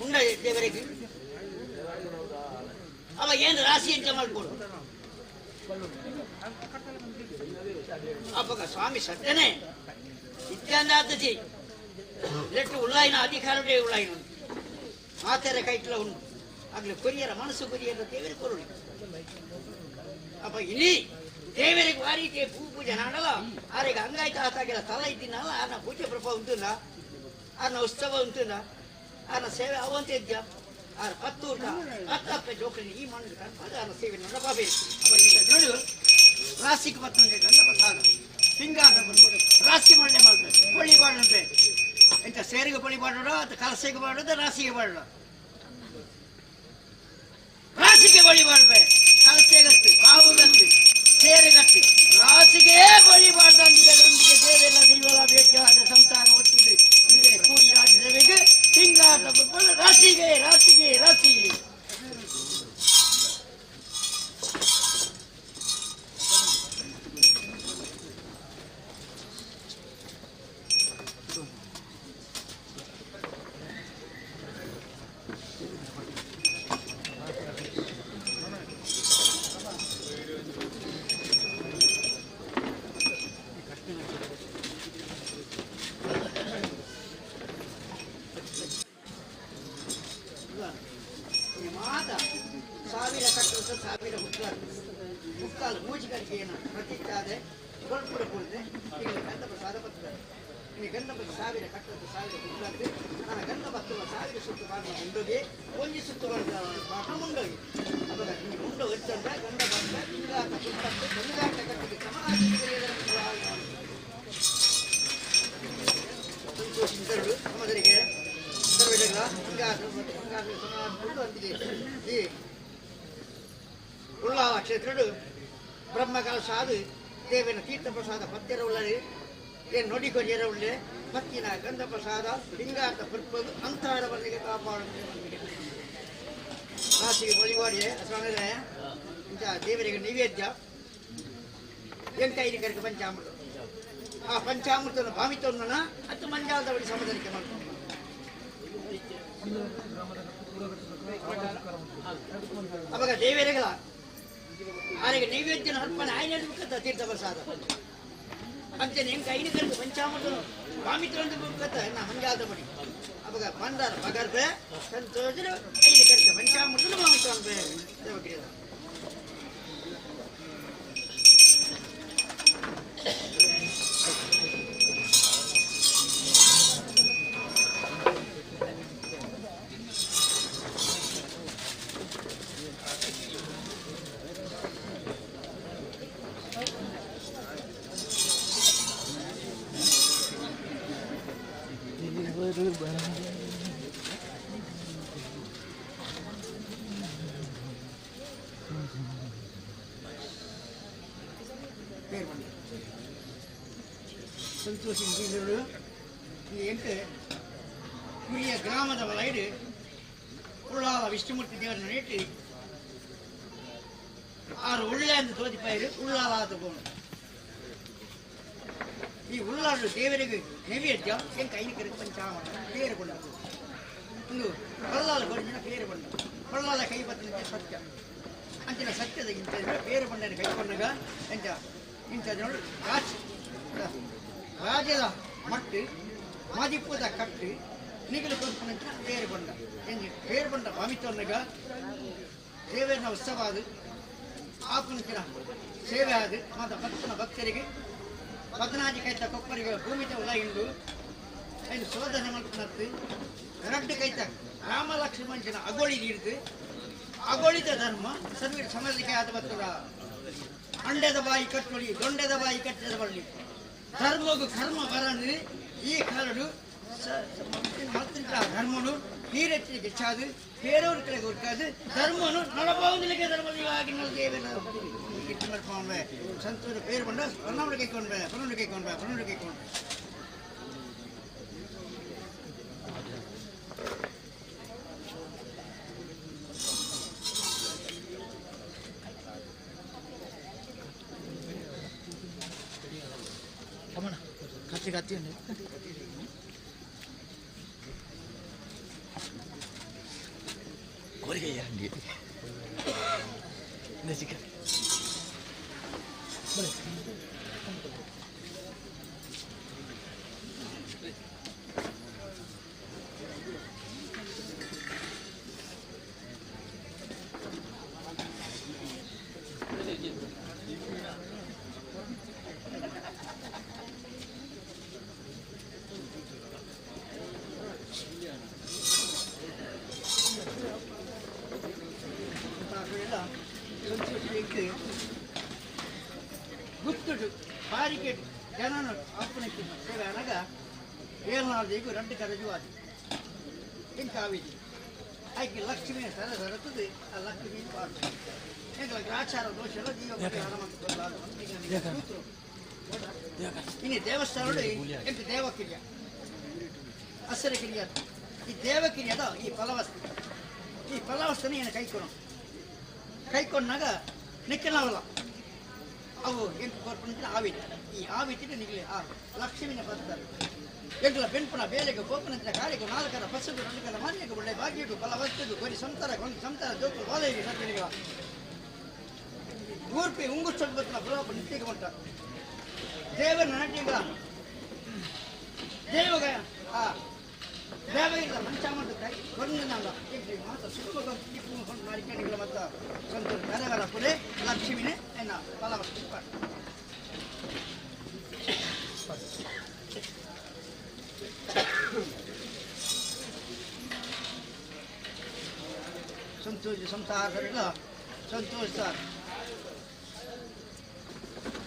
ಉಂಡ ದೇವರಿಗೆ ಅವ ಏನು ರಾಶಿ ಅಂತ ಮಾಡ್ಕೊಡು ಅಪ್ಪಗ ಸ್ವಾಮಿ ಸತ್ಯನೇ ಇತ್ಯಾಂದಾತಜಿ ಲೆಟ್ಟು ಉಳ್ಳಾಯಿನ ಅಧಿಕಾರವೇ ಉಳ್ಳಾಯಿನ ಮಾತೆರ ಕೈಟ್ಲ ಉಂಡು ಆಗ್ಲಿ ಕೊರಿಯರ ಮನಸ್ಸು ಕೊರಿಯರ ದೇವರಿಗೆ ಕೊರುಳಿ ಅಪ್ಪ ಇಲ್ಲಿ ದೇವರಿಗೆ ವಾರೀತಿ ಪೂ ಪೂಜೆ ನಾಡಲ್ಲ ಆರಿಗೆ ಹಂಗಾಯ್ತು ಆತಾಗಿಲ್ಲ ತಲ ಇದ್ದಿನಲ್ಲ ಆನ ಪೂಜೆ ಪ್ರಭಾವ ಉಂಟುಲ್ಲ ಆನ ಉತ್ಸವ ಉಂಟುಲ್ಲ ಆನ ಸೇವೆ ಅವಂತ ಇದ್ಯ ಆರ ಪತ್ತು ಊಟ ಹತ್ತಪ್ಪ ಜೋಕಲಿ ಈ ಮಣ್ಣು ಕಲ್ಪದ ಆನ ಸೇವೆ ನಡಪಾಬೆ ಅಪ್ಪ ಈಗ ನೋಡು ರಾಶಿಗೆ ಬತ್ತಂದ್ರೆ ಗಂಧ ಪ್ರಸಾದ ಹಿಂಗಾದ ಬಂದ್ಬಿಡು ರಾಶಿ ಮಳ್ಳೆ ಮಾಡ್ಬೇಕು ಪೊಳ್ಳಿ ಬಾಳಂತೆ ಎಂತ ಸೇರಿಗೆ ಪೊಳಿ ಮಾಡೋಣ ಅದು ಕಲಸೆಗೆ ಮಾಡೋದು ರಾಶಿಗೆ ಮಾಡೋಣ ರಾಶಿಗೆ ಬಳಿ ಮಾಡ್ಬೇಕು ಕಲಸೆಗತ್ತು ಬಾವುಗತ್ತು ಸೇರಿಗತ್ತು ರಾಶಿಗೆ ಬಳಿ ಮಾಡ್ದಂದಿಗೆ ನೊಂದಿಗೆ ದೇವೆಲ್ಲ ದೈವಲ ಬೇಕಾದ ಸಂತಾನ ಒಟ್ಟಿದೆ ಇಂದಿನ ಕೂಡಿ ರಾಜ್ಯಸಭೆಗೆ ಹಿಂಗಾದ ರಾಶಿಗೆ ರಾಶಿಗೆ ರಾಶಿಗೆ ಮಾತ ಸಾವಿರ ಕಟ್ಟುತ್ತ ಸಾವಿರ ಮುಕ್ಕಾಲು ಮುಕ್ಕಾಲು ಮೂಜಿಗಳಿಗೆ ಪ್ರತಿಷ್ಠಾದೆ ಕೊಲ್ಪುಡ ಕುಡಿದೆ ಈಗ ಗಂಧ ಪ್ರಸಾದ ಬರ್ತದೆ ಈ ಗಂಧ ಸಾವಿರ ಕಟ್ಟುತ್ತ ಸಾವಿರ ಮುಕ್ಕಾಲು ನನ್ನ ಗಂಧ ಬರ್ತುವ ಸಾವಿರ ಸುತ್ತು ಬಾಣ ಮುಂಡೋಗಿ ಒಂಜಿ ಸುತ್ತು ಬಾಣ ಮುಂಡೋಗಿ ಅವಾಗ ಈ ಮುಂಡ ಹೊಚ್ಚಂದ ಗಂಧ ಬಂದ ಹಿಂಗಾಟ ಸುತ್ತತ್ತು ಗಂಗಾಟ ಕಟ್ಟಿಗೆ ಸಮಾಜ ಸಂತೋಷಿಂದರು ಸಮಾಜರಿಗೆ ಈ ಉಳ್ಳಾವ ಕ್ಷೇತ್ರಡು ಬ್ರಹ್ಮಕಲಶ ಅದು ದೇವನ ತೀರ್ಥ ಪ್ರಸಾದ ಪತ್ಯರ ಉಳ್ಳರಿ ಏನು ನುಡಿ ಕೊರಿಯರ ಉಳ್ಳೆ ಪತ್ತಿನ ಗಂಧ ಪ್ರಸಾದ ಲಿಂಗಾರ್ಥ ಪುರ್ಪದು ಅಂತಾರ ಬಲ್ಲಿಗೆ ಕಾಪಾಡುತ್ತೆ ರಾಶಿಗೆ ಬಳಿವಾಡಿ ಅಸೋಣರೆ ಇಂಥ ದೇವರಿಗೆ ನೈವೇದ್ಯ ಎಂಟೈದು ಕರೆಗೆ ಪಂಚಾಮೃತ ಆ ಪಂಚಾಮೃತನ ಭಾವಿತವನ್ನ ಹತ್ತು ಮಂಜಾಲದ ಬಳಿ ಸಮದರಿಕೆ ಮಾಡ್ಕೊಂಡು ಅವಾಗ ದೇವರಿಗಳ ಆರಿಗೆ ನೈವೇದ್ಯನ ಅರ್ಪಣೆ ಆಯ್ನ ತೀರ್ಥ ಪ್ರಸಾದ ಅಂಚನೆ ಎಂಕ ಐದು ಕರೆದು ಪಂಚಾಮೃತ ಭಾಮಿತ್ರ ಬುಕ್ಕತ್ತ ನಾ ಮಂಜಾಲದ ಬಳಿ ಅವಾಗ ಬಂದಾರ ಪಗರ್ಬೆ ಸಂತೋಷ ಐದು ಕರೆದ ಪಂಚಾಮೃತನ ಭಾಮಿತ್ರ ದೇವಕ್ರಿಯದ ಸಂತೋಷ ಎಂಟು ಕುರಿಯ ಗ್ರಾಮದ ಒಳಗಡೆ ಉಳ್ಳಾಲ ವಿಷ್ಣುಮೂರ್ತಿ ದೇವರನ್ನು ಇಟ್ಟು ಆರು ಉಳ್ಳೆ ಅಂತ ತೋಜಿಪಾಯಿರು ಉಳ್ಳಾಲಾದ ಬೋನು ಈ ಉಳ್ಳಾಡು ದೇವರಿಗೆ ನೈವೇದ್ಯ ಎಂಕ ಐನಿಕರಿಗೆ ಪಂಚಾಮಣ ಪೇರು ಕೊಂಡ ಒಂದು ಬಲ್ಲಾಲ ಕೊಡಿನ ಪೇರು ಬಂಡ ಬಲ್ಲಾಲ ಕೈ ಬತ್ತಿನ ಸತ್ಯ ಅಂಚಿನ ಸತ್ಯದ ಇಂಥ ಪೇರು ಬಂಡನ ಕೈ ಕೊಂಡಾಗ ಎಂಚ ಇಂಥ ರಾಜ ರಾಜದ ಮಟ್ಟು ಮದಿಪುದ ಕಟ್ಟು ನಿಗಲು ಕೊರ್ಪುನಂಚಿನ ಪೇರು ಬಂಡ ಎಂಜಿ ಪೇರು ಬಂಡ ಭಾವಿತೊನ್ನಗ ದೇವರನ ಉತ್ಸವ ಅದು ಆಪುನಂಚಿನ ಸೇವೆ ಅದು ಮಾತ ಭಕ್ತನ ಭಕ್ತರಿಗೆ ಪದ್ನಾಜಿ ಕೈತ ಕೊಪ್ಪರಿಗೆ ಭೂಮಿತ ಉಲಯಿಂಡು ಐನು ಶೋಧನೆ ಮಲ್ಪನತ್ತು ರಡ್ಡು ಕೈತ ರಾಮ ಲಕ್ಷ್ಮಣನ ಅಗೋಳಿ ನೀಡ್ದು ಅಗೋಳಿದ ಧರ್ಮ ಸರ್ವೀರ್ ಸಮಾಜಕ್ಕೆ ಆದ ಬತ್ತದ ಅಂಡದ ಬಾಯಿ ಕಟ್ಟೊಳಿ ದೊಂಡದ ಬಾಯಿ ಕಟ್ಟದ ಬಳ್ಳಿ ಧರ್ಮಗೂ ಕರ್ಮ ಬರನು ಈ ಕಾಲಡು ಮತ್ತಿಂತ ಧರ್ಮನು ನೀರೆತ್ತಿಗೆ ಹೆಚ್ಚಾದು ಬೇರೆಯವ್ರ ಕಡೆಗೆ ಹುಡ್ಕಾದು ಧರ್ಮನು ನಡಬಹುದಿಲ್ಲಿಗೆ ಧರ್ಮದ ದೇವನ ಸಂತೋಷ పేరు ಬಂಡ ಪನ್ನೊಂದು ಕೈಕೊಂಡ್ರೆ ಪನ್ನೊಂದು ಕೈಕೊಂಡ್ರೆ ಪನ್ನೊಂದು ಕೈಕೊಂಡ್ರೆ ಕತ್ತಿ ಕತ್ತಿ ಕೋರಿಕೆ ಚಿಕನ್ ಗುತ್ತುಡು ಬಾರಿಕೆ ಜನನ ಅಪ್ಪನಕ್ಕೆ ಸೇವೆ అనಗ ಏಳ್ನಾಲ್ಕು రెండు ಕರಜುವಾದಿ ಇಂಕಾವಿದೆ ಆಕೆ ಲಕ್ಷ್ಮಿ ಸರ ಸರತದೆ ಆ ಲಕ್ಷ್ಮಿ ಪಾಡು ಎಂಗ್ಲ ಆಚಾರ ದೋಷ ಎಲ್ಲ ಜೀವ ಇನ್ನು ದೇವಸ್ಥಾನ ಎಂಟು ದೇವಕ್ರಿಯ ಅಸರ ಕ್ರಿಯೆ ಈ ದೇವಕ್ರಿಯದ ಈ ಫಲವಸ್ತು ಈ ಫಲವಸ್ತನ ಏನು ಕೈಕೊಡು ಕೈಕೊಂಡಾಗ ನಿಕ್ಕನಾವಲ್ಲ ಅವು ಎಂಟು ಕೋರ್ಪುನ ಆವಿತಿ ಈ ಆವಿತಿಗೆ ನಿಗಲಿ ಆ ಲಕ್ಷ್ಮಿನ ಬರ್ತಾರೆ ಎಂಟುಲ ಬೆನ್ಪುನ ಬೇಲೆಗೆ ಗೋಪುನಂತಿನ ಕಾರ್ಯಕ್ಕೆ ನಾಲ್ಕರ ಪಸ್ಸುಗು ರಂಡುಕರ ಮಾನ್ಯಕ್ಕೆ ಒಳ್ಳೆ ಭಾಗ್ಯಕ್ಕೆ ಫಲವಸ್ತುಗು ಕೊರಿ ಸಂತರ ಕೊಂದು ಸಂತರ ಜೋಕು ವಾಲೈಗೆ ಸರ್ವಿನಿಗ ಊರ್ಪಿ ಉಂಗುಷ್ಟೊಂದು ಬತ್ತಿನ ಫಲವಪ್ಪ ನಿತ್ಯಕ್ಕೆ ಉಂಟ ದೇವರ ನಾಟ್ಯಗಳ ದೇವಗ ಆ ದೇವಗಿಲ್ಲ ಮಂಚಾಮಂತ ಕೈ ಕೊಂಡನಲ್ಲ ಮಾತ ಸುಲಭ ಮಾಡಿಕೊಂಡಿಲ್ಲ ಮತ್ತು ಸಂತರು ಕರಗರ ಪುಲೆ ಲಕ್ಷ್ಮಿನೇ ಎನ್ನ ಫಲವಸ್ತು ಪಾಠ ಸಂತೋಷ ಸಂಸಾರ ಸಂತೋಷ ಸರ್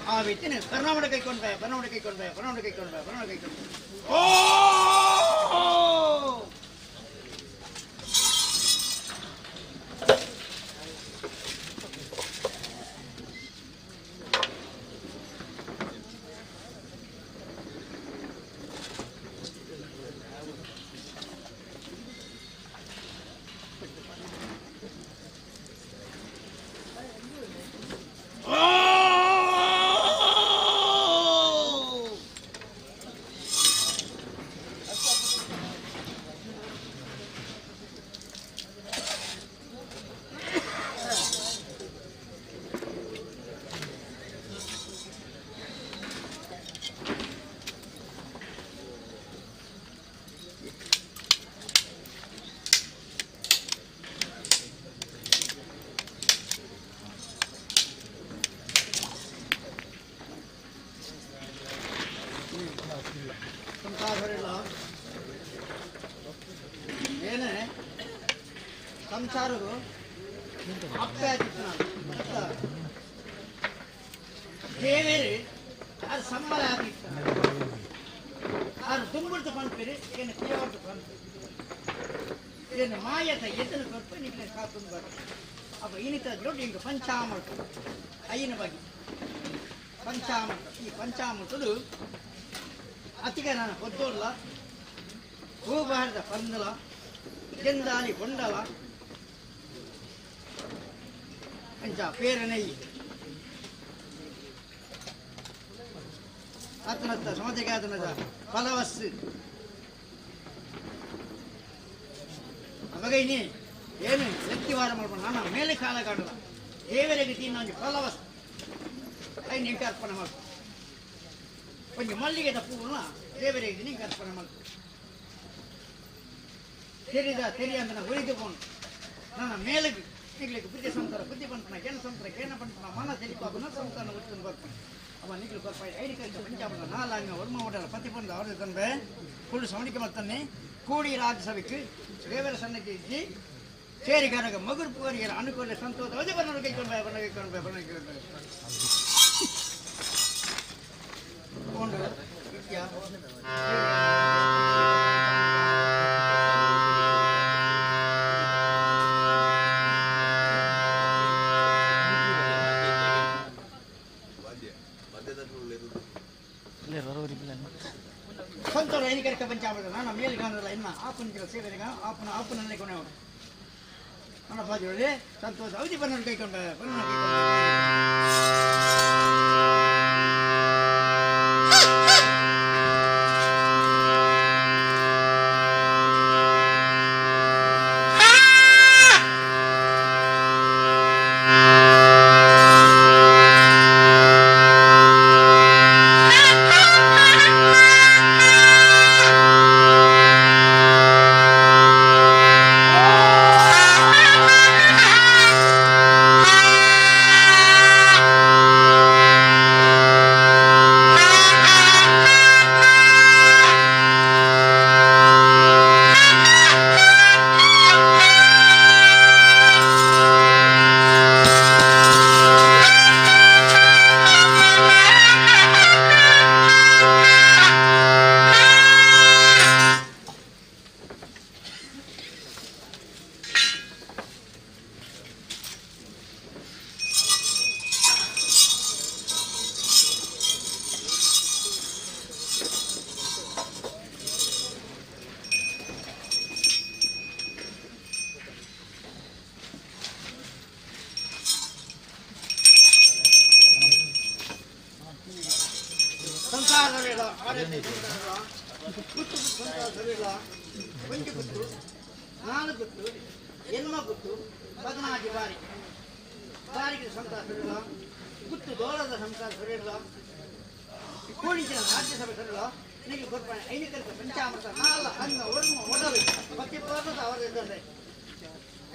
ಆ ವ್ಯಕ್ತಿನ ಕರ್ನಾಟಕ ಕೈಕೊಂಡ್ರೆ ಕರ್ನಾಟಕ ಕೈಕೊಂಡ್ರೆ ಕರ್ನಾಟಕ ಕೈಕೊಂಡ್ರೆ ಕರ್ನಾಟಕ ಕೈಕೊಂಡ್ರೆ ಓ ಏನೇ ಸಂಸಾರವು ದೇವೇರಿ ಅದು ಸಂಬಳ ಆಗಿತ್ತು ಅದು ತುಂಬಿಡ್ತು ಪನ್ಪಿರಿ ಏನು ತೀವ್ರದ್ದು ಪನ್ಪಿರಿ ಏನು ಮಾಯತ ಎದನ್ನು ಕೊಟ್ಟು ನಿಮಗೆ ಕಾತುಂಬ ಅಪ್ಪ ಇನ್ನಿತರ ದೊಡ್ಡ ಹಿಂಗೆ ಪಂಚಾಮೃತ ಐನ ಬಗ್ಗೆ ಪಂಚಾಮೃತ ಈ ಪಂಚಾಮೃತದು ಅತಿಗೆ ನಾನು ಹೊದ್ದೋಲ್ಲ ಹೂಬಾರದ ಪಂದಲ ಜಂದಾಲಿ ಕೊಂಡಲ ಅಂಚ ಪೇರನೆಯ್ಯಿ ಆತನತ್ತ ಸಮಾಜಕ್ಕೆ ಆತನದ ಫಲವಸ್ಸು ಅವಾಗ ಇನ್ನೇ ಏನು ಎತ್ತಿ ವಾರ ಮಾಡ್ಕೊಂಡು ನಾನು ಮೇಲೆ ಕಾಲ ಕಾಣಲ್ಲ ದೇವರಿಗೆ ತಿನ್ನೊಂದು ಫಲವಸ್ತು I ನಿಂಗೆ ಅರ್ಪಣೆ ಮಾಡ್ಕೊ ಒಂದು ಮಲ್ಲಿಗೆದ ಹೂವನ್ನ ದೇವರಿಗೆ ನಿಂಗೆ ಅರ್ಪಣೆ ಮಾಡ್ಕೊ ತೆರಿದ ತೆರಿ ಅಂತ ಉಳಿದುಕೊಂಡು ನನ್ನ ಮೇಲೆ ನಿಗ್ಲಿಕ್ಕೆ ಬುದ್ಧಿ ಸಂಸಾರ ಬುದ್ಧಿ ಬಂತನ ಗೇನ ಸಂಸಾರ ಗೇನ ಬಂತನ ಮನ ತಿಳಿಪಾಪನ ಸಂಸಾರ ಉತ್ತಮ ಬರ್ತಾನೆ ಅವ ನಿಗ್ಲು ಬರ್ಪ ಐದು ಕಲಿತ ಪಂಚಾಬನ ನಾಲಾಂಗ ವರ್ಮ ಒಡಲ ಪತಿ ಬಂದು ಅವರ ತಂದೆ ಕುಳ್ಳು ಸವಣಿಕೆ ಮಾಡ್ತಾನೆ ಕೂಡಿ ರಾಜ್ಯಸಭೆಗೆ ದೇವರ ಸನ್ನಿಧಿ ಇದ್ದಿ ಸೇರಿಗಾರಗ ಮಗುರು ಪುಗರಿಗರ ಅನುಕೂಲ ಸಂತೋಷ ಅದೇ ಬಣ್ಣ ಕೈಕೊಂಡು ಬಣ್ಣ ಕೈಕೊಂಡು ಬಣ್ಣ ಕೈಕೊಂಡು ಸಂತೋಷ ಐನಿಕರಿಕ ಪಂಚಾಮೃತ ನಾನು ಮೇಲೆ ಕಾಣಲ್ಲ ಇನ್ನ ಆಪನ ಸೇವೆಗ ಆಪನ ಆಪನಲ್ಲೇ ಕೊನೆಯವರು ನನ್ನ ಬಾಜುಗಳಲ್ಲಿ ಸಂತೋಷ ಅವಧಿ ಬಣ್ಣ ಕೈಕೊಂಡ ಬಣ್ಣ ಕೈಕೊಂಡ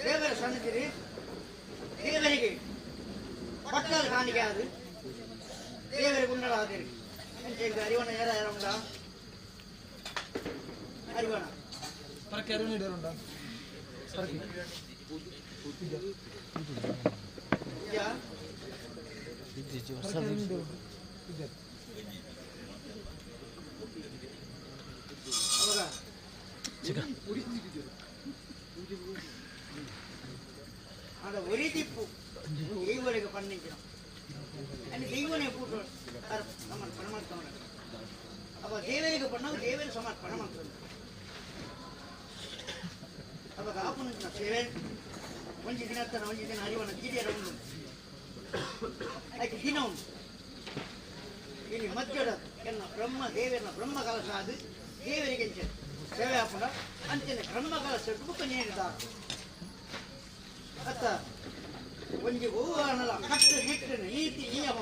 ದೇವರ ಸನ್ನಿಧಿರಿ ದೇವರಿಗೆ ಪಟ್ಟದ ಕಾಣಿಕೆ ಅದು ದೇವರಿಗೆ ಗುಂಡಲಾದಿರಿ ಅರಿವಣ ಯಾರ ಯಾರ ಉಂಡ ಅರಿವಣ அந்த ஒரே திப்பு தெய்வனுக்கு பண்ணிக்கணும் அந்த தெய்வனை கூட்டு நம்ம பணமாத்தவன அப்போ தேவனுக்கு பண்ணால் தேவன் சமாட் பணமாத்தவன் அப்போ காப்புன்னு சேவன் ಒಂಜಿ ದಿನ ಒಂಜಿ ದಿನ ಅರಿವನ ಗಿರಿಯರ ಉಂಡು ಅದಕ್ಕೆ ದಿನ ಉಂಟು ಇಲ್ಲಿ ಮಧ್ಯದ ಎನ್ನ ಬ್ರಹ್ಮ ದೇವರನ್ನ ಬ್ರಹ್ಮ ಕಲಶ ಅದು ದೇವರಿಗೆ ಸೇವೆ ಹಾಪುನ ಅಂಚನೆ ಬ್ರಹ್ಮ ಕಲಶ ಬುಕ್ಕ ನೀರಿದ ಅತ್ತ ಒಂಜಿ ಹೂವನಲ ಕಟ್ಟು ನಿಟ್ಟು ನೀತಿ ನಿಯಮ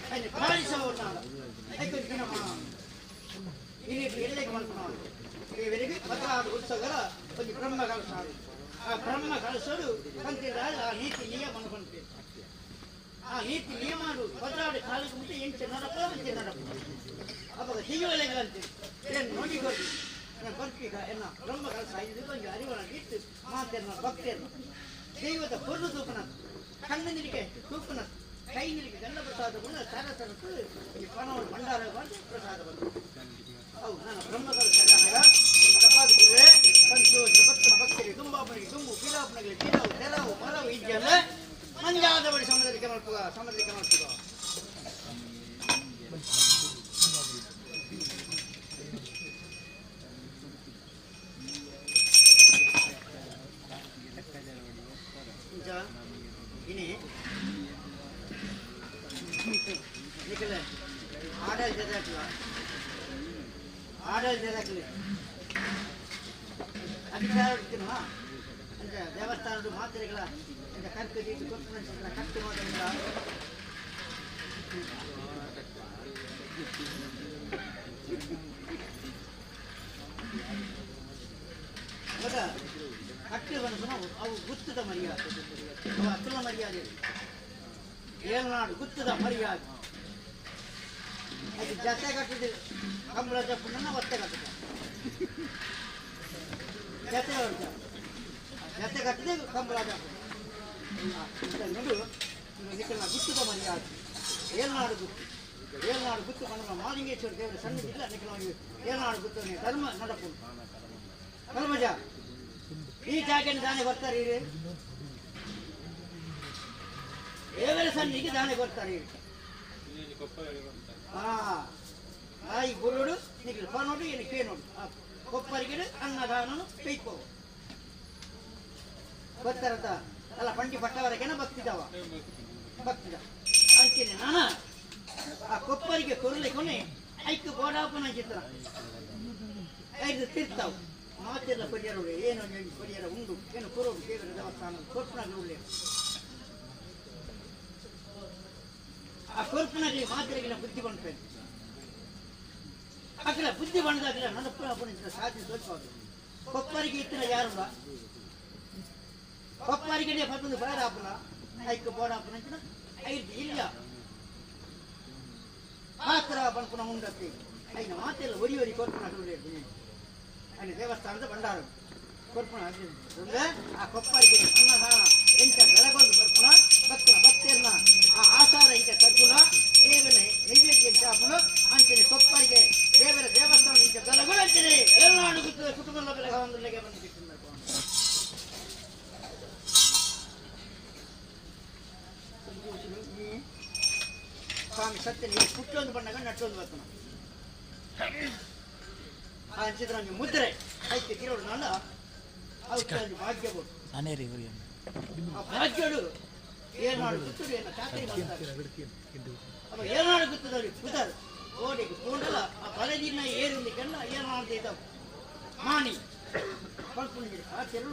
അതിന് ಪಾಲಿಸವನಾದ ಅದಕ್ಕೆ ದಿನ ಇಲ್ಲಿ ಎಲ್ಲಕ್ಕೆ ಮಲ್ಪನ ದೇವರಿಗೆ ಭದ್ರಾದ ಉತ್ಸವಗಳ ಒಂದು ಬ್ರಹ್ಮ ಕಲಶ ಆ ಬ್ರಹ್ಮ ಕಲಶರು ಅಂತಿದ್ದಾರೆ ಆ ನೀತಿ ನಿಯಮ ಅನ್ಕೊಂತೀವಿ ಆ ನೀತಿ ನಿಯಮ ಭದ್ರಾದ ಕಾಲಕ್ಕೆ ಮುಂಚೆ ಎಂಟು ನಡಪ ಅಂಚೆ ನಡಪ ಅವಾಗ ಹೀಗೆ ಅಂತೀವಿ ಏನು ನೋಡಿಕೊಡಿ ನನ್ನ ಬರ್ತೀಗ ಎನ್ನ ಬ್ರಹ್ಮ ಕಲಶ ಇದು ಒಂದು ಅರಿವನ ಇಟ್ಟು ಮಾತೆನ್ನ ಭಕ್ತಿಯನ್ನು ದೈವದ ಪೊರ್ಲು ತೂಪನ ಕಣ್ಣಿನಿಗೆ ತೂಪನ ಕೈ ನಿಲಿಗೆ ಗಂಡ ಪ್ರಸಾದ ಗುಣ ಸರ ಸರಸು ಈ ಪಣವನ್ನು ಭಂಡಾರ ಬಂದು ಪ್ರಸಾದ ಬಂದು ಹೌದು ನಾನು ಬ್ರಹ್ಮ ಕಲಶ ನಡಪಾದ ಕೂಡಲೇ ಸಂತೋಷ ಭಕ್ತನ ಭಕ್ತರಿಗೆ ತುಂಬಾಪನಿಗೆ ತುಂಬು ಪಿಲಾಪನಿಗೆ ಪಿಲಾವು ತೆಲಾವು ಮಲವು ಇದ್ದಲ್ಲ ಮಂಜಾದ ಬಳಿ ಸಮುದ್ರಕ್ಕೆ ಮಲ್ಪುಗ ಸಮುದ್ರಕ್ಕೆ ಮಲ್ಪುಗ ಇನಿ ನಿಖಲ ಆಡಳಿತದಾಗಲಿ ಅಧಿಕಾರ ಅಂತ ದೇವಸ್ಥಾನದ ಮಾತ್ರೆಗಳ ಕರ್ಕ ಕಟ್ಟು ಮಾತ್ರ ಕಟ್ಟು ಬಂದ ಅವು ಗುತ್ತದ ಮರ್ಯಾದೆ, ಅವು ಅತ್ತಲ ಮರ್ಯಾದೆ. ಏಳ್ನಾಡು ಗುತ್ತದ ಮರ್ಯಾದೆ. ಅದು ಜತೆ ಕಟ್ಟಿದ ಕಂಬಳ ಜಪ್ಪನ್ನ ಒತ್ತೆ ಕಟ್ಟಿದ ಜತೆ ಜತೆ ಕಟ್ಟಿದೆ ಕಂಬಳ ಜಪ್ಪ ನೋಡು. ಗುತ್ತದ ಮರ್ಯಾದೆ ಏಳ್ನಾಡು ಗುತ್ತು, ಏಳ್ನಾಡು ಗುತ್ತು ಕಂಡ ಮಾಲಿಂಗೇಶ್ವರ ದೇವರ ಸನ್ನಿಧಿಲ್ಲ. ಏಳ್ನಾಡು ಗುತ್ತು ಧರ್ಮ ನಡಪು ಧರ್ಮಜ. ಈ ಜಾಗನ ದಾನೆ ಬರ್ತಾರೆ, ದೇವರ ಸನ್ನಿಧಿಗೆ ದಾನೆ ಬರ್ತಾರೆ. ಈ ಗುರುಡು ನಿಖಿಲ್ ಪನೋಡು ಏನು ಕೇನೋಡು ಕೊಪ್ಪರಿಗೆ ಅನ್ನದಾನನು ಪೈಕೋ ಬರ್ತಾರಂತ ಅಲ್ಲ. ಪಂಡಿ ಪಟ್ಟವರೆಗೆನ ಭಕ್ತಿದವ ಭಕ್ತಿದ ಅಂತೀನಿ ನಾನ. ಆ ಕೊಪ್ಪರಿಗೆ ಕೊರಲಿ ಕೊನೆ ಐಕ್ ಬೋಡಾಪನ ಚಿತ್ರ ಐದು ತೀರ್ಥವು ಮಾತೆಲ್ಲ ಕೊರಿಯರು ಏನು ಕೊರಿಯರ ಉಂಡು ಏನು ಕೊರೋಡು ದೇವರ ದೇವಸ್ಥಾನ ಕೊರ್ಪನಾಗಲಿ. ಆ ಕೊರ್ಪನಾಗಲಿ ಮಾತ್ರೆಗಿನ ಬುದ್ಧಿ ಬಂಡ್ಪೇನೆ ಅಕಲ ಬುದ್ಧಿ ಬಂದಾಗಲ ನನ್ನ ಪುನಃ ಸಾಧನೆ ತೋರಿಸೋದು. ಕೊಪ್ಪರಿಗೆ ಇತ್ತಿನ ಯಾರಲ್ಲ ಕೊಪ್ಪರಿಗೆ ಪತ್ತೊಂದು ಬೇಡಾಪನ ಐಕ್ ಬೋಡಾಪನ ಐದು ಇಲ್ಲ ಪಾತ್ರ ಪನ್ಪುನ ಉಂಡತ್ತಿ ಐನ ಮಾತೆಲ್ಲ ಒರಿ ಒರಿ ಕೊರ್ಪುನ ಅಲ್ಲಿ ದೇವಸ್ಥಾನದ ಭಂಡಾರ ಕೊರ್ಪುಣ ಅಂದ್ರೆ ಆ ಕೊಪ್ಪರಿಗೆ ಅನ್ನದಾನ ಎಂತ ಬೆಳಗೊಂದು ಬರ್ಪುಣ ಭಕ್ತನ ಭಕ್ತಿಯನ್ನ ಆ ಆಚಾರ ಇಂತ ತಗ್ಗುಣ ದೇವನ ನೈವೇದ್ಯ ಚಾಪುಣ ಅಂಚನೆ ಕೊಪ್ಪರಿಗೆ ದೇವರ ದೇವಸ್ಥಾನ ಇಂತ ಬೆಳಗುಣ ಅಂಚನೆ ಎಲ್ಲ ಅಡುಗುತ್ತದೆ ಕುಟುಂಬದ ಬೆಳಗ ಒಂದು ಬಂದು ಸ್ವಾಮಿ ಸತ್ಯ ನೀವು ಪುಟ್ಟೊಂದು ಬಣ್ಣಗ ನಟ್ಟೊಂದು ಬರ್ತಾನ ಆ ಅಂಚಿದ್ರ ಮುದ್ರೆ ಐತೆ ತಿರೋಡು ನನ್ನ ಅವಕ್ಕೆ ಭಾಗ್ಯ ಕೊಡು. ಆ ಭಾಗ್ಯಡು ಏನಾಡು ಗುತ್ತಡು ಏನ ಚಾಕರಿ ಮಾಡ್ತಾರೆ. ಅವ ಏನಾಡು ಗುತ್ತದಲ್ಲಿ ಪುದರ್ ಓಡಿಗೆ ತೋಂಡಲ ಆ ಬಲದಿನ ಏರುಂದಿ ಕಣ್ಣ ಏನಾಡು ಇದ್ದಾವ ಮಾಣಿ ಮಲ್ಪುಂಜಿರ ಕಾತಿರು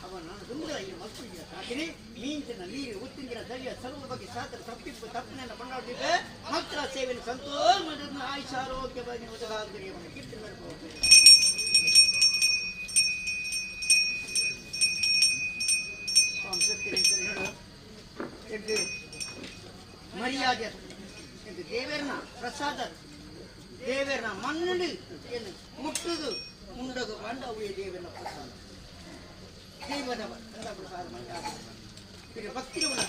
ಅವ ನಾನು ದುಂಗುರ ಈ ಮಲ್ಪುಂಜಿರ ಕಾತಿರಿ ಮೀಂಚಿನ ನೀರು ಉತ್ತಿಂಜಿನ ದರಿಯ ಸರ್ವ ಬಗ್ಗೆ ಸಾತ್ರ ತಪ್ಪಿಪ್ಪು ತಪ್ಪಿನ ಕೊಂಡಾಡಿದ್ದೆ ಮಂತ್ರ ಸೇವೆನ ಸಂತೋಷ ಮದನ ಆಯುಷ ಆರೋಗ್ಯ ಬಗ್ಗೆ ಉದಗಾದರಿಯನ್ನು ಕೀರ್ತಿ ಮಾಡಬಹುದು. ಸ್ವಾಮಿ ಸತ್ಯ ಹೇಳು ಮರ್ಯಾದೆ ಎಂದು ದೇವರನ ಪ್ರಸಾದ ದೇವರನ ಮಣ್ಣು ಏನು ಮುಟ್ಟುದು ಮುಂಡಗು ಬಾಂಡವು ದೇವರ ಪ್ರಸಾದ ದೇವರ ಗಂಧ ಪ್ರಸಾದ ಮಂಡಾದ ಇದು ಭಕ್ತಿರುವನ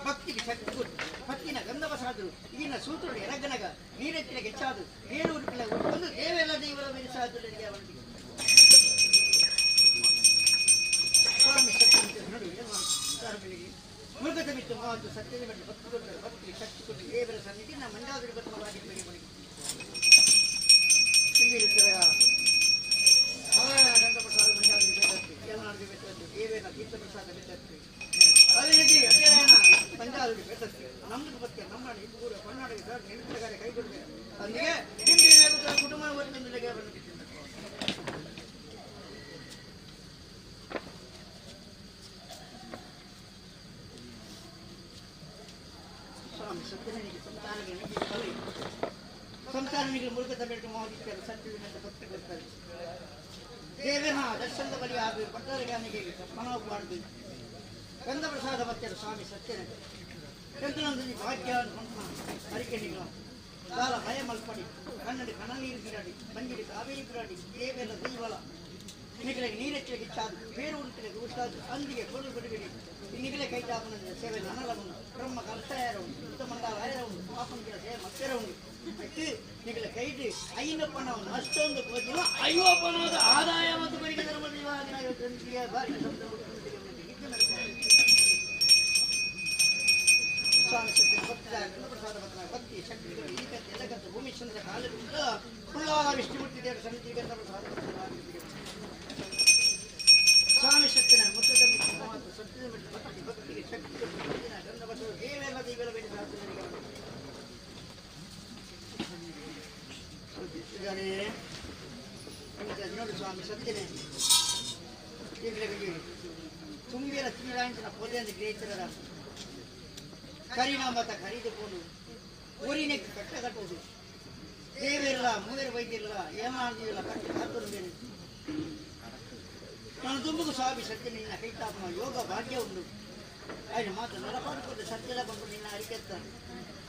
ಭಕ್ತಿಗೆ ಶಕ್ತಿ ಕೊಟ್ಟು ಭಕ್ತಿನ ಗಂಧ ಪ್ರಸಾದರು ಈಗಿನ ಸೂತ್ರರು ಎರಗನಗ ನೀರೆತ್ತಿನ ಹೆಚ್ಚಾದು ಬೇರೂರು ಒಂದು ದೇವೆಲ್ಲ ದೇವರ ಮೇಲೆ ಸಾಧುಗಳಿಗೆ ಅವನಿಗೆ ಸ್ವಾಮಿ ಶಕ್ತಿ ನೋಡಿ ಮೃಗದ ಬಿಟ್ಟು ಮಾತು ಸತ್ಯದ ಬಿಟ್ಟು ಭಕ್ತಿ ಕೊಟ್ಟರು ಭಕ್ತಿಗೆ ಶಕ್ತಿ ಕೊಟ್ಟು ದೇವರ ಸನ್ನಿಧಿ ನಮ್ಮ ಮಂಡಾದರು ಬರ್ತವಾಗಿ ಸಂಸಾರನಿಗೆ ಮುರುಘ ತಮಿಳು ಮೋದಿస్తారు ಸತ್ಯವಿನ ಭಕ್ತಿ ಕೊಡ್ತಾರೆ ದೇವನ ದರ್ಶನದ ಬಲಿ ಆಗಿ ಭಕ್ತರಿಗೆ ಮನೋಪಾಡ್ದು ಗಂಧ ಪ್ರಸಾದ ಭಕ್ತರು ಸ್ವಾಮಿ ಸತ್ಯನ ಚಂದ್ರನಂದಿನಿ ಭಾಗ್ಯ ಅರಿಕೆಣಿಗಳು ದಾಲ ಭಯ ಮಲ್ಪಡಿ ಕನ್ನಡಿ ಕಣ್ಣನೀರು ಬಿರಾಡಿ ಬಂಜಿಡಿ ಕಾವೇರಿ ಬಿರಾಡಿ ದೇವೆಲ್ಲ ದೈವಲ ಇನ್ನಿಗಳಿಗೆ ನೀರೆಚ್ಚಲಿಗೆ ಇಚ್ಚಾದು ಬೇರೂರುಗಳಿಗೆ ಉಷ್ಟಾದು ಅಂದಿಗೆ ಕೊಡು ಬಿಡುಗಡಿ ಇನ್ನಿಗಲೇ ಕೈತಾಪನ ಸೇವೆ ನನಲವನ್ನು ಬ್ರಹ್ಮ ಕಲಸಾಯರ ಉಂಟು ಉತ್ತಮಂಡಲ ಆಯರ ಉಂಟು ಪಾಪಂಗಿರ ಸೇವೆ ಮತ್ತೆರ ಉಂಟು ನಿಗಳ ಕೈದು ಐನಪ್ಪನವನ್ನು ಅಷ್ಟೊಂದು ಕೋಜಿನ ಐವಪ್ಪನದ ಆದಾಯ ಮತ್ತು ಬರಿಗೆ ಧರ್ಮ ಸ್ವಾಮಿ ಸತ್ಯ ಭಕ್ತಿದ ಪ್ರಸಾದ ಭಕ್ತನ ಭಕ್ತಿ ಶಕ್ತಿ ಈ ಕತೆ ಎಲ್ಲ ಕತೆ ಭೂಮಿಶ್ಚಂದ್ರ ಕಾಲದಿಂದ ಕುಳ್ಳಾದ ವಿಷ್ಣುಮೂರ್ತಿ ದೇವರ ಸನ್ನಿಧಿ ಗಂಧ ಪ್ರಸಾದ ಸ್ವಾಮಿ ಸತ್ಯನ ಮುತ್ತದ ಮಾತು ಸತ್ಯದ ಭಕ್ತಿ ಭಕ್ತಿಗೆ ಶಕ್ತಿ ಗಂಧ ಬಸವ ದೇವೆಲ್ಲ ದೇವೆಲ್ಲ ಬೇಡಿ ಸಾಧನೆಗೆ ಭಕ್ತಿದಾನೆ ನೋಡು ಸ್ವಾಮಿ ಸತ್ಯನೇ ತುಂಬಿರ ತಿಂಗಳಾಂಚಿನ ಪೊದೆಯನ್ನು ಗ್ರಹಿಸಿದ ಕರಿನಾಮತ ಖರೀದಿಕೊಂಡು ಊರಿನ ಕಟ್ಟ ಕಟ್ಟುವುದು ದೇವಿರಲ್ಲ ಮೂವರು ವೈದ್ಯರಲ್ಲ ಏಮಾಂದಿಲ್ಲ ಕಟ್ಟಿ ಹಾಕೊಂಡು ಬೇರೆ ನಾನು ತುಂಬಗೂ ಸ್ವಾಮಿ ಸತ್ಯ ನಿನ್ನ ಕೈತಾಪನ ಯೋಗ ಭಾಗ್ಯ ಉಂಟು ఆయన ಮಾತ್ರ ನಡಪಾಡುಕೊಂಡು ಸತ್ಯದ ಬಂದು ನಿನ್ನ ಅರಿಕೆತ್ತ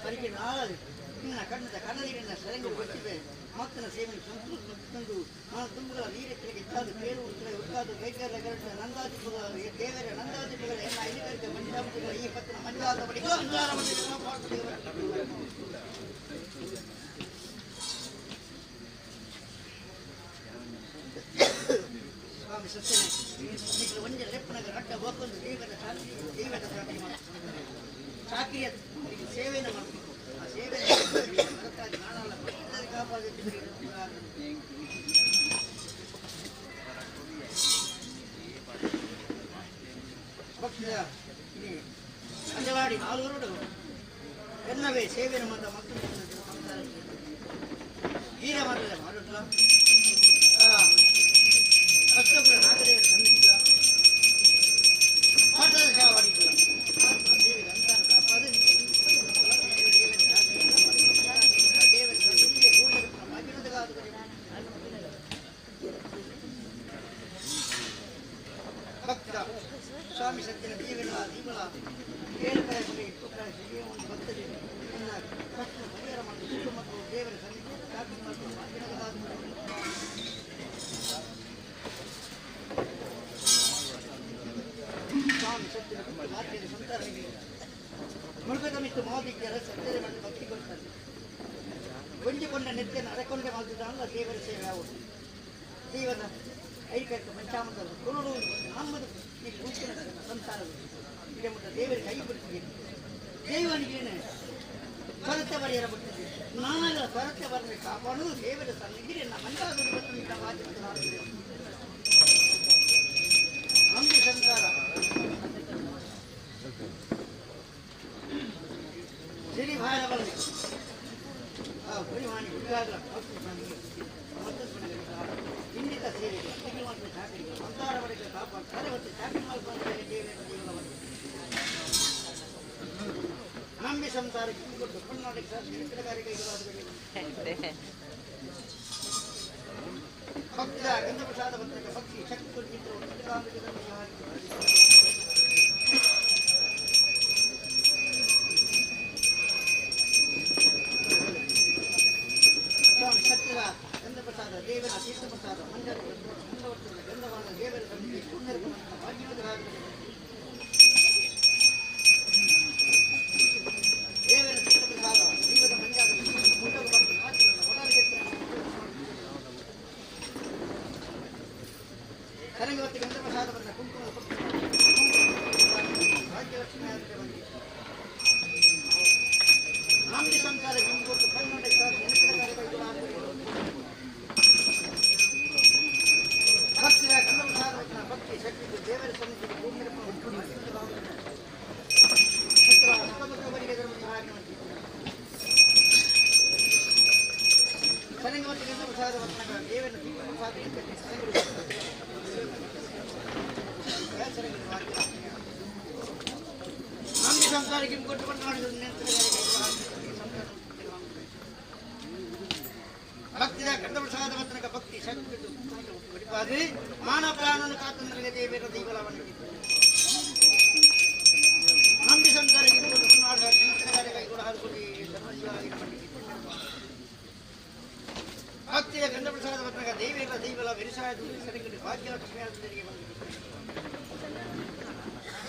ಅರಿಕೆ ನಾಳದು ನಿನ್ನ ಕಣ್ಣದ ಕಣ್ಣೀರಿನ ಸೆರಂಗು ಬಚ್ಚಿದೆ ಮತ್ತನ ಸೇವನೆ ಸಂಸ್ಕೃತ ತಂದು ನಾನು ತುಂಬುಗಳ ನೀರೆತ್ತರಿಗೆ ಇಚ್ಚಾದು ಕೇಳು ಉತ್ತರ ಉತ್ಕಾದು ಕೈಕರ ಗರಟ ನಂದಾದಿಪುಗಳ ದೇವರ ನಂದಾದಿಪುಗಳ ಎಲ್ಲ ಐದುಕರಿಕ ಮಂಜಾಮತಿಗಳ ಈ ಪತ್ತನ ಮಂಜಾದ ಬಳಿಕ ಅಂಜಾರ ಸ್ವಾಮಿ ಸತ್ಯನೇ ನೀವು ಒಂದೇ ಲೆಪ್ಪನಗ ರಟ್ಟ ಹೋಗೊಂದು ದೇವರ ಸಾಕ್ಷಿ ದೇವರ ಸಾಕ್ಷಿ ಚಾಕ್ರಿಯ ಸೇವೆಯನ್ನು ಮಾಡಬೇಕು. ಆ ಸೇವೆ ಅದಕ್ಕಾಗಿ ನಾನಲ್ಲ ಕಾಪಾಡಿ ಭಕ್ತಿಯ ಅಂಜವಾಡಿ ನಾಲ್ವರು ಎಲ್ಲವೇ ಸೇವೆಯನ್ನು ಮಾಡ ಮಕ್ಕಳು ವೀರ ಮಾಡಿದ ಮಾಡುಟ್ಲ ಅಷ್ಟೊಬ್ಬರ ನಾಗರಿಕರ ಸನ್ನಿಧಿಲ್ಲ ಪಾಠದ ಸೇವಾಡಿಲ್ಲ ಭಕ್ತ ಸ್ವಾಮಿ ಸತ್ಯನ ದೇವರ ದೀವಳ ಏಳು ಕಡೆ ಒಂದು ಭಕ್ತರಿಗೆ ನನ್ನ ಕಷ್ಟ ಪರಿಹಾರ ಮಾಡಿ ಸುಟ್ಟು ಮತ್ತು ದೇವರ ಸನ್ನಿಧಿ ಚಾಕರಿ ಮತ್ತು ಸ್ವಾಮಿ ಸತ್ಯನ ಮಾತಿನ ಸಂತಾನರಿಗೆ ಮುರುಘದಮಿತ್ತು ಮೋದಿದ್ಯರ ಸತ್ಯದ ಮತ್ತು ಭಕ್ತಿ ಕೊಡ್ತಾರೆ. ಗೊಂಜಿಕೊಂಡ ನೆತ್ತಿನ ಅರಕೊಂಡೆ ಮಾಡಿದ ದೇವರ ಸೇವೆ ಆಗುವುದು. ದೇವರ ಐಕೈಕ ಪಂಚಾಮೃತ ಕುರುಡು ನಮ್ಮದು ಉಂಚಿನ ಸಂಸಾರದು ಇದೆ ಮುಟ್ಟ ದೇವರಿಗೆ ಕೈ ಬಿಡ್ತಿದೆ. ದೇವನಿಗೇನೆ ಕೊರತೆ ಬರೆಯರ ಬಿಟ್ಟಿದೆ. ನಾನಲ್ಲ ಕೊರತೆ ಬರದೆ ಕಾಪಾಡುವುದು ದೇವರ ಸನ್ನಿಧಿಗೆ ನಮ್ಮ ನಂಬಿ ಸಂಸಾರ ಸಿರಿ ಭಾರವಲ್ಲಿ ಪರಿಮಾಣಿ ಹುಡುಗಾಗಲ ಇಂದಿತ ಸೇವೆ ಸಂಸಾರವರೆಗೆ ಕಾಪಾಡ್ತಾರೆ ಮತ್ತು ಚಾಕರಿ ಮಾಡ್ತಾರೆ ದೇವರ ಜೀವನವನ್ನು ನಂಬಿ ಸಂಸಾರಕ್ಕೆ ಕೊಟ್ಟು ಕರ್ನಾಟಕ ಭಕ್ತ ಗಂಧಪ್ರಸಾದ ಪತ್ರಕ ಭಕ್ತಿ ಶಕ್ತಿ ಕೊಟ್ಟಿದ್ದು ಸ್ವಾಮಿ ಸತ್ಯದ ಗಂಧಪ್ರಸಾದ ದೇವರ ತೀರ್ಥಪ್ರಸಾದ ಮಂಜರ ಮಂದವರ್ತದ ಗಂಧವಾದ ದೇವರ ಸನ್ನಿಧಿ ಭಾಗ್ಯವದ ದೇವರ ತೀರ್ಥಪ್ರಸಾದ ಜೀವದ ಮಂಜಾದ ಕರಂಗವತಿ ಗಂಧಪ್ರಸಾದ ಬಂದ ಕುಂಕುಮ ಭಾಗ್ಯಲಕ್ಷ್ಮಿ ಬಂದಿದೆ. ನಾಂದಿ ಸಂಸಾರ ಗಿಂಗೊಟ್ಟು ಕನ್ನಡ ಭಕ್ತಿಯ ಗಂಧಪ್ರಸಾದ ಭಕ್ತಿ ಶಕ್ತಿ ದೇವರ ಸನ್ನಿಧಿ ಕರಂಗವತಿ ಗಂಧಪ್ರಸಾದ ದೇವರ ಪ್ರಸಾದ ನಂಬಿ ಸಂಸಾರಕ್ಕೆ ಕೊಟ್ಟುಕೊಂಡು ಭಕ್ತಿಯ ಗಂಧಪ್ರಸಾದ ಪತ್ರಕ ಭಕ್ತಿ ಶಕ್ತಿ ಮಾನ ಪ್ರಾಣನ ಕಾತಂದ್ರಿಗೆ ದೇವರ ದೈವಲವನ್ನು ನಂಬಿ ಸಂಸಾರಕ್ಕೆ ಭಕ್ತಿಯ ಗಂಧಪ್ರಸಾದ ಪತ್ರಕ ದೇವರ ದೈವಲ ವಿರಸಾಯ ಭಾಗ್ಯಲಕ್ಷ್ಮಿ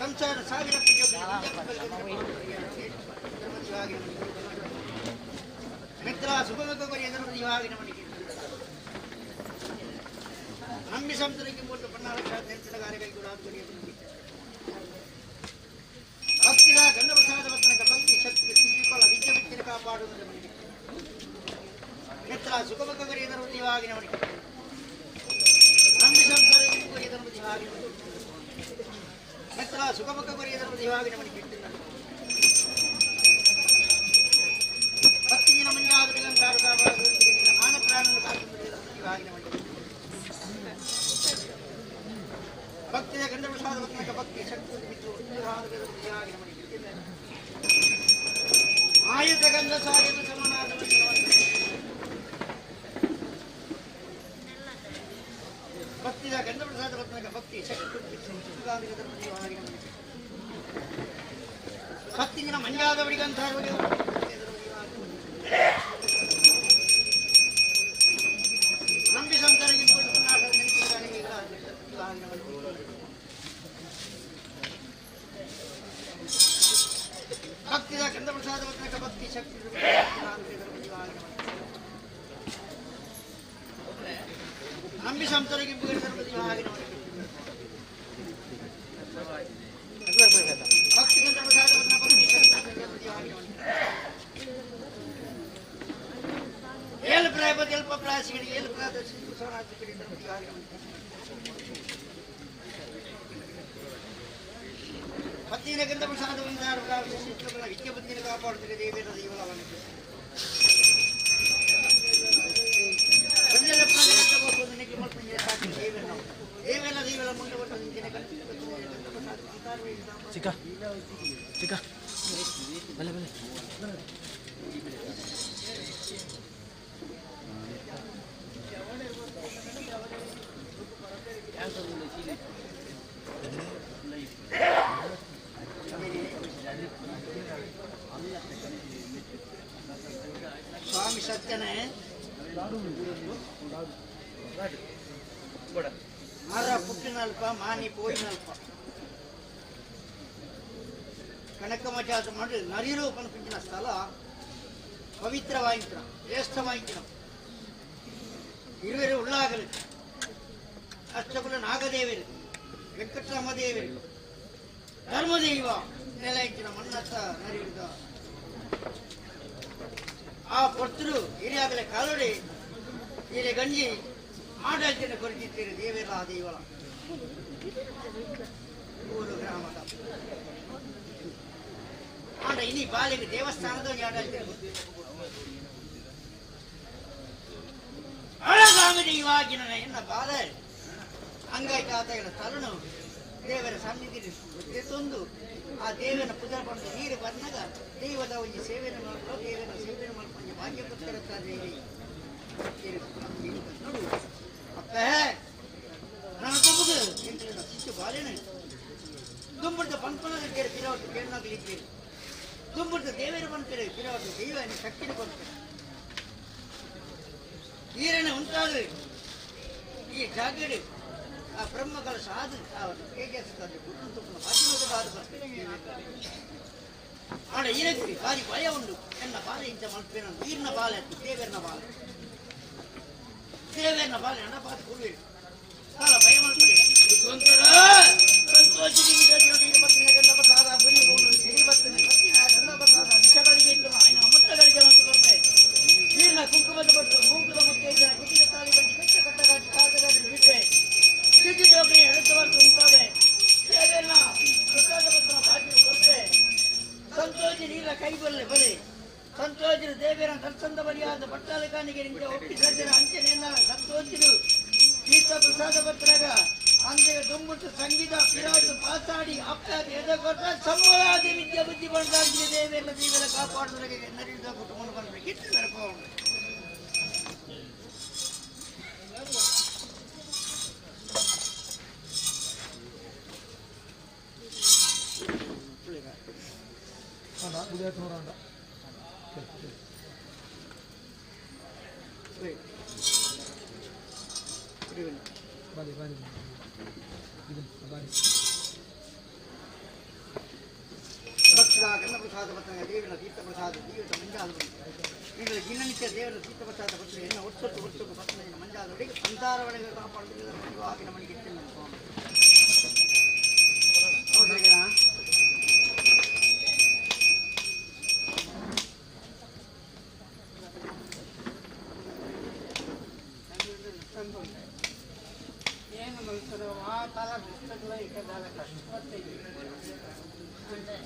ಸಂಸಾರ ಸಾವಿರ ಮಿತ್ರ ನಂಬಿ ಸಂಸಾರಕ್ಕೆ ಕೊಟ್ಟು ಭಕ್ತಿಯ ಗಂಧಪ್ರಸಾದ ಪತ್ರಕ ಭಕ್ತಿ ಶಕ್ತಿ ಸಿದ್ಧಿಫಲ ವಿದ್ಯೆ ವಿದ್ಯೆ ಕಾಪಾಡುವುದು ಮಿತ್ರ ಸುಖಮುಖ ನಂಬಿ ಸಂಸಾರಕ್ಕೆ ಮಿತ್ರ ಸುಖಮುಖ ಭಕ್ತಿಗಿನ ಮಂಜಾದ ಮಾನ ಪ್ರಾಣ ಭಕ್ತಿದ ಗಂಧಪ್ರಸಾದ ರತ್ನಕ ಭಕ್ತಿ ಶಕ್ತಿ ಭಕ್ತಿನ ಮಂಜಾದವರಿಗಂತ ನಂಬಿ ಸಂತರಿಗೆ ಭಕ್ತಿದ ಗಂಧಪ್ರಸಾದ ರತ್ನಕ ಭಕ್ತಿ ಶಕ್ತಿ ನಂಬಿ ಸಂತರಿಗೆ ಏಳು ಪ್ರಾಯಪತಿ ಅಲ್ಪ ಪ್ರಾಯಸಿಗಳಿಗೆ ಏಳು ಪ್ರಾಯ ಪತ್ತಿನ ಗಂಧ ಪ್ರಸಾದ ವಿದ್ಯೆ ಬುದ್ಧಿನ ಕಾಪಾಡುತ್ತಿದೆ ದೇವೇಂದ್ರ ದೇವಲವನ್ನು ಚಿಕ್ಕ ಚಿಕ್ಕ ಬಲೆ ಬಲೆ ಸ್ವಾಮಿ ಸತ್ಯನೇ ಮರ ಪುಟ್ಟಿನಲ್ಪ ಮಾನಿ ಪೋಯಿನಲ್ಪ ಕನಕಮಜಾತ ಮಾಡಿ ನರಿರು ಪನ್ಪಿಂಚಿನ ಸ್ಥಳ ಪವಿತ್ರವಾಯಿತು ಶ್ರೇಷ್ಠವಾಯಿತು ಇರುವರು ಉಳ್ಳಾಗಲು ಅಷ್ಟಕುಲ ನಾಗದೇವರು ವೆಂಕಟರಾಮದೇವರು ಧರ್ಮದೈವ ನೆಲೈಚಿನ ಮನ್ನತ್ತ ನರಿಯುದ ಆ ಪೊರ್ತರು ಹಿರಿಯಾಗಲೇ ಕಾಲೊಡಿ ಹಿರಿಯ ಗಂಜಿ ಆಡಳಿತನ ಕೊರತಿದ್ದೀರಿ ದೇವೇರ ಆ ದೈವಳ ಊರು ಗ್ರಾಮದ ಆಂಡ ಇನಿ ಬಾಲಿಗೆ ದೇವಸ್ಥಾನದ ಆಡಳಿತ ಅಳಗಾಮಿ ದೈವಾಗಿನ ಎನ್ನ ಬಾಲೆ ಹಂಗಾಯ್ತು ಆತಗಳ ತರುಣು ದೇವರ ಸನ್ನಿಧಿ ತಂದು ಆ ದೇವನ ಪುದರ ಪಡೆದು ನೀರು ಬಂದಾಗ ದೈವದ ಒಂದು ಸೇವೆಯನ್ನು ಮಾಡ್ಕೊ ದೇವರ ಸೇವೆಯನ್ನು ಮಾಡ್ಕೊಂಡು ಭಾಗ್ಯ ಕೊಡ್ತಿರುತ್ತಾರೆ ದೇವಿ ನೋಡು ಅಪ್ಪ ನಾನು ತುಂಬುದು ಸಿಟ್ಟು ಬಾಲೇನೆ ದುಂಬುಡ್ದ ಪನ್ಪನದ ಕೇಳಿ ತಿರೋಟು ಕೇಳನಾಗಲಿ ಇದ್ದೀರಿ ದುಂಬುಡ್ದ ದೇವರು ಬಂತೀರಿ ತಿರೋಟು ದೈವ ಶಕ್ತಿನ ಕೊಡ್ತೀರಿ ಈರನೆ ಉಂಟಾದ್ರೆ ಈ ಜಾಗಡಿ ಆ ಬ್ರಹ್ಮಗಳ ಸಾಧು ಆ ತೇಜಸ್ ಆಡ ಈರಕ್ಕೆ ಭಾರಿ ಭಯ ಉಂಟು ಎನ್ನ ಬಾಲೆ ಇಂಚ ಮಲ್ಪೇನ ಈರ್ನ ಬಾಲೆ ದೇವೇರ್ನ ಬಾಲೆ ದೇವೇರ್ನ ಬಾಲೆ ಹಣ ಬಾತ್ ಕೊಡುವೆ ಸಾಲ ಭಯ ಮಲ್ಪಡಿ ಈರ್ನ ಕುಂಕುಮದ ಬಟ್ಟು ಮೂಕುದ ಮುಖ್ಯ ಕುಟಿದ ತಾಳಿ ಬಂದು ಕಟ್ಟ ಕಟ್ಟಗಾಗಿ ಕಾಗದಾಗಿ ಬಿಟ್ಟೆ ಸಿದ್ಧಿ ಜೋಗಿ ಎಡತವರೆಗೂ ಉಂಟಾವೆ ದೇವೇರ್ನ ಪ್ರಸಾದ ಪತ್ರ ಭಾಗ್ಯ ಕೊಟ್ಟೆ ಸಂತೋಷಿ ನೀರ ಕೈಗೊಳ್ಳೆ ಬಲಿ ಸಂತೋಷರು ದೇವೇರ ದರ್ಶನದ ಬಲಿಯಾದ ಪಟ್ಟಾಲಕಾನಿಗೆ ನಿಂಗೆ ಒಪ್ಪಿಸದಿರ ಅಂಚನೆಯನ್ನ ಸಂತೋಷರು ತೀರ್ಥ ಪ್ರಸಾದ ಪತ್ರಾಗ ಅಂದೆ ದುಂಬುಟ್ಟು ಸಂಗೀತ ಪಿರಾಟು ಪಾಸಾಡಿ ಅಪ್ಪಾದ ಎದಕೊಟ್ಟ ಸಂಬಳಾದಿ ವಿದ್ಯೆ ಬುದ್ಧಿ ಬಂದಾಗಿ ದೇವೇರ್ನ ದೇವರ ಕಾಪಾಡುವುದಕ್ಕೆ ನರಿದ ಕುಟುಂಬ ಬಂದ್ರೆ ಕಿತ್ತು ನರಕೋಣ ಭಕ್ತರ ಗಂಧಪ್ರಸಾದ ಪತ್ರ ದೇವರ ತೀರ್ಥಪ್ರಸಾದ ಜೀವಿತ ಮಂಜಾದ ಈಗ ದಿನನಿತ್ಯ ದೇವರ ತೀರ್ಥಪ್ರಸಾದ ಪತ್ರ ಎನ್ನ ಒಟ್ಸೊಟ್ಟು ಒಟ್ಸೊಟ್ಟು ಪತ್ರ ಮಂಜಾದವರಿಗೆ ಸಂಸಾರವರೆಗೆ ಕಾಪಾಡುತ್ತಿದ್ದ ಆಗಿನ ಮನೆಗೆ ಹೌದ್ರಿಗಣ ಏನು ಮಲ್ತದ ಆ ಕಾಲ ಪುಸ್ತಕಲ ಇಕ್ಕದಾದ ಕಷ್ಟಪಡ್ತೀವಿ అంటే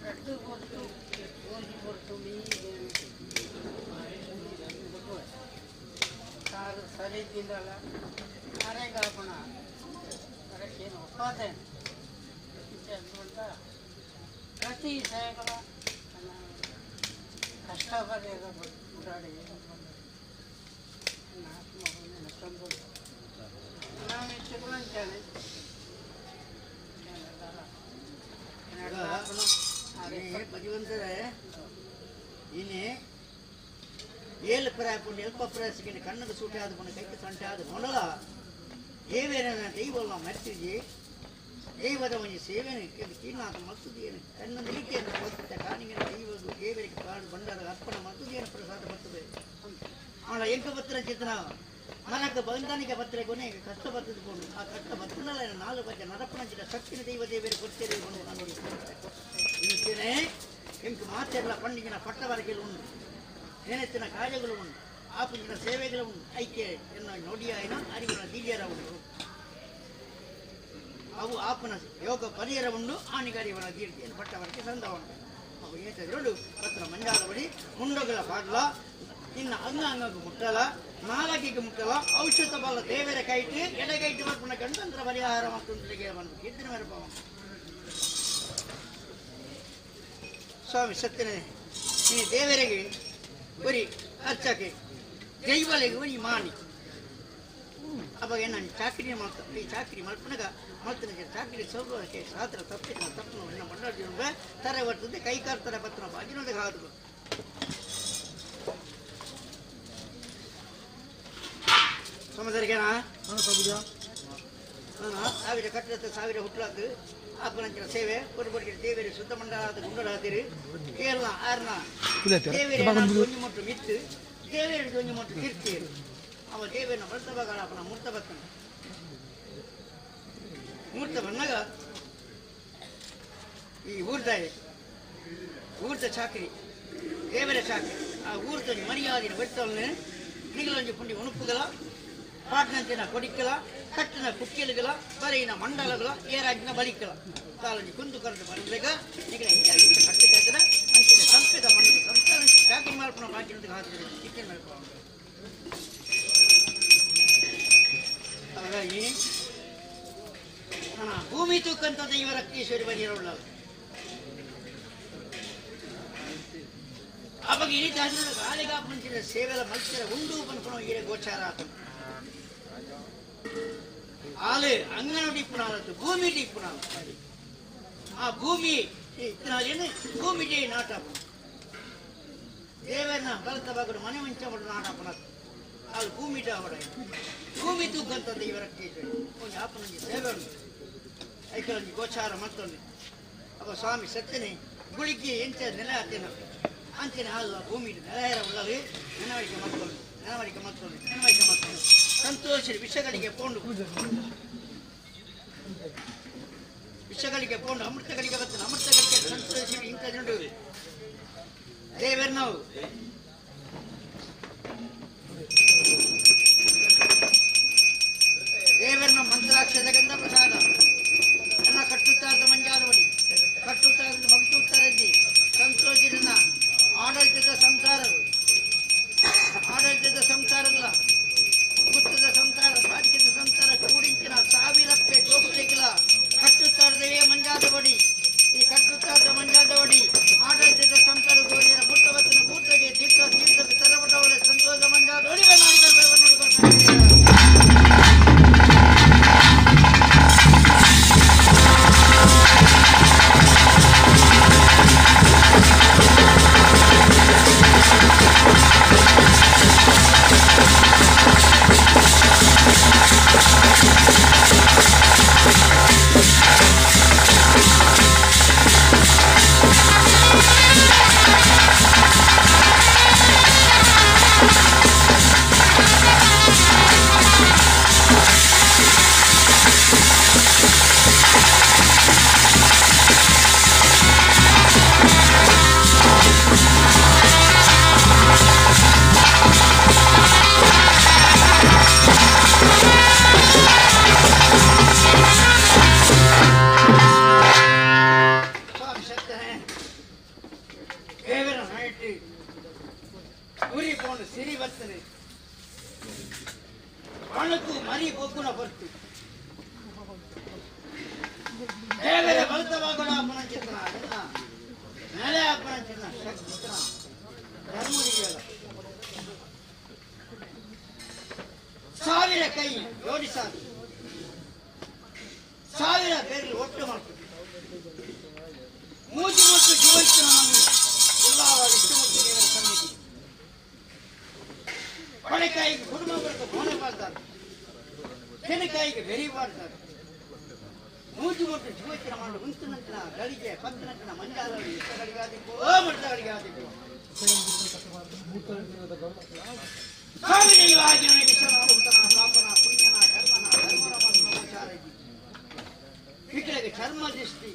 ರಡ್ಡು ಕೊಟ್ಟು ಹೋಗಿ ಕೊಟ್ಟು ಕಾರು ಸರಿ ತಿಂದಲ್ಲ ಅರೆ ಕಾಪಣ ಅದಕ್ಕೇನು ಒಪ್ಪಾದೆ ಅಂತ ಪ್ರತಿ ಸೇಗಳ ಇನಿ ಏಳು ಪ್ರಾಯಪುಂಡು ಎಲ್ಪ ಪ್ರಾಯಸಿಗೆ ಕಣ್ಣಗೆ ಸೂಟೆ ಆದ ಪುಂಡು ಕೈಗೆ ಸೊಂಟೆ ಆದ ಮೊಡಲ ದೇವೇನ ದೈವಲ್ಲ ಮರ್ತಿಜಿ ದೈವದ ಒಂಜಿ ಸೇವೆನ ತೀರ್ನಾಥ ಮಲ್ತುದೇನು ಕಣ್ಣ ನಿಲಿಕೆಯನ್ನು ಕೊತ್ತ ಕಾಣಿಗೆ ದೈವದು ದೇವರಿಗೆ ಪಾಡು ಬಂಡಾರ ಅರ್ಪಣೆ ಮಲ್ತುದೇನು ಪ್ರಸಾದ ಬರ್ತದೆ ಅವಳ ಎಂಕ ಪತ್ರ ಚಿತ್ರ ಮರಕ್ಕೆ ಬಂಧನಿಗೆ ಪತ್ರ ಕೊನೆಗೆ ಕಷ್ಟ ಬರ್ತದೆ ಕೊಂಡು ಆ ಕಷ್ಟ ಬರ್ತನಲ್ಲ ನಾಲ್ಕು ಬಜ್ಜ ನರಪ್ಪನ ಚಿತ್ರ ಸತ್ತಿನ ದೈವ ದೇವರಿಗೆ ಕೊಡ್ತೇವೆ ನಾನು ಇಂಚನೆ ಎಂಕ್ ಮಾತೆಲ್ಲ ಪಂಡಿಗಿನ ಪಟ್ಟವರಗೆಲ್ಲ ಉಂಟು ನೆನೆತ್ತಿನ ಕಾರ್ಯಗಳು ಉಂಟು ಆಪುಂಜಿನ ಸೇವೆಗಳು ಉಂಟು ಐಕೆ ಎನ್ನ ನೊಡಿಯಾಯಿನ ಅರಿವಿನ ದಿವ್ಯರ ಉಂಟು ಅವು ಆಪನ ಯೋಗ ಪರಿಯರ ಉಂಡು ಆಣಿಗರಿವನ ದೀರ್ಘ ಪಟ್ಟವರಕ್ಕೆ ಸಂದ ಉಂಟು ಅವು ಏತದಿರುಡು ಪತ್ರ ಮಂಜಾದ ಬಡಿ ಮುಂಡಗಳ ಪಾಡ್ಲ ಇನ್ನು ಅಂಗ ಅಂಗಕ್ಕೆ ಮುಟ್ಟಲ ನಾಲಕಿಗೆ ಮುಟ್ಟಲ ಔಷಧ ಬಲ್ಲ ದೇವರ ಕೈಟು ಎಡಗೈಟು ಬರ್ಪುನ ಗಂಡಂತರ ಪರಿಹಾರ ಮತ್ತು ಇದ್ದಿನ ಮೇರೆ ಸ್ವಾಮಿ ಸತ್ಯನೇ ಈ ದೇವರಿಗೆ ಒರಿ ಅರ್ಚಕೆ ದೈವಲಿಗೆ ಒರಿ ಮಾನಿ ಅವಾಗ ನಾನು ಚಾಕರಿ ಮಾಡ್ತಾ ಈ ಚಾಕರಿ ಮಲ್ಪನಗ ಮಲ್ತನ ಚಾಕರಿ ಸೌಲಭ್ಯ ಸಾತ್ರ ತಪ್ಪಿನ ತಪ್ಪು ಎನ್ನ ಮಂಡಳ ತರ ಬರ್ತದೆ ಕೈ ಕಾಲು ತರ ಬರ್ತನ ಬಾಜಿನೊಳಗೆ ಹಾದು ಸಮದರಿಗೆನಾ ಸಾವಿರ ಕಟ್ಟಡದ ಸಾವಿರ ಹುಟ್ಟಲಾತು ಆಪನಂಚಿನ ಸೇವೆ ಕೊಡುಬಡಿಗೆ ದೇವರಿ ಶುದ್ಧ ಮಂಡಲ ಗುಂಡಲ ಹಾದಿರಿ ಕೇರಳ ಆರ್ನ ದೇವರಿ ಒಂಜಿ ಮೊಟ್ಟು ಮಿತ್ತು ದೇವರಿಗೆ ಒಂಜಿ ಮೊಟ್ಟು ತಿರ್ತೀರು ಅವ ದೇವರನ್ನ ಬರ್ತಬಾಗ ಅಪ್ಪನ ಮೂರ್ತ ಬರ್ತಾನೆ ಮೂರ್ತ ಬಂದಾಗ ಈ ಊರ್ದಾಯ ಊರ್ದ ಚಾಕರಿ ದೇವರ ಚಾಕರಿ ಆ ಊರ್ದ ಮರ್ಯಾದಿನ ಬರ್ತವನ್ನೇ ನಿಗಲೊಂಜಿ ಪುಂಡಿ ಉಣುಪುಗಳ ಪಾಟ್ನಂಚಿನ ಕೊಡಿಕ್ಕಲ ಕಟ್ಟಿನ ಕುಕ್ಕೆಲುಗಳ ಬರೆಯಿನ ಮಂಡಲಗಳ ಏರಾಜಿನ ಬಲಿಕ್ಕಲ ಕಾಲಂಜಿ ಕುಂದು ಕರೆದು ಬಂದಾಗ ನಿಗಲ ಕಟ್ಟು ಕೇಳ್ತಾರೆ ಅಂಚಿನ ಸಂಪಿದ ಮಣ್ಣು ಸಂಸಾರ ಚಾಕರಿ ಮಾಡ್ಕೊಂಡು ಬಾಕಿ ಹಾಕಿದ್ರೆ ಚಿಕ್ಕನ್ ಮಾಡ್ಕೊಂಡು ಹಾಗಾಗಿ ಭೂಮಿ ತೂಕಂತ ದೈವ ರಕ್ತೇಶ್ವರಿ ಬದಿಯರುಳ್ಳ ಅವಾಗ ಈ ಗಾಳಿಗಾಪಂಚಿನ ಸೇವೆಲ ಮಲ್ತಿರ ಉಂಡು ಪನ್ಪುಣ ಈರೆ ಗೋಚಾರ ಆತನು ಆಲೆ ಅಂಗನಡಿ ಪುಣಾಲತ್ತು ಭೂಮಿ ಪುಣಾಲ ಆ ಭೂಮಿ ಇತ್ತನಾಲೇನು ಭೂಮಿ ನಾಟ ದೇವರನ್ನ ಬಲತ ಬಾಗಡು ಮನೆ ಮುಂಚೆ ಮಾಡು ನಾಟ ಪುಣ ಅಲ್ಲಿ ಭೂಮಿ ಅವಡ ಭೂಮಿ ತೂಕಂತ ದೈವ ರಕ್ತೇಶ್ವರಿ ಒಂದು ಆಪನಂಜಿ ಸೇವೆ ಉಂಟು ಐಕಲಂಜಿ ಗೋಚಾರ ಮತ್ತೊಂದು ಅವ ಸ್ವಾಮಿ ಸತ್ಯನೇ ಗುಳಿಗೆ ಎಂಚ ನೆಲೆ ಆತೇನ ಅಂಚಿನ ಹಾಲು ಭೂಮಿ ನೆಲೆಯರ ಉಳ್ಳಲಿ ನೆನವರಿಕೆ ಮತ್ತೊಂದು ನೆನವರಿಕೆ ಮತ್ತೊಂದು ನೆನವರಿಕೆ ಮತ್ತೊಂದು ಸಂತೋಷ ವಿಷಗಳಿಗೆ ಪೋಂಡು ವಿಷಗಳಿಗೆ ಪೋಂಡು ಅಮೃತಗಳಿಗೆ ಬರ್ತದೆ ಅಮೃತಗಳಿಗೆ ಸಂತೋಷ ಇಂಥ ಜನರು ದೇವರ್ ನಾವು ದೇವರನ್ನ ಮಂತ್ರಾಕ್ಷರ ಗಂಧ ಪ್ರಸಾದ ನನ್ನ ಕಟ್ಟುತ್ತಾರದ ಮಂಜಾದವಡಿ ಕಟ್ಟುತ್ತಾರದ ಭಕ್ತುತ್ತಾರದ್ದಿ ಸಂತೋಷಿನ ಆಡಳಿತದ ಸಂಸಾರ ಆಡಳಿತದ ಸಂಸಾರಗಳ ಗುತ್ತದ ಸಂಸಾರ ಬಾಧ್ಯದ ಸಂಸಾರ ಕೂಡಿಂಚಿನ ಸಾವಿರಕ್ಕೆ ಜೋಗುಲಿಗಳ ಕಟ್ಟುತ್ತಾರದೆಯೇ ಮಂಜಾದವಡಿ ಈ ಕಟ್ಟುತ್ತಾರದ ಮಂಜಾದವಡಿ ಆಡಳಿತದ ಸಂಸಾರ ಗೋರಿಯರ ಮುಟ್ಟವತ್ತಿನ ಕೂಟಗೆ ತೀರ್ಥ ತೀರ್ಥ ತರಬಟ್ಟವಳ ಸಂತೋಷ ಮಂಜಾದವಡಿ. ಅಣಕು ಮರಿ ಬೊಗ್ಗುನ ಹೊರ್ತು ದೇವರ ಬಲತವಾಗಣ ಅಪ್ಪನ ಚಿತ್ರ ಮೇಲೆ ಅಪ್ಪನ ಚಿತ್ರ ಶಕ್ತಿ ಧರ್ಮ ಜೋಡಿಸಾದ ಸಾವಿರ ಬೇರೆ ಒಟ್ಟು ಮಾಡ್ತೀವಿ ಮೂಜಿ ಮತ್ತು ಜೀವಿತ ಉಲ್ಲಾವ ವಿಷ್ಣುಮೂರ್ತಿ ದೇವರ ಸನ್ನಿಧಿ ಕೊಳೆಕಾಯಿಗೆ ಕುಟುಂಬ ಬರುತ್ತೆ ಮೋನೆ ಮಾಡ್ತಾರೆ ತೆನೆಕಾಯಿಗೆ ಬೆರಿ ಮಾಡ್ತಾರೆ ಮೂಜಿ ಮತ್ತು ಜೀವಿತ ಮಾಡಲು ಉಂಟು ನಂತರ ಗಳಿಗೆ ಪತ್ತು ನಂತರ ಮಂಜಾಲ ಇಷ್ಟಗಳಿಗೆ ಆದಿಕ್ಕೋ ಮಟ್ಟಗಳಿಗೆ ಆದಿಕ್ಕೋ ಸ್ವಾಮಿ ದೈವಾಗಿ ಸ್ಥಾಪನಾ ಪುಣ್ಯನ ಕರ್ಮನ ಧರ್ಮನ ನಿಗಳಿಗೆ ಚರ್ಮ ದೃಷ್ಟಿ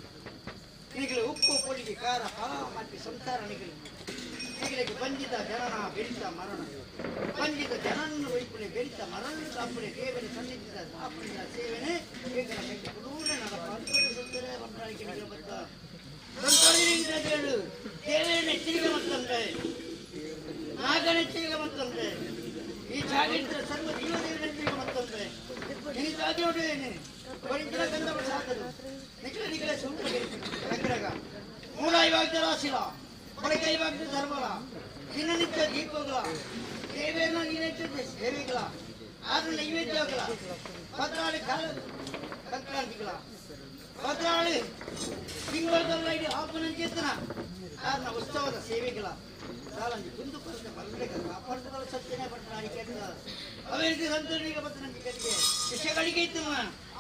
ನಿಗಳಿಗೆ ಉಪ್ಪು ಪುಳಿಗೆ ಖಾರ ಫಲ ಮತ್ತು ಸಂಸಾರ ನಿಗಳಿಗೆ ನಿಗಳಿಗೆ ಬಂದಿದ ಜನನ ಬೆರಿತ ಮರಣ ಬಂದಿದ ಜನನನ್ನು ವೈಪುಣೆ ಬೆರಿತ ಮರಣ ತಾಪುಣೆ ದೇವನ ಸನ್ನಿಧಿದ ಸ್ಥಾಪನೆಯ ಸೇವನೆ ಏಕನ ಶಕ್ತಿ ಕೊಡೂರ ನನ್ನ ಪಾತ್ರೆ ಸುತ್ತಲೇ ಬಂಡಾಳಿಕೆ ನಿಗಳ ಬತ್ತ ಸಂತೋಷದಿಂದ ದೇವರ ನೆಚ್ಚಿಗೆ ಮತ್ತಂದ್ರೆ ನಾಗನೆಚ್ಚಿಗೆ ಮತ್ತಂದ್ರೆ ಈ ಜಾಗಿದ್ರ ಸರ್ವ ಜೀವದೇವನೆಚ್ಚಿಗೆ ಮತ್ತಂದ್ರೆ ಈ ಜಾಗಿ ನೋಡಿದ್ದೇನೆ ಪರಿದ್ರ ಗಂಧ ಸಾಕದು ನಿಖಿಲ ನಿಖಿಲ ಸುಂದರ ರಂಗರಗ ಮೂಲ ಇವಾಗ ರಾಶಿಲ ಕೊಳಕ ಇವಾಗ ಧರ್ಮಲ ದಿನನಿತ್ಯ ದೀಪಗಳ ದೇವೇನ ನಿತ್ಯ ಸೇವೆಗಳ ಆದ್ರೆ ನೈವೇದ್ಯಗಳ ಪದ್ರಾಳಿ ಕಾಲ ಸಂಕ್ರಾಂತಿಗಳ ಪದ್ರಾಳಿ ತಿಂಗಳದಲ್ಲ ಇಡೀ ಆಪನ ಚೇತನ ಆರ್ನ ಉತ್ಸವದ ಸೇವೆಗಳ ಸಾಲಂಜಿ ಕುಂದು ಕೊರತೆ ಬರಬೇಕ ಕಾಪಾಡ್ತದಲ್ಲ ಸತ್ಯನೇ ಪಟ್ಟಣ ಕೇಂದ್ರ ಅವೇರಿಗೆ ಸಂತನಿಗೆ ಮತ್ತು ನಮಗೆ ಕಡೆಗೆ ವಿಷಯಗಳಿಗೆ ಇತ್ತು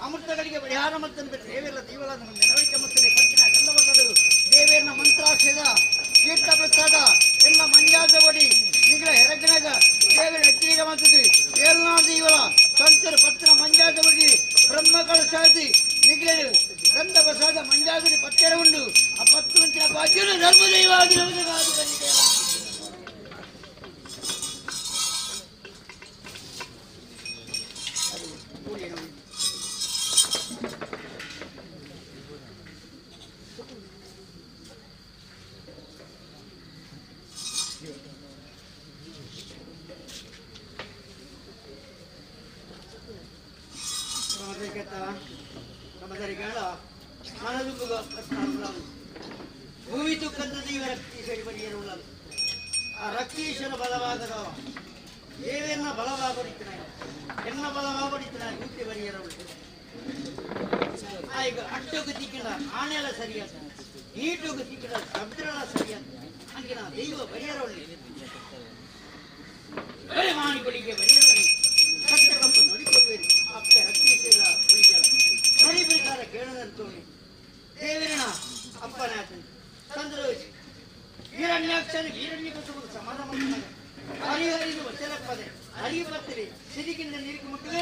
ಅಮೃತಗಳಿಗೆ ಪರಿಹಾರ ಮತ್ತು ದೇವೆಲ್ಲ ದೇವರ ನೆನವಳಿಕೆ ಮತ್ತು ಪಟ್ಟಿನ ಗಂಧಮಕ್ಕಳು ದೇವೇರ್ನ ಮಂತ್ರಾಕ್ಷರ ತೀರ್ಥ ಪ್ರಸಾದ ಎಲ್ಲ ಮಂಜಾದ ಒಡಿ ಈಗಲ ಹೆರಗನಾಗ ದೇವರ ಎತ್ತಿಗೆ ಮಂತದ್ದು ಏಳ್ನಾಡು ದೇವರ ಸಂತರ ಪತ್ರ ಮಂಜಾದ ಒಡಿ ಬ್ರಹ್ಮಗಳ ಸಾಧಿ ಈಗಲೇ ಗಂಧ ಪ್ರಸಾದ ಮಂಜಾದರಿ ಪತ್ತೆರ ಉಂಡು ಆ ಪತ್ತು ಮಂಚಿನ ಭಾಗ್ಯನು ಧರ್ಮದೈವ ಆಗಿರುವುದು. ಭೂಮಿ ತುಕ್ಕಂತ ದೇವ ರಕ್ತೀಶ್ವರಿ ಬರಿಯರುಳ್ಳದು ಆ ರಕ್ತೀಶ್ವರ ಬಲವಾಗದವ ದೇವೇನ ಬಲವಾಗೊಡಿತನ ಎನ್ನ ಬಲವಾಗೊಡಿತನ ಗೂಟಿ ಬರಿಯರವಳು ಈಗ ಅಟ್ಟೋಗು ತಿಕ್ಕಿಡ ಆಣೆಲ್ಲ ಸರಿಯಾದ ಈಟೋಗು ತಿಕ್ಕಿಡ ಶಬ್ದರೆಲ್ಲ ಸರಿಯಾದ ಹಂಗೆ ನಾ ದೈವ ಬರಿಯರವಳ್ಳಿ ಬರೆ ಮಾಣಿಗಳಿಗೆ ಬರಿಯರವಳ್ಳಿ ಸತ್ಯಕಪ್ಪ ನುಡಿಕೊಡುವಿರಿ ಅಪ್ಪ ರಕ್ತೀಶ್ವರ ಉಳಿಜಲ ನುಡಿ ಪ್ರಕಾರ ಕೇಳದಂತೋಣಿ ದೇವರನ ಅಪ್ಪನ ಚಂದ್ರ ಹಿರಣ್ಯಾಕ್ಷರ ಹಿರಣ್ಯ ಕುಟುಂಬದ ಸಮಾನ ಹರಿಹರಿದು ವಚನಪ್ಪದೆ ಹರಿ ಬರ್ತದೆ ಸಿರಿಗಿಂದ ನೀರಿಗೆ ಮುಟ್ಟದೆ.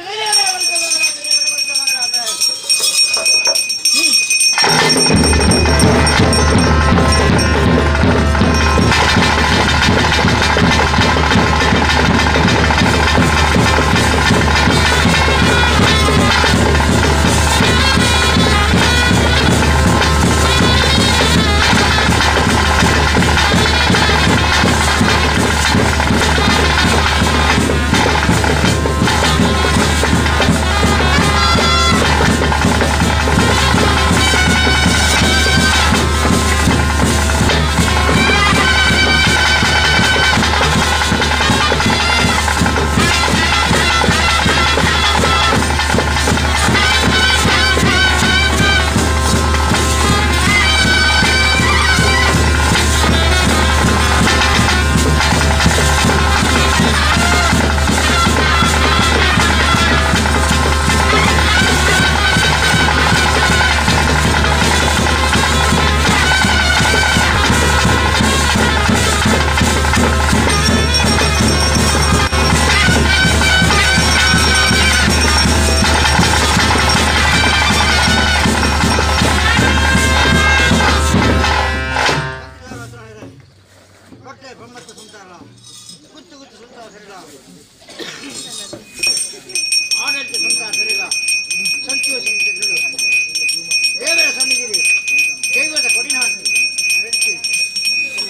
ದೇವರ ಸನ್ನಿಧಿರಿ ದೈವದ ಕೊಡಿನಾಡು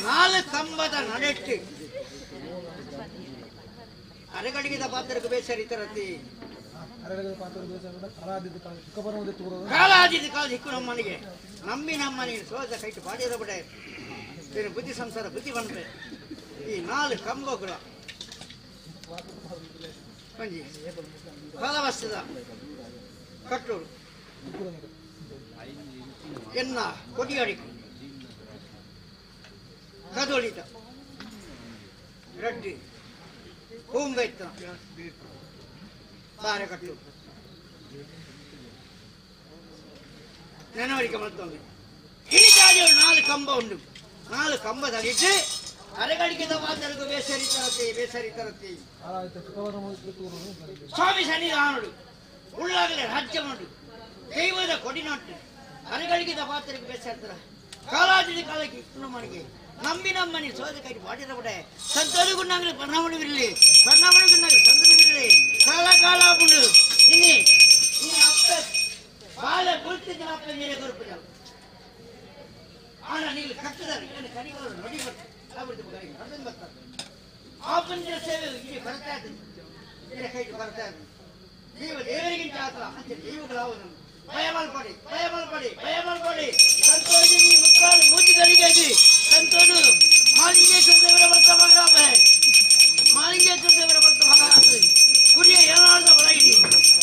ನಾಲ್ಕು ಕಂಬದ ನಡೆಟ್ಟಿ ಅರೆಗಡಿಗಿದ ಪಾತ್ರಕ್ಕೆ ಬೇಸರಿ ತರತಿ ಕಾಲಾದಿದ್ದ ಕಾಲ ಹಿಕ್ಕು ನಮ್ಮನಿಗೆ ನಂಬಿ ನಮ್ಮನಿಗೆ ಸೋದ ಕೈಟು ಪಾಡಿರ ಬಿಡ ಬೇರೆ ಬುದ್ಧಿ ಸಂಸಾರ ಬುದ್ಧಿ ಬಂದ್ರೆ ಈ ನಾಲ್ಕು ಕಂಬಗಳ ಒಂಜಿ ಫಲವಸ್ತದ ಕಟ್ಟೋಡು ಎನ್ನ ಕೊಡಿಯಾಡಿಕು ಕದೋಳಿತ ರಡ್ಡಿ ಹೂಂಬೈತ ಬಾರೆ ಕಟ್ಟು ನೆನವರಿಕೆ ಮತ್ತೊಂದು ಹಿಡಿದಾಡಿ ನಾಲ್ಕು ಕಂಬ ಉಂಟು. ನಾಲ್ಕು ಕಂಬದಲ್ಲಿಟ್ಟು ಅರೆಗಡಿಗೆದ ಮಾತರಿಗೂ ಬೇಸರಿ ತರತಿ ಬೇಸರಿ ತರತಿ ಸ್ವಾಮಿ ಸನ್ನಿಧಾನುಡು ಉಳ್ಳಾಗಲೇ ರಾಜ್ಯ ಉಂಟು ದೈವದ ಕೊಡಿನೊಟ್ಟು ಅರೆಗಳಿಗೆದ ಪಾತ್ರಕ್ಕೆ ಬೇಸರ ಕಾಲಾದಿನ ಕಾಲಕ್ಕೆ ಇಟ್ಟು ಮನೆಗೆ ನಂಬಿ ನಮ್ಮನಿ ಸೋದ ಕೈ ಮಾಡಿದ ಬಿಡೆ ಸಂತೋಷಗುಣ್ಣಾಗಲಿ ಪರಿಣಾಮವಿರಲಿ ಪರಿಣಾಮಗುಣ್ಣಾಗಲಿ ಸಂತೋಷವಿರಲಿ ಕಾಲ ಕಾಲ ಉಂಡು ಇನ್ನಿ ಇನ್ನು ಅಪ್ಪ ಬಾಲ ಕುಳಿತಿದ್ದ ಅಪ್ಪ ನೀರೇ ಗುರುಪುಜ ಆನ ನೀವು ಕಟ್ಟದಾರೆ ಏನು ಕನಿಗಳು ನೋಡಿ ಬರ್ತಾರೆ ಬರ್ತಾರೆ ಆ ಪಂಜರ ಸೇವೆ ಇಲ್ಲಿ ಬರ್ತಾ ಇದ್ದೀನಿ ಇದರ ಕೈಗೆ ಬರ್ತಾ ಇದ್ದೀನಿ ನೀವು ದೇವರಿಗಿಂತ ಆತಲ ಅಂತ ದೇವಗಳಾವುದು. ಭಯ ಮಾಡ್ಕೊಡಿ ಭಯ ಮಾಡ್ಕೊಡಿ ಭಯ ಮಾಡ್ಕೊಡಿ. ಸಂತೋಷ ಮುಕ್ಕಾಲು ಮೂಜಿಗರಿಗಾಗಿ ಸಂತೋಷ ಮಾಲಿಂಗೇಶ್ವರ ದೇವರ ಭಕ್ತ ಮಗನಾಪೆ ಮಾಲಿಂಗೇಶ್ವರ ದೇವರ ಭಕ್ತ ಮಗನಾಪೆ ಕುರಿಯ ಏನಾದ ಒಳಗಿಡಿ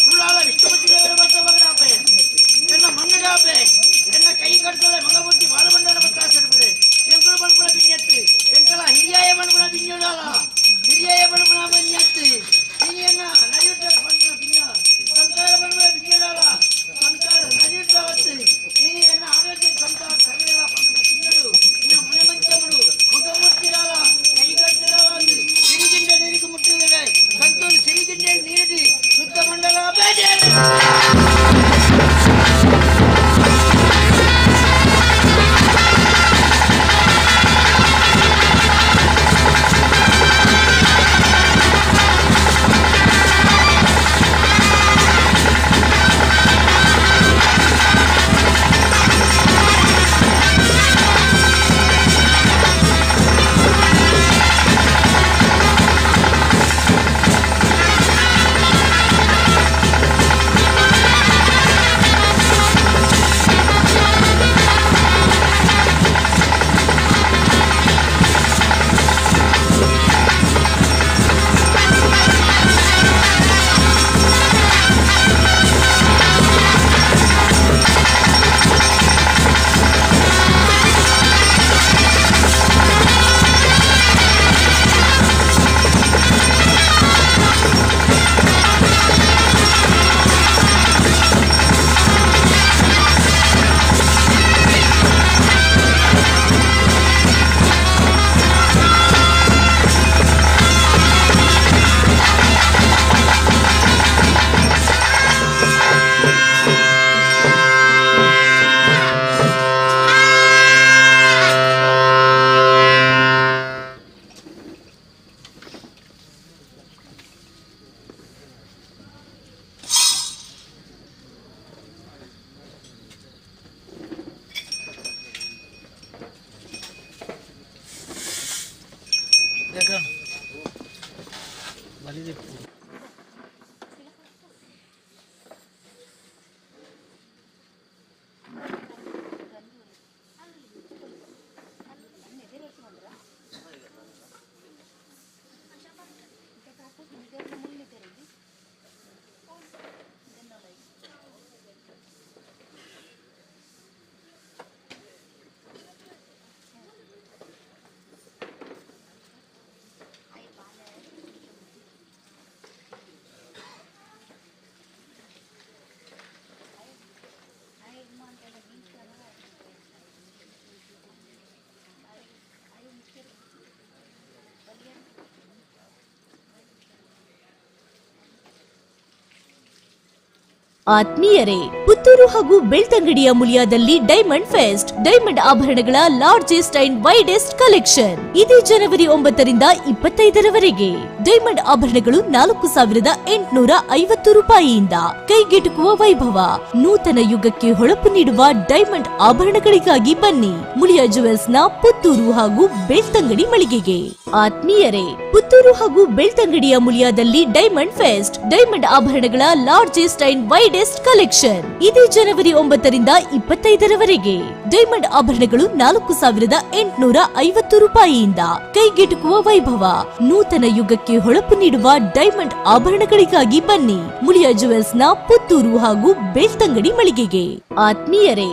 ಸುಳ್ಳಾದ ವಿಷ್ಣುಮೂರ್ತಿ ದೇವರ ಭಕ್ತ ಮಗನಾಪೆ ಎನ್ನ ಮಣ್ಣುಗಾಪೆ ಎನ್ನ ಕೈ ಕಡ್ತಲೆ ಮಗಮೂರ್ತಿ ಬಾಳಬಂಡರ ಭಕ್ತ ಆಚರಿಸಿದೆ ಎಂಕುಳು ಮಣ್ಪುಣ ಬಿನ್ಯತ್ತು ಎಂಕಲ ಹಿರಿಯಾಯ ಮಣ್ಪುಣ ಬಿನ್ಯುಡಾಲ ಹಿರಿಯಾಯ ಮಣ್ಪುಣ ಬಿನ್ಯತ್ತು ಹಿರಿಯನ್ನ ನರಿಯುತ್ತ ಮಣ್ಪುಣ ಬಿನ್ಯ ಸಂತಾರ ಮಣ್ಪುಣ ಬಿನ್ಯುಡಾಲ ಸಂತಾರ ನರಿಯುತ್ತ ವತ್ತು ಹಿರಿಯನ್ನ ಆರೋಗ್ಯ ಸಂತಾರ ಸಗಲ ಮಣ್ಪುಣ ಬಿನ್ಯುಡು ಇನ್ನ ಮನೆ ಮಂಚಮುಡು ಮುಖಮೂರ್ತಿರಾಲ ಕೈ ಕಡ್ತಲಾಲ ಅಂದು ಸಿರಿಗಿಂಡ ನೀರಿಗೆ ಮುಟ್ಟಿದರೆ ಸಂತೋಷ ಸಿರಿಗಿಂಡ ನೀರಿಡಿ ಶುದ್ಧ ಮಂಡಲ ಬೇಜೆ. ಆತ್ಮೀಯರೇ, ಪುತ್ತೂರು ಹಾಗೂ ಬೆಳ್ತಂಗಡಿಯ ಮುಳಿಯಾದಲ್ಲಿ diamond fest, diamond ಆಭರಣಗಳ largest and widest collection. ಇದೇ ಜನವರಿ 9ರಿಂದ 25ರವರೆಗೆ ಡೈಮಂಡ್ ಆಭರಣಗಳು 4850 ರೂಪಾಯಿಯಿಂದ ಕೈಗೆಟುಕುವ ವೈಭವ. ನೂತನ ಯುಗಕ್ಕೆ ಹೊಳಪು ನೀಡುವ ಡೈಮಂಡ್ ಆಭರಣಗಳಿಗಾಗಿ ಬನ್ನಿ ಮುಳಿಯಾ ಜುವೆಲ್ಸ್ನ ಪುತ್ತೂರು ಹಾಗೂ ಬೆಳ್ತಂಗಡಿ ಮಳಿಗೆಗೆ. ಆತ್ಮೀಯರೇ, ಪುತ್ತೂರು ಹಾಗೂ ಬೆಳ್ತಂಗಡಿಯ ಮುಳಿಯಾದಲ್ಲಿ diamond fest, diamond ಆಭರಣಗಳ largest and widest widest collection. ಇದೇ ಜನವರಿ 9ರಿಂದ 25ರವರೆಗೆ ಡೈಮಂಡ್ ಆಭರಣಗಳು 4850 ರೂಪಾಯಿಯಿಂದ ಕೈಗೆಟುಕುವ ವೈಭವ. ನೂತನ ಯುಗಕ್ಕೆ ಹೊಳಪು ನೀಡುವ ಡೈಮಂಡ್ ಆಭರಣಗಳಿಗಾಗಿ ಬನ್ನಿ ಮುಳಿಯಾ ಜುವೆಲ್ಸ್ನ ಪುತ್ತೂರು ಹಾಗೂ ಬೆಳ್ತಂಗಡಿ ಮಳಿಗೆಗೆ. ಆತ್ಮೀಯರೇ,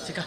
ಚಿಕ್ಕ.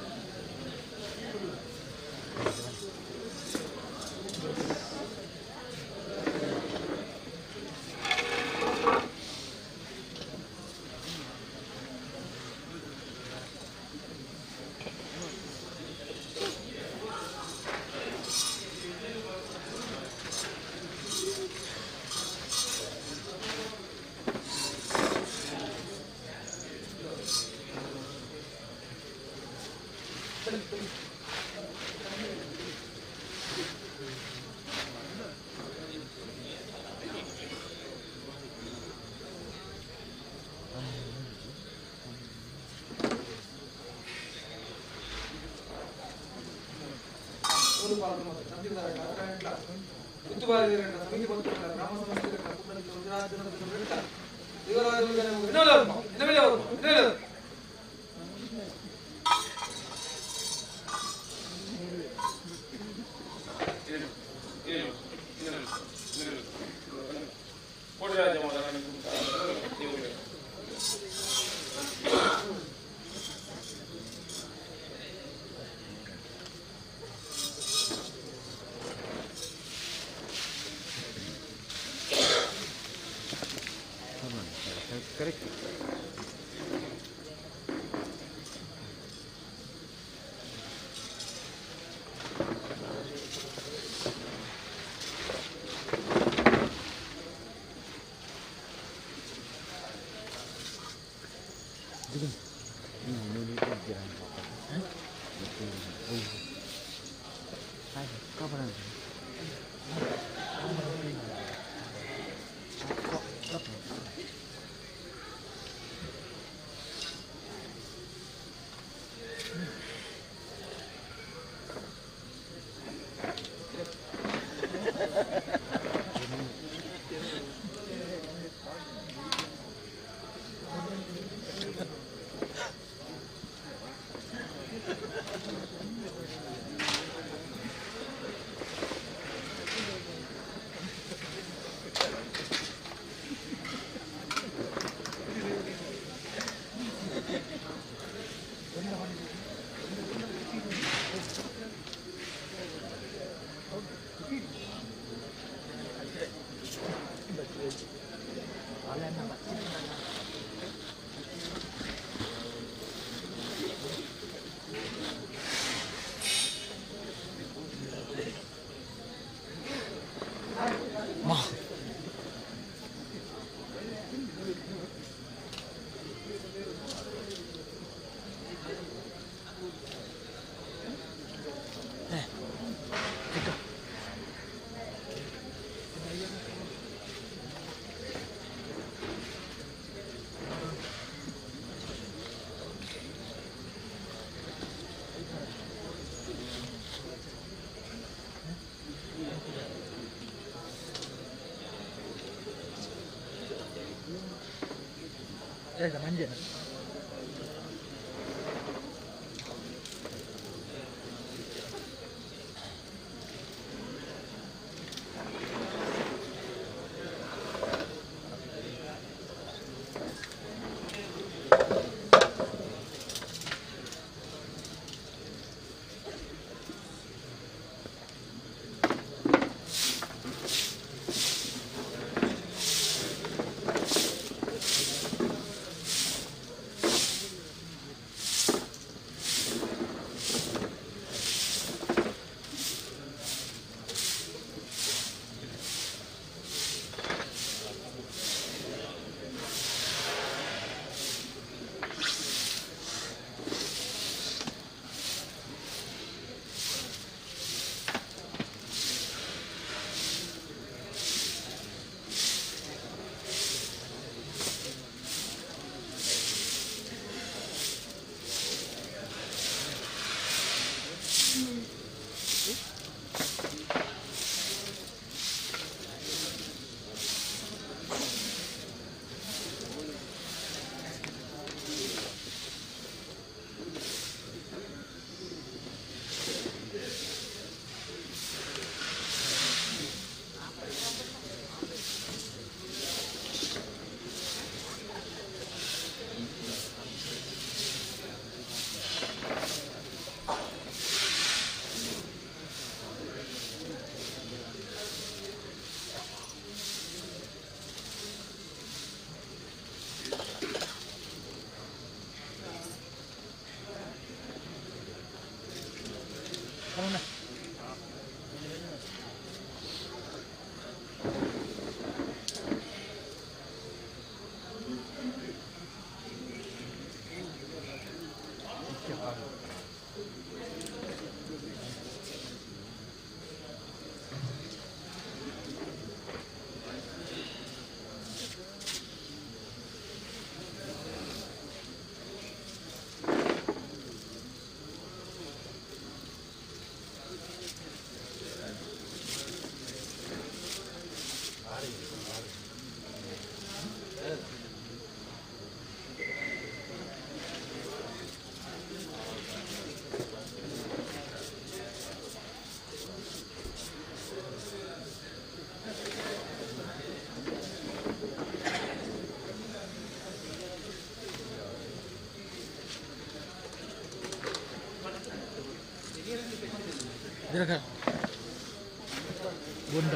ಬೊಂಡ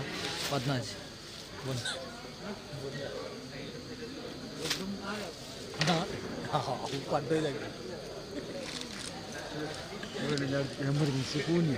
ಪದ್ನಾಜಿ ಬೊಂಡ ಎಮರ್ಜೆನ್ಸಿ ಕೂನಿ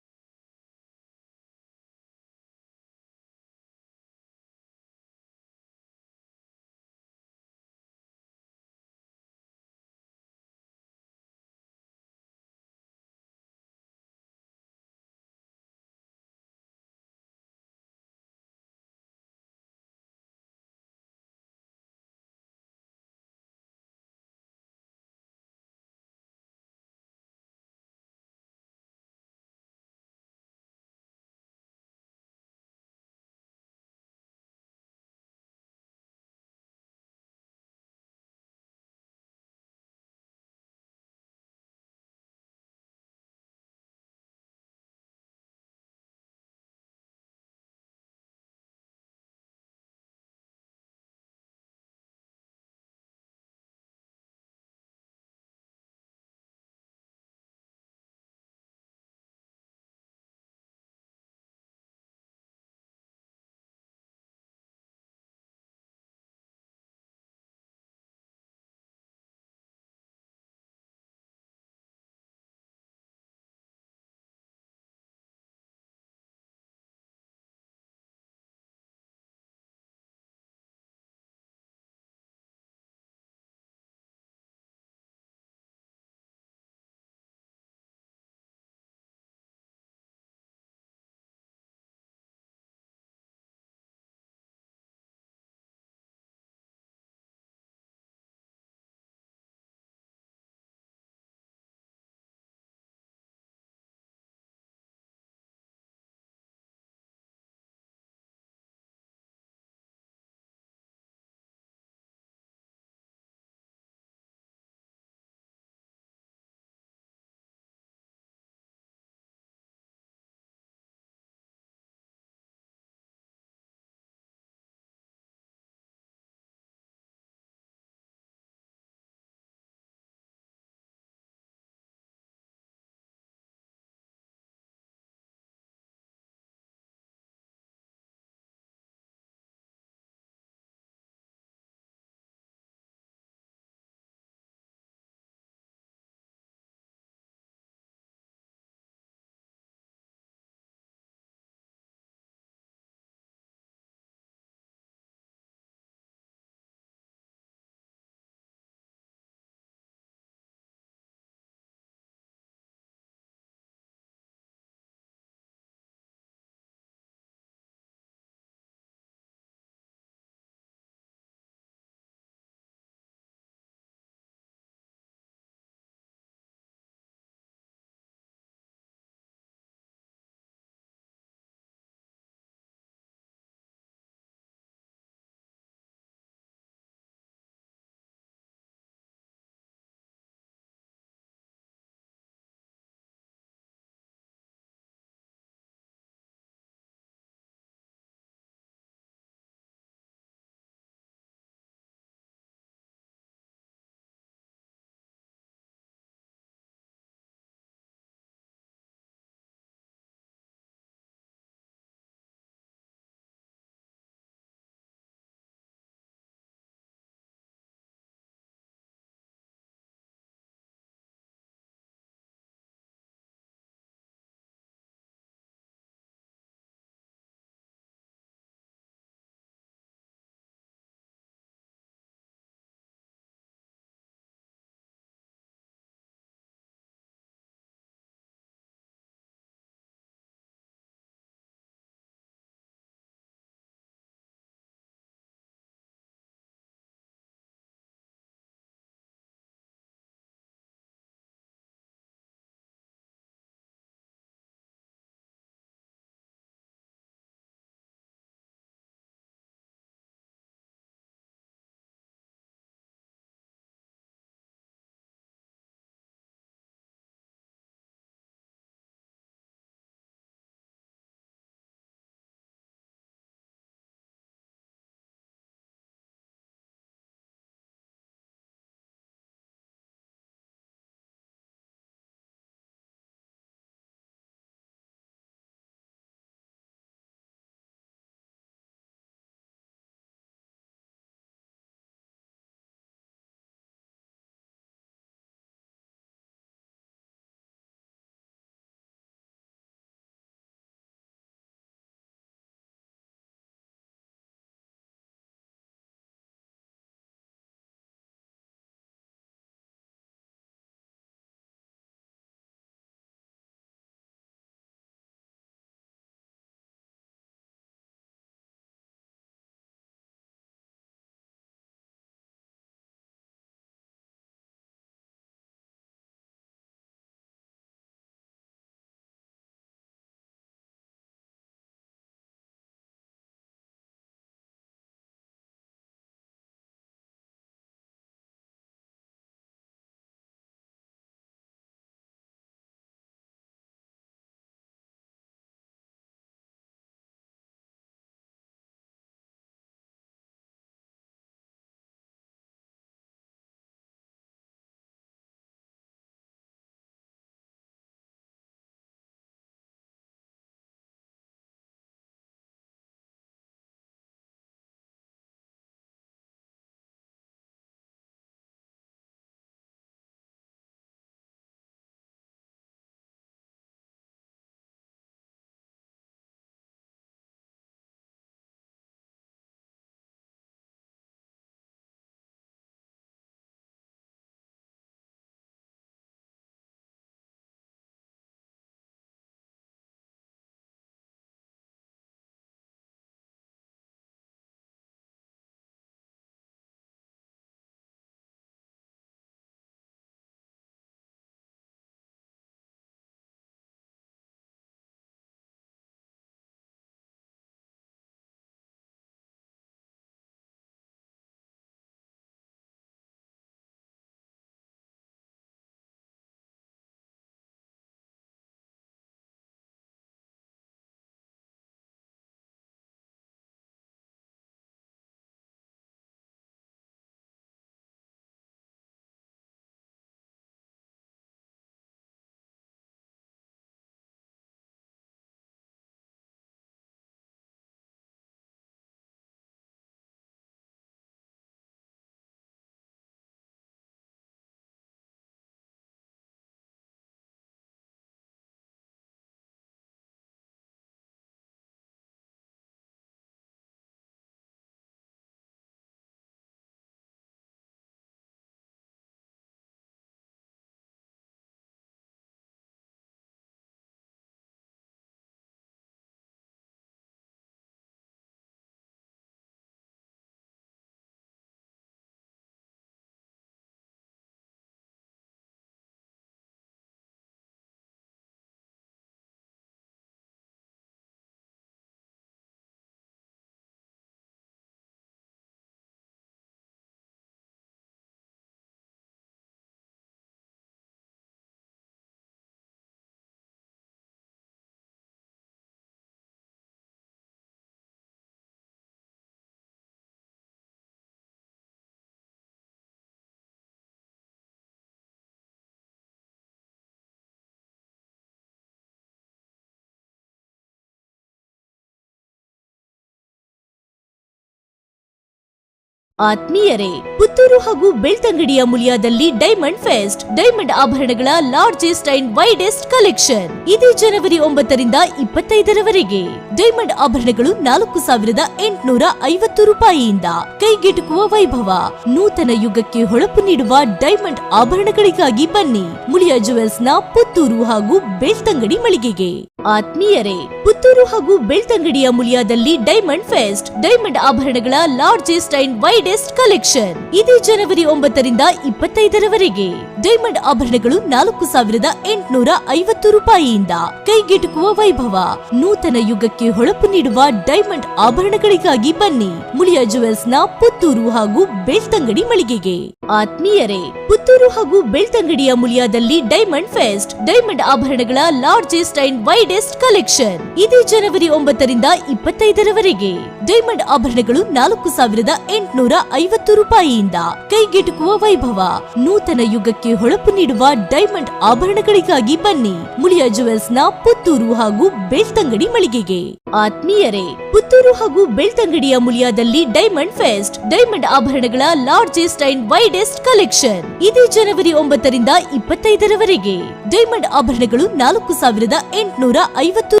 ಆತ್ಮೀಯರೇ, ಪುತ್ತೂರು ಹಾಗೂ ಬೆಳ್ತಂಗಡಿಯ ಮುಳಿಯಾದಲ್ಲಿ ಡೈಮಂಡ್ ಫೆಸ್ಟ್, ಡೈಮಂಡ್ ಆಭರಣಗಳ ಲಾರ್ಜೆಸ್ಟ್ ಅಂಡ್ ವೈಡೆಸ್ಟ್ ಕಲೆಕ್ಷನ್. ಇದೇ ಜನವರಿ 9ರಿಂದ 25ರವರೆಗೆ ಡೈಮಂಡ್ ಆಭರಣಗಳು 4850 ರೂಪಾಯಿಯಿಂದ ಕೈಗೆಟುಕುವ ವೈಭವ. ನೂತನ ಯುಗಕ್ಕೆ ಹೊಳಪು ನೀಡುವ ಡೈಮಂಡ್ ಆಭರಣಗಳಿಗಾಗಿ ಬನ್ನಿ ಮುಳಿಯಾ ಜುವೆಲ್ಸ್ನ ಪುತ್ತೂರು ಹಾಗೂ ಬೆಳ್ತಂಗಡಿ ಮಳಿಗೆಗೆ. ಆತ್ಮೀಯರೇ, ಪುತ್ತೂರು ಹಾಗೂ ಬೆಳ್ತಂಗಡಿಯ ಮುಳಿಯಾದಲ್ಲಿ ಡೈಮಂಡ್ ಫೆಸ್ಟ್, ಡೈಮಂಡ್ ಆಭರಣಗಳ ಲಾರ್ಜೆಸ್ಟ್ ಅಂಡ್ ವೈಡೆಸ್ಟ್ ಕಲೆಕ್ಷನ್. ಇದೇ ಜನವರಿ 9ರಿಂದ 25ರವರೆಗೆ ಡೈಮಂಡ್ ಆಭರಣಗಳು 4850 ರೂಪಾಯಿಯಿಂದ ಕೈಗೆಟುಕುವ ವೈಭವ. ನೂತನ ಯುಗಕ್ಕೆ ಹೊಳಪು ನೀಡುವ ಡೈಮಂಡ್ ಆಭರಣಗಳಿಗಾಗಿ ಬನ್ನಿ ಮುಳಿಯಾ ಜುವೆಲ್ಸ್ನ ಪುತ್ತೂರು ಹಾಗೂ ಬೆಳ್ತಂಗಡಿ ಮಳಿಗೆಗೆ. ಆತ್ಮೀಯರೇ, ಪುತ್ತೂರು ಹಾಗೂ ಬೆಳ್ತಂಗಡಿಯ ಮುಳಿಯಾದಲ್ಲಿ ಡೈಮಂಡ್ ಫೆಸ್ಟ್, ಡೈಮಂಡ್ ಆಭರಣಗಳ ಲಾರ್ಜೆಸ್ಟ್ ಅಂಡ್ ವೈಡೆಸ್ಟ್ ಕಲೆಕ್ಷನ್. ಇದೇ ಜನವರಿ 9ರಿಂದ 25ರವರೆಗೆ ಡೈಮಂಡ್ ಆಭರಣಗಳು 4850 ರೂಪಾಯಿಯಿಂದ ಕೈಗೆಟುಕುವ ವೈಭವ. ನೂತನ ಯುಗಕ್ಕೆ ಹೊಳಪು ನೀಡುವ ಡೈಮಂಡ್ ಆಭರಣಗಳಿಗಾಗಿ ಬನ್ನಿ ಮುಳಿಯಾ ಜುವೆಲ್ಸ್ನ ಪುತ್ತೂರು ಹಾಗೂ ಬೆಳ್ತಂಗಡಿ ಮಳಿಗೆಗೆ. ಆತ್ಮೀಯರೇ, ಪುತ್ತೂರು ಹಾಗೂ ಬೆಳ್ತಂಗಡಿಯ ಮುಳಿಯಾದಲ್ಲಿ ಡೈಮಂಡ್ ಫೆಸ್ಟ್, ಡೈಮಂಡ್ ಆಭರಣಗಳ ಲಾರ್ಜೆಸ್ಟ್ ಅಂಡ್ ವೈಡೆಸ್ಟ್ ಕಲೆಕ್ಷನ್. ಇದೇ ಜನವರಿ 9ರಿಂದ 25ರವರೆಗೆ ಡೈಮಂಡ್ ಆಭರಣಗಳು 4850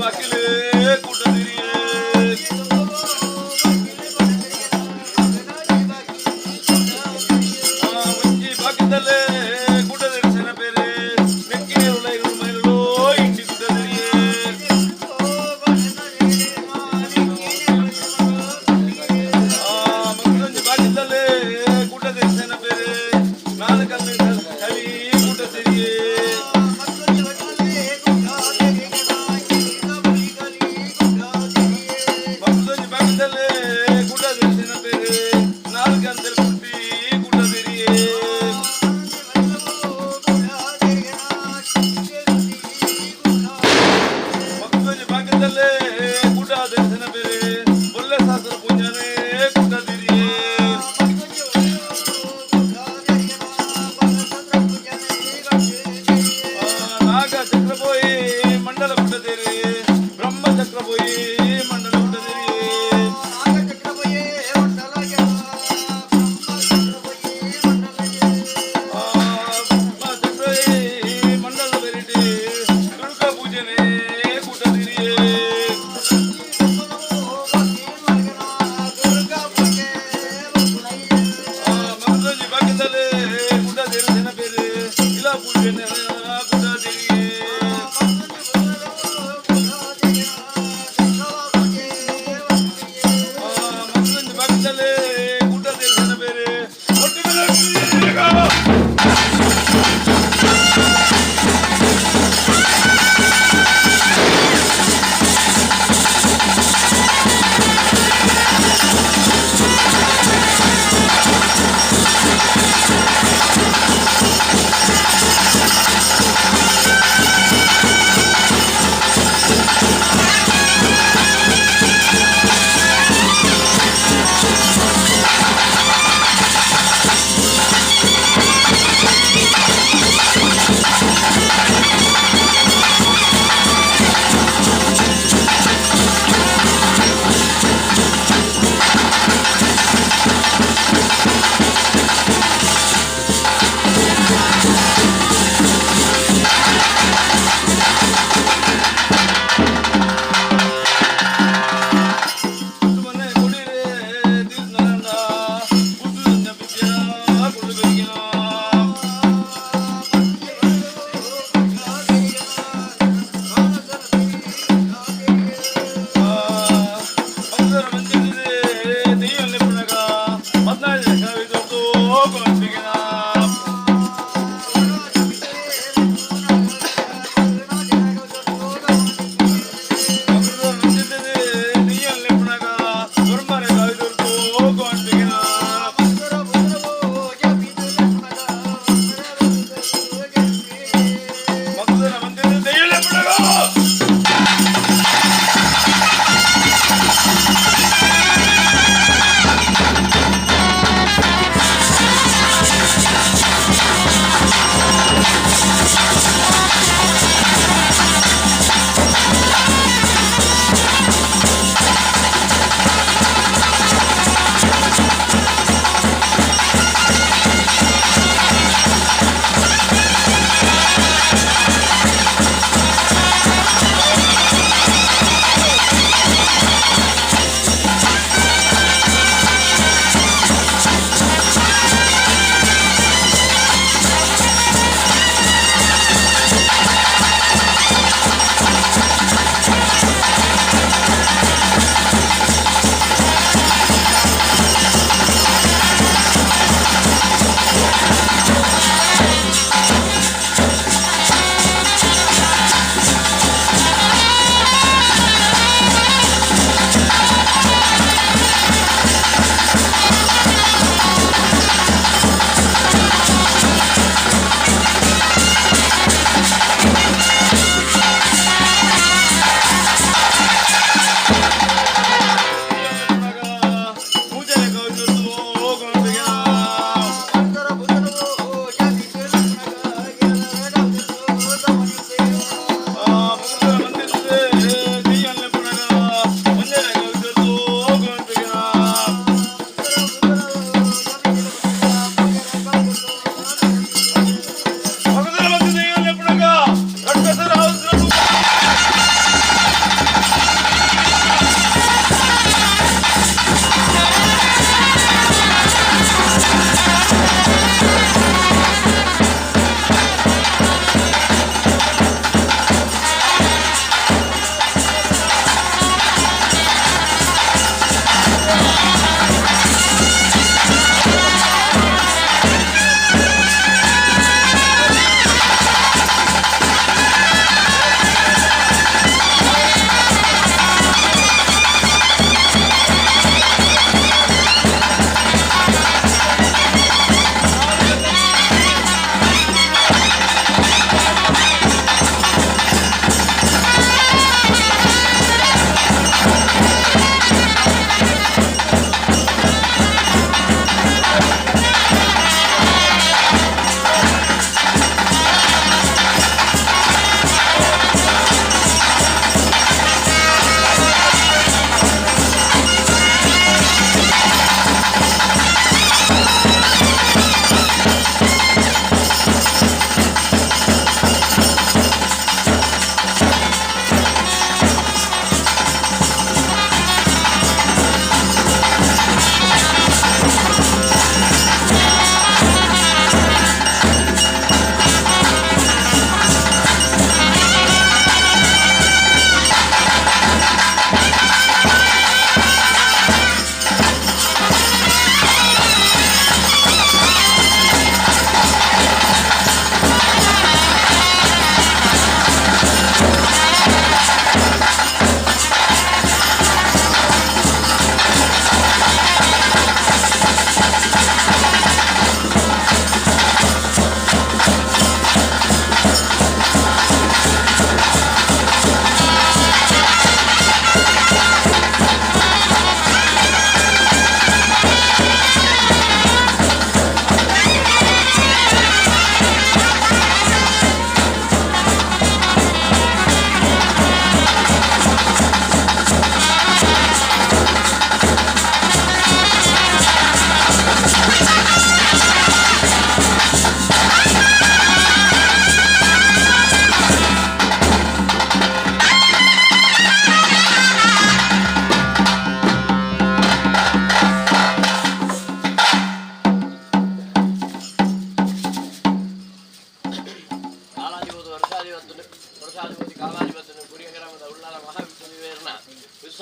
ಬಾಕಿಲೇ ಕೂಟದಿರಿಯೇ. ಒಂಜಿ ಬಾಕಿದಲ್ಲೇ ಕೂಟದಿರಿಸನ ಬೇರೆ ನೆಕ್ಕಿನ ಉಲೈಗಳು ಮೈಲೋ ಇಂಡಿ ಕೂಟದಿರಿಯೇ. ಮತ್ತೊಂದು ಬಾಕಿದಲ್ಲೇ ಕೂಟದಿರಿಸನ ಬೇರೆ ನಾಲ್ಕಲ್ಲಿ ಕವಿ ಕೂಟದಿರಿಯೇ.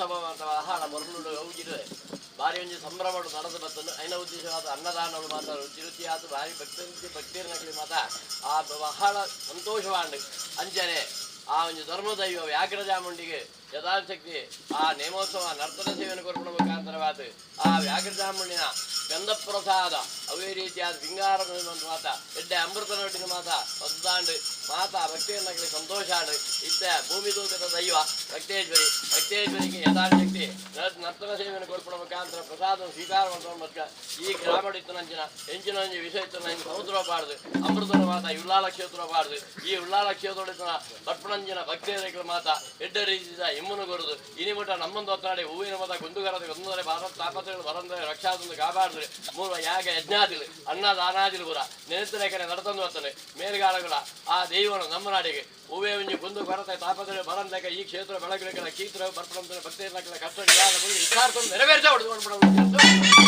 ಉತ್ಸವ ಆಹಾರ ಮೊರಲು ಹೋಗಿದ್ರೆ ಭಾರಿ ಒಂಜಿ ಸಂಭ್ರಮಡು ನಡೆದು ಬರ್ತದೆ. ಐನ ಉದ್ದೇಶವಾದ ಅನ್ನದಾನಗಳು ಮಾತ್ರ ರುಚಿ ರುಚಿಯಾದ ಭಾರಿ ಭಕ್ತಿ ಭಕ್ತಿಯರ್ನಕ್ಲಿ ಮಾತ ಆ ಬಹಳ ಸಂತೋಷವಾಂಡ್. ಅಂಚನೆ ಆ ಒಂದು ಧರ್ಮದೈವ ವ್ಯಾಘ್ರಜಾಮುಂಡಿಗೆ ಯಥಾಶಕ್ತಿ ಆ ನೇಮೋತ್ಸವ ನರ್ತನ ಸೇವೆಯನ್ನು ಕೊರ್ಪಣ ಮುಖಾಂತರವಾದ ಆ ವ್ಯಾಘ್ರಜಾಮುಂಡಿನ ಗಂಧಪ್ರಸಾದ ಅವೇ ರೀತಿಯಾದ ಸಿಂಗಾರ ಮಾತ ಎಡ್ಡೆ ಅಮೃತ ನಟಿನ ಮಾತ ಒದ್ದಾಂಡು ಮಾತಾ ಭಕ್ತಿಯನ್ನಗಲಿ ಸಂತೋಷ ಆಂಡ್. ಇತ್ತ ಭೂಮಿ ತೂಕದ ದೈವ ಭಕ್ತೇಶ್ವರಿ ಭಕ್ತೇಶ್ವರಿಗೆ ಯಥಾಶಕ್ತಿ ನರ್ತನ ಸೇವೆಯನ್ನು ಕೊರ್ಪಣ ಮುಖಾಂತರ ಪ್ರಸಾದ ಸ್ವೀಕಾರ ಮಾಡ್ಕೊಂಡು ಈ ಗ್ರಾಮಡಿತ್ತು ನಂಚಿನ ಹೆಂಚಿನ ಒಂಜಿ ವಿಷಯ ಇತ್ತು ನಂಚಿನ ಸಮುದ್ರ ಬಾರ್ದು ಅಮೃತನ ಮಾತ ಉಳ್ಳಾಲ ಕ್ಷೇತ್ರ ಬಾರ್ದು. ಈ ಉಳ್ಳಾಲ ಕ್ಷೇತ್ರ ಬರ್ಪಣಂಜಿನ ಭಕ್ತಿಯರ ಮಾತ ಎಡ್ಡ ರೀತಿಯ ಇಮ್ಮನು ಕೊರದು ಇನಿ ಮಠ ನಮ್ಮೊಂದು ಹೊತ್ತಾಡಿ ಹೂವಿನ ಮತ ಗುಂದುಗರದ ಗೊಂದರೆ ಭಾರತ ತಾಪತ್ರಗಳು ಬರಂದರೆ ರಕ್ಷಾದೊಂದು ಕಾಪಾಡಿದ್ರೆ ಮೂಲ ಯಾಗ ಯಜ್ಞಾದಿಲು ಅನ್ನ ದಾನಾದಿಲು ಕೂಡ ನೆನೆತಲೇಖನೆ ನಡತಂದು ಬರ್ತಾನೆ ಮೇಲ್ಗಾಲಗಳ ಆ ದೈವನು ನಮ್ಮ ನಾಡಿಗೆ ಹೂವೇ ಒಂಜಿ ಗುಂದು ಕೊರತೆ ತಾಪತ್ರ ಬರಂದಾಗ ಈ ಕ್ಷೇತ್ರ ಬೆಳಗುಗಳ ಕೀತ್ರ ಬರ್ಪಣಂತ ಭಕ್ತಿಯರ ಕಷ್ಟ ಇಷ್ಟಾರ್ಥವನ್ನು ನೆರವೇರಿಸ ಹೊಡೆದು.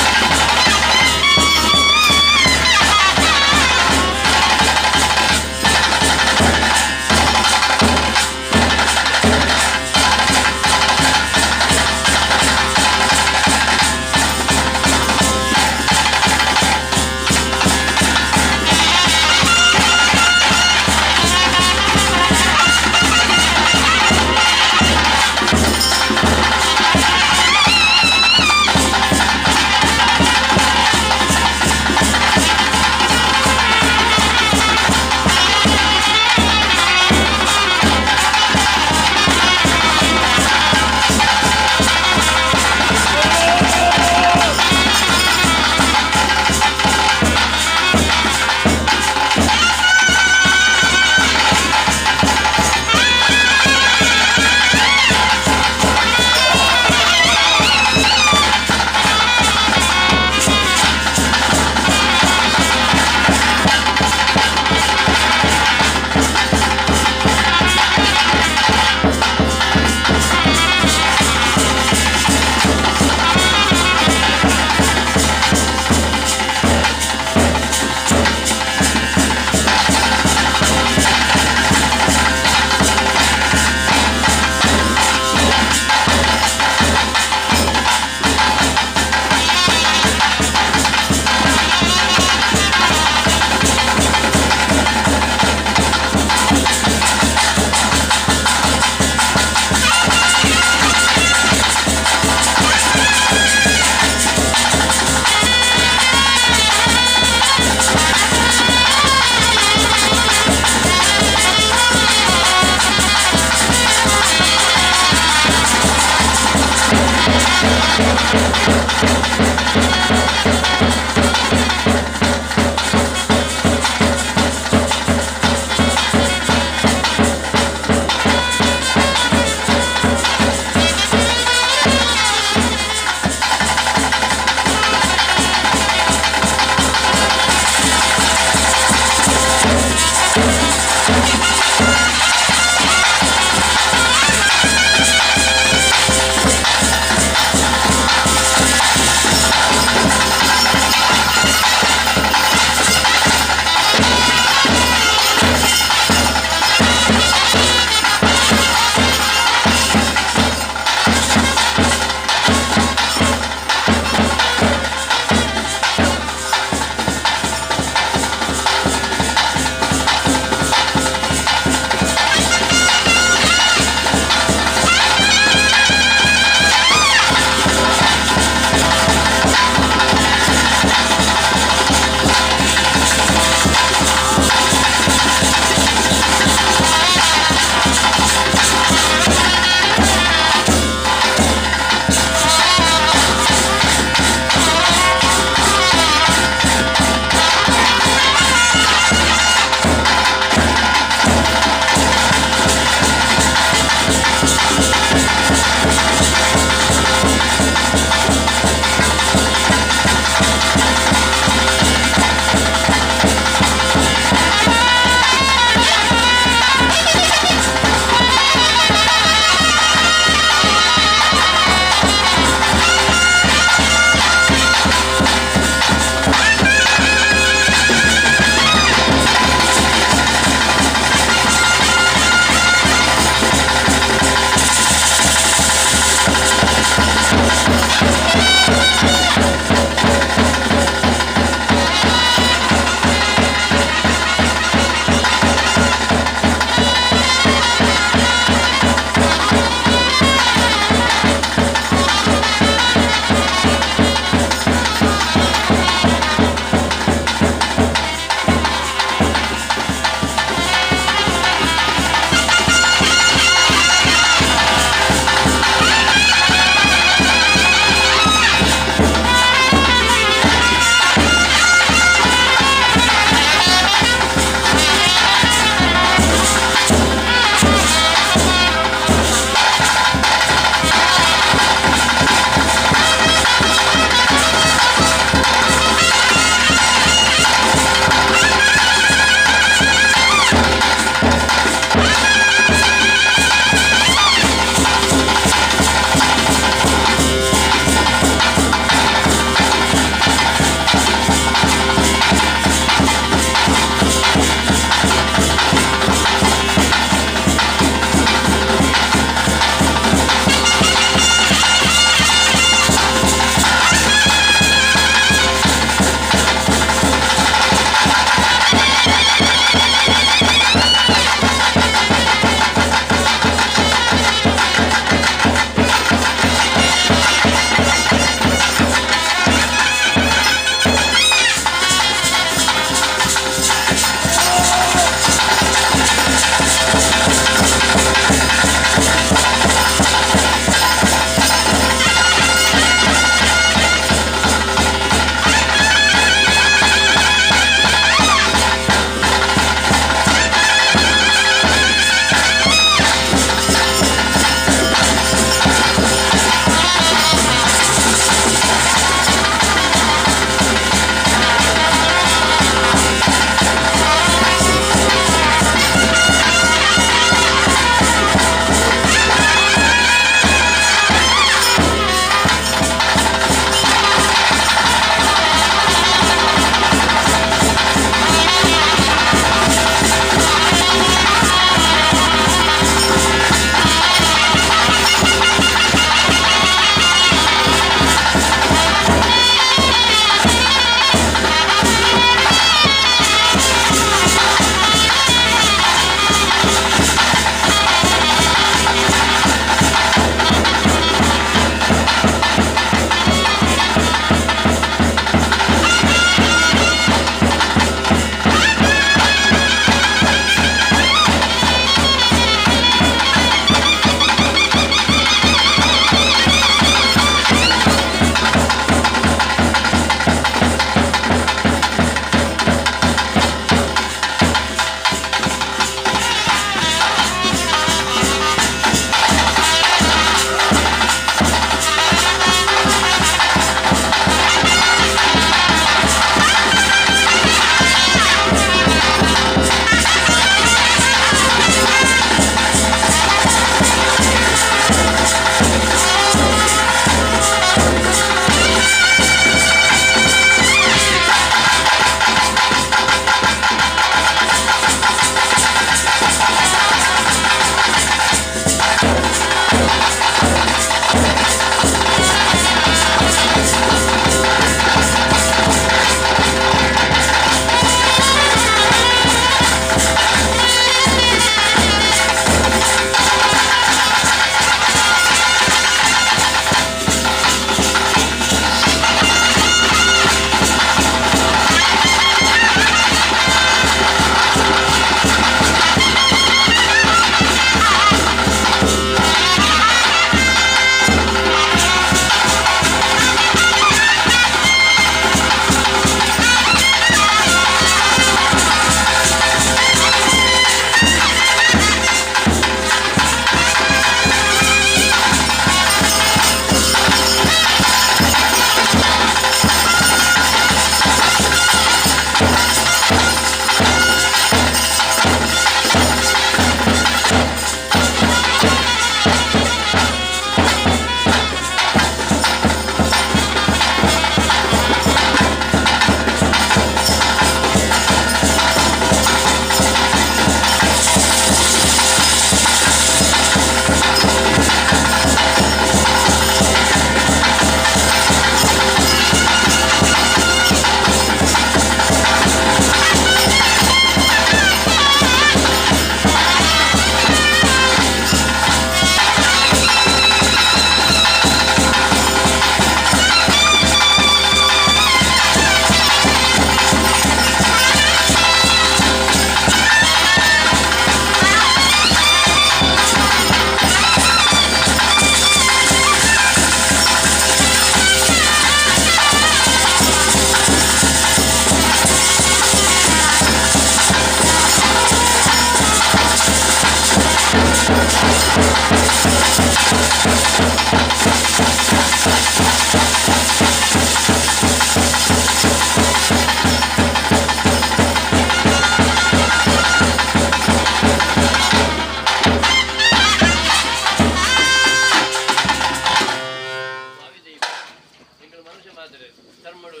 ಧರ್ಮಡು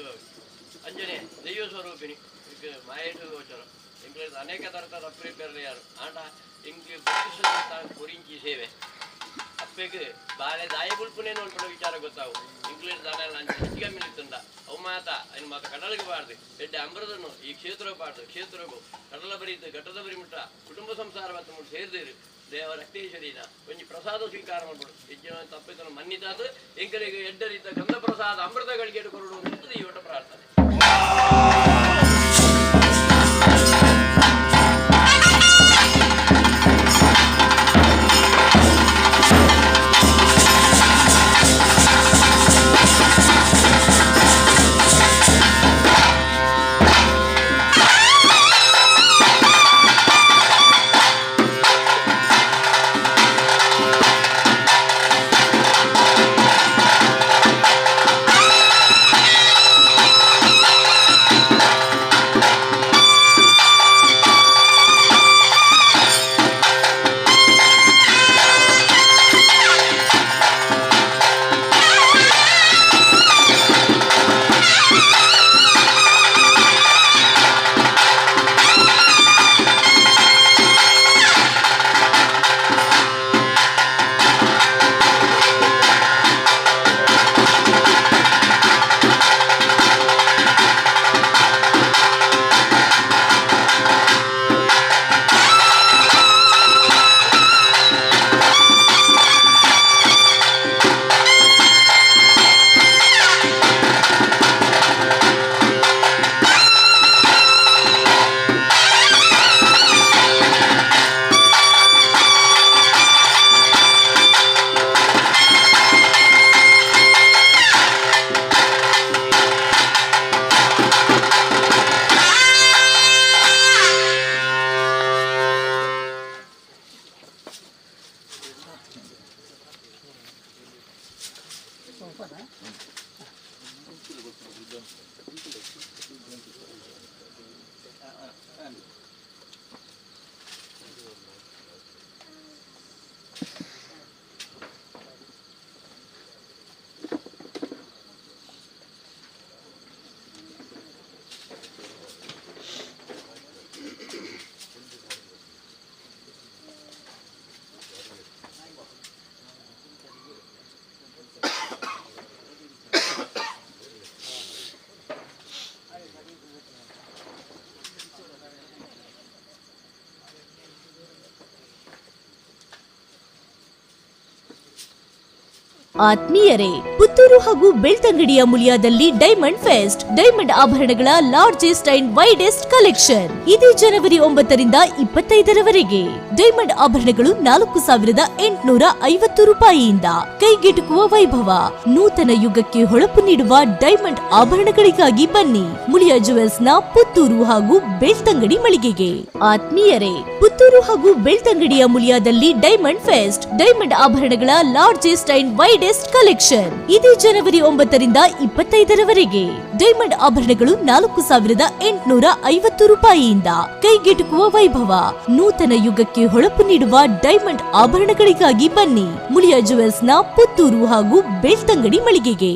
ಅಂಜನೆ ದೈವ ಸ್ವರೂಪಿಣಿ ಮಾಯೇಟು ಗೋಚರ ಎಂಕ್ಲೆ ಅನೇಕ ತರದ ಅಪ್ರಿ ಯಾರು ಆಂಡ ಎಂಕ್ಲೆ ಕೊರಿಂಚಿ ಸೇವೆ ಅಪ್ಪೆಗ್ ಬಾಲೆ ದಾಯ ಗುಲ್ಪುನೇ ನೋಡ್ಕೊಂಡು ವಿಚಾರ ಗೊತ್ತಾವು ಇಂಗ್ಲೀಷ್ ದಾನ ಹೆಚ್ಚಿಗೆ ನಿಲ್ತಂಡ ಅವು ಮಾತ ಅಯ್ನ ಮಾತ ಕಡಲಿಗೆ ಬಾರ್ದು ಎಡ್ಡೆ ಅಮೃತನು ಈ ಕ್ಷೇತ್ರ ಬಾರ್ದು ಕ್ಷೇತ್ರಗು ಕಡಲ ಬರೀತು ಘಟ್ಟದ ಬರಿ ಮುಟ್ಟ ಕುಟುಂಬ ಸಂಸಾರ ಮತ್ತು ಮುಟ್ಟು ಸೇರಿದಿರು ದೇವ ರಕ್ತೇಶ್ವರಿನ ಒಂಜಿ ಪ್ರಸಾದ ಸ್ವೀಕಾರ ಮಾಡ್ಬೋದು ಹೆಚ್ಚಿನ ತಪ್ಪಿತನ ಮನ್ನಿತಾತು ಎಂಕಲಿಗೆ ಎಡ್ಡ ರೀತ ಗಂಧ ಪ್ರಸಾದ ಅಮೃತಗಳಿಗೆ ಕೊರಡು ಅಂತ ಈ ಒಟ್ಟ ಪ್ರಾರ್ಥನೆ. ಆತ್ಮೀಯರೇ, ಪುತ್ತೂರು ಹಾಗೂ ಬೆಳ್ತಂಗಡಿಯ ಮುಳಿಯಾದಲ್ಲಿ ಡೈಮಂಡ್ ಫೆಸ್ಟ್, ಡೈಮಂಡ್ ಆಭರಣಗಳ ಲಾರ್ಜೆಸ್ಟ್ ಅಂಡ್ ವೈಡೆಸ್ಟ್ ಕಲೆಕ್ಷನ್. ಇದೇ ಜನವರಿ 9ರಿಂದ 25ರವರೆಗೆ ಡೈಮಂಡ್ ಆಭರಣಗಳು 4850 ರೂಪಾಯಿಯಿಂದ ಕೈಗೆಟುಕುವ ವೈಭವ. ನೂತನ ಯುಗಕ್ಕೆ ಹೊಳಪು ನೀಡುವ ಡೈಮಂಡ್ ಆಭರಣಗಳಿಗಾಗಿ ಬನ್ನಿ ಮುಳಿಯಾ ಜುವೆಲ್ಸ್ನ ಪುತ್ತೂರು ಹಾಗೂ ಬೆಳ್ತಂಗಡಿ ಮಳಿಗೆಗೆ. ಆತ್ಮೀಯರೇ, ಪುತ್ತೂರು ಹಾಗೂ ಬೆಳ್ತಂಗಡಿಯ ಮುಳಿಯಾದಲ್ಲಿ ಡೈಮಂಡ್ ಫೆಸ್ಟ್, ಡೈಮಂಡ್ ಆಭರಣಗಳ ಲಾರ್ಜೆಸ್ಟ್ ಅಂಡ್ ವೈಡೆಸ್ಟ್ ಕಲೆಕ್ಷನ್. ಇದೇ ಜನವರಿ 9ರಿಂದ 25ರವರೆಗೆ ಡೈಮಂಡ್ ಆಭರಣಗಳು 4850 ರೂಪಾಯಿಯಿಂದ ಕೈಗೆಟುಕುವ ವೈಭವ. ನೂತನ ಯುಗಕ್ಕೆ ಹೊಳಪು ನೀಡುವ ಡೈಮಂಡ್ ಆಭರಣಗಳಿಗಾಗಿ ಬನ್ನಿ ಮುಳಿಯಾ ಜುವೆಲ್ಸ್ನ ಪುತ್ತೂರು ಹಾಗೂ ಬೆಳ್ತಂಗಡಿ ಮಳಿಗೆಗೆ.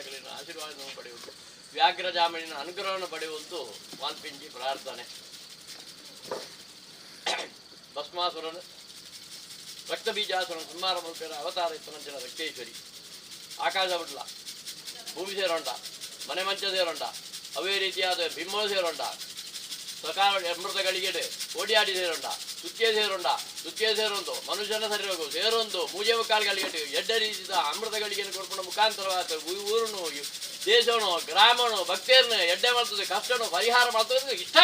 ಅಗಲಿನ ಆಶೀರ್ವಾದವನ್ನು ಪಡೆಯುವುದು, ವ್ಯಾಘ್ರ ಜಾಮೀನಿನ ಅನುಗ್ರಹವನ್ನು ಪಡೆಯುವುದು ವಾಲ್ಪಿಂಜಿ ಪ್ರಾರ್ಥನೆ. ಭಸ್ಮಾಸುರನ ರಕ್ತಬೀಜಾಸುರನ ಸಂಹಾರ ಮಲ್ಪೆರ ಅವತಾರ ಇತ್ತನಂಚಿನ ರಕ್ತೇಶ್ವರಿ ಆಕಾಶ ಬಿಡ್ಲ ಭೂಮಿ ಸೇರೋಂಡ ಮನೆ ಮಂಚ ಸೇರೋಂಡ ಅವೇ ರೀತಿಯಾದ ಬಿಮ್ಮಲು ಸೇರೋಂಡ ಸಕಾರ ಅಮೃತಗಳಿಗೆ ಓಡಿಯಾಡಿ ಸೇರೋಂಡ ಸುತ್ತಿಯೇ ಸೇರೋಂಡ ಸುತ್ತಿಯೇ ಸೇರೊಂದು ಮನುಷ್ಯನ ಶರೀರವು ಸೇರೊಂದು ಮೂಜೆ ಕಾಲುಗಳಿಗೆ ಎಡ್ಡ ರೀತಿಯ ಅಮೃತಗಳಿಗೆ ಕೊಡ್ಕೊಂಡ ಮುಖಾಂತರವಾದ ಊರುನು ದೇಶನು ಗ್ರಾಮನು ಭಕ್ತಿಯನ್ನು ಎಡ್ಡೆ ಮಾಡ್ತದೆ, ಕಷ್ಟನು ಪರಿಹಾರ ಮಾಡ್ತದೆ, ಇಷ್ಟ.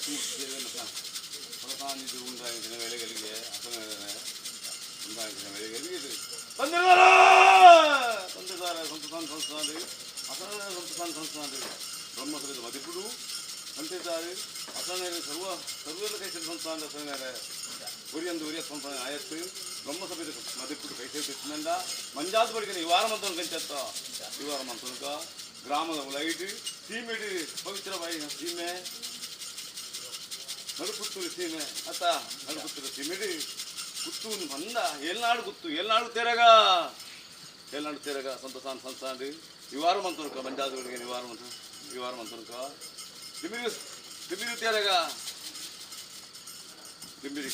ವಿಷ್ಣುಮೂರ್ತಿ ಹೊರಸಾನಿದ್ದು ಉಂಟಾಗಿನ ವೇಳೆಗಳಿಗೆ ಉಂಟಾಗಿನ ವೇಳೆಗಳಿಗೆ ತಂದಿದ್ದಾರೆ ತಂದಿದ್ದಾರೆ ಸಂಸ್ಥಾನ ಸಂಸ್ಥಾನ ಅಸನ ಸಂಸ್ಥಾನ ಸಂಸ್ಥಾನ ಬ್ರಹ್ಮಸಭೆಯ ಮದಿಪುಡು ಅಂತಿದ್ದಾರೆ ಅಸನೇರೆ ಸರ್ವ ಸರ್ವೆಲ್ಲ ಕೈ ಸಂಸ್ಥಾನ ಅಸನೇರೆ ಉರಿಯಂದು ಉರಿಯ ಸಂಸ್ಥಾನ ಆಯತ್ತು ಬ್ರಹ್ಮಸಭೆಯ ಮದಿಪುಡು ಕೈ ಸೇರಿಸಿಂದ ಮಂಜಾದ ಬಳಿಕ ಈ ವಾರ ಮಂತನ ಕಂಚತ್ತ ಈ ವಾರ ಮಂತನಕ ಗ್ರಾಮದ ಉಲೈಟ್ ಸೀಮೆಡು ಪವಿತ್ರವಾಯಿನ ಸೀಮೆ ನಡುಪುತ್ತೂರು ಸೀಮೆ ಅತ್ತ ನಡುಪುತ್ತೂರು ಸೀಮೆಡು ಗುತ್ತೂನು ಬಂದ ಏಳ್ನಾಡು ಗುತ್ತು ಏಳ್ನಾಡು ತೆರಗ ಏಳ್ನಾಡು ತೆರಗ ಸಂತಸಾನ ಸಂಸ್ಥಾನ ಈ ವಾರ ಮಂತನಕ ಮಂಜಾದ ಬಳಿಕ ಈ ವಾರ ಮಂತ ಈ ವಾರ ಮಂತನಕ ತಿಮ್ಮಿರು ತಿಮ್ಮಿರು ತೆರಗ ತಿಮ್ಮಿರಿ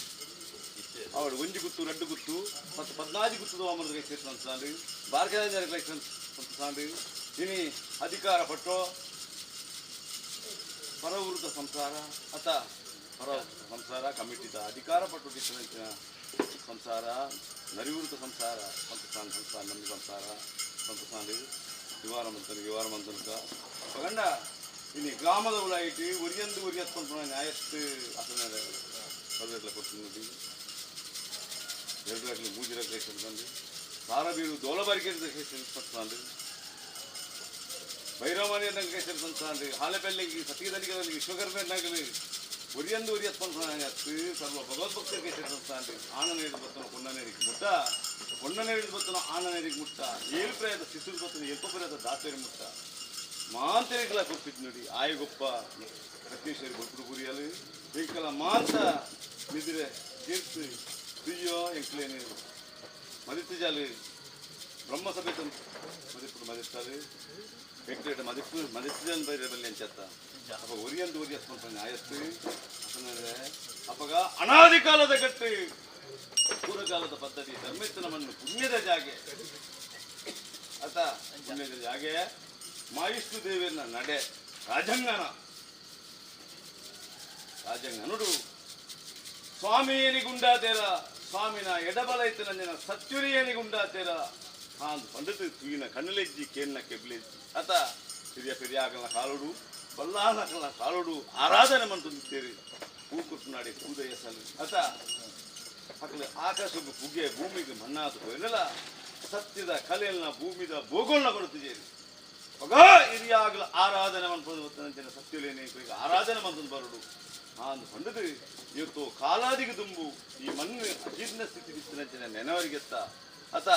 ಅವಳು ಒಂಜಿ ಗುತ್ತು ರಡ್ಡು ಗುತ್ತು ಮತ್ತು ಪದ್ನಾಜಿ ಗುತ್ತದ ಅಮೃತ ಕೈ ಸಂಸ್ಥಾನ ಬಾರ್ಕೇಂದ್ರ ಸಂಸ್ಥಾನ ಇನಿ ಅಧಿಕಾರ ಪಟ್ಟೋ ಪರವೃತ ಸಂಸಾರ ಅಥ ಪರ ಸಂಸಾರ ಕಮಿಟಿದ ಅಧಿಕಾರ ಪಟ್ಟು ಸಂಸಾರ ನರಿವೃತ ಸಂಸಾರ ಸಂತಾನ ಸಂಸಾರ ನಮ್ಮ ಸಂಸಾರ ಸಂತಾನ ವಿವಾರ ಮಂತನ ವಿವಾರ ಮಂತನಕ ಗಂಡ ಇನಿ ಗ್ರಾಮದ ಉಲಾಯಿಟ್ಟು ಒರಿಯಂದು ಒರಿಯತ್ಕೊಂಡು ನ್ಯಾಯಸ್ತು ಅಸನ ಸರ್ವೆಟ್ಲ ಕೊಡ್ತೀನಿ ಎರಡು ರಕಲು ಮೂಜಿ ರಕಲು ತಂದು ಸಾರಬೀರು ದೋಲಬಾರಿಗೆ ಸಂಸ್ಥಾನ ಭೈರವಮನೆ ನಂಗೆ ಸಂಸ್ಥಾನ ಹಾಲೆಬೆಲ್ಲಿಗೆ ಸತಿಗದಲ್ಲಿಗೆ ವಿಶ್ವಕರ್ಮ ನಗಲಿ ಒರಿಯಂದು ಒರಿಯತ್ಕೊಂಡು ಸರ್ವ ಭಗವದ್ಭಕ್ತರಿಗೆ ಸಂಸ್ಥಾನ ಆನನೇರಿ ಬತ್ತನ ಪೊನ್ನನೇರಿಗೆ ಮುಟ್ಟ ಪೊನ್ನನೇರಿ ಬತ್ತನ ಆನನೇರಿಗೆ ಮುಟ್ಟ ಏಳು ಪ್ರಯತ ಶಿಶುರು ಬತ್ತನ ಎಲ್ಪ ಪ್ರಯತ ದಾಸರಿ ಮುಟ್ಟ ಮಾಂತರಿಗಳ ಕೊಪ್ಪಿದ್ದು ನೋಡಿ ಆಯಗೊಪ್ಪ ರತ್ನೇಶ್ವರಿ ಬೊಟ್ಟು ಗುರಿಯಲು ಎಂಕಲ ಮಾಂತ ನಿದ್ರೆ ಕೀರ್ತಿ ತುಯ್ಯೋ ಎಂಕ್ಲೇನು ಮದಿತ್ತು ಜಾಲಿ ಬ್ರಹ್ಮಸಭೆ ಮದಿಪ್ಪು ಮದಿತ್ತಾರೆ ಎಂಕ್ಲೇಟ ಮದಿಪ್ಪು ಮದಿತ್ತು ಬೈರೆ ಬಲ್ಲಿ ಅಂಚತ್ತ ಅಪ್ಪ ಒರಿಯಂದು ಒರಿಯಸ್ಕೊಂತ ಆಯಸ್ತು ಅಸನರೆ ಅಪ್ಪಗ ಅನಾದಿ ಕಾಲದ ಕಟ್ಟು ಪೂರ್ವಕಾಲದ ಪದ್ಧತಿ ಧರ್ಮೆತ್ತನ ಮಣ್ಣು ಪುಣ್ಯದ ಜಾಗೆ ಆತ ಪುಣ್ಯದ ಜಾಗೆ ಮಾಯಿಷ್ಟು ದೇವಿಯನ್ನ ನಡೆ ರಾಜಂಗನ ರಾಜಂಗನುಡು ಸ್ವಾಮಿಯನಿಗುಂಡಾತೇರ ಸ್ವಾಮಿನ ಎಡಬಲ ಇತ್ತು ಸತ್ಯುರಿಯನಿಗುಂಡಾತೇರ ಹಾಂದು ಪಂಡಿತ ತೂಯಿನ ಕಣ್ಣಲೆಜ್ಜಿ ಕೇಳಿನ ಕೆಬ್ಲೆಜ್ಜಿ ಆತ ಹಿರಿಯ ಪೆರಿಯಾಗಲ ಕಾಲುಡು ಬಲ್ಲಾನಕಲ ಕಾಲುಡು ಆರಾಧನೆ ಮಂತುಂದಿತ್ತೇರಿ ಹೂ ಕುಟ್ಟುನಾಡಿ ಕೂದೆಯಸಲು ಆತ ಅಕಲ ಆಕಾಶಕ್ಕೆ ಪುಗೆ ಭೂಮಿಗೆ ಮಣ್ಣಾದ ಹೋಯನಲ್ಲ ಸತ್ಯದ ಕಲೆಯನ್ನ ಭೂಮಿದ ಭೂಗೋಳನ ಕೊಡುತ್ತಿದ್ದೇರಿ ಒಗ ಹಿರಿಯಾಗಲ ಆರಾಧನೆ ಮನ್ಪೊಂದು ಸತ್ಯಲೇನೆ ಈಗ ಆರಾಧನೆ ಮಂತಂದು ಬರುಡು ಆಂದು ಪಂಡದು ಇವತ್ತು ಕಾಲಾದಿಗೆ ದುಂಬು ಈ ಮಣ್ಣು ಅಜೀರ್ಣ ಸ್ಥಿತಿ ಬಿತ್ತಿನಂಚಿನ ನೆನವರಿಗೆತ್ತ ಅತ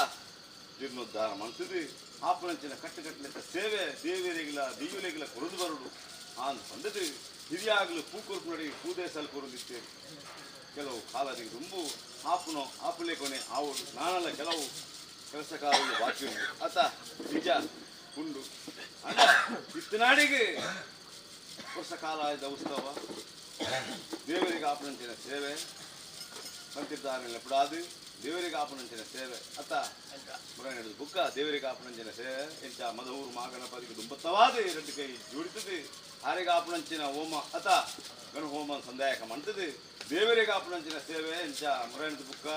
ಜೀರ್ಣೋದ್ಧಾರ ಮನ್ಸದು ಆಪನಂಚಿನ ಕಟ್ಟುಕಟ್ಟಲೆತ್ತ ಸೇವೆ ದೇವರಿಗಿಲ್ಲ ದೀಯುಲೆಗಿಲ್ಲ ಕೊರದು ಬರುಡು ಆಂದು ಪಂಡದು ಹಿರಿಯಾಗಲು ಪೂಕೊರ್ಪು ನಡಿ ಪೂದೇಸಲು ಕೊರದಿತ್ತೇವೆ ಕೆಲವು ಕಾಲಾದಿಗೆ ದುಂಬು ಆಪುನೋ ಆಪುಲೆ ಕೊನೆ ಆವಡು ನಾನಲ್ಲ ಕೆಲವು ಕೆಲಸ ಕಾಲಗಳು ಬಾಕಿ ಉಂಟು ಅತ ನಿಜ ಉಂಡು ಅಂಡ ಇತ್ತನಾಡಿಗೆ ವರ್ಷ ಕಾಲ ಆಯ್ದ ಉತ್ಸವ ದೇವರಿಗೆ ಆಪನಂಚಿನ ಸೇವೆ ಸಂತಿರ್ಧಾರಣೆ ಬಿಡಾದು ದೇವರಿಗೆ ಆಪನಂಚಿನ ಸೇವೆ ಅತ್ತ ಮುರ ಬುಕ್ಕ ದೇವರಿಗೆ ಆಪನಂಚಿನ ಸೇವೆ ಎಂಚ ಮಧುವರು ಮಹಾಗಣಪತಿಗೆ ದುಂಬತ್ತವಾದ ಎರಡು ಕೈ ಜೋಡಿತದೆ ಆರಿಗೆ ಆಪನಂಚಿನ ಹೋಮ ಅತ ಗಣಹೋಮ ಸಂದಾಯಕ ಮಂತದೆ ದೇವರಿಗೆ ಆಪನಂಚಿನ ಸೇವೆ ಎಂಚ ಮುರಾಯಣದ ಬುಕ್ಕ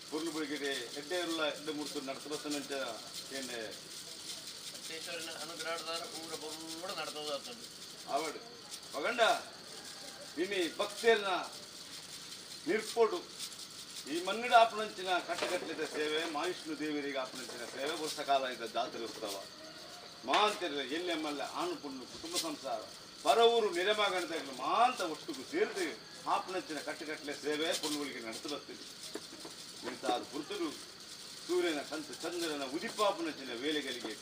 ಪುರ್ಲು ಬುಳಿಗೆಡೆ ಎಡ್ಡೆ ಇರುಳ ಎಡ್ಡೆ ಮೂರ್ತು ನಡತ ಬತ್ತನಂಚ ಏನೆ ಅನುಗ್ರಹದಾರ ಪೂರ ಬೊಮ್ಮಡ ನಡತದ ಅವಡು ಪಗಂಡ ಇನಿ ಭಕ್ತರನ್ನ ನಿರ್ಪೋಡು ಈ ಮಣ್ಣಿಡ ಆಪನಂಚಿನ ಕಟ್ಟಕಟ್ಟಲಿದ ಸೇವೆ ಮಹಾವಿಷ್ಣು ದೇವರಿಗೆ ಆಪನಂಚಿನ ಸೇವೆ ವರ್ಷ ಕಾಲ ಇದ್ದ ಜಾತ್ರೆ ಉತ್ಸವ ಮಾಂತಿರಲ್ಲ ಎಲ್ಲೆಮ್ಮಲ್ಲ ಆಣು ಪುಣ್ಣು ಕುಟುಂಬ ಸಂಸಾರ ಪರವೂರು ನೆರೆಮಗಣದಾಗಲು ಮಾಂತ ಒಟ್ಟುಗು ಸೇರಿದು ಆಪನಂಚಿನ ಕಟ್ಟಕಟ್ಟಲೆ ಸೇವೆ ಪುಣ್ಣುಗಳಿಗೆ ನಡೆದು ಬರ್ತಿದೆ ಇಂತಾದ ಪುರ್ತರು ಸೂರ್ಯನ ಕಂತು ಚಂದ್ರನ ಉದಿಪಾಪನಂಚಿನ ವೇಳೆಗಳಿಗೆ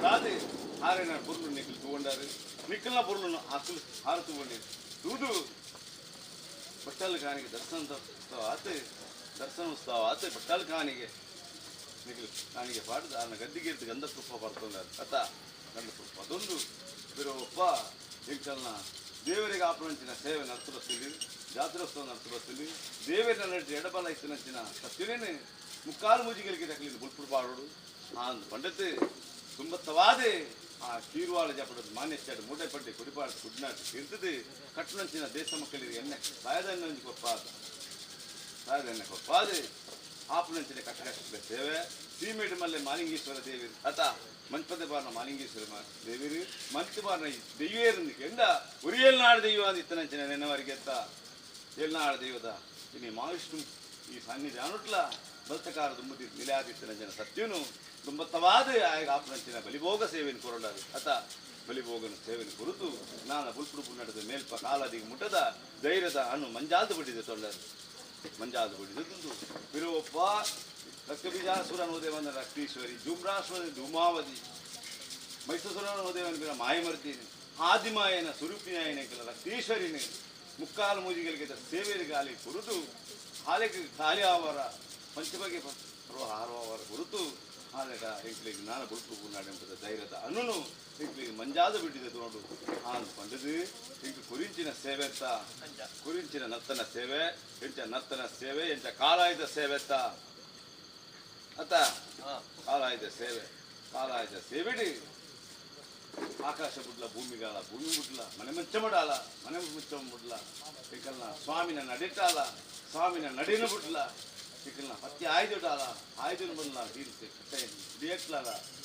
ತಾದೆ ಆರನ பொருள் நிக்கல் ತಗೊಂಡಾರು ನಿಕ್ಕಲ್ನ பொருಳನ್ನು ಆಕಲು ಹಾರು ತಗೊಂಡಿರು ತೂದು ಬಟ್ಟಲ್ ಖಾನಿಗೆ ದರ್ಶನ ಉತ್ಸವ ಆತು ದರ್ಶನ ಉತ್ಸವ ಆತು ಬಟ್ಟಲ್ ಖಾನಿಗೆ ನಿಖಲ್ ಖಾನಿಗೆ ಪಾಡ್ದು ಆನ ಗದ್ದಿಗೆ ಇದ್ದು ಗಂಧ ಪುಷ್ಪ ಪಡ್ತೊಂಡಾರು ಅತ್ತ ಗಂಧ ಪುಷ್ಪ ಅದೊಂದು ಒಪ್ಪ ಎಂಕಲ್ನ ದೇವರಿಗೆ ಆಪನಂಚಿನ ಸೇವೆ ನಡ್ತು ಬರ್ತೀವಿ ಜಾತ್ರೋತ್ಸವ ನಡ್ತು ಬರ್ತೀವಿ ದೇವರ ನಡುವೆ ಎಡಬಲ ಇತ್ತಿನಂಚಿನ ಸತ್ಯನೇನೆ ಮುಕ್ಕಾಲು ಮೂಜಿಗಳಿಗೆ ತಕಲಿದ್ದು ಬುಲ್ಪುಡು ಪಾಡೋಡು ಆಂದು ಪಂಡಿತ್ ತುಂಬತ್ತವಾದೆ ಆ ಕೀರ್ವಾಳ ಜಪಡದು ಮಾನ್ಯಸ್ಟಾಡು ಮೂಟೆಪಡ್ಡಿ ಕುಡಿಪಾಡು ಕುಡ್ನಾಟು ತೀರ್ತದೆ ಕಟ್ಟುನಂಚಿನ ದೇಶ ಮಕ್ಕಳಿಗೆ ಎಣ್ಣೆ ಸಾಯದೆಣ್ಣೆ ಕೊಪ್ಪಾದ ಸಾಯದೆಣ್ಣೆ ಕೊಪ್ಪಾದೆ ಆಪುನಂಚಿನ ಕಟ್ಟಕಟ್ಟದ ಸೇವೆ ಸೀಮೆಡ್ ಮಲ್ಲೆ ಮಾಲಿಂಗೇಶ್ವರ ದೇವರು ಅತ ಮಂಚಪದ ಬಾರನ ಮಾಲಿಂಗೇಶ್ವರ ದೇವರು ಮಂಚ ಬಾರನ ದೈವೇರಂದು ಕೆಂಡ ಉರಿಯಲ್ನಾಡು ದೈವ ಅಂತ ಇತ್ತನಂಚಿನ ನೆನವರಿಗೆ ಅತ್ತ ಏಳ್ನಾಡು ದೈವದ ಇನ್ನು ಮಹಾವಿಷ್ಣು ಈ ಸನ್ನಿಧಾನುಟ್ಲ ಬಲ್ತಕಾರ ದುಂಬುದಿ ನಿಲಯಾದಿತ್ತನಂಚಿನ ಸತ್ಯನು ದುಂಬತ್ತವಾದ ಆಗ ಆಪನಂಚಿನ ಬಲಿಭೋಗ ಸೇವೆಯನ್ನು ಕೊರಳಾರು ಅತ ಬಲಿಭೋಗನ ಸೇವೆಯನ್ನು ಕುರಿತು ನಾನು ಬುಲ್ಪುಡುಪು ನಡೆದ ಮೇಲ್ಪ ಕಾಲಾದಿಗೆ ಮುಟ್ಟದ ಧೈರ್ಯದ ಹಣ್ಣು ಮಂಜಾಲ್ದು ಬಿಟ್ಟಿದೆ ತೊಳ್ಳರು ಮಂಜಾಲ್ದು ಬಿಟ್ಟಿದ್ದು ಬಿರುವಪ್ಪ ರಕ್ತಬೀಜಾಸುರನ ಹೋದೇವನ ರಕ್ತೀಶ್ವರಿ ಧೂಮ್ರಾಸುರ ಧೂಮಾವತಿ ಮೈಸೂಸುರನ ಹೋದೇವನ ಬಿರ ಮಾಯಮರ್ತೀನಿ ಆದಿಮಾಯನ ಸುರೂಪಿನಾಯನ ಕೆಲ ರಕ್ತೀಶ್ವರಿನ ಮುಕ್ಕಾಲು ಮೂಜಿಗಳಿಗೆ ಸೇವೆಯ ಗಾಲಿ ಕುರಿತು ಹಾಲೆಗೆ ಖಾಲಿ ಆವರ ಪಂಚಬಗೆ ಹಾರುವವರ ಕುರಿತು ಆದಾಗ ಎಂಕ್ಲಿಗೆ ನಾನು ಬುಲ್ಪು ನಾಡೆಂಬುದ ಧೈರ್ಯದ ಅನುನು ಎಂಕ್ಲಿಗೆ ಮಂಜಾದ ಬಿಟ್ಟಿದೆ ನೋಡು ಆನ್ ಪಂಡದು ಎಂಕ್ ಕುರಿಂಚಿನ ಸೇವೆ ಅಂತ ಕುರಿಂಚಿನ ನರ್ತನ ಸೇವೆ ಎಂಚ ನರ್ತನ ಸೇವೆ ಎಂಚ ಕಾಲಾಯುಧ ಸೇವೆ ಅಂತ ಅತ್ತ ಕಾಲಾಯುಧ ಸೇವೆ ಕಾಲಾಯುಧ ಸೇವೆಡಿ ಆಕಾಶ ಬುಡ್ಲ ಭೂಮಿಗಾಲ ಭೂಮಿ ಬುಡ್ಲ ಮನೆ ಮುಚ್ಚ ಮಾಡಾಲ ಮನೆ ಮುಚ್ಚ ಬುಡ್ಲ ಎಂಕಲ್ನ ಸ್ವಾಮಿನ ನಡಿಟಾಲ ಸ್ವಾಮಿನ ನಡಿನ ಬುಡ್ಲ ಇಕಲ್ನ ಪತ್ತಿ ಆಯ್ದುಡಾಲ ಆಯ್ದುನ ಬುಡ್ಲ ಹೀರಿತೆ ಕಟ್ಟೆ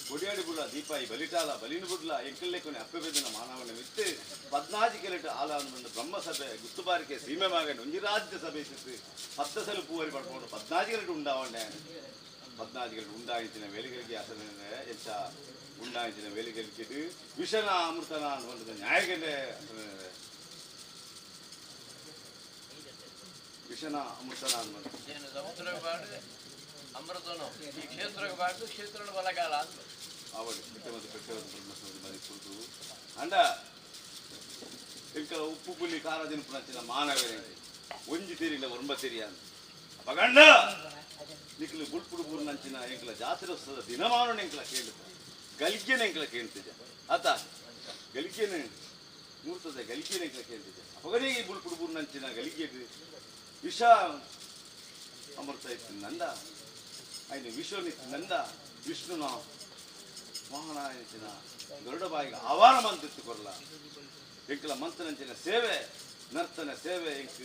ಕೊಡಿಯಾಡಿ ಬುಡ್ಲ ದೀಪಾಯಿ ಬಲಿಟಾಲ ಬಲಿನ ಬುಡ್ಲ ಎಂಕಲ್ಲೆಕೊನೆ ಅಪ್ಪೆ ಬೆದನ ಮಾನವನ ವಿತ್ತು ಪದ್ನಾಜಿ ಕೆಲೆಟ್ ಆಲ ಬಂದು ಬ್ರಹ್ಮಸಭೆ ಗುತ್ತುಬಾರಿಕೆ ಸೀಮೆ ಮಾಗಂಡು ಒಂಜಿ ರಾಜ್ಯ ಸಭೆ ಸಿತ್ತು ಪತ್ತ ಸಲ ಪೂವರಿ ಪಡ್ಕೊಂಡು ಪದ್ನಾಜಿ ಕೆಲೆಟ್ ಉಂಡಾವಂಡೆ ಪದ್ನಾಜಿ ಕೆಲೆಟ್ ಉಂಡಾయింಚಿನ ವೇಲಿಗಳಿಗೆ ಅಸಲ ಎಂಚ ಉಂಡಾయింಚಿನ ವೇಲಿಗಳಿಗೆ ವಿಷನ ಅಮೃತನ ಅನ್ಕೊಂಡ ನ್ಯಾಯಗೆಲೆ ವಿಷನ ಅಮೃತನ ಅನ್ಕೊಂಡ ಸಮುದ್ರಕ್ಕೆ ಅಮೃತನು ಈ ಕ್ಷೇತ್ರಕ್ಕೆ ಬಾರ್ದು ಕ್ಷೇತ್ರ ಬಲಗಾಲ ಅಂತ ಆವಡಿ పెట్టవద్దు పెట్టవద్దు ಬ್ರಹ್ಮಸಭೆ ಮರಿ ಕುರಿತು ಅಂಡ ಇಂಕ ಉಪ್ಪು ಪುಲಿ ಖಾರ ತಿನ್ಪುನಂಚಿನ ಮಾನವರೇ ಒಂಜಿ ತೆರಿಲ್ಲ ಒಂಬ ತೆರಿಯ ಅಪಗಂಡ ನಿಕ್ಲು ಬುಲ್ಪುಡು ಬೂರ್ನಂಚಿನ ಎಂಕಲ ಜಾತ್ರೋತ್ಸವದ ದಿನಮಾನ ಎಂಕಲ ಕೇಳುತ್ತ ಗಲ್ಗೆನ ಎಂಕಲ ಕೇಳ್ತಿದ್ದೆ ಆತ ಗಲ್ಗೆನ ಮೂರ್ತದ ಗಲ್ಗೆನ ಎಂಕಲ ಕೇಳ್ತಿದ್ದೆ ಅಪಗನೇ ಈ ಬುಲ್ಪುಡು ಬೂರ್ನಂಚಿನ ಗಲಿಗೆ ವಿಷ ಅಮೃತ ಇತ್ತು ನಂದ ಐನು ವಿಶ್ವನಿತ್ತು ನಂದ ವಿಷ್ಣುನ ವಾಹನ ಗರುಡ ಬಾಯಿಗೆ ಆವಾರ ಮಂತಿತ್ತು ಕೊರಲ ಎಂಕಲ ಮಂತನಂಚಿನ ಸೇವೆ ನರ್ತನ ಸೇವೆ ಎಂಕ್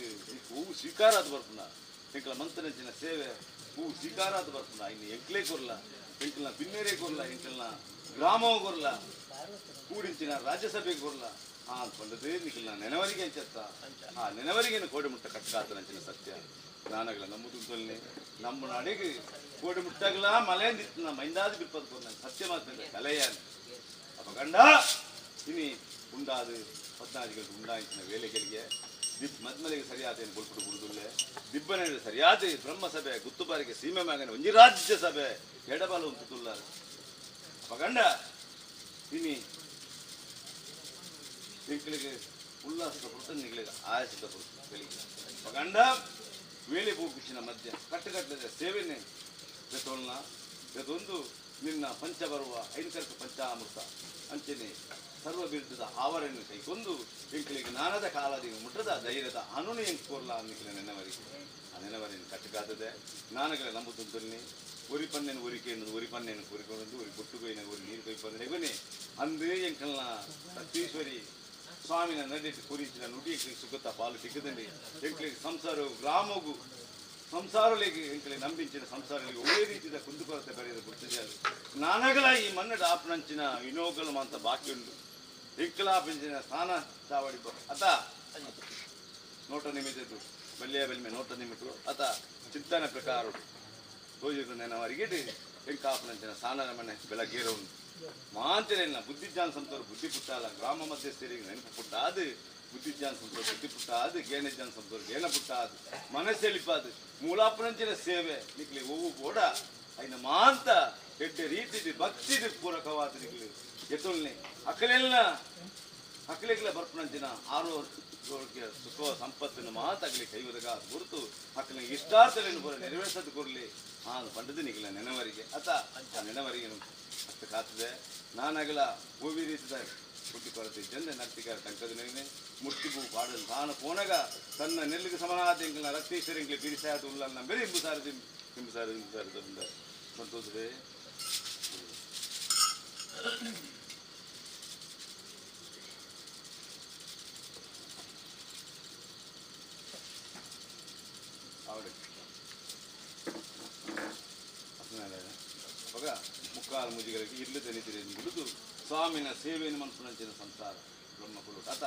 ಹೂವು ಸ್ವೀಕಾರ ಅದು ಬರ್ಪುನ ಎಂಕಲ ಮಂತನಂಚಿನ ಸೇವೆ ಹೂವು ಸ್ವೀಕಾರ ಅದು ಬರ್ಪುನ ಇನ್ನು ಎಂಕ್ಲೇ ಕೊರ್ಲ ಎಂಕಲ್ನ ಬಿನ್ನೇರೇ ಕೊರ್ಲ ಎಂಕಲ್ನ ಗ್ರಾಮವೂ ಕೊರ್ಲ ಕೂడించిన ರಾಜ್ಯಸಭೆ ಕೊರ್ಲ ಆ ಕೊಂಡದೇ ನಿಖಲ್ನ ನೆನವರಿಗೆ ಅಂಚತ್ತ ಆ ನೆನವರಿಗೆ ಕೋಡಿ ಮುಟ್ಟ ಕಟ್ಕಾತನಂಚಿನ ಸತ್ಯ ನಾನಗಲ ನಂಬುದು ನಮ್ಮ ನಾಡಿಗೆ ಕೋಡಿ ಮುಟ್ಟಾಗಲ ಮಲೆ ನಿತ್ತ ಮೈಂದಾದ ಬಿಪ್ಪದು ಕೊರ್ನ ಸತ್ಯ ಮಾತ್ರ ಕಲೆಯ ಅಪಗಂಡ ಇನಿ ಉಂಡಾದು ಪದ್ನಾಜಿಗಳಿಗೆ ಉಂಡಾಯಿನ ವೇಳೆಗಳಿಗೆ ದಿಬ್ ಮದ್ಮಲೆಗೆ ಸರಿಯಾದ ಏನು ಬುಲ್ಪುಡು ಬುಡುದುಲ್ಲೆ ದಿಬ್ಬನ ಸರಿಯಾದ ಬ್ರಹ್ಮಸಭೆ ಗುತ್ತುಬಾರಿಗೆ ಸೀಮೆ ಮ್ಯಾಗನ ಒಂಜಿ ರಾಜ್ಯ ಸಭೆ ಎಡಬಾಲ ಉಂಟು ತುಲ್ಲಾರು ಅಪಗಂಡ ಇನಿ ಎಂಕಲಿಗೆ ಉಲ್ಲಾಸದ ಪುರುತ ನಿಗಳಿಗೆ ಆಯಾಸದ ಪುರುತ ಬೆಳಿಗ್ಗೆ ಅಪಗಂಡ ವೇಳೆ ಬೋಗಿಸಿನ ಮಧ್ಯ ಕಟ್ಟುಕಟ್ಟದ ಸೇವೆನೆ ಜೊತೊಲ್ನ ಜೊತೊಂದು ನಿನ್ನ ಪಂಚ ಬರುವ ಐನಕರ್ಕ ಪಂಚಾಮೃತ ಅಂಚನೆ ಸರ್ವ ಬಿರುದ್ದದ ಆವರನ್ನು ಕೈಗೊಂಡು ಎಂಕಲಿಗೆ ನಾನದ ಕಾಲದಿ ಮುಟ್ಟದ ಧೈರ್ಯದ ಅನುನು ಎಂಕ್ ಕೋರ್ಲ ಅನ್ನಿಕಲ ನೆನವರಿಗೆ ಆ ನೆನವರಿನ ಕಟ್ಟುಕಾತದೆ ನಾನಗಲ ನಂಬುತ್ತುಂತುಲ್ನಿ ಒರಿ ಪನ್ನೆನು ಒರಿಕೆ ಒರಿ ಪನ್ನೆನು ಕೋರಿಕೊಂಡು ಒರಿ ಬೊಟ್ಟು ಕೊಯ್ನ ಒರಿ ನೀರು ಕೊಯ್ಪಂದ್ರೆ ಕೊನೆ ಅಂದು ಎಂಕಲ್ನ ಸತ್ಯೇಶ್ವರಿ ಸ್ವಾಮಿನ ನಡಿಟ್ಟು ಕುರಿಚಿನ ನುಡಿ ಎಂಕ್ಲಿಗೆ ಸುಖತ ಪಾಲು ಸಿಕ್ಕದಂడి ಎಂಕ್ಲಿಗೆ ಸಂಸಾರ ಗ್ರಾಮಗೂ ಸಂಸಾರಲಿಗೆ ಎಂಕ್ಲಿಗೆ ನಂಬಿಂಚಿನ ಸಂಸಾರಲಿಗೆ ಒಳ್ಳೆ ರೀತಿಯ ಕುಂದುಕೊರತೆ ಬರೆಯದ ಗುರ್ತಿದ್ಯಾರು ನಾನಗಲ ಈ ಮನ್ನಡ ಆಪನಂಚಿನ ವಿನೋಗಲ ಅಂತ ಬಾಕಿ ಉಂಟು ಎಂಕಲಾಪಿಂಚಿನ ಸ್ಥಾನ ಚಾವಡಿ ಅತ ನೋಟ ನಿಮಿತ್ತದ್ದು ಬಲ್ಯ ಬಲ್ಮೆ ನೋಟ ನಿಮಿತ್ತು ಅತ ಚಿಂತನೆ ಪ್ರಕಾರ ತೋಜಿದ ನೆನವರಿಗೆ ಎಂಕಾಪನಂಚಿನ ಸ್ಥಾನದ ಮನೆ ಬೆಳಗ್ಗೇರ ಉಂಟು ಮಾಂತಿರಲ್ಲ ಬುದ್ಧಿಜ್ಞಾನ ಸಂತವರು ಬುದ್ಧಿ ಪುಟ್ಟಾಲ ಗ್ರಾಮ ಮಧ್ಯಸ್ಥರಿಗೆ ನೆನಪು ಪುಟ್ಟಾದು ಬುದ್ಧಿಜ್ಞಾನ ಸಂತವರು ಬುದ್ಧಿ ಪುಟ್ಟಾದು ಗೇಣಜ್ಞಾನ ಸಂತವರು ಗೇಣ ಪುಟ್ಟಾದು ಮನಸ್ಸೆಳಿಪಾದು ಮೂಲಾಪನಂಚಿನ ಸೇವೆ ನಿಕ್ಲಿ ಹೂವು ಕೂಡ ಐನ ಮಾಂತ ಎಡ್ಡೆ ರೀತಿದು ಭಕ್ತಿದು ಪೂರಕವಾದ ನಿಕ್ಲಿ ಎತ್ತೊಲ್ನೆ ಅಕಲೆಲ್ಲ ಅಕಲೆಗ್ಲ ಬರ್ಪನಂಚಿನ ಆರೋಗ್ಯ ಸುಖ ಸಂಪತ್ತನ್ನು ಮಾತಾಗಲಿ ಕೈವದಗ ಗುರುತು ಅಕ್ಕನ ಇಷ್ಟಾರ್ಥಗಳನ್ನು ಪೂರ ನೆರವೇರಿಸೋದು ಕೊರಲಿ ಆ ಪಂಡದ ನಿಗಲ ನೆನವರಿಗೆ ಅತ ಆ ನೆನವರಿಗೆ ಅಷ್ಟು ಕಾತದೆ ನಾನಾಗಲ ಹೂವಿ ರೀತಿದ ಬುದ್ಧಿ ಕೊರತೆ ಜಂದೆ ನರ್ತಿಕಾರ ಟಂಕದ ಮುಟ್ಟಿಬು ಪಾಡಲು ತಾನು ಪೋನಗ ತನ್ನ ನೆಲ್ಲಿಗೆ ಸಮನಾದ ಎಂಕಲ್ನ ರಕ್ತೇಶ್ವರಿ ಎಂಕ್ಲೆ ಬಿಡಿಸಾದ ಉಲ್ಲ ನಂಬರಿ ಇಂಬುಸಾರದಿ ಇಂಬುಸಾರ ಇಂಬುಸಾರದ ಸಂತೋಷವೇ. ಆವಡೆ. ಮುಕ್ಕಾಲು ಮುಜಿಗಳಿಗೆ ಇರ್ಲು ದನಿದಿರೆ ಮುಡಿದು ಸ್ವಾಮಿನ ಸೇವೆಯನ್ನು ಮನ್ಪುನಂಚಿನ ಸಂಸಾರ ಬ್ರಹ್ಮಕುಲು ಅತ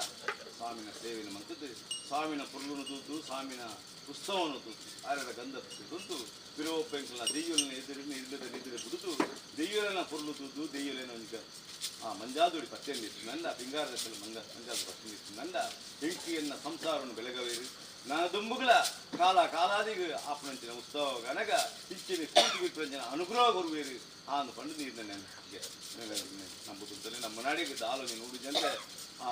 ಸ್ವಾಮಿನ ಸೇವೆಯನ್ನು ಮಂತದ್ದು ಸ್ವಾಮಿನ ಪುರ್ಲುನು ತೂತು ಸ್ವಾಮಿನ ಉತ್ಸವನು ತೂತು ಆರ್ಯದ ಗಂಧ ತೂತು ಬಿರೋಪೆಂಕಲ್ನ ದೆಯ್ಯುಲನ ಎದುರಿನ ಇಲ್ಲದ ನಿದ್ರೆ ಬಿಡುದು ದೆಯ್ಯುಲನ ಪುರ್ಲು ತೂತು ದೆಯ್ಯುಲನ ಒಂಜಿ ಆ ಮಂಜಾದುಡಿ ಪತ್ತೆಯನ್ನು ನಂದ ಪಿಂಗಾರದ ಮಂಗ ಮಂಜಾದು ಪತ್ತೆಯನ್ನು ನಂದ ಬೆಂಕಿಯನ್ನ ಸಂಸಾರವನ್ನು ಬೆಳಗವೇರು ನಾನದುಂಬುಗಳ ಕಾಲ ಕಾಲಾದಿಗ ಆಪನಂಚಿನ ಉತ್ಸವ ಗನಗ ಇಚ್ಚಿನ ಕೂತು ಬಿಟ್ಟಂಚಿನ ಅನುಗ್ರಹ ಗುರುವೇರು ಆ ಒಂದು ಪಂಡು ನೀರಿನ ನೆನಪಿಗೆ ನಂಬುತ್ತಲೇ ನಮ್ಮ ನಾಡಿಗೆ ದಾಲೋನಿ ನೋಡಿದಂತೆ ಆ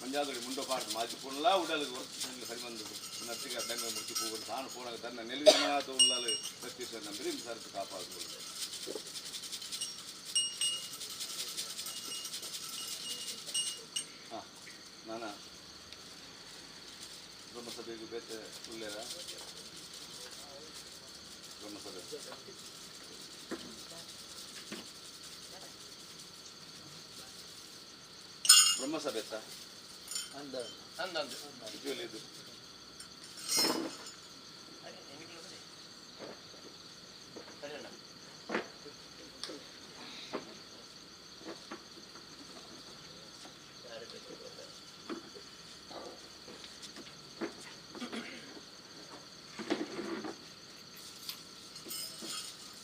ಮಂಜಾದುಡಿ ಮುಂಡೋ ಪಾಠ ಮಾಜಿ ಪೂರ್ಣಲ ಉಡಲು ಸರಿಬಂದು ನತ್ತಿಗೆ ಬೆಂಗ ಮುಚ್ಚಿ ಪೂಗಳು ತಾನು ಪೂರ್ಣ ತನ್ನ ನೆಲವಿನ ಉಳ್ಳಲು ಪ್ರತ್ಯಕ್ಷ ನಂಬರಿ ಸರಕು ಕಾಪಾಡಿಕೊಳ್ಳಿ. ಹಾಂ ನಾನಾ ಬ್ರಹ್ಮಸಭೆಗೂ ಬೇತೆ ಉಳ್ಳೇರ ಬ್ರಹ್ಮಸಭೆ ಬ್ರಹ್ಮಸಭೆ ಇದು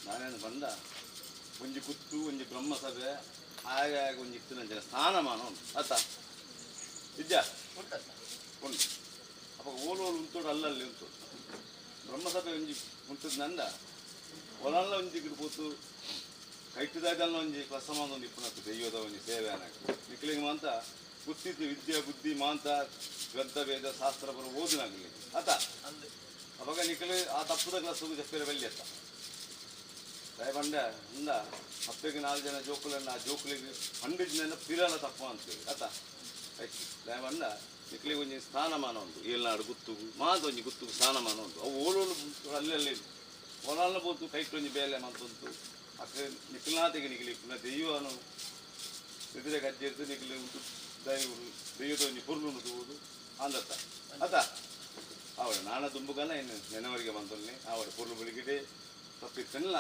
ನಾನೇನು ಬಂದ ಒಂಜಿ ಕುತ್ತು ಒಂಜಿ ಬ್ರಹ್ಮಸಭೆ ಆಗ ಒಂಜಿ ಇತ್ತು ನಂಚಿನ ಸ್ಥಾನಮಾನ ಉಂಟು ಅತ್ತ ಇದ್ಯಾ ಉಂಟು. ಅಪ್ಪ ಓಲು ಓಲು ಉಂಟು ಅಲ್ಲಲ್ಲಿ ಉಂಟು ಬ್ರಹ್ಮಸಭೆ ಒಂಜಿ ಉಂಟು ನಂದ ಒಲಲ್ಲ ಒಂಜಿ ಗಿಡ ಪೋತು ಕೈಟಿದಾಗಲ್ಲ ಒಂಜಿ ಕ್ಲಸಮಾನ ಒಂದು ಇಪ್ಪುನತ್ತು ದೈವದ ಒಂಜಿ ಸೇವೆ ಅನಾಗ ನಿಕ್ಲಿಗೆ ಮಾಂತ ಬುದ್ಧಿ ವಿದ್ಯೆ ಬುದ್ಧಿ ಮಾಂತ ಗ್ರಂಥ ವೇದ ಶಾಸ್ತ್ರ ಬರೋ ಓದಿನಾಗಲಿ ಅತ್ತ ಅವಾಗ ನಿಕ್ಲಿ ಆ ತಪ್ಪುದ ಕ್ಲಾಸ್ ಜಪ್ಪೇರೆ ಬಲ್ಲಿ ಅತ್ತ ದಯಬಂಡ ಅಂದ ಅಪ್ಪಗೆ ನಾಲ್ಕು ಜನ ಜೋಕುಲನ್ನ ಆ ಜೋಕುಲಿಗೆ ಹಂಡಿದ್ನೆಲ್ಲ ಪಿರಲ ತಪ್ಪು ಅಂತೇಳಿ ಅತ್ತ ದಯಬಂಡ ನಿಕ್ಲಿಗೆ ಒಂಜಿ ಸ್ಥಾನಮಾನ ಉಂಟು ಏಳ್ನಾಡು ಗುತ್ತುಗು ಮಾತ ಒಂಜಿ ಗುತ್ತುಗು ಸ್ಥಾನಮಾನ ಉಂಟು ಅವು ಓಲೋಲು ಅಲ್ಲಲ್ಲಿ ಒಲಲ್ಲ ಬೋತು ಕೈಟೊಂಜಿ ಬೇಲೆ ಮಂತುಂಟು ಅಕ್ಕ ನಿಕ್ಲಿನಾತಿಗೆ ನಿಕ್ಲಿ ಪುನಃ ದೈವನು ನಿದ್ರೆ ಕಜ್ಜೆರ್ದು ನಿಕ್ಲಿ ಉಂಟು ದೈವರು ದೈವದ ಒಂಜಿ ಪೊರ್ಲು ಉಂಟು ಅಂದತ್ತ ಅತ್ತ ಆವಡ ನಾನ ದುಂಬುಗಲ್ಲ ಇನ್ನು ನೆನವರಿಗೆ ಬಂತಲ್ಲಿ ಆವಡ ಪೊರ್ಲು ಬೆಳಿಗ್ಗೆ ತಪ್ಪಿತ್ತಲ್ಲ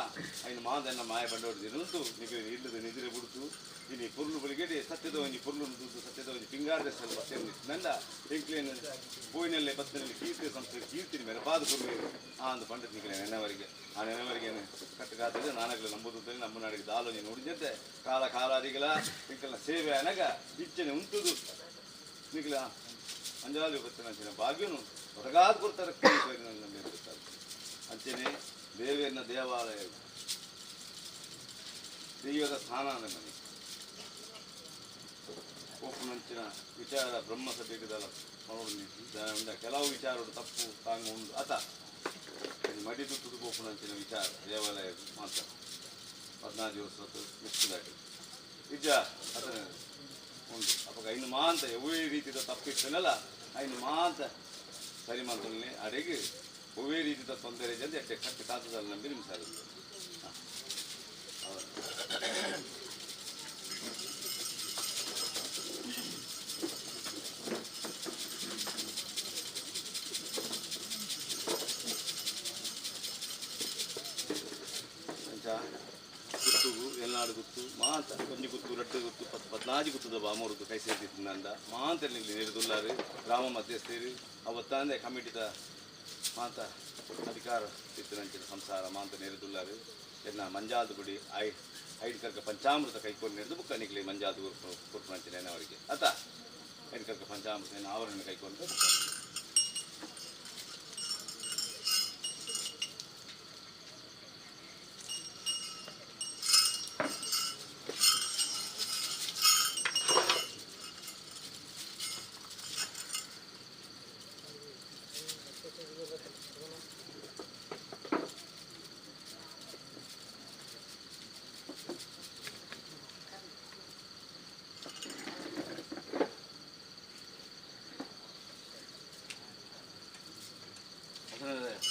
ಐನು ಮಾದನ್ನ ಮಾಯ ಬಂಡೋಡು ದಿನಂತು ನಿಗಲಿ ಇಲ್ಲದ ನಿದ್ರೆ ಬಿಡ್ತು ಇನಿ ಪೊರ್ಲು ಬೆಳಿಗ್ಗೆ ಸತ್ಯದ ಒಂಜಿ ಪೊರ್ಲು ದುಡ್ಡು ಸತ್ಯದ ಒಂಜಿ ಪಿಂಗಾರದ ಸೆಲ್ವ ನಂದ ಎಂಕ್ಲೇನು ಪೋಯಿನಲ್ಲೇ ಬತ್ತಿನಲ್ಲಿ ಕೀರ್ತಿ ಸಂಸ್ಥೆ ಕೀರ್ತಿನ ಮೆರಪಾದ ಪೊರ್ಲು ಆ ಒಂದು ಪಂಡಿತ ನಿಗಲೆ ನೆನವರಿಗೆ ಆ ನೆನವರಿಗೆ ಕಟ್ಟುಕಾತದೆ ನಾನಗಲು ನಂಬುದು ನಮ್ಮ ನಾಡಿಗೆ ದಾಲೋನಿ ನೋಡಿದಂತೆ ಕಾಲ ಕಾಲಾದಿಗಳ ಎಂಕಲ್ನ ಸೇವೆ ಅನಗ ಇಚ್ಚನೆ ಉಂಟುದು ನಿಗಲ ಅಂಜಾಲಿ ಬತ್ತಿನ ಭಾಗ್ಯನು ಹೊರಗಾದ ಕೊಡ್ತಾರೆ ಅಂಚನೆ ದೇವೇನ ದೇವಾಲಯ ದೈವದ ಸ್ಥಾನ ಮನೆ ಒಪ್ಪುನಂಚಿನ ವಿಚಾರ ಬ್ರಹ್ಮಸಭೆಗದಲ್ಲ ಕೆಲವು ವಿಚಾರಗಳು ತಪ್ಪು ತಾಂಗ ಉಂಡು ಅತ ಮಡಿದು ತುದುಬೋಪುನಂಚಿನ ವಿಚಾರ ದೇವಾಲಯ ಮಾತ್ರ 14 ದಿವಸ ಮಿಕ್ಕಿದಾಗಿ ನಿಜ ಅತನ ಉಂಟು ಅಪ್ಪ ಐನು ಮಾಂತ ಎವ್ವೇ ರೀತಿದ ತಪ್ಪಿಟ್ಟನಲ್ಲ ಐನು ಮಾಂತ ಸರಿ ಮಂತಲ್ಲಿ ಅಡೆಗೆ ಒವ್ವೇ ರೀತಿದ ತೊಂದರೆ ಜೊತೆ ಅಟ್ಟೆ ಕಟ್ಟು ಕಾತದಲ್ಲ ನಂಬಿ ನಿಮ್ಮ ಸರ್. ಗುತ್ತುಗು ಎಲ್ನಾಡು ಗುತ್ತು ಮಾಂತ ಒಂಜಿ ಗುತ್ತು ರಟ್ಟು ಗುತ್ತು 14 ಗುತ್ತದ ಬಾಮೂರುದ್ದು ಕೈ ಸೇರ್ತಿತ್ತು ನಂದ ಮಾಂತ ನೆರೆದುಲ್ಲಾರು ಗ್ರಾಮ ಮಧ್ಯಸ್ಥರು ಅವತ್ತಾಂದೆ ಕಮಿಟಿದ ಮಾಂತ ಅಧಿಕಾರ ಇತ್ತಿನಂಚಿನ ಸಂಸಾರ ಮಾಂತ ನೆರೆದುಲ್ಲಾರು ಎನ್ನ ಮಂಜಾದ ಗುಡಿ ಐದು ಕರ್ಕ ಪಂಚಾಮೃತ ಕೈಕೊಂಡು ನೆರೆದು ಬುಕ್ಕ ನಿಗ್ಲಿ ಮಂಜಾದ ಕೊಟ್ಟುನಂಚಿನ ಅವರಿಗೆ ಅತ್ತ ಐದು ಕರ್ಕ ಪಂಚಾಮೃತ ಆವರಣ ಕೈಕೊಂಡು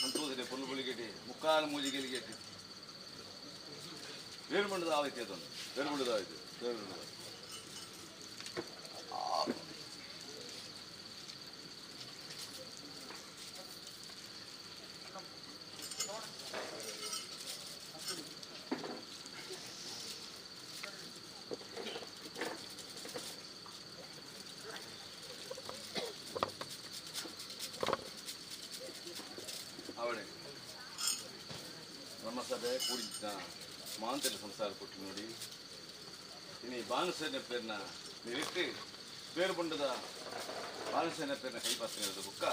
ಸಂತೋಷ ಪೊಲ್ಲು ಬುಳಿಗೆಟ್ಟಿ ಮುಕ್ಕಾಲು ಮೂಲಿಗೆಲಿಗೆ ಬೇರುಮಂಡದ ಆವೈತೆ ಅದೊಂದು ಬೇರುಮಂಡದ ಆವೈತೆ ಬೇರುಮಂಡದ ಪಂಡೆ ಕೂಡಿನ ಮಾಂತರ ಸಂಸಾರ ಕೊಟ್ಟು ನೋಡಿ ಇನಿ ಬಾನುಸೇನ ಪೇರ್ನ ನಿರಿಟ್ಟು ಪೇರು ಬಂಡದ ಬಾನುಸೇನ ಪೇರ್ನ ಕೈ ಪಾತ್ರ ಬುಕ್ಕ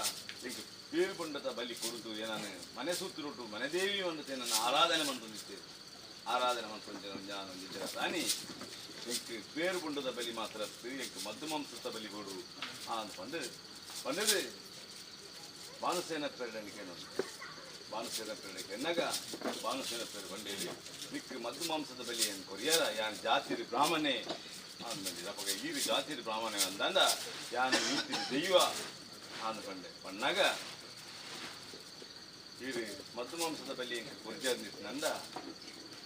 ಇಂಕ್ ಪೇರು ಬಂಡದ ಬಲಿ ಕೊಡುದು ಏನಾನು ಮನೆ ಸೂತಿರುಟ್ಟು ಮನೆ ದೇವಿ ಒಂದು ನನ್ನ ಆರಾಧನೆ ಮಂತೊಂದಿತ್ತು ಆರಾಧನೆ ಮಂತೊಂದು ತಾನಿ ಎಂಕ್ ಪೇರು ಬಂಡದ ಬಲಿ ಮಾತ್ರ ಎಂಕ್ ಮದ್ದು ಮಾಂಸದ ಬಲಿ ಕೊಡು ಆ ಪಂಡು ಪಂಡದು ಬಾನುಸೇನ ಪೇರಣಿಕೆ ಬಾನುಸೇನ ಪೇರಣಿಕೆ ಎನ್ನಾಗ ಬಾನುಸೇನ ಪೇರು ಬಂಡೇಲಿ ನಿಕ್ ಮದ್ದು ಮಾಂಸದ ಬಲಿ ಏನು ಕೊರಿಯಾರ ಯಾನ್ ಜಾತಿರಿ ಬ್ರಾಹ್ಮಣೆ ಅಂದಂಡಿ ಅಪ್ಪಗ ಈರು ಜಾತಿರಿ ಬ್ರಾಹ್ಮಣೆ ಅಂದಂದ ಯಾನ್ ಈತಿರಿ ದೈವ ಅಂದ ಪಂಡೆ ಪಣ್ಣಾಗ ಈರು ಮದ್ದು ಮಾಂಸದ ಬಲಿ ಎಂಕ್ ಕೊರಿಯಾರ ನಂದ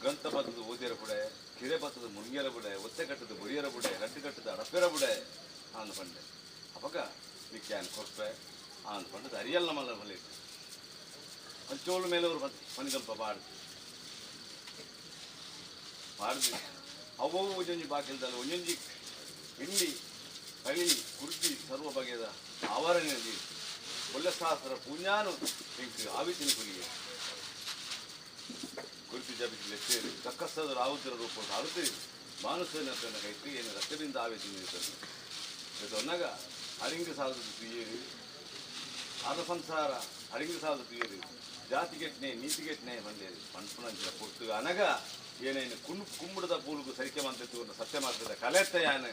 ಗ್ರಂಥ ಬತ್ತದ ಓದಿರ ಬುಡೆ ಕಿರೆ ಬತ್ತದ ಮುಣ್ಗೆರ ಬುಡೆ ಒತ್ತೆ ಕಟ್ಟದ ಬೊರಿಯರ ಬುಡೆ ರಡ್ಡು ಕಟ್ಟದ ಅಡಪೆರ ಬುಡೆ ಅಂದ ಪಂಡೆ ಅಪ್ಪಗ ನಿಕ್ ಯಾನ್ ಕೊರ್ಪೆ ಅಂದ ಪಂಡದ ಅರಿಯಲ್ಲ ಮಲ್ಲ ಬಲಿ ಅಂಚೋಳು ಮೇಲೆ ಅವರು ಪನಿಗಂಪ ಬಾಡ್ದು ಬಾಡ್ದು ಅವವು ಒಂಜೊಂಜಿ ಬಾಕಿಲ್ದಲ್ಲ ಒಂಜೊಂಜಿ ಹಿಂಡಿ ಕಳಿ ಕುರ್ಚಿ ಸರ್ವ ಬಗೆದ ಆವರಣೆಯಲ್ಲಿ ಕೊಲ್ಲಶಾಸ್ತ್ರ ಪುಣ್ಯಾನು ಇಂಕ್ ಆವಿತಿನ ಕುರಿಗೆ ಕುರ್ತಿ ಜಬಿತಿ ಲೆಚ್ಚೇರಿ ತಕ್ಕಸ್ತದ ರಾವುದ್ರ ರೂಪ ಅರುತಿ ಮಾನುಸೇನ ಕೈತಿ ಏನು ರಕ್ತದಿಂದ ಆವಿತಿನ ಒನ್ನಾಗ ಅರಿಂಗ ಸಾಲದ ತುಯ್ಯೇರಿ ಅದ ಸಂಸಾರ ಅರಿಂಗ ಸಾಲದ ತುಯ್ಯೇರಿ ಜಾತಿಗೆಟ್ನೆ ನೀತಿಗೆಟ್ನೆ ಬಂದೇರಿ ಪಂಪುನಂಚಿನ ಪೊರ್ತು ಅನಗ ಏನೇನು ಕುಣ್ ಕುಂಬುಡದ ಪೂಲುಗು ಸರಿಕೆ ಮಂತಿತ್ತು ಸತ್ಯ ಮಾಡ್ತದ ಕಲೆತ್ತ ಯಾನು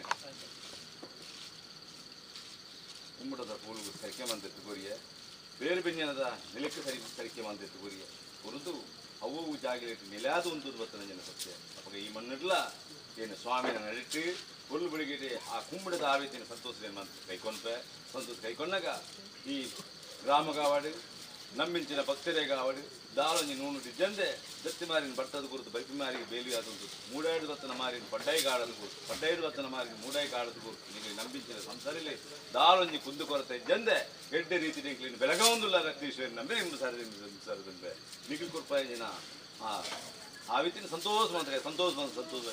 ಕುಂಬುಡದ ಪೂಲುಗು ಸರಿಕೆ ಮಂತಿತ್ತು ಕೊರಿಯ ಬೇರೆ ಬೆಂಜನದ ನೆಲಕ್ಕೆ ಸರಿ ಸರಿಕೆ ಮಂತಿತ್ತು ಕೊರಿಯ ಕುರಿದು ಅವು ಜಾಗಿಲೆಟ್ಟು ನೆಲೆಯಾದ ಒಂದು ಬತ್ತನ ಜನ ಸತ್ಯ ಅವಾಗ ಈ ಮಣ್ಣಿಡ್ಲ ಏನು ಸ್ವಾಮಿನ ನಡಿಟ್ಟು ಕೊಲ್ಲು ಬೆಳಿಗ್ಗೆ ಆ ಕುಂಬುಡದ ಆವೇತಿನ ಸಂತೋಷ ಮಂತ್ ಕೈಕೊಂಡ್ಪೆ ಸಂತೋಷ ಕೈಕೊಂಡಾಗ ಈ ಗ್ರಾಮಗಾವಾಡು ನಮ್ಮಿಂಚಿನ ಭಕ್ತರೇಗಾವಡು ದಾಳೊಂಜಿ ನೂನು ಡಿಜ್ಜಂದೆ ದತ್ತಿ ಮಾರಿನ ಬಟ್ಟದ ಗುರುತು ಬೈಪಿ ಮಾರಿಗೆ ಬೇಲಿ ಆದಂತು ಮೂಡಾಡು ಬತ್ತನ ಮಾರಿನ ಪಡ್ಡಾಯಿ ಕಾಡದ ಗುರುತು ಪಡ್ಡಾಯಿಡು ಬತ್ತನ ಮಾರಿನ ಮೂಡಾಯಿ ಕಾಡದ ಗುರುತು ನಿಮಗೆ ನಂಬಿಂಚಿನ ಸಂಸಾರಿಲೆ ದಾಳೊಂಜಿ ಕುಂದು ಕೊರತೆ ಇಜ್ಜಂದೆ ಎಡ್ಡೆ ರೀತಿ ನಿಂಕ್ಲಿನ ಬೆಳಗಾವೊಂದುಲ್ಲ ರಕ್ತೀಶ್ವರಿ ನಂಬೆ ಇಂಬು ಸಾರಿ ಸಾರದಂಬೆ ನಿಖಿಲ್ ಕೊರ್ಪಾಯ ಜನ ಆ ಆ ರೀತಿನ ಸಂತೋಷ ಮಂತ್ರ ಸಂತೋಷ ಬಂದು ಸಂತೋಷ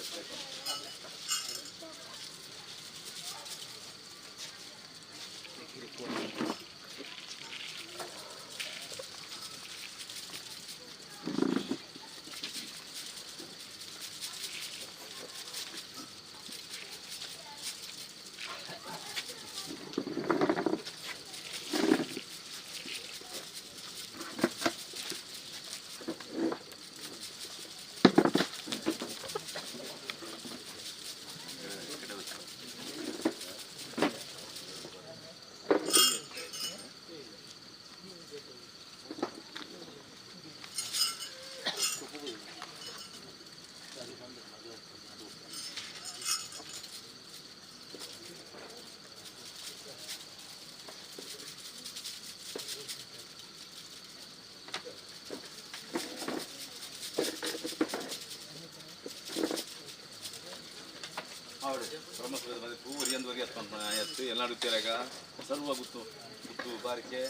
ಎಲ್ಲಾಡುತ್ತೀರಾಗ ಸರ್ವ ಗುತ್ತು ಗುತ್ತು ಬಾರಿಕೆ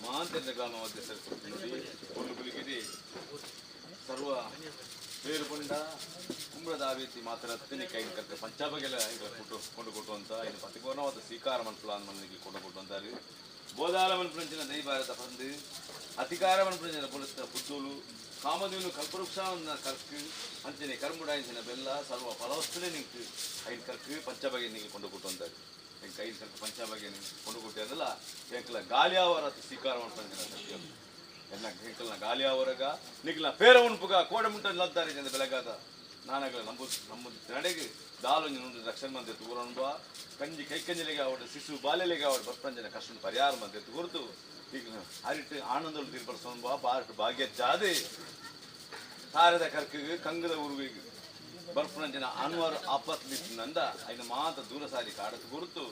ಮಾಂತರ್ಯ ಗ್ರಾಮ ಮಧ್ಯಸ್ಥರು ನೋಡಿ ಕೊಲ್ಲು ಗುಲಿಗಿರಿ ಸರ್ವ ಬೇರುಪುಂಡ ಕುಂಬ್ರದ ಆವೇತಿ ಮಾತ್ರ ಕೈ ಕರ್ಕ ಪಂಚಾಬಗೆಲ್ಲ ಕೊಟ್ಟು ಕೊಂಡು ಕೊಟ್ಟು ಅಂತ ಇನ್ನು ಪತಿಪೂರ್ಣವಾದ ಸ್ವೀಕಾರ ಮನ್ಪುಲ ಮನಗೆ ಕೊಂಡು ಕೊಟ್ಟು ಅಂತಾರೆ ಬೋದಾಲ ಮನ್ಪುಂಚಿನ ದೈಭಾರತ ಬಂದು ಅಧಿಕಾರ ಮನ್ಪುಂಚಿನ ಪೊಲೀಸ್ ಪುತ್ತೂಲು ಕಾಮಧೇನು ಕಲ್ಪವೃಕ್ಷ ಕರ್ಕು ಅಂಚನೆ ಕರ್ಮುಡಾಯಿಂಚಿನ ಬೆಲ್ಲ ಸರ್ವ ಫಲವಸ್ತುನೇ ನಿಂಕು ಐದು ಕರ್ಕು ಪಂಚಬಗೆ ನಿಂಗೆ ಕೊಂಡು ಕೊಟ್ಟು ಅಂತಾರೆ ಎಂಕ್ ಐದು ಕರ್ಕು ಪಂಚಬಗೆ ಕೊಂಡು ಕೊಟ್ಟು ಅದಲ್ಲ ಎಂಕಲ ಗಾಲಿಯಾವರ ಸ್ವೀಕಾರ ಮಾಡ್ತಾನೆ ಸತ್ಯ ಎನ್ನ ಎಂಕಲ್ನ ಗಾಲಿಯಾವರಗ ನಿಕ್ಲ ಪೇರ ಉಣ್ಪುಗ ಕೋಡೆ ಮುಂಟ ಲದ್ದಾರೆ ಜನ ಬೆಳಗಾದ ನಾನಗಳ ನಂಬು ನಮ್ಮ ನಡೆಗೆ ದಾಲೊಂಜಿ ನುಂಡು ರಕ್ಷಣೆ ಮಂದಿ ತೂರೊಂಬ ಕಂಜಿ ಕೈ ಕಂಜಿಲಿಗೆ ಅವಡು ಶಿಶು ಬಾಲ್ಯಲಿಗೆ ಅವಡು ಬರ್ಪಂಜನ ಕಷ್ಟ ಪರಿಹಾರ ಮಂದಿ ಗುರುತು ಈಗ ಹರಿಟ್ಟು ಆನಂದಲು ತೀರ್ಪಡಿಸೊಂಬ ಬಾರಟು ಭಾಗ್ಯ ಜಾದೆ ತಾರದ ಕರ್ಕಿಗೆ ಕಂಗದ ಉರುವಿಗೆ ಬರ್ಪುನಂಜನ ಅನ್ವರ್ ಆಪತ್ ನಂದ ಐನ ಮಾತ ದೂರ ಸಾರಿ ಕಾಡತ್ ಗುರುತು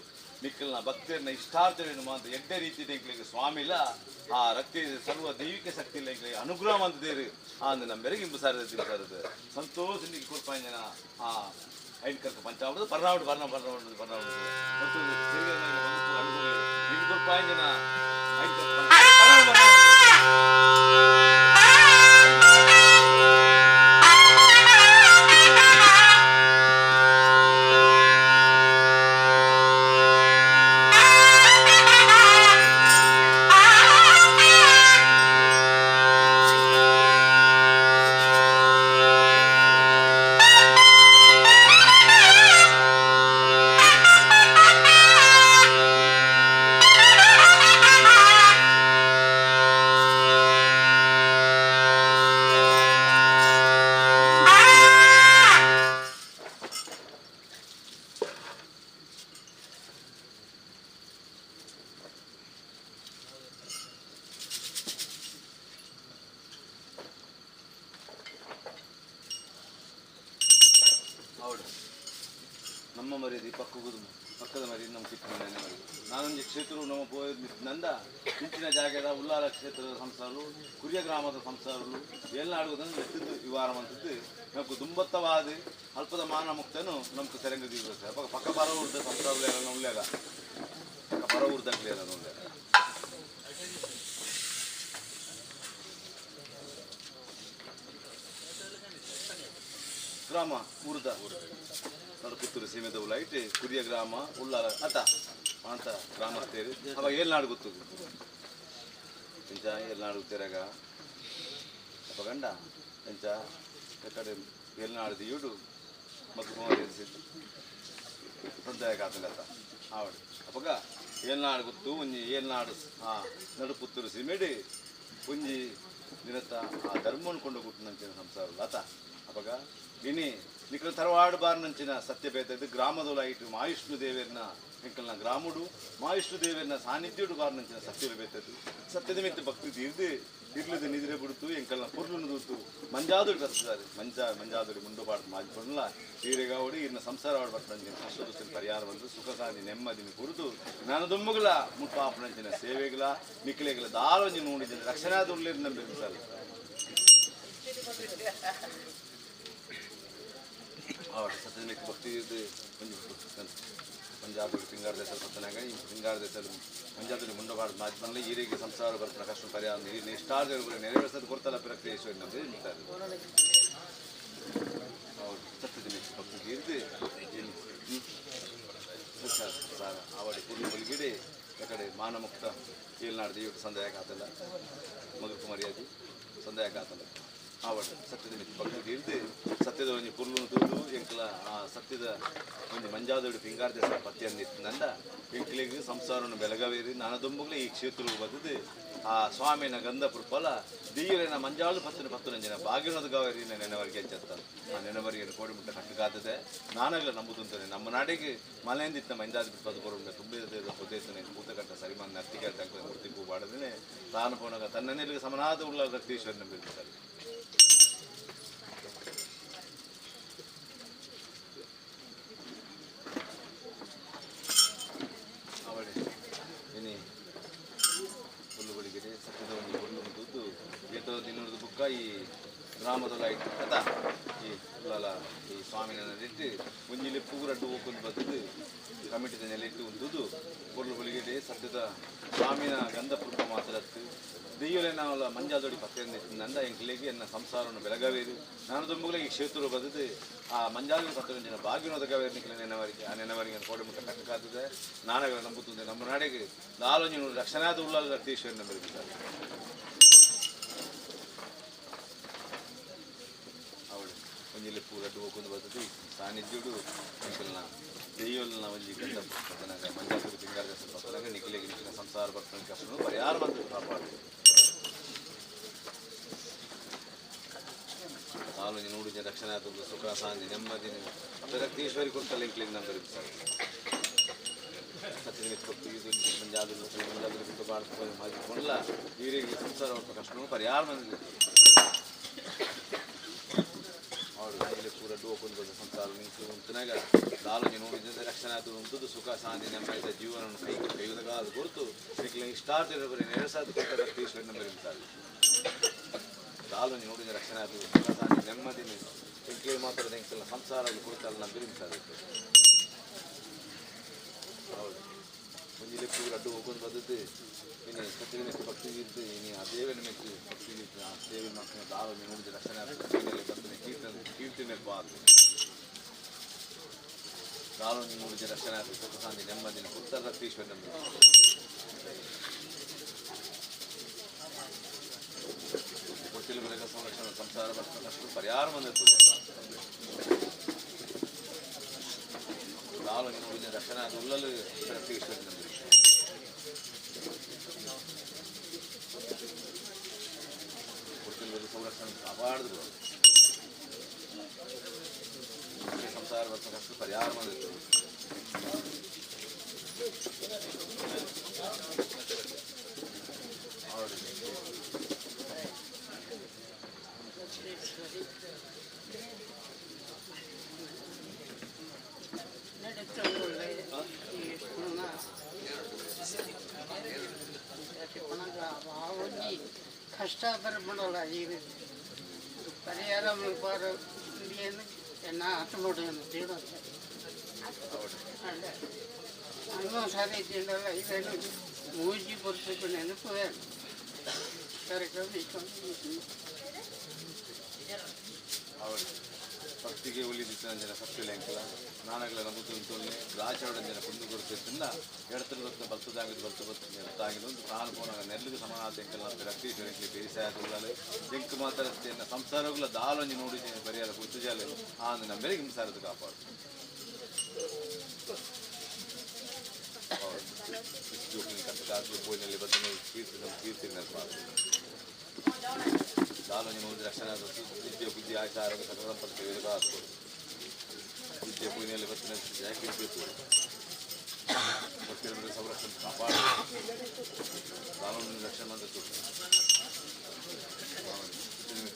ನಿಕ್ಕಲ್ನ ಭಕ್ತಿಯನ್ನ ಇಷ್ಟಾರ್ಥವೇನು ಮಾತ ಎಡ್ಡೆ ರೀತಿ ಎಂಕ್ಲಿಗೆ ಸ್ವಾಮಿಲ ಆ ರಕ್ತ ಸರ್ವ ದೈವಿಕ ಶಕ್ತಿ ಇಲ್ಲ ಎಂಕ್ಲಿಗೆ ಅನುಗ್ರಹ ಅಂತ ದೇರು ಆ ಅಂದ ನಮ್ಮ ಇಂಬು ಸಾರದ ತಿಂಸಾರದ ಸಂತೋಷ ನಿಕ್ಕೆ ಕೊಡ್ಪಾಂಜನ ಆ ಐದು ಕರ್ಕ ಪಂಚಾಮೃತ ಬರ್ನಾವಡು ಬರ್ನ ಬರ್ನಾವಡು ಬರ್ನಾವಡು ಮತ್ತು ನಿಕ್ಕೆ ಕೊಡ್ಪಾಂಜನ ಐದು ಕರ್ಕ ಮರ್ಯಾದೆ ಪಕ್ಕದ ಮರ್ಯಾದೆ ನಮ್ಗೆ ಸಿಕ್ಕ ನೆನೆವರಿಗೆ ನಾನೊಂದು ಕ್ಷೇತ್ರ ನಮ್ಮ ನಂದ ಇಂಚಿನ ಜಾಗದ ಉಲ್ಲಾಲ ಕ್ಷೇತ್ರದ ಸಂಸಾರಲು ಕುರಿಯ ಗ್ರಾಮದ ಸಂಸಾರಲು ಎಲ್ಲ ಆಡುವುದನ್ನು ಎತ್ತಿದ್ದು ಈ ವಾರ ಅಂತದ್ದು ನಮ್ಗೆ ದುಂಬತ್ತವಾದ ಅಲ್ಪದ ಮಾನ ಮುಕ್ತನು ನಮ್ಗೆ ತೆರಂಗ ದಿವಸ ಪಕ್ಕ ಬರ ಊರ್ದ ಸಂಸಾರಲು ಎಲ್ಲ ಉಳ್ಳಾಗ ಪಕ್ಕ ಬರ ಊರ್ದಾಗ್ಲಿ ಎಲ್ಲ ಉಳ್ಳಾಗ ಗ್ರಾಮ ಊರ್ದ ಪುತ್ತೂರು ಸೀಮೆದ ಉಳ್ಳಾಯಿಟ್ ಕುರಿಯ ಗ್ರಾಮ ಉಳ್ಳಾಲ ಅತ ಅಂತ ಗ್ರಾಮಸ್ಥರು ಅವಾಗ ಏಳ್ನಾಡು ಗೊತ್ತು ಎಂಚ ಏಳ್ನಾಡು ತೆರಗ ಅಪ್ಪ ಗಂಡ ಎಂಚ ಕಡೆ ಏಳ್ನಾಡು ದಿಯುಡು ಮಗ್ಗು ಸಂದಾಯ ಕಾತಲತ್ತ ಆವಡು ಅಪ್ಪಗ ಏಳ್ನಾಡು ಗೊತ್ತು ಒಂಜಿ ಏಳ್ನಾಡು ಆ ನಡು ಪುತ್ತೂರು ಸೀಮೆಡಿ ಒಂಜಿ ದಿನತ್ತ ಆ ಧರ್ಮವನ್ನು ಕೊಂಡು ಗುಟ್ಟು ಸಂಸಾರ ಅತ ಅಪ್ಪಗ ಇನಿ ನಿಖಲ ತರವಾಡು ಬಾರ್ನಂಚಿನ ಸತ್ಯಭೇದ ಗ್ರಾಮದೊಳಾಯಿತು ಮಾಯುಷ್ಣು ದೇವರನ್ನ ಎಂಕಲ್ನ ಗ್ರಾಮುಡು ಮಾಯುಷ್ಣು ದೇವರನ್ನ ಸಾನ್ನಿಧ್ಯುಡು ಬಾರ್ನಂಚಿನ ಸತ್ಯದ ಬೇತದ್ದು ಸತ್ಯದ ಮೆತ್ತು ಭಕ್ತಿ ತೀರ್ದು ಇರ್ಲದ ನಿದ್ರೆ ಬಿಡ್ತು ಎಂಕಲ್ನ ಪುರ್ಲುನು ದೂತು ಮಂಜಾದುಡಿ ಬರ್ತದೆ ಮಂಜಾದುಡಿ ಮುಂಡು ಪಾಡ್ದು ಮಾಜಿ ಈರೆಗಾವಡಿ ಇನ್ನ ಸಂಸಾರ ಬರ್ತಂಚಿನ ಕಷ್ಟ ದುಸ್ತಿನ ಪರಿಹಾರ ಬಂದು ಸುಖ ಸಾಧಿ ನೆಮ್ಮದಿನ ಕುರಿತು ನಾನು ದುಮ್ಮುಗಳ ಮುಟ್ಪಾಪನಂಚಿನ ಸೇವೆಗಳ ನಿಖಲೆಗಳ ದಾರೊಂಜಿ ನೋಡಿದ ರಕ್ಷಣಾದುಳ್ಳಿರ್ ನಂಬಿರು ಸರ್ ಆವಡ್ ಸತ್ಯದ ಭಕ್ತಿ ಒಂಜಿ ಪಂಜಾಬ್ ಪಿಂಗಾರ ದೇಶ ಸತ್ತನಾಗ ಈ ಪಿಂಗಾರ ದೇಶದಲ್ಲಿ ಮಂಜಾದಲ್ಲಿ ಮುಂಡಬಾರ್ದು ಮಾಜಿ ಬಂದಲೆ ಈ ರೀತಿ ಸಂಸಾರ ಬರ್ತಾನೆ ಕಷ್ಟ ಪರಿಹಾರ ಇಷ್ಟಾದ ನೆರವೇರಿಸೋದು ಕೊಡ್ತಲ್ಲ ಪ್ರಕ್ರಿಯೇಶ್ವರಿ ನಮ್ಮದು ನಿಂತಾರೆ ಅವ್ರು ಸತ್ಯದ ಭಕ್ತಿ ತೀರ್ದು ಸಂಸಾರ ಆವಡಿ ಪೂರ್ಣ ಬಲಿಗಿಡಿ ಯಾಕಡೆ ಮಾನಮುಕ್ತ ಏಳ್ನಾಡು ದೇವಕ್ಕೆ ಸಂದಾಯ ಕಾತಲ್ಲ ಮಗುಕು ಮರ್ಯಾದೆ ಸಂದಾಯ ಕಾತಲ್ಲ ಆವಡ್ ಸತ್ಯದ ಮಿತ್ತು ಭಕ್ತಿ ತೀರ್ದು ಸತ್ಯದ ಒಂಜಿ ಪುರ್ಲುನು ತೂದು ಎಂಕಲ ಆ ಸತ್ಯದ ಒಂಜಿ ಮಂಜಾದೋಡು ಪಿಂಗಾರ ದೇಶ ಪತ್ಯಂದು ಇತ್ತಂದ ಎಂಕ್ಲಿಗೆ ಸಂಸಾರವನ್ನು ಬೆಳಗವೇರಿ ನಾನದೊಂಬುಗ್ಲೆ ಈ ಕ್ಷೇತ್ರಕ್ಕೆ ಬದದು ಆ ಸ್ವಾಮಿನ ಗಂಧ ಪುರ್ಪಲ ದೀಯರೇನ ಮಂಜಾಳು ಪತ್ತನ ಪತ್ತನಂಜಿನ ಬಾಗಿನದ ಗಾವರಿ ನೆನವರಿಗೆ ಹೆಚ್ಚತ್ತ ಆ ನೆನವರಿಗೆ ಕೋಡಿ ಮುಟ್ಟ ಕಟ್ಟುಕಾದದೆ ನಾನಾಗಲ ನಂಬುದುಂತಾನೆ ನಮ್ಮ ನಾಡಿಗೆ ಮನೆಯಿಂದ ಮಂಜಾದ ಬಿಟ್ಟು ಬರುಂಡ ತುಂಬಿದ ಪೊದೇತನೆ ಕೂತಕಟ್ಟ ಸರಿಮಾನ್ ನರ್ತಿಗೆ ತಕ್ಕ ಮೂರ್ತಿ ಪೂ ಬಾಡದೇನೆ ತಾನು ಪೋನಾಗ ತನ್ನ ಸಮನಾದ ಉಳ್ಳ ರಕ್ತೇಶ್ವರ ನಂಬಿರ್ತಾರೆ. ಅವಳೆ ಇನಿ ಹುಲ್ಲುಗಳಿಗೆ ಸತ್ಯದ ಒಂದು ಹುಲ್ಲು ಮುದ್ದು ಏತೋ ದಿನದ ಬುಕ್ಕ ಈ ಗ್ರಾಮದಲ್ಲ ಇಟ್ಟು ಕಥ ಈ ಹುಲ್ಲಲ ಈ ಸ್ವಾಮಿನ ಇಟ್ಟು ಒಂಜಿಲಿ ಪೂರಡ್ಡು ಹೋಗ್ಕೊಂಡು ಬರ್ತದ್ದು ಕಮಿಟಿದ ನೆಲೆಟ್ಟು ಉಂದುದು ಹುಲ್ಲು ಹುಲಿಗೆಡೆ ಸತ್ಯದ ಸ್ವಾಮಿನ ಗಂಧ ಪುರ್ಪ ಮಾತ್ರ ದೆಯ್ಯಲೆ ನಾವಲ್ಲ ಮಂಜಾದೊಡಿ ಪತ್ತೆಯಿಂದ ನಂದ ಎಂಕ್ಲೆಗೆ ಎನ್ನ ಸಂಸಾರವನ್ನು ಬೆಳಗವೇರು ನಾನು ದುಂಬುಗಳಿಗೆ ಈ ಕ್ಷೇತ್ರ ಬದದು ಆ ಮಂಜಾದ ಪತ್ರ ಬಾಗಿನೋದ ಗವೇರ್ನಿಕ್ಲೆ ನೆನವರಿಗೆ ಆ ನೆನವರಿಗೆ ಕೋಡಿ ಮುಟ್ಟ ಕಟ್ಟಕಾದದೆ ನಾನಗಳ ನಂಬುತ್ತದೆ ನಮ್ಮ ನಾಡಿಗೆ ನಾಲೊಂಜಿ ನೂರು ರಕ್ಷಣಾದ ಉಳ್ಳಾಲ ರಕ್ತೇಶ್ವರಿ ನಂಬಿರ್ತಾರೆ. ಅವಳು ಒಂಜಿಲಿ ಪೂರಡ್ಡು ಹೋಗ್ಕೊಂಡು ಬರ್ತದೆ ಸಾನ್ನಿಧ್ಯುಡು ಎಂಕಲ್ನ ದೆಯ್ಯೊಲ್ನ ಒಂಜಿ ಗಂಧ ಪತ್ತನಾಗ ಮಂಜಾಸುರು ಪಿಂಗಾರ ಪತ್ತನಾಗ ನಿಖಿಲಿಗೆ ನಿಖಿಲ ಸಂಸಾರ ಬರ್ತನ ಕಷ್ಟನು ಪರಿಹಾರ ಬಂತು ಕಾಪಾಡು ನಾಲ್ಕು ನೂರು ಜನ ರಕ್ಷಣೆ ಆತದ್ದು ಸುಖ ಶಾಂತಿ ನೆಮ್ಮದಿ ರಕ್ತೇಶ್ವರಿ ಕೊಡ್ತಲ್ಲ ಎಂಕ್ಲಿಗೆ ನಂಬರ್ ಸತ್ಯದ ಭಕ್ತಿ ಮಂಜಾದ್ರು ಮಂಜಾದ್ರು ಬಿಟ್ಟು ಬಾಡ್ಕೊಂಡು ಮಾಜಿಕೊಂಡ್ಲ ಈರಿಗೆ ಸಂಸಾರ ಕಷ್ಟನು ಪರಿಹಾರ ಬಂದಿದೆ. ಅವರು ಇಲ್ಲಿ ಪೂರ ಡೋಕೊಂಡು ಬಂದ ಸಂಸಾರ ನಿಂತು ಉಂಟನಾಗ ನಾಲ್ಕು ನೂರು ಜನ ರಕ್ಷಣೆ ಆತು ಉಂಟು ಸುಖ ಶಾಂತಿ ನೆಮ್ಮದಿಯ ಜೀವನವನ್ನು ಕೈ ಕೈಯುವುದಕ್ಕಾದ ಗುರುತು ನಿಖಿಲ ಇಷ್ಟಾರ್ಥ ಎರಡು ಸಾವಿರದ ಕೊಟ್ಟ ರಕ್ತೇಶ್ವರಿ ನಂಬರ್ ಇರ್ತಾರೆ. ನಾಲ್ಕು ನೂರು ಜನ ರಕ್ಷಣೆ ಆತು ಸುಖ ಶಾಂತಿ ನೆಮ್ಮದಿ ಎಂಕ್ಲೆ ಮಾತ್ರ ಎಂಕೆಲ್ಲ ಸಂಸಾರ ಕೊಡ್ತಲ್ಲ ನಂಬಿರಿ ಹೌದು ಒಂಜಿಲೆ ಪೂರ ಅಡ್ಡು ಹೋಗ್ಕೊಂಡು ಬದದ್ದು ಇನ್ನು ಸತ್ಯದ ಮೆಚ್ಚು ಭಕ್ತಿ ಇದ್ದು ಇನ್ನು ಆ ದೇವನ ಮೆಚ್ಚು ಭಕ್ತಿ ಇದ್ದು ಆ ಸೇವೆ ಮಾಡ್ಕೊಂಡು ಆರೋಗ್ಯ ನೋಡಿದ ರಕ್ಷಣೆ ಆಗುತ್ತೆ ಬಂದನೆ ಕೀರ್ತನೆ ಕೀರ್ತನೆ ಬಾರ್ದು ನಾಲ್ಕು ನೂರು ಜನ ರಕ್ಷಣೆ ಆಗುತ್ತೆ ಸುಖ ಶಾಂತಿ ನೆಮ್ಮದಿನ ಉತ್ತರ ರಕ್ತೇಶ್ವರ ನಂಬಿ ಕೊಟ್ಟಿಲು ಬೆಳಕ ಸಂರಕ್ಷಣೆ ಸಂಸಾರ ಕಷ್ಟ ಪರಿಹಾರ ಬಂದಿತ್ತು ನಾಲ್ಕು ನೂರು ಜನ ರಕ್ಷಣೆ ಆದ ಉಳ್ಳಲು ರಕ್ತೇಶ್ವರ ನಂಬಿ ಕೊಟ್ಟಿಲು ಸಂರಕ್ಷಣೆ ಕಾಪಾಡಿದ್ರು ಸಂಸಾರ ಕಷ್ಟ ಪರಿಹಾರ ಬಂದಿತ್ತು. ಕಷ್ಟ ಬರ್ಬಿಡಲ್ಲ ಈಗ ಪರಿಹಾರ ಮಲ್ಪಾರು ಏನು ಎನ್ನ ಆತ ಮಾಡೋದು ತೀಡೋದು ಅಲ್ಲ ಅನ್ನೋ ಸಾರಿ ತಿಂಡಲ್ಲ ಇದೇನು ಮೂಜಿ ಬರ್ತಕ್ಕೆ ನೆನಪು ಕಾರ್ಯಕ್ರಮ ಅವರು ಭಕ್ತಿಗೆ ಒಲಿದಿತ್ತಿನ ಸತ್ಯ ಎಂಕಲ ನಾನಗಲ ನಂಬುತ್ತೊಂದು ರಾಚರಡ ಜನ ಕುಂದು ಕೊಡ್ತಿದ್ದ ಎಡತರ ಬತ್ತ ಬಲ್ತದಾಗಿದ್ದು ಬಲ್ತು ಬತ್ತ ಎಡತಾಗಿದ್ದು ಒಂದು ಪ್ರಾಣ ಪೋನಾಗ ನೆಲ್ಲಿಗೆ ಸಮಾನಾದ ಎಂಕಲ ರಕ್ತೇಶ್ವರ ಎಂಕಲಿ ಬೇಸಾಯ ತುಳ್ಳಾಲೆ ಎಂಕ್ ಮಾತ್ರ ಸಂಸಾರಗಳ ದಾಲೊಂಜಿ ನೋಡಿದ್ದೇನೆ ಪರಿಹಾರ ಗುರ್ತುಜಾಲೆ ಆ ನಂಬೆಗೆ ಹಿಂಸಾರದ ಕಾಪಾಡು. ಕಷ್ಟ ಪೋಯಿನಲ್ಲಿ ಬತ್ತನೆ ಕೀರ್ತಿ ಕೀರ್ತಿ ನೆನಪಾದ ದಾಲೊಂಜಿ ನೋಡಿದ ರಕ್ಷಣೆ ವಿದ್ಯೆ ಬುದ್ಧಿ ಆಶಾ ಆರೋಗ್ಯ ಸಕಲ ಸಂಪತ್ತು ವಿದ್ಯೆ ಪೂಜೆಯಲ್ಲಿ ಬತ್ತನೆ ಜಯಕೀರ್ತಿ ಭಕ್ತಿರ ಸಂರಕ್ಷಣೆ ಕಾಪಾಡು ದಾಲೊಂದು ರಕ್ಷಣೆ ಅಂತ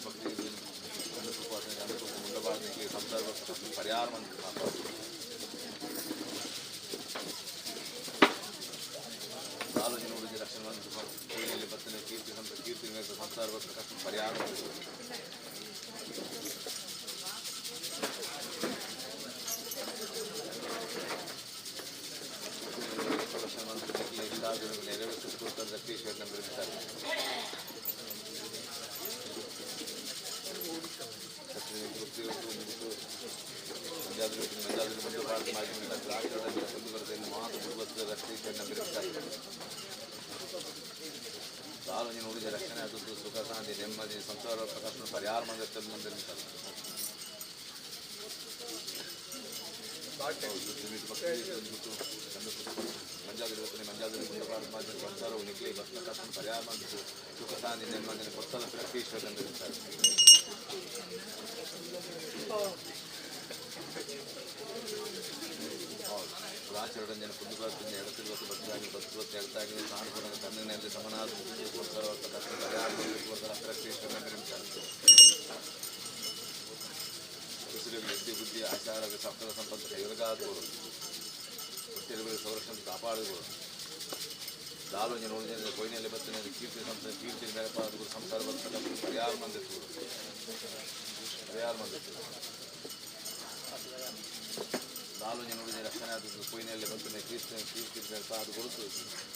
ಭಕ್ತಿ ಮುಂಡಬಾರ್ದು ಸಂಸಾರ ಪರಿಹಾರ ಅಂತ ಕಾಪಾಡು. ದಾಲೊಂಜಿ ನೋಡಿದ ರಕ್ಷಣೆ ಅಂತ ಪೂಜೆಯಲ್ಲಿ ಬತ್ತನೆ ಕೀರ್ತಿ ಸಂತ ಕೀರ್ತಿ ಸಂಸಾರ ಪರಿಹಾರ ದಾಲೊಂಜಿ ನೋಡಿದ ರಕ್ಷಣೆ ಆದದ್ದು ಸುಖ ಶಾಂತಿ ನೆಮ್ಮದಿ ಸಂಸಾರ ಪ್ರಕಾಶ ಪರಿಹಾರ ಮಂದಿರ ಮಂದಿರ ಸಂಸಾರವು ನಿಕ್ಲಿ ಪರಿಹಾರ ಮಂದಿರ ಸುಖ ಶಾಂತಿ ನೆಮ್ಮದಿ ಕೊತ್ತಲ ಪ್ರಕೀಶ್ವರ ರಾಚರಡಂಜನ ಕುಂದುಬರ್ತಂಜ ಎಡತಿರುವತ್ತು ಬತ್ತಾಗಿ ಬತ್ತು ಬತ್ತು ಎಡತಾಗಿ ಸಾಣುಪುರ ಕಣ್ಣಿನಲ್ಲಿ ಸಮನಾದ ವಿದ್ಯೆ ಬುದ್ಧಿ ಆಚಾರ ಸಕಲ ಸಂಪತ್ತು ಕೈವರ್ಗಾದವರು ಹುಟ್ಟಿರುವ ಸಂರಕ್ಷಣೆ ಕಾಪಾಡುವರು ದಾಲೊಂಜಿ ನೋಡಿದ ಕೊಯ್ನಲ್ಲಿ ಬತ್ತನೆ ಕೀರ್ತಿ ಸಂಸ್ಥೆ ಕೀರ್ತಿ ನೆನಪಾದ ಸಂಸಾರ ಬತ್ತ ಪರಿಹಾರ ಮಂದಿತ್ತು ಪರಿಹಾರ ಮಂದಿತ್ತು ದಾಲೊಂಜಿ ನೋಡಿದ ರಕ್ಷಣೆ ಆದದ್ದು ಕೊಯ್ನಲ್ಲಿ ಬತ್ತನೆ ಕೀರ್ತಿ ಕೀರ್ತಿ ನೆನಪಾದ ಗುರುತು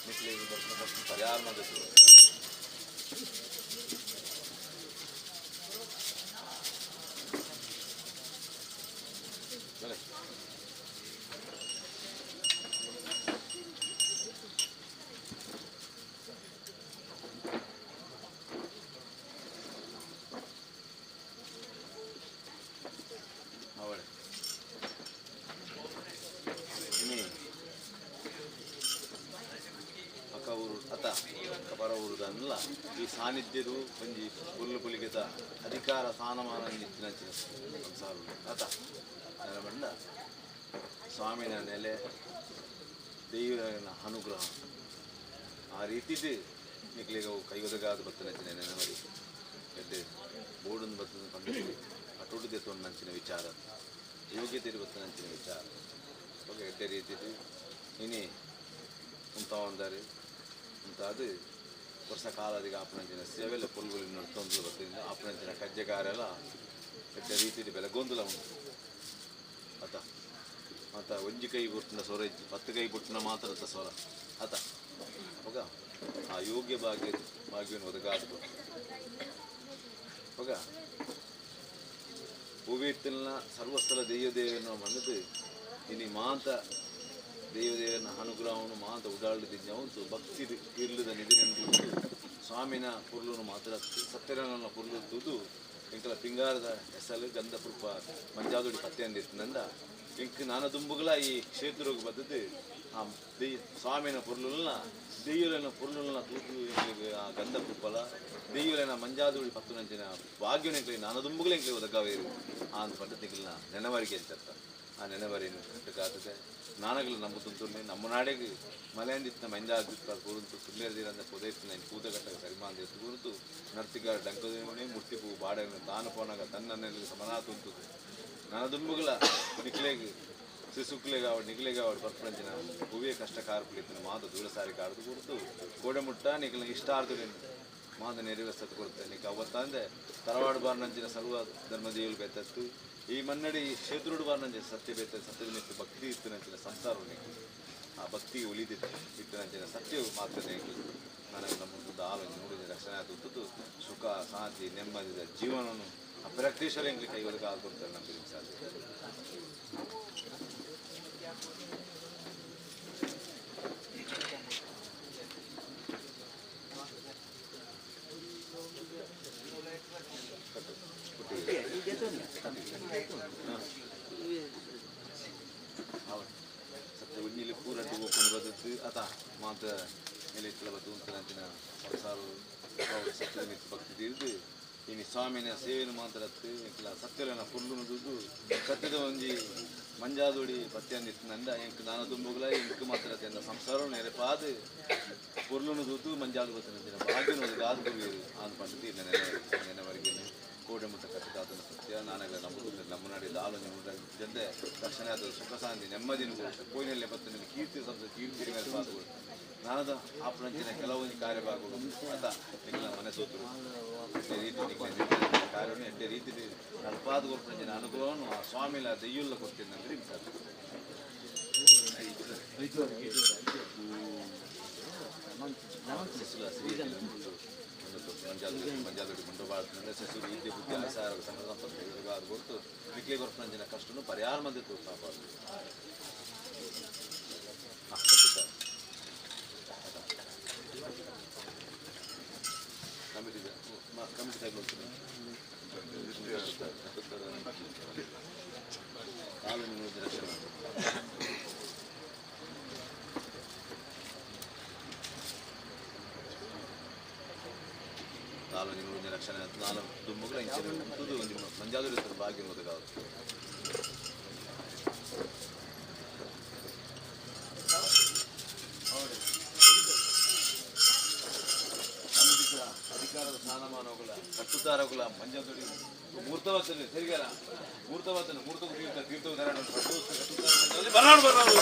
ನಿಕ್ಲೇಜಿ ಬರ್ತನ ಪರಿಹಾರ ಮಂದಿತ್ತು. ಅವಳೆ ಅಕ್ಕ ಊರು ಅತ ಪರ ಊರುದನ್ನಲ್ಲ ಈ ಸಾನ್ನಿಧ್ಯದು ಒಂಜಿ ಪುಲ್ಲು ಪುಲಿಗೆತ ಅಧಿಕಾರ ಸ್ಥಾನಮಾನ ಇತ್ತಿನ ಸಂಸಾರ ಅತ ಬಂಡ ಸ್ವಾಮಿನ ನೆಲೆ ದೇವರ ಅನುಗ್ರಹ ಆ ರೀತಿದು ನಿಕ್ಲಿಗೆ ಅವು ಕೈಗೊದಗಾದ ಬತ್ತನ ನೆನವರಿ ಎಡ್ಡೆ ಬೋರ್ಡನ್ನು ಬತ್ತನ ಪಂಡ ಅಟೋಟು ತೊಂಡು ವಿಚಾರ ಯೋಗ್ಯತೆ ಬತ್ತನಂಚಿನ ವಿಚಾರ ಓಕೆ ಎಡ್ಡೆ ರೀತಿದು ಇನಿ ಉಂತಾವಂದಾರೆ ಮುಂತಾದ ವರ್ಷ ಕಾಲದಿಗೆ ಆಪಣಂಚಿನ ಸೇವೆಲ್ಲ ಪುಲ್ಗುಲಿ ನಡ್ತೊಂದು ಬತ್ತಿಂದ ಆಪಣಂಚಿನ ಕಜ್ಜೆಗಾರೆಲ್ಲ ಎಡ್ಡೆ ರೀತಿದು ಬೆಲಗೊಂದುಲ ಉಂಟು ಅತ ಮತ್ತು ಒಂಜಿ ಕೈ ಬುಟ್ಟಿನ ಸ್ವರ ಇಜ್ಜಿ 10 ಕೈ ಬುಟ್ಟಿನ ಮಾತ್ರ ಅತ್ತ ಸ್ವರ ಅತ ಅವಾಗ ಆ ಯೋಗ್ಯ ಭಾಗ್ಯ ಭಾಗ್ಯವನ್ನು ಒದಗಾದ ಅವಾಗ ಹೂವಿತ್ತಿನ ಸರ್ವಸ್ಥಲ ದೈವದೇವನ ಮಣ್ಣದು ಇನಿ ಮಾಂತ ದೈವದೇವನ ಅನುಗ್ರಹವನ್ನು ಮಾಂತ ಉಡಾಳದಿದ್ದ ಭಕ್ತಿ ಇರ್ಲದ ನಿಧಿನನ್ನು ಸ್ವಾಮಿನ ಪುರ್ಲುನು ಮಾತ್ರ ಸತ್ಯರನ್ನ ಪುರ್ಲು ತುದು ಎಂಕಲ ಪಿಂಗಾರದ ಹೆಸರು ಗಂಧ ಪುರ್ಪ ಮಂಜಾದುಡಿ ಪತ್ತೆ ಅಂದಿತ್ತಿನಂದ ಎಂಕ್ ನಾನ ದುಂಬುಗಳ ಈ ಕ್ಷೇತ್ರಕ್ಕೆ ಬದ್ದದ್ದು ಆ ದೆಯ್ಯ ಸ್ವಾಮಿನ ಪುರ್ಲುನ ದೆಯ್ಯುಲನ ಪುರ್ಲುನ ತೂತು ಎಂಕ್ಲಿಗೆ ಆ ಗಂಧ ಪುರ್ಪಲ ದೆಯ್ಯುಲನ ಮಂಜಾದುಡಿ ಪತ್ತುನಂಚಿನ ಭಾಗ್ಯನ ಎಂಕ್ಲಿ ನಾನ ದುಂಬುಗಳ ಎಂಕ್ಲಿ ಒದಗಾವೇರು ಆ ಅಂತ ಪದ್ಧತಿಗಳನ್ನ ನೆನವರಿಗೆ ಅಂತ ಆ ನೆನವರಿಯನ್ನು ಕಟ್ಟುಕಾತದೆ ನಾನಗಲು ನಂಬುತ್ತುಂಟು ನಮ್ಮ ನಾಡೆಗೆ ಮಲೆಯಂದಿತ್ತ ಮಂಜಾದಿತ್ತ ಕೂರುಂತು ತುಲ್ಲೇರ್ದಿರಂದ ಪೊದೈತಿನ ಕೂತಗಟ್ಟ ಸರಿಮಾಂದ ಎತ್ತು ಕೂರುತು ನರ್ತಿಗಾರ ಡಂಕದೇವನೇ ಮುಟ್ಟಿಪು ಬಾಡನ್ನು ತಾನು ಪೋನಾಗ ತನ್ನ ಸಮನಾತುಂಟು ನನದುಂಬುಗಳ ನಿಕ್ಲೆಗ್ ಸಿಸುಕ್ಲೆಗಾವಡ್ ನಿಕ್ಲೆಗಾವಡ್ ಬರ್ಪಂಚಿನ ಹೂವೇ ಕಷ್ಟ ಕಾರ್ಪುಲಿತ್ತಿನ ಮಾತು ದೂರ ಸಾರಿ ಕಾಡ್ದು ಕೂರ್ತು ಕೋಡೆ ಮುಟ್ಟ ನಿಕ್ಲ ಇಷ್ಟಾರ್ದು ಮಾದ ನೆರವೇರಿಸತ್ತು ಕೊಡ್ತೇನೆ ನಿಕ್ಕ ಅವತ್ತಂದೆ ತರವಾಡು ಬಾರ್ನಂಚಿನ ಸರ್ವ ಧರ್ಮದೇವರು ಬೇತತ್ತು ಈ ಮನ್ನಡಿ ಕ್ಷೇತ್ರೋಡು ಬಾರ್ನಂಚಿನ ಸತ್ಯ ಬೇತ ಸತ್ಯದ ಮಿತ್ತು ಭಕ್ತಿ ಇತ್ತು ಸಂಸಾರ ಆ ಭಕ್ತಿ ಉಳಿದಿತ್ತು ಇತ್ತು ಸತ್ಯವು ಮಾತ್ರ ನನಗೆ ನಮ್ಮ ಆಲೋಚನೆ ನೋಡಿದ ರಕ್ಷಣೆ ಆದದ್ದು ಸುಖ ಶಾಂತಿ ನೆಮ್ಮದಿದ ಜೀವನವನ್ನು ಆ ಪ್ರಗತೀಶ್ವರ ಎಂಗ್ಲಿ ಕೈಗೊಳಗೆ ಕೊಡ್ತಾರೆ ನಮಗೆ ಸಾಧ್ಯ. ಸತ್ಯ ಉಜ್ಜಿಲಿ ಪೂರ ಹೋಗ್ಕೊಂಡು ಬದತ್ತು ಅತ ಮಾತ ನೆಲೆತ್ತಲ ಬತ್ತು ಅಂತಿನ ಸಂಸಾರ ಸತ್ಯದ ಮಿತ್ತು ಭಕ್ತಿ ತೀರ್ದು ಇನಿ ಸ್ವಾಮಿನ ಸೇವೆಯನ್ನು ಮಾತ್ರ ಸತ್ಯಲನ ಪುರ್ಲುನು ದುಡ್ಡು ಸತ್ಯದ ಒಂಜಿ ಮಂಜಾದೋಡಿ ಪತ್ಯಂದಿತ್ತು ನಂದ ಎಂಕ್ ದಾನ ತುಂಬುಗಲ ಎಂಕ್ ಮಾತ್ರ ತೆನ್ನ ಸಂಸಾರ ನೆರಪಾದ ಪುರ್ಲುನು ದುಡ್ಡು ಮಂಜಾದು ಬತ್ತಿನ ಭಾಗ್ಯನ ಗಾದು ಆನ್ ಪಂಡಿತಿ ನೆನೆವರೆಗೆ ಕೋಡೆ ಮುಟ್ಟ ಕಟ್ಟಿದಾತನ ಸತ್ಯ ನಾನಾಗ ನಂಬುದು ನಮ್ಮ ನಾಡಿದ ಆಲೋಚನೆ ಜಂದೆ ರಕ್ಷಣೆ ಆದ ಸುಖ ಶಾಂತಿ ನೆಮ್ಮದಿನ ಕೋಯಿನಲ್ಲೇ ಬತ್ತು ನಿನ್ನ ಕೀರ್ತಿ ಸಂಸ್ಥೆ ಕೀರ್ತಿ ಮೇಲೆ ಪಾದಗಳು ನಾನದ ಆಪಣಂಚಿನ ಕೆಲವೊಂದು ಕಾರ್ಯಭಾಗಗಳು ಅತ ನಿನ್ನ ಮನೆ ಸೋತರು ರೀತಿ ಕಾರ್ಯವನ್ನು ಎಡ್ಡೆ ರೀತಿ ನಡ್ಪಾದ ಕೊಪ್ಪಣಂಚಿನ ಅನುಗ್ರಹವನ್ನು ಆ ಸ್ವಾಮಿಲ ದೆಯ್ಯುಲ್ಲ ಕೊಡ್ತೀನಿ ಅಂದ್ರೆ ಮಂಜಾದೊಡಿ ಮುಂಡಬಾರ್ದು ಸಸು ವಿದ್ಯೆ ಬುದ್ಧಿ ಅನುಸಾರ ಸಂಘ ಸಂಪತ್ತು ಅದು ಗೊತ್ತು ಮಿಕ್ಲಿ ಕೊರ್ಪಣಂಚಿನ ಕಷ್ಟನು ಪರಿಹಾರ ಮಂದಿತ್ತು ಕಾಪಾಡು ಕಮಿಟಿ ಕಮಿಟಿ ತಗೊಳ್ತೀನಿ ಕಾಲು ರಕ್ಷಣೆ. ನಾಲು ನಿಮಗೆ ರಕ್ಷಣೆ ನಾಲು ದುಮ್ಮುಗಳ ಇಂಚಿನ ಒಂದು ಮಂಜಾದೂರು ಭಾಗ್ಯ ಒದಗಾವುದು. ಅಧಿಕಾರದ ಸ್ಥಾನಮಾನಗಳ ಕಟ್ಟುತ್ತಾರಗಳ ಮಂಜಾದೋಡಿ ಮೂರ್ತವತ್ತನೆ ಸರಿಗಾರ ಮೂರ್ತವತ್ತನೆ ಮೂರ್ತ ತೀರ್ಥ ತೀರ್ಥವು ಬರ್ನಾಡು ಬರ್ನಾಡು.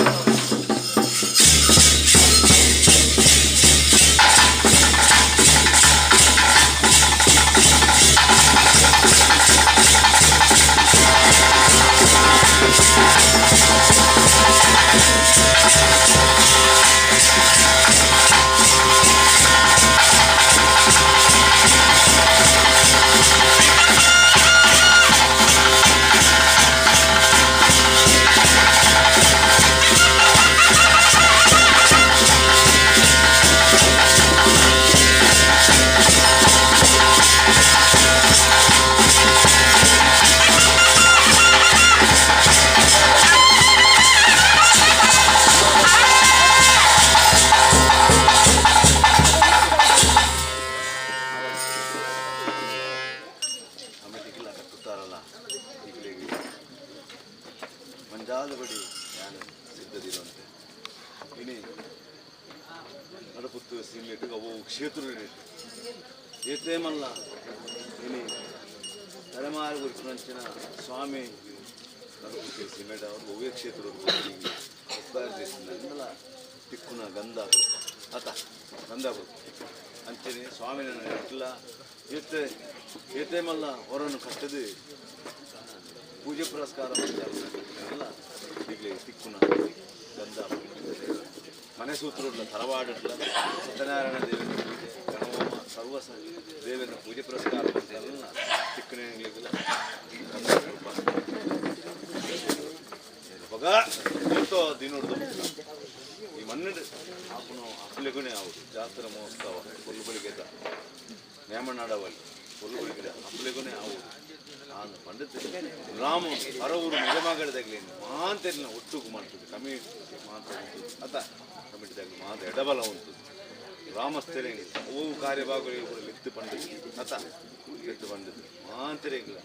ಮಂಜಾಲುಗಡಿ ನಾನು ಸಿದ್ಧದಿರುವಂತೆ ಇನಿ ನಡಪುತ್ತು ಸೀಮೆಟ್ಟು ಅವು ಕ್ಷೇತ್ರ ಏತೇಮಲ್ಲ ಇನಿ ತಲೆಮಾರು ಗುರುಕುಲಂಚಿನ ಸ್ವಾಮಿ ನಡಪುತ್ತು ಸೀಮೆಟ ಅವರು ಒವ್ವೇ ಕ್ಷೇತ್ರ ಉತ್ಪಾದಿಸಿದ ತಿಕ್ಕುನ ಗಂಧ ಅತ ಗಂಧ ಅಂಚನೆ ಸ್ವಾಮಿನ ಇಟ್ಟಿಲ್ಲ ಏತೆ ಏತೇಮಲ್ಲ ಹೊರನ್ನು ಕಟ್ಟದು ಪೂಜೆ ಪುರಸ್ಕಾರ ಎಲ್ಲ ಈಗಲೇ ತಿಕ್ಕುನ ಗಂಧ ಮನೆ ಸೂತ್ರಲ್ಲ ತರವಾಡಟ್ಲ ಸತ್ಯನಾರಾಯಣ ದೇವನ ಪೂಜೆ ಗಣಹೋಮ ಸರ್ವ ದೇವನ ಪೂಜೆ ಪುರಸ್ಕಾರ ಎಲ್ಲ ತಿಕ್ಕುನ ದಿನೋಡ್ದು ಈ ಮಣ್ಣು ಆಪುನು ಅಪ್ಲೆಗುನೇ ಆವುದು ಜಾತ್ರೆ ಮಹೋತ್ಸವ ಕೊಲ್ಲುಬಳಿಗೆದ ನೇಮನಾಡವಲ್ಲಿ ಕೊಲ್ಲುಬಳಿಗೆ ಅಪ್ಲೆಗುನೇ ಆವುದು ನಾನು ಪಂಡಿತ ರಾಮ ಹರವರು ನಿಜಮಾಗಡದಾಗಲಿ ಮಾಂತೆಲ್ಲ ಒಟ್ಟುಗು ಮಾಡ್ತದೆ ಕಮಿಟಿ ಮಾಂತ ಅತ ಕಮಿಟಿದಾಗಲಿ ಮಾಂತ ಎಡಬಲ ಉಂಟು ಗ್ರಾಮಸ್ಥರೇ ಅವು ಕಾರ್ಯಭಾಗಗಳಿಗೆ ಕೂಡ ಲಿತ್ತು ಪಂಡಿತ ಅತ ಲಿತ್ತು ಪಂಡಿತ ಮಾಂತರೇಗಿಲ್ಲ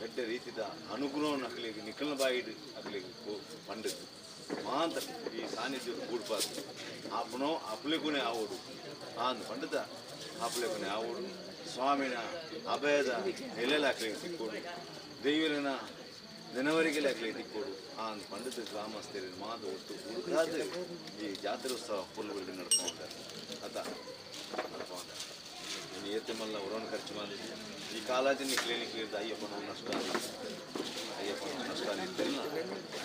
ಎಡ್ಡ ರೀತಿದ ಅನುಗ್ರಹವನ್ನು ಅಗಲಿಗೆ ನಿಖಲ್ನ ಬಾಯಿಡು ಅಗಲಿಗೆ ಪಂಡಿತ ಮಾಂತ ಈ ಸಾನ್ನಿಧ್ಯ ಕೂಡ್ಪಾದು ಆಪನೋ ಅಪ್ಲೆಗುನೇ ಆವೋಡು ಆಂದ್ ಪಂಡಿತ ಆಪ್ಲೆಗುನೇ ಆವೋಡು ಸ್ವಾಮಿನ ಅಭಯದ ನೆಲೆಲ್ಲ ಅಕ್ಲಿಗೆ ಸಿಕ್ಕೋಡು ದೇವರನ ನೆನವರಿಗೆಲ್ಲ ಅಕ್ಲಿಗೆ ತಿಕ್ಕೋಡು ಆಂದ್ ಪಂಡಿತ ಗ್ರಾಮಸ್ಥರ ಮಾತು ಒಟ್ಟು ಹುಡುಕಾದ ಈ ಜಾತ್ರೋತ್ಸವ ಪುಲ್ಲು ನಡ್ಕೊಂಡ ಅತ ನಡ್ಕೊಂಡ ಇನ್ನು ಏತಮ್ಮ ಮಾಡಿದ್ದು ಈ ಕಾಲಾಜಿನ ಕ್ಲಿನಿಕ್ ಇರ್ದ ಅಯ್ಯಪ್ಪನ ನಷ್ಟ ಅಯ್ಯಪ್ಪನ ನಷ್ಟ ನಿಂತಿಲ್ಲ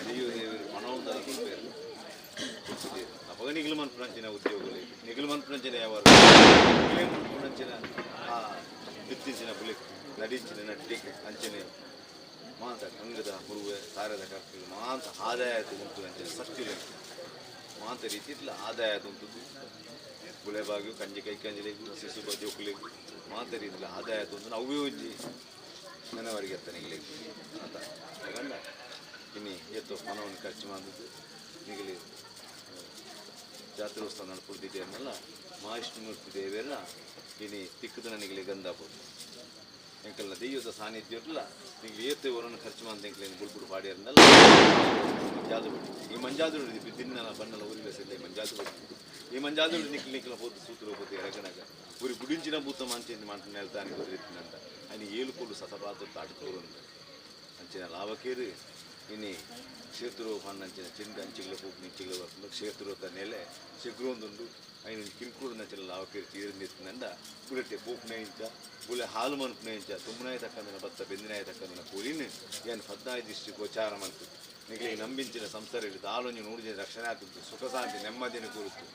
ಅಯ್ಯೋ ದೇವರು ಪಣವುದರ ಕೊಡ್ಬೇರು ಅವಾಗ ನಿಗಲು ಮನ್ಪುನಂಚಿನ ಉದ್ಯೋಗಗಳು ನಿಗಲು ಮನ್ಪುನಂಚಿನ ವ್ಯವಹಾರ ನಿಗಲೇ ಮನ್ಪುನಂಚಿನ ಆ ಬಿತ್ತಿಂಚಿನ ಬುಲೆ ನಡಿಂಚಿನ ನಟ್ಟಿ ಅಂಚನೆ ಮಾಂತ ಕಂಗದ ಹುರುವೆ ಸಾರದ ಕರ್ಕಲು ಮಾಂತ ಆದಾಯ ಉಂಟು ಅಂಚನೆ ಸತ್ಯ ಮಾಂತ ರೀತಿ ಇట్లా ಆದಾಯ ಉಂಟು ಬುಲೆ ಬಾಗಿಯು ಕಂಜಿ ಕೈ ಕಂಜಲಿಗೂ ಶಿಶು ಜೋಕುಲಿಗೂ ಮಾಂತ ರೀತಿಲ ಆದಾಯ ಉಂಟು ಅವೇ ಒಂಜಿ ನೆನವರಿಗೆ ಎತ್ತನಿಗಲಿ ಅಂತ ಗಂಡ ಇನ್ನು ಎತ್ತು ಹಣವನ್ನು ಖರ್ಚು ಮಾಡಿದ್ದು ನಿಗಲಿ ಜಾತ್ರೋತ್ಸವ ನಡ್ಕೊಡ್ತಿದ್ದೆ ಅನ್ನಲ್ಲ ಮಹಾವಿಷ್ಣುಮೂರ್ತಿ ದೇವಿಯನ್ನ ಇನಿ ತಿಕ್ಕದ ನನಗೆ ಗಂಧಾಬೋದು ಎಂಕಲ್ನ ದೆಯ್ಯದ ಸಾನ್ನಿಧ್ಯ ಇರಲ್ಲ ನಿಂಗೆ ಏತೆ ಅವರನ್ನು ಖರ್ಚು ಮಾಡ್ದೆ ಎಂಕಲೇನು ಬುಡ್ಬುಡು ಪಾಡಿಯರ್ನಲ್ಲ ಮಂಜಾದು ಬಿಟ್ಟು ಈ ಮಂಜಾದು ದಿನ ಬಣ್ಣಲ ಊರಿನ ಸೆಲ್ಲೆ ಮಂಜಾದು ಬಿಟ್ಟು ಈ ಮಂಜಾದು ನಿಕ್ಲು ನಿಕ್ಲ ಹೋದ ಸೂತ್ರ ಹೋದ ಎರಗನಾಗ ಊರಿ ಗುಡಿಂಚಿನ ಭೂತ ಮಾಂಚಿ ಮಾಂಟ ನೆಲ್ತಾನೆ ಗೊತ್ತಿರ್ತೀನಂತ ఆయన ಏಳುಕೋಡು ಸತಪಾತ್ರ ತಾಡುಕೋರು ಅಂಚಿನ ಲಾವಕೇರು ಇನಿ ಕ್ಷೇತ್ರ ಹಣ್ಣಂಚಿನ ಚೆಂಡು ಅಂಚಿಗಳ ಪೂಪು ನಿಂಚಿಗಳ ಬರ್ಕೊಂಡು ಕ್ಷೇತ್ರದ ನೆಲೆ ಶೆಗ್ರೊಂದುಂಡು ఆయన ಕಿರುಕುಳು ನಂಚಿನ ಲಾವಕೇರು ತೀರಿಂದಿತ್ತಂದ ಬುಲೆಟೆ ಪೂಪುನ ಇಂಚ ಬುಲೆ ಹಾಲು ಮನ್ಪುನ ಇಂಚ ತುಮ್ಮನಾಯ ತಕ್ಕಂದನ ಬತ್ತ ಬೆಂದಿನಾಯ ತಕ್ಕಂದನ ಕೂಲಿನ ಏನು ಪದ್ನಾಯ ದೃಷ್ಟಿ ಗೋಚಾರ ಮನ್ಪು ನಿಗಲಿ ನಂಬಿಂಚಿನ ಸಂಸಾರ ಹಿಡಿದು ಆಲೊಂಜಿ ನೂರು ರಕ್ಷಣೆ ಆಗ್ತಿತ್ತು ಸುಖ ಶಾಂತಿ ನೆಮ್ಮದಿನ ಕೂರುತ್ತು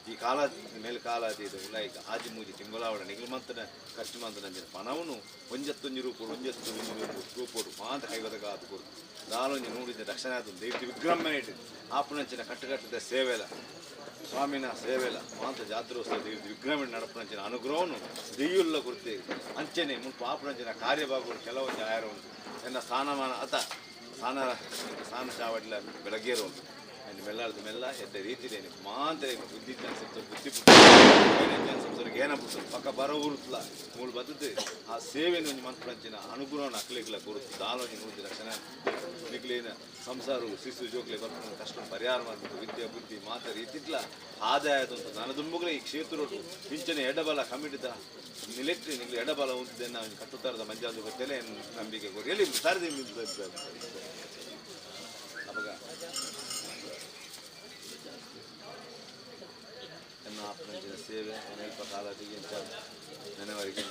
ಈ ಕಾಲ ಮೇಲೆ ಕಾಲಾದಿ ಇದು ಉಲಾಯಿಕ ಆಜಿ ಮೂಜಿ ತಿಂಗಳಾವಡ ನಿಗಲು ಮಂತನ ಖರ್ಚು ಮಂತನ ಪಣವನು ಒಂಜತ್ತೊಂಜಿ ರೂಪೋಡು ಒಂಜತ್ತು ರೂಪೋಡು ಮಾಂತ ಕೈಗೊದಗ ಅದು ಕೊರ್ತು ದಾಲೊಂಜಿ ನೂರು ರಕ್ಷಣೆ ಆತು ದೇವಿ ವಿಕ್ರಮನ ಇಟ್ಟು ಆಪುನಂಚಿನ ಕಟ್ಟುಕಟ್ಟದ ಸೇವೆಲ ಸ್ವಾಮಿನ ಸೇವೆಲ ಮಾಂತ ಜಾತ್ರೋತ್ಸವ ದೇವಿ ವಿಗ್ರಹಣ ನಡಪುನಂಚಿನ ಅನುಗ್ರಹವನ್ನು ದೆಯ್ಯುಲ್ಲ ಕುರ್ತೆ ಅಂಚನೆ ಮುಲ್ಪ ಆಪುನಂಚಿನ ಕಾರ್ಯಭಾಗಗಳು ಕೆಲವೊಂದು ಆಯಾರ ಉಂಟು ಎನ್ನ ಸ್ಥಾನಮಾನ ಅತ ಸ್ಥಾನ ಸ್ಥಾನ ಚಾವಡಿಲ ಬೆಳಗ್ಗೇರು ಉಂಟು ಅಂಡ್ ಮೆಲ್ಲಾರ್ದ ಮೆಲ್ಲ ಎದ್ದ ರೀತಿಲೇನೆ ಮಾಂತರ ಬುದ್ಧಿ ಅನ್ಸುತ್ತೆ ಬುದ್ಧಿ ಅನ್ಸುತ್ತೆ ಏನ ಪುಟ್ಟು ಪಕ್ಕ ಬರೋ ಉರುತ್ಲ ಮೂಳು ಬದ್ದದ್ದು ಆ ಸೇವೆನ ಒಂಜಿ ಮನ್ಪುನಂಚಿನ ಅನುಗುಣವನ್ನು ಅಕ್ಲೆಗ್ಲ ಕೊರುತು ದಾಲೊಂಜಿ ನೂರು ರಕ್ಷಣೆ ನಿಕ್ಲೇನ ಸಂಸಾರ ಶಿಶು ಜೋಕ್ಲೆ ಬರ್ಪುನ ಕಷ್ಟ ಪರಿಹಾರ ಮಾಡ್ಬೇಕು ವಿದ್ಯೆ ಬುದ್ಧಿ ಮಾತ ರೀತಿಟ್ಲ ಆದಾಯದಂತ ನನದುಂಬುಗ್ಲೆ ಈ ಕ್ಷೇತ್ರ ಇಂಚನೆ ಎಡಬಲ ಕಮಿಟಿದ ನಿಲೆಟ್ರಿ ನಿಗ್ಲು ಎಡಬಲ ಉಂಟದನ್ನ ಕಟ್ಟುತ್ತಾರದ ಮಂಜಾದು ಗೊತ್ತೇಲೆ ನಂಬಿಕೆ ಕೊರಿ ಎಲ್ಲಿ ಸಾರದಿ ಅವಾಗ ಎನ್ನ ಅಪ್ಪನಂಚಿನ ಸೇವೆ ಮೇಲ್ಪ ಕಾಲಾದಿಗೆ ಇಂಚ ನೆನವರಿಗೆ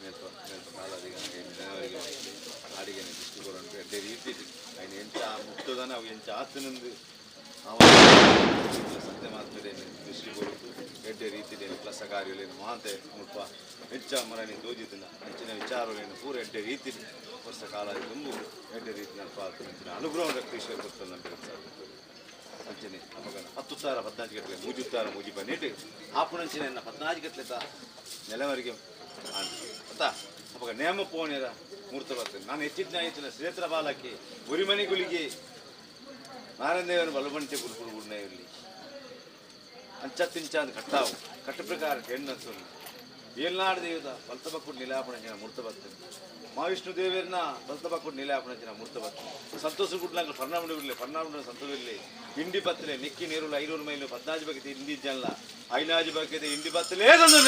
ಮೇಲ್ಪ ಮೇಲ್ಪ ಕಾಲಾದಿಗೆ ನೆನವರಿಗೆ ಆಡಿಗೆ ದೃಷ್ಟಿ ಕೊಡೋಣ ಎಡ್ಡೆ ರೀತಿ ఆయన ಎಂಚ ಮುಕ್ತದನ ಅವು ಎಂಚ ಆತನಂದು ಸತ್ಯ ಮಾತ್ಮೇಲೆ ದೃಷ್ಟಿ ಕೊಡುತ್ತು ಎಡ್ಡೆ ರೀತಿಯಲ್ಲಿ ಕೆಲಸ ಕಾರ್ಯಲೇನು ಮಾತೆ ಮುಲ್ಪ ಹೆಚ್ಚ ಮರನಿ ದೋಜಿತನ ಅಂಚಿನ ವಿಚಾರಲೇನು ಪೂರ ಎಡ್ಡೆ ರೀತಿ ವರ್ಷ ಕಾಲ ತುಂಬು ಎಡ್ಡೆ ರೀತಿ ನಲ್ಪ ಅಂಚಿನ ಅನುಗ್ರಹ ರಕ್ತೇಶ್ವರ ಕೊಡ್ತಾನೆ ನಂಬಿಕೆ ಅಂಚನೆ ಅಪಗನ ಹತ್ತುತ್ತಾರ ಪದ್ನಾಜಿ ಗಟ್ಟಲೆ ಮೂಜುತ್ತಾರ ಮೂಜಿ ಬನ್ನಿಟ್ಟು ಆಪುಣಂಚಿನ ಎನ್ನ ಪದ್ನಾಜಿ ಗಟ್ಟಲೆ ತಾ ನೆಲವರಿಗೆ ಅತ್ತ ಅಪಗ ನೇಮ ಪೋನೇರ ಮೂರ್ತ ಬರ್ತೇನೆ ನಾನು ಹೆಚ್ಚಿದ್ನ ಆಯ್ತಿನ ಕ್ಷೇತ್ರ ಬಾಲಕ್ಕೆ ಉರಿಮನೆಗಳಿಗೆ ನಾರಾಯಣ ಬಲಬಂಟೆ ಗುರುಕುಳು ಗುಡ್ನ ಇರಲಿ ಅಂಚತ್ತಿಂಚ ಅಂತ ಕಟ್ಟಾವು ಕಟ್ಟ ಪ್ರಕಾರ ಹೆಣ್ಣು ಏಲ್ನಾಡು ದೇವದ ಬಲ್ತಬಕ್ಕುಡ್ ನಿಲಾಪಣ ಜನ ಮೂರ್ತ ಬರ್ತೇನೆ ಮಹಾವಿಷ್ಣು ದೇವರನ್ನ ಬಲ್ತಬಕ್ಕುಡ್ ನಿಲಾಪಣ ಜನ ಮೂರ್ತ ಬರ್ತೇನೆ ಸಂತೋಷ ಗುಡ್ಲಾಂಗ ಫರ್ನಾಮುಡಿ ಇರಲಿ ಫರ್ನಾಮುಡಿ ಸಂತೋಷ ಇಂಡಿ ಬತ್ತಲೆ ನಿಕ್ಕಿ ನೀರುಲ್ಲ 500 ಮೈಲು ಪದ್ನಾಜಿ ಬಗ್ಗೆ ಇಂಡಿ ಜಲ್ಲ ಐನಾಜಿ ಬಗ್ಗೆ ಇಂಡಿ ಬತ್ತಲೇ ತಂದು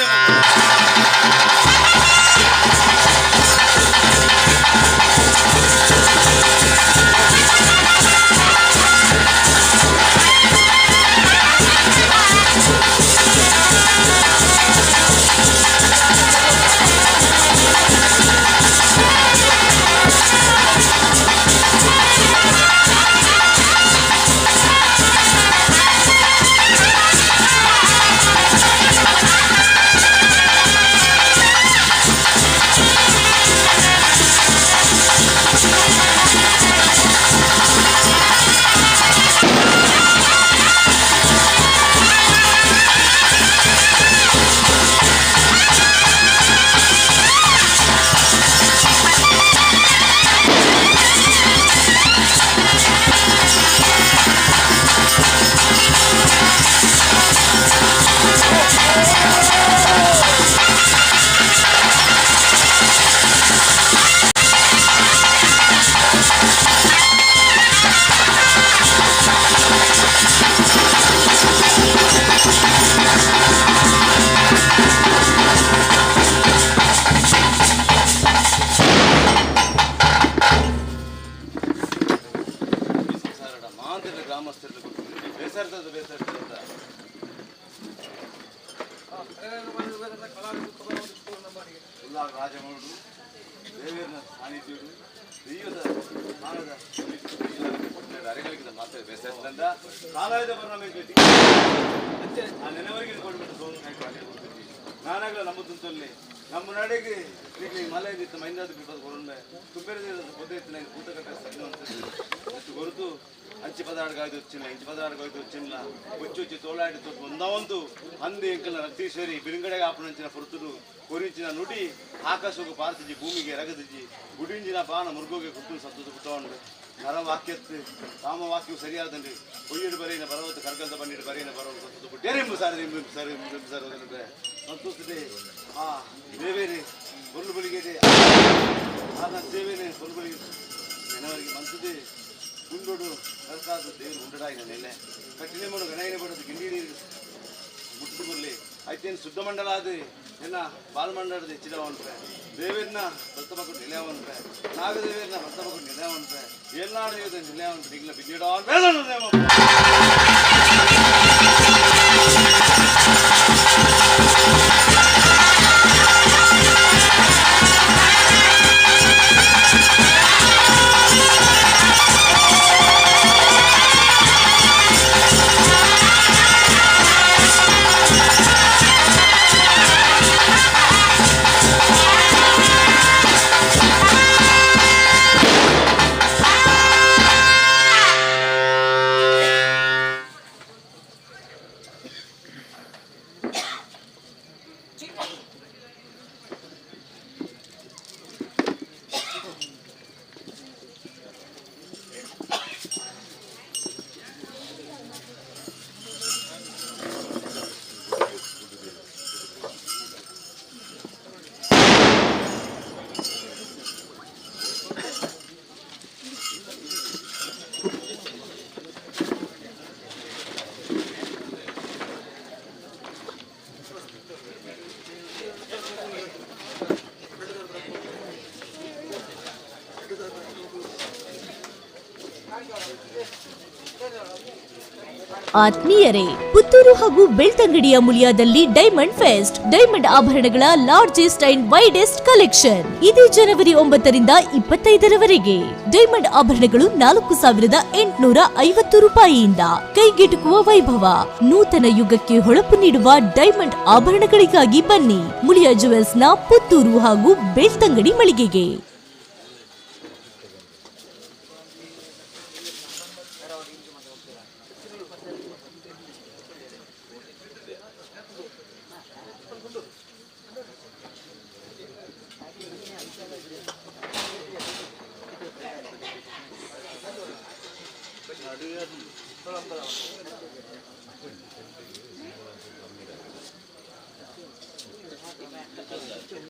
ಎಲ್ಲ ರಾಜಮೌಡು ದೇವೇರ್ನ ಸಾನ್ನಿಧ್ಯಡು ದೈವದ ಸ್ಥಾನದ ಅರೆಗಳಿಗೆ ಮಾತ್ರ ಬೇಸಂದ ಕಾಲಾಯದ ಪರಿಣಾಮ ಅಂಚೆ ಆ ನೆನವರಿಗೆ ಕೊಡ್ಬಿಟ್ಟು ಸೋನು ನಾನಾಗಲ ನಮ್ಮ ತುಂತಲ್ಲಿ ನಮ್ಮ ನಡೆಗೆ ಈಗ ಮಲೆ ಇತ್ತು ಮೈಂದಾದ ಬಿಪದ ಕೊರೊಂಡೆ ತುಂಬೇರೆ పొద్దు ఎత్తిన పూతకట్ట ಸಜ್ಜು కొరుతు ಅಂಚಿ ಪದಾರ್ಗಾಯ್ದು వచ్చిన ಇಂಚಿ ಪದಾರ್ಗಾಯ್ದು వచ్చిన వచ్చి వచ్చి తోలాడితో ಒಂದೊಂದು ಅಂದು ಎಂಕಲ್ನ ರಕ್ತೇಶ್ವರಿ ಬಿರುಗಡೆಗೆ ಆಪಣಂಚಿನ ಪುರ್ತುಡು ಕೊರಿಂಚಿನ ನುಡಿ ಆಕಾಶಕ್ಕೆ ಪಾರ್ತಿಜಿ ಭೂಮಿಗೆ ರಗದಿಜಿ ಗುಡಿಂಜಿನ ಬಾಣ ಮುರುಗೋಗೆ ಕುಟ್ಟು ಸತ್ತದು ಪುಟ್ಟವಂಡು ನರವಾಕ್ಯತ್ತು ರಾಮವಾಕ್ಯವು ಸರಿಯಾದಂಡಿ ಒಯ್ಯಡು ಬರೆಯಿನ ಬರವತ್ತು ಕರ್ಗಲ್ದ ಬನ್ನಿಡು ಬರೆಯಿನ ಬರವತ್ತು ಸತ್ತದು ಪುಟ್ಟೇರೆಂಬು ಸಾರಿ ಸಾರಿ ಸಾರಿ ಸಂತೋಷದೆ ಆ ದೇವೇರಿ ಕೊಲ್ಲು ಬಳಿಗೆ ಆದ ಸೇವೆನೆ ಕೊಲ್ಲು ಬಳಿಗೆ ನೆನವರಿಗೆ ಮಂತದೆ ಗುಂಡೋಡು ಕರ್ಕಾದ ದೇವರು ಉಂಡಡಾಯಿನ ನೆಲೆ ಕಟ್ಟಿನ ಮಡು ಗಣಯನ ಬಡದು ಗಿಂಡಿ ನೀರು ಮುಟ್ಟು ಬರಲಿ ಐತೇನು ಶುದ್ಧ ಮಂಡಲ ಅದು ನಿನ್ನ ಬಾಲಮಂಡಲದ ಹೆಚ್ಚಿದವನ್ಪೆ ದೇವೇರ್ನ ಭಕ್ತ ನಿಲಯವನ್ಪೆ ನಾಗದೇವೇರ್ನ ಭಕ್ತ ನಿಲಯವನ್ಪೆ ಏಲ್ನಾಡು ದೇವದ ನಿಲಯವನ್ಪೆ ನಿಗ್ಲ ಬಿದ್ದಿಡೋ ಆತ್ಮೀಯರೇ, ಪುತ್ತೂರು ಹಾಗೂ ಬೆಳ್ತಂಗಡಿಯ ಮುಳಿಯಾದಲ್ಲಿ ಡೈಮಂಡ್ ಫೆಸ್ಟ್, ಡೈಮಂಡ್ ಆಭರಣಗಳ ಲಾರ್ಜೆಸ್ಟ್ ಅಂಡ್ ವೈಡೆಸ್ಟ್ ಕಲೆಕ್ಷನ್. ಇದೇ ಜನವರಿ 9ರಿಂದ 25ರವರೆಗೆ ಡೈಮಂಡ್ ಆಭರಣಗಳು 4,850 ರೂಪಾಯಿಯಿಂದ ಕೈಗೆಟುಕುವ ವೈಭವ. ನೂತನ ಯುಗಕ್ಕೆ ಹೊಳಪು ನೀಡುವ ಡೈಮಂಡ್ ಆಭರಣಗಳಿಗಾಗಿ ಬನ್ನಿ ಮುಳಿಯಾ ಜುವೆಲ್ಸ್ನ ಪುತ್ತೂರು ಹಾಗೂ ಬೆಳ್ತಂಗಡಿ ಮಳಿಗೆಗೆ.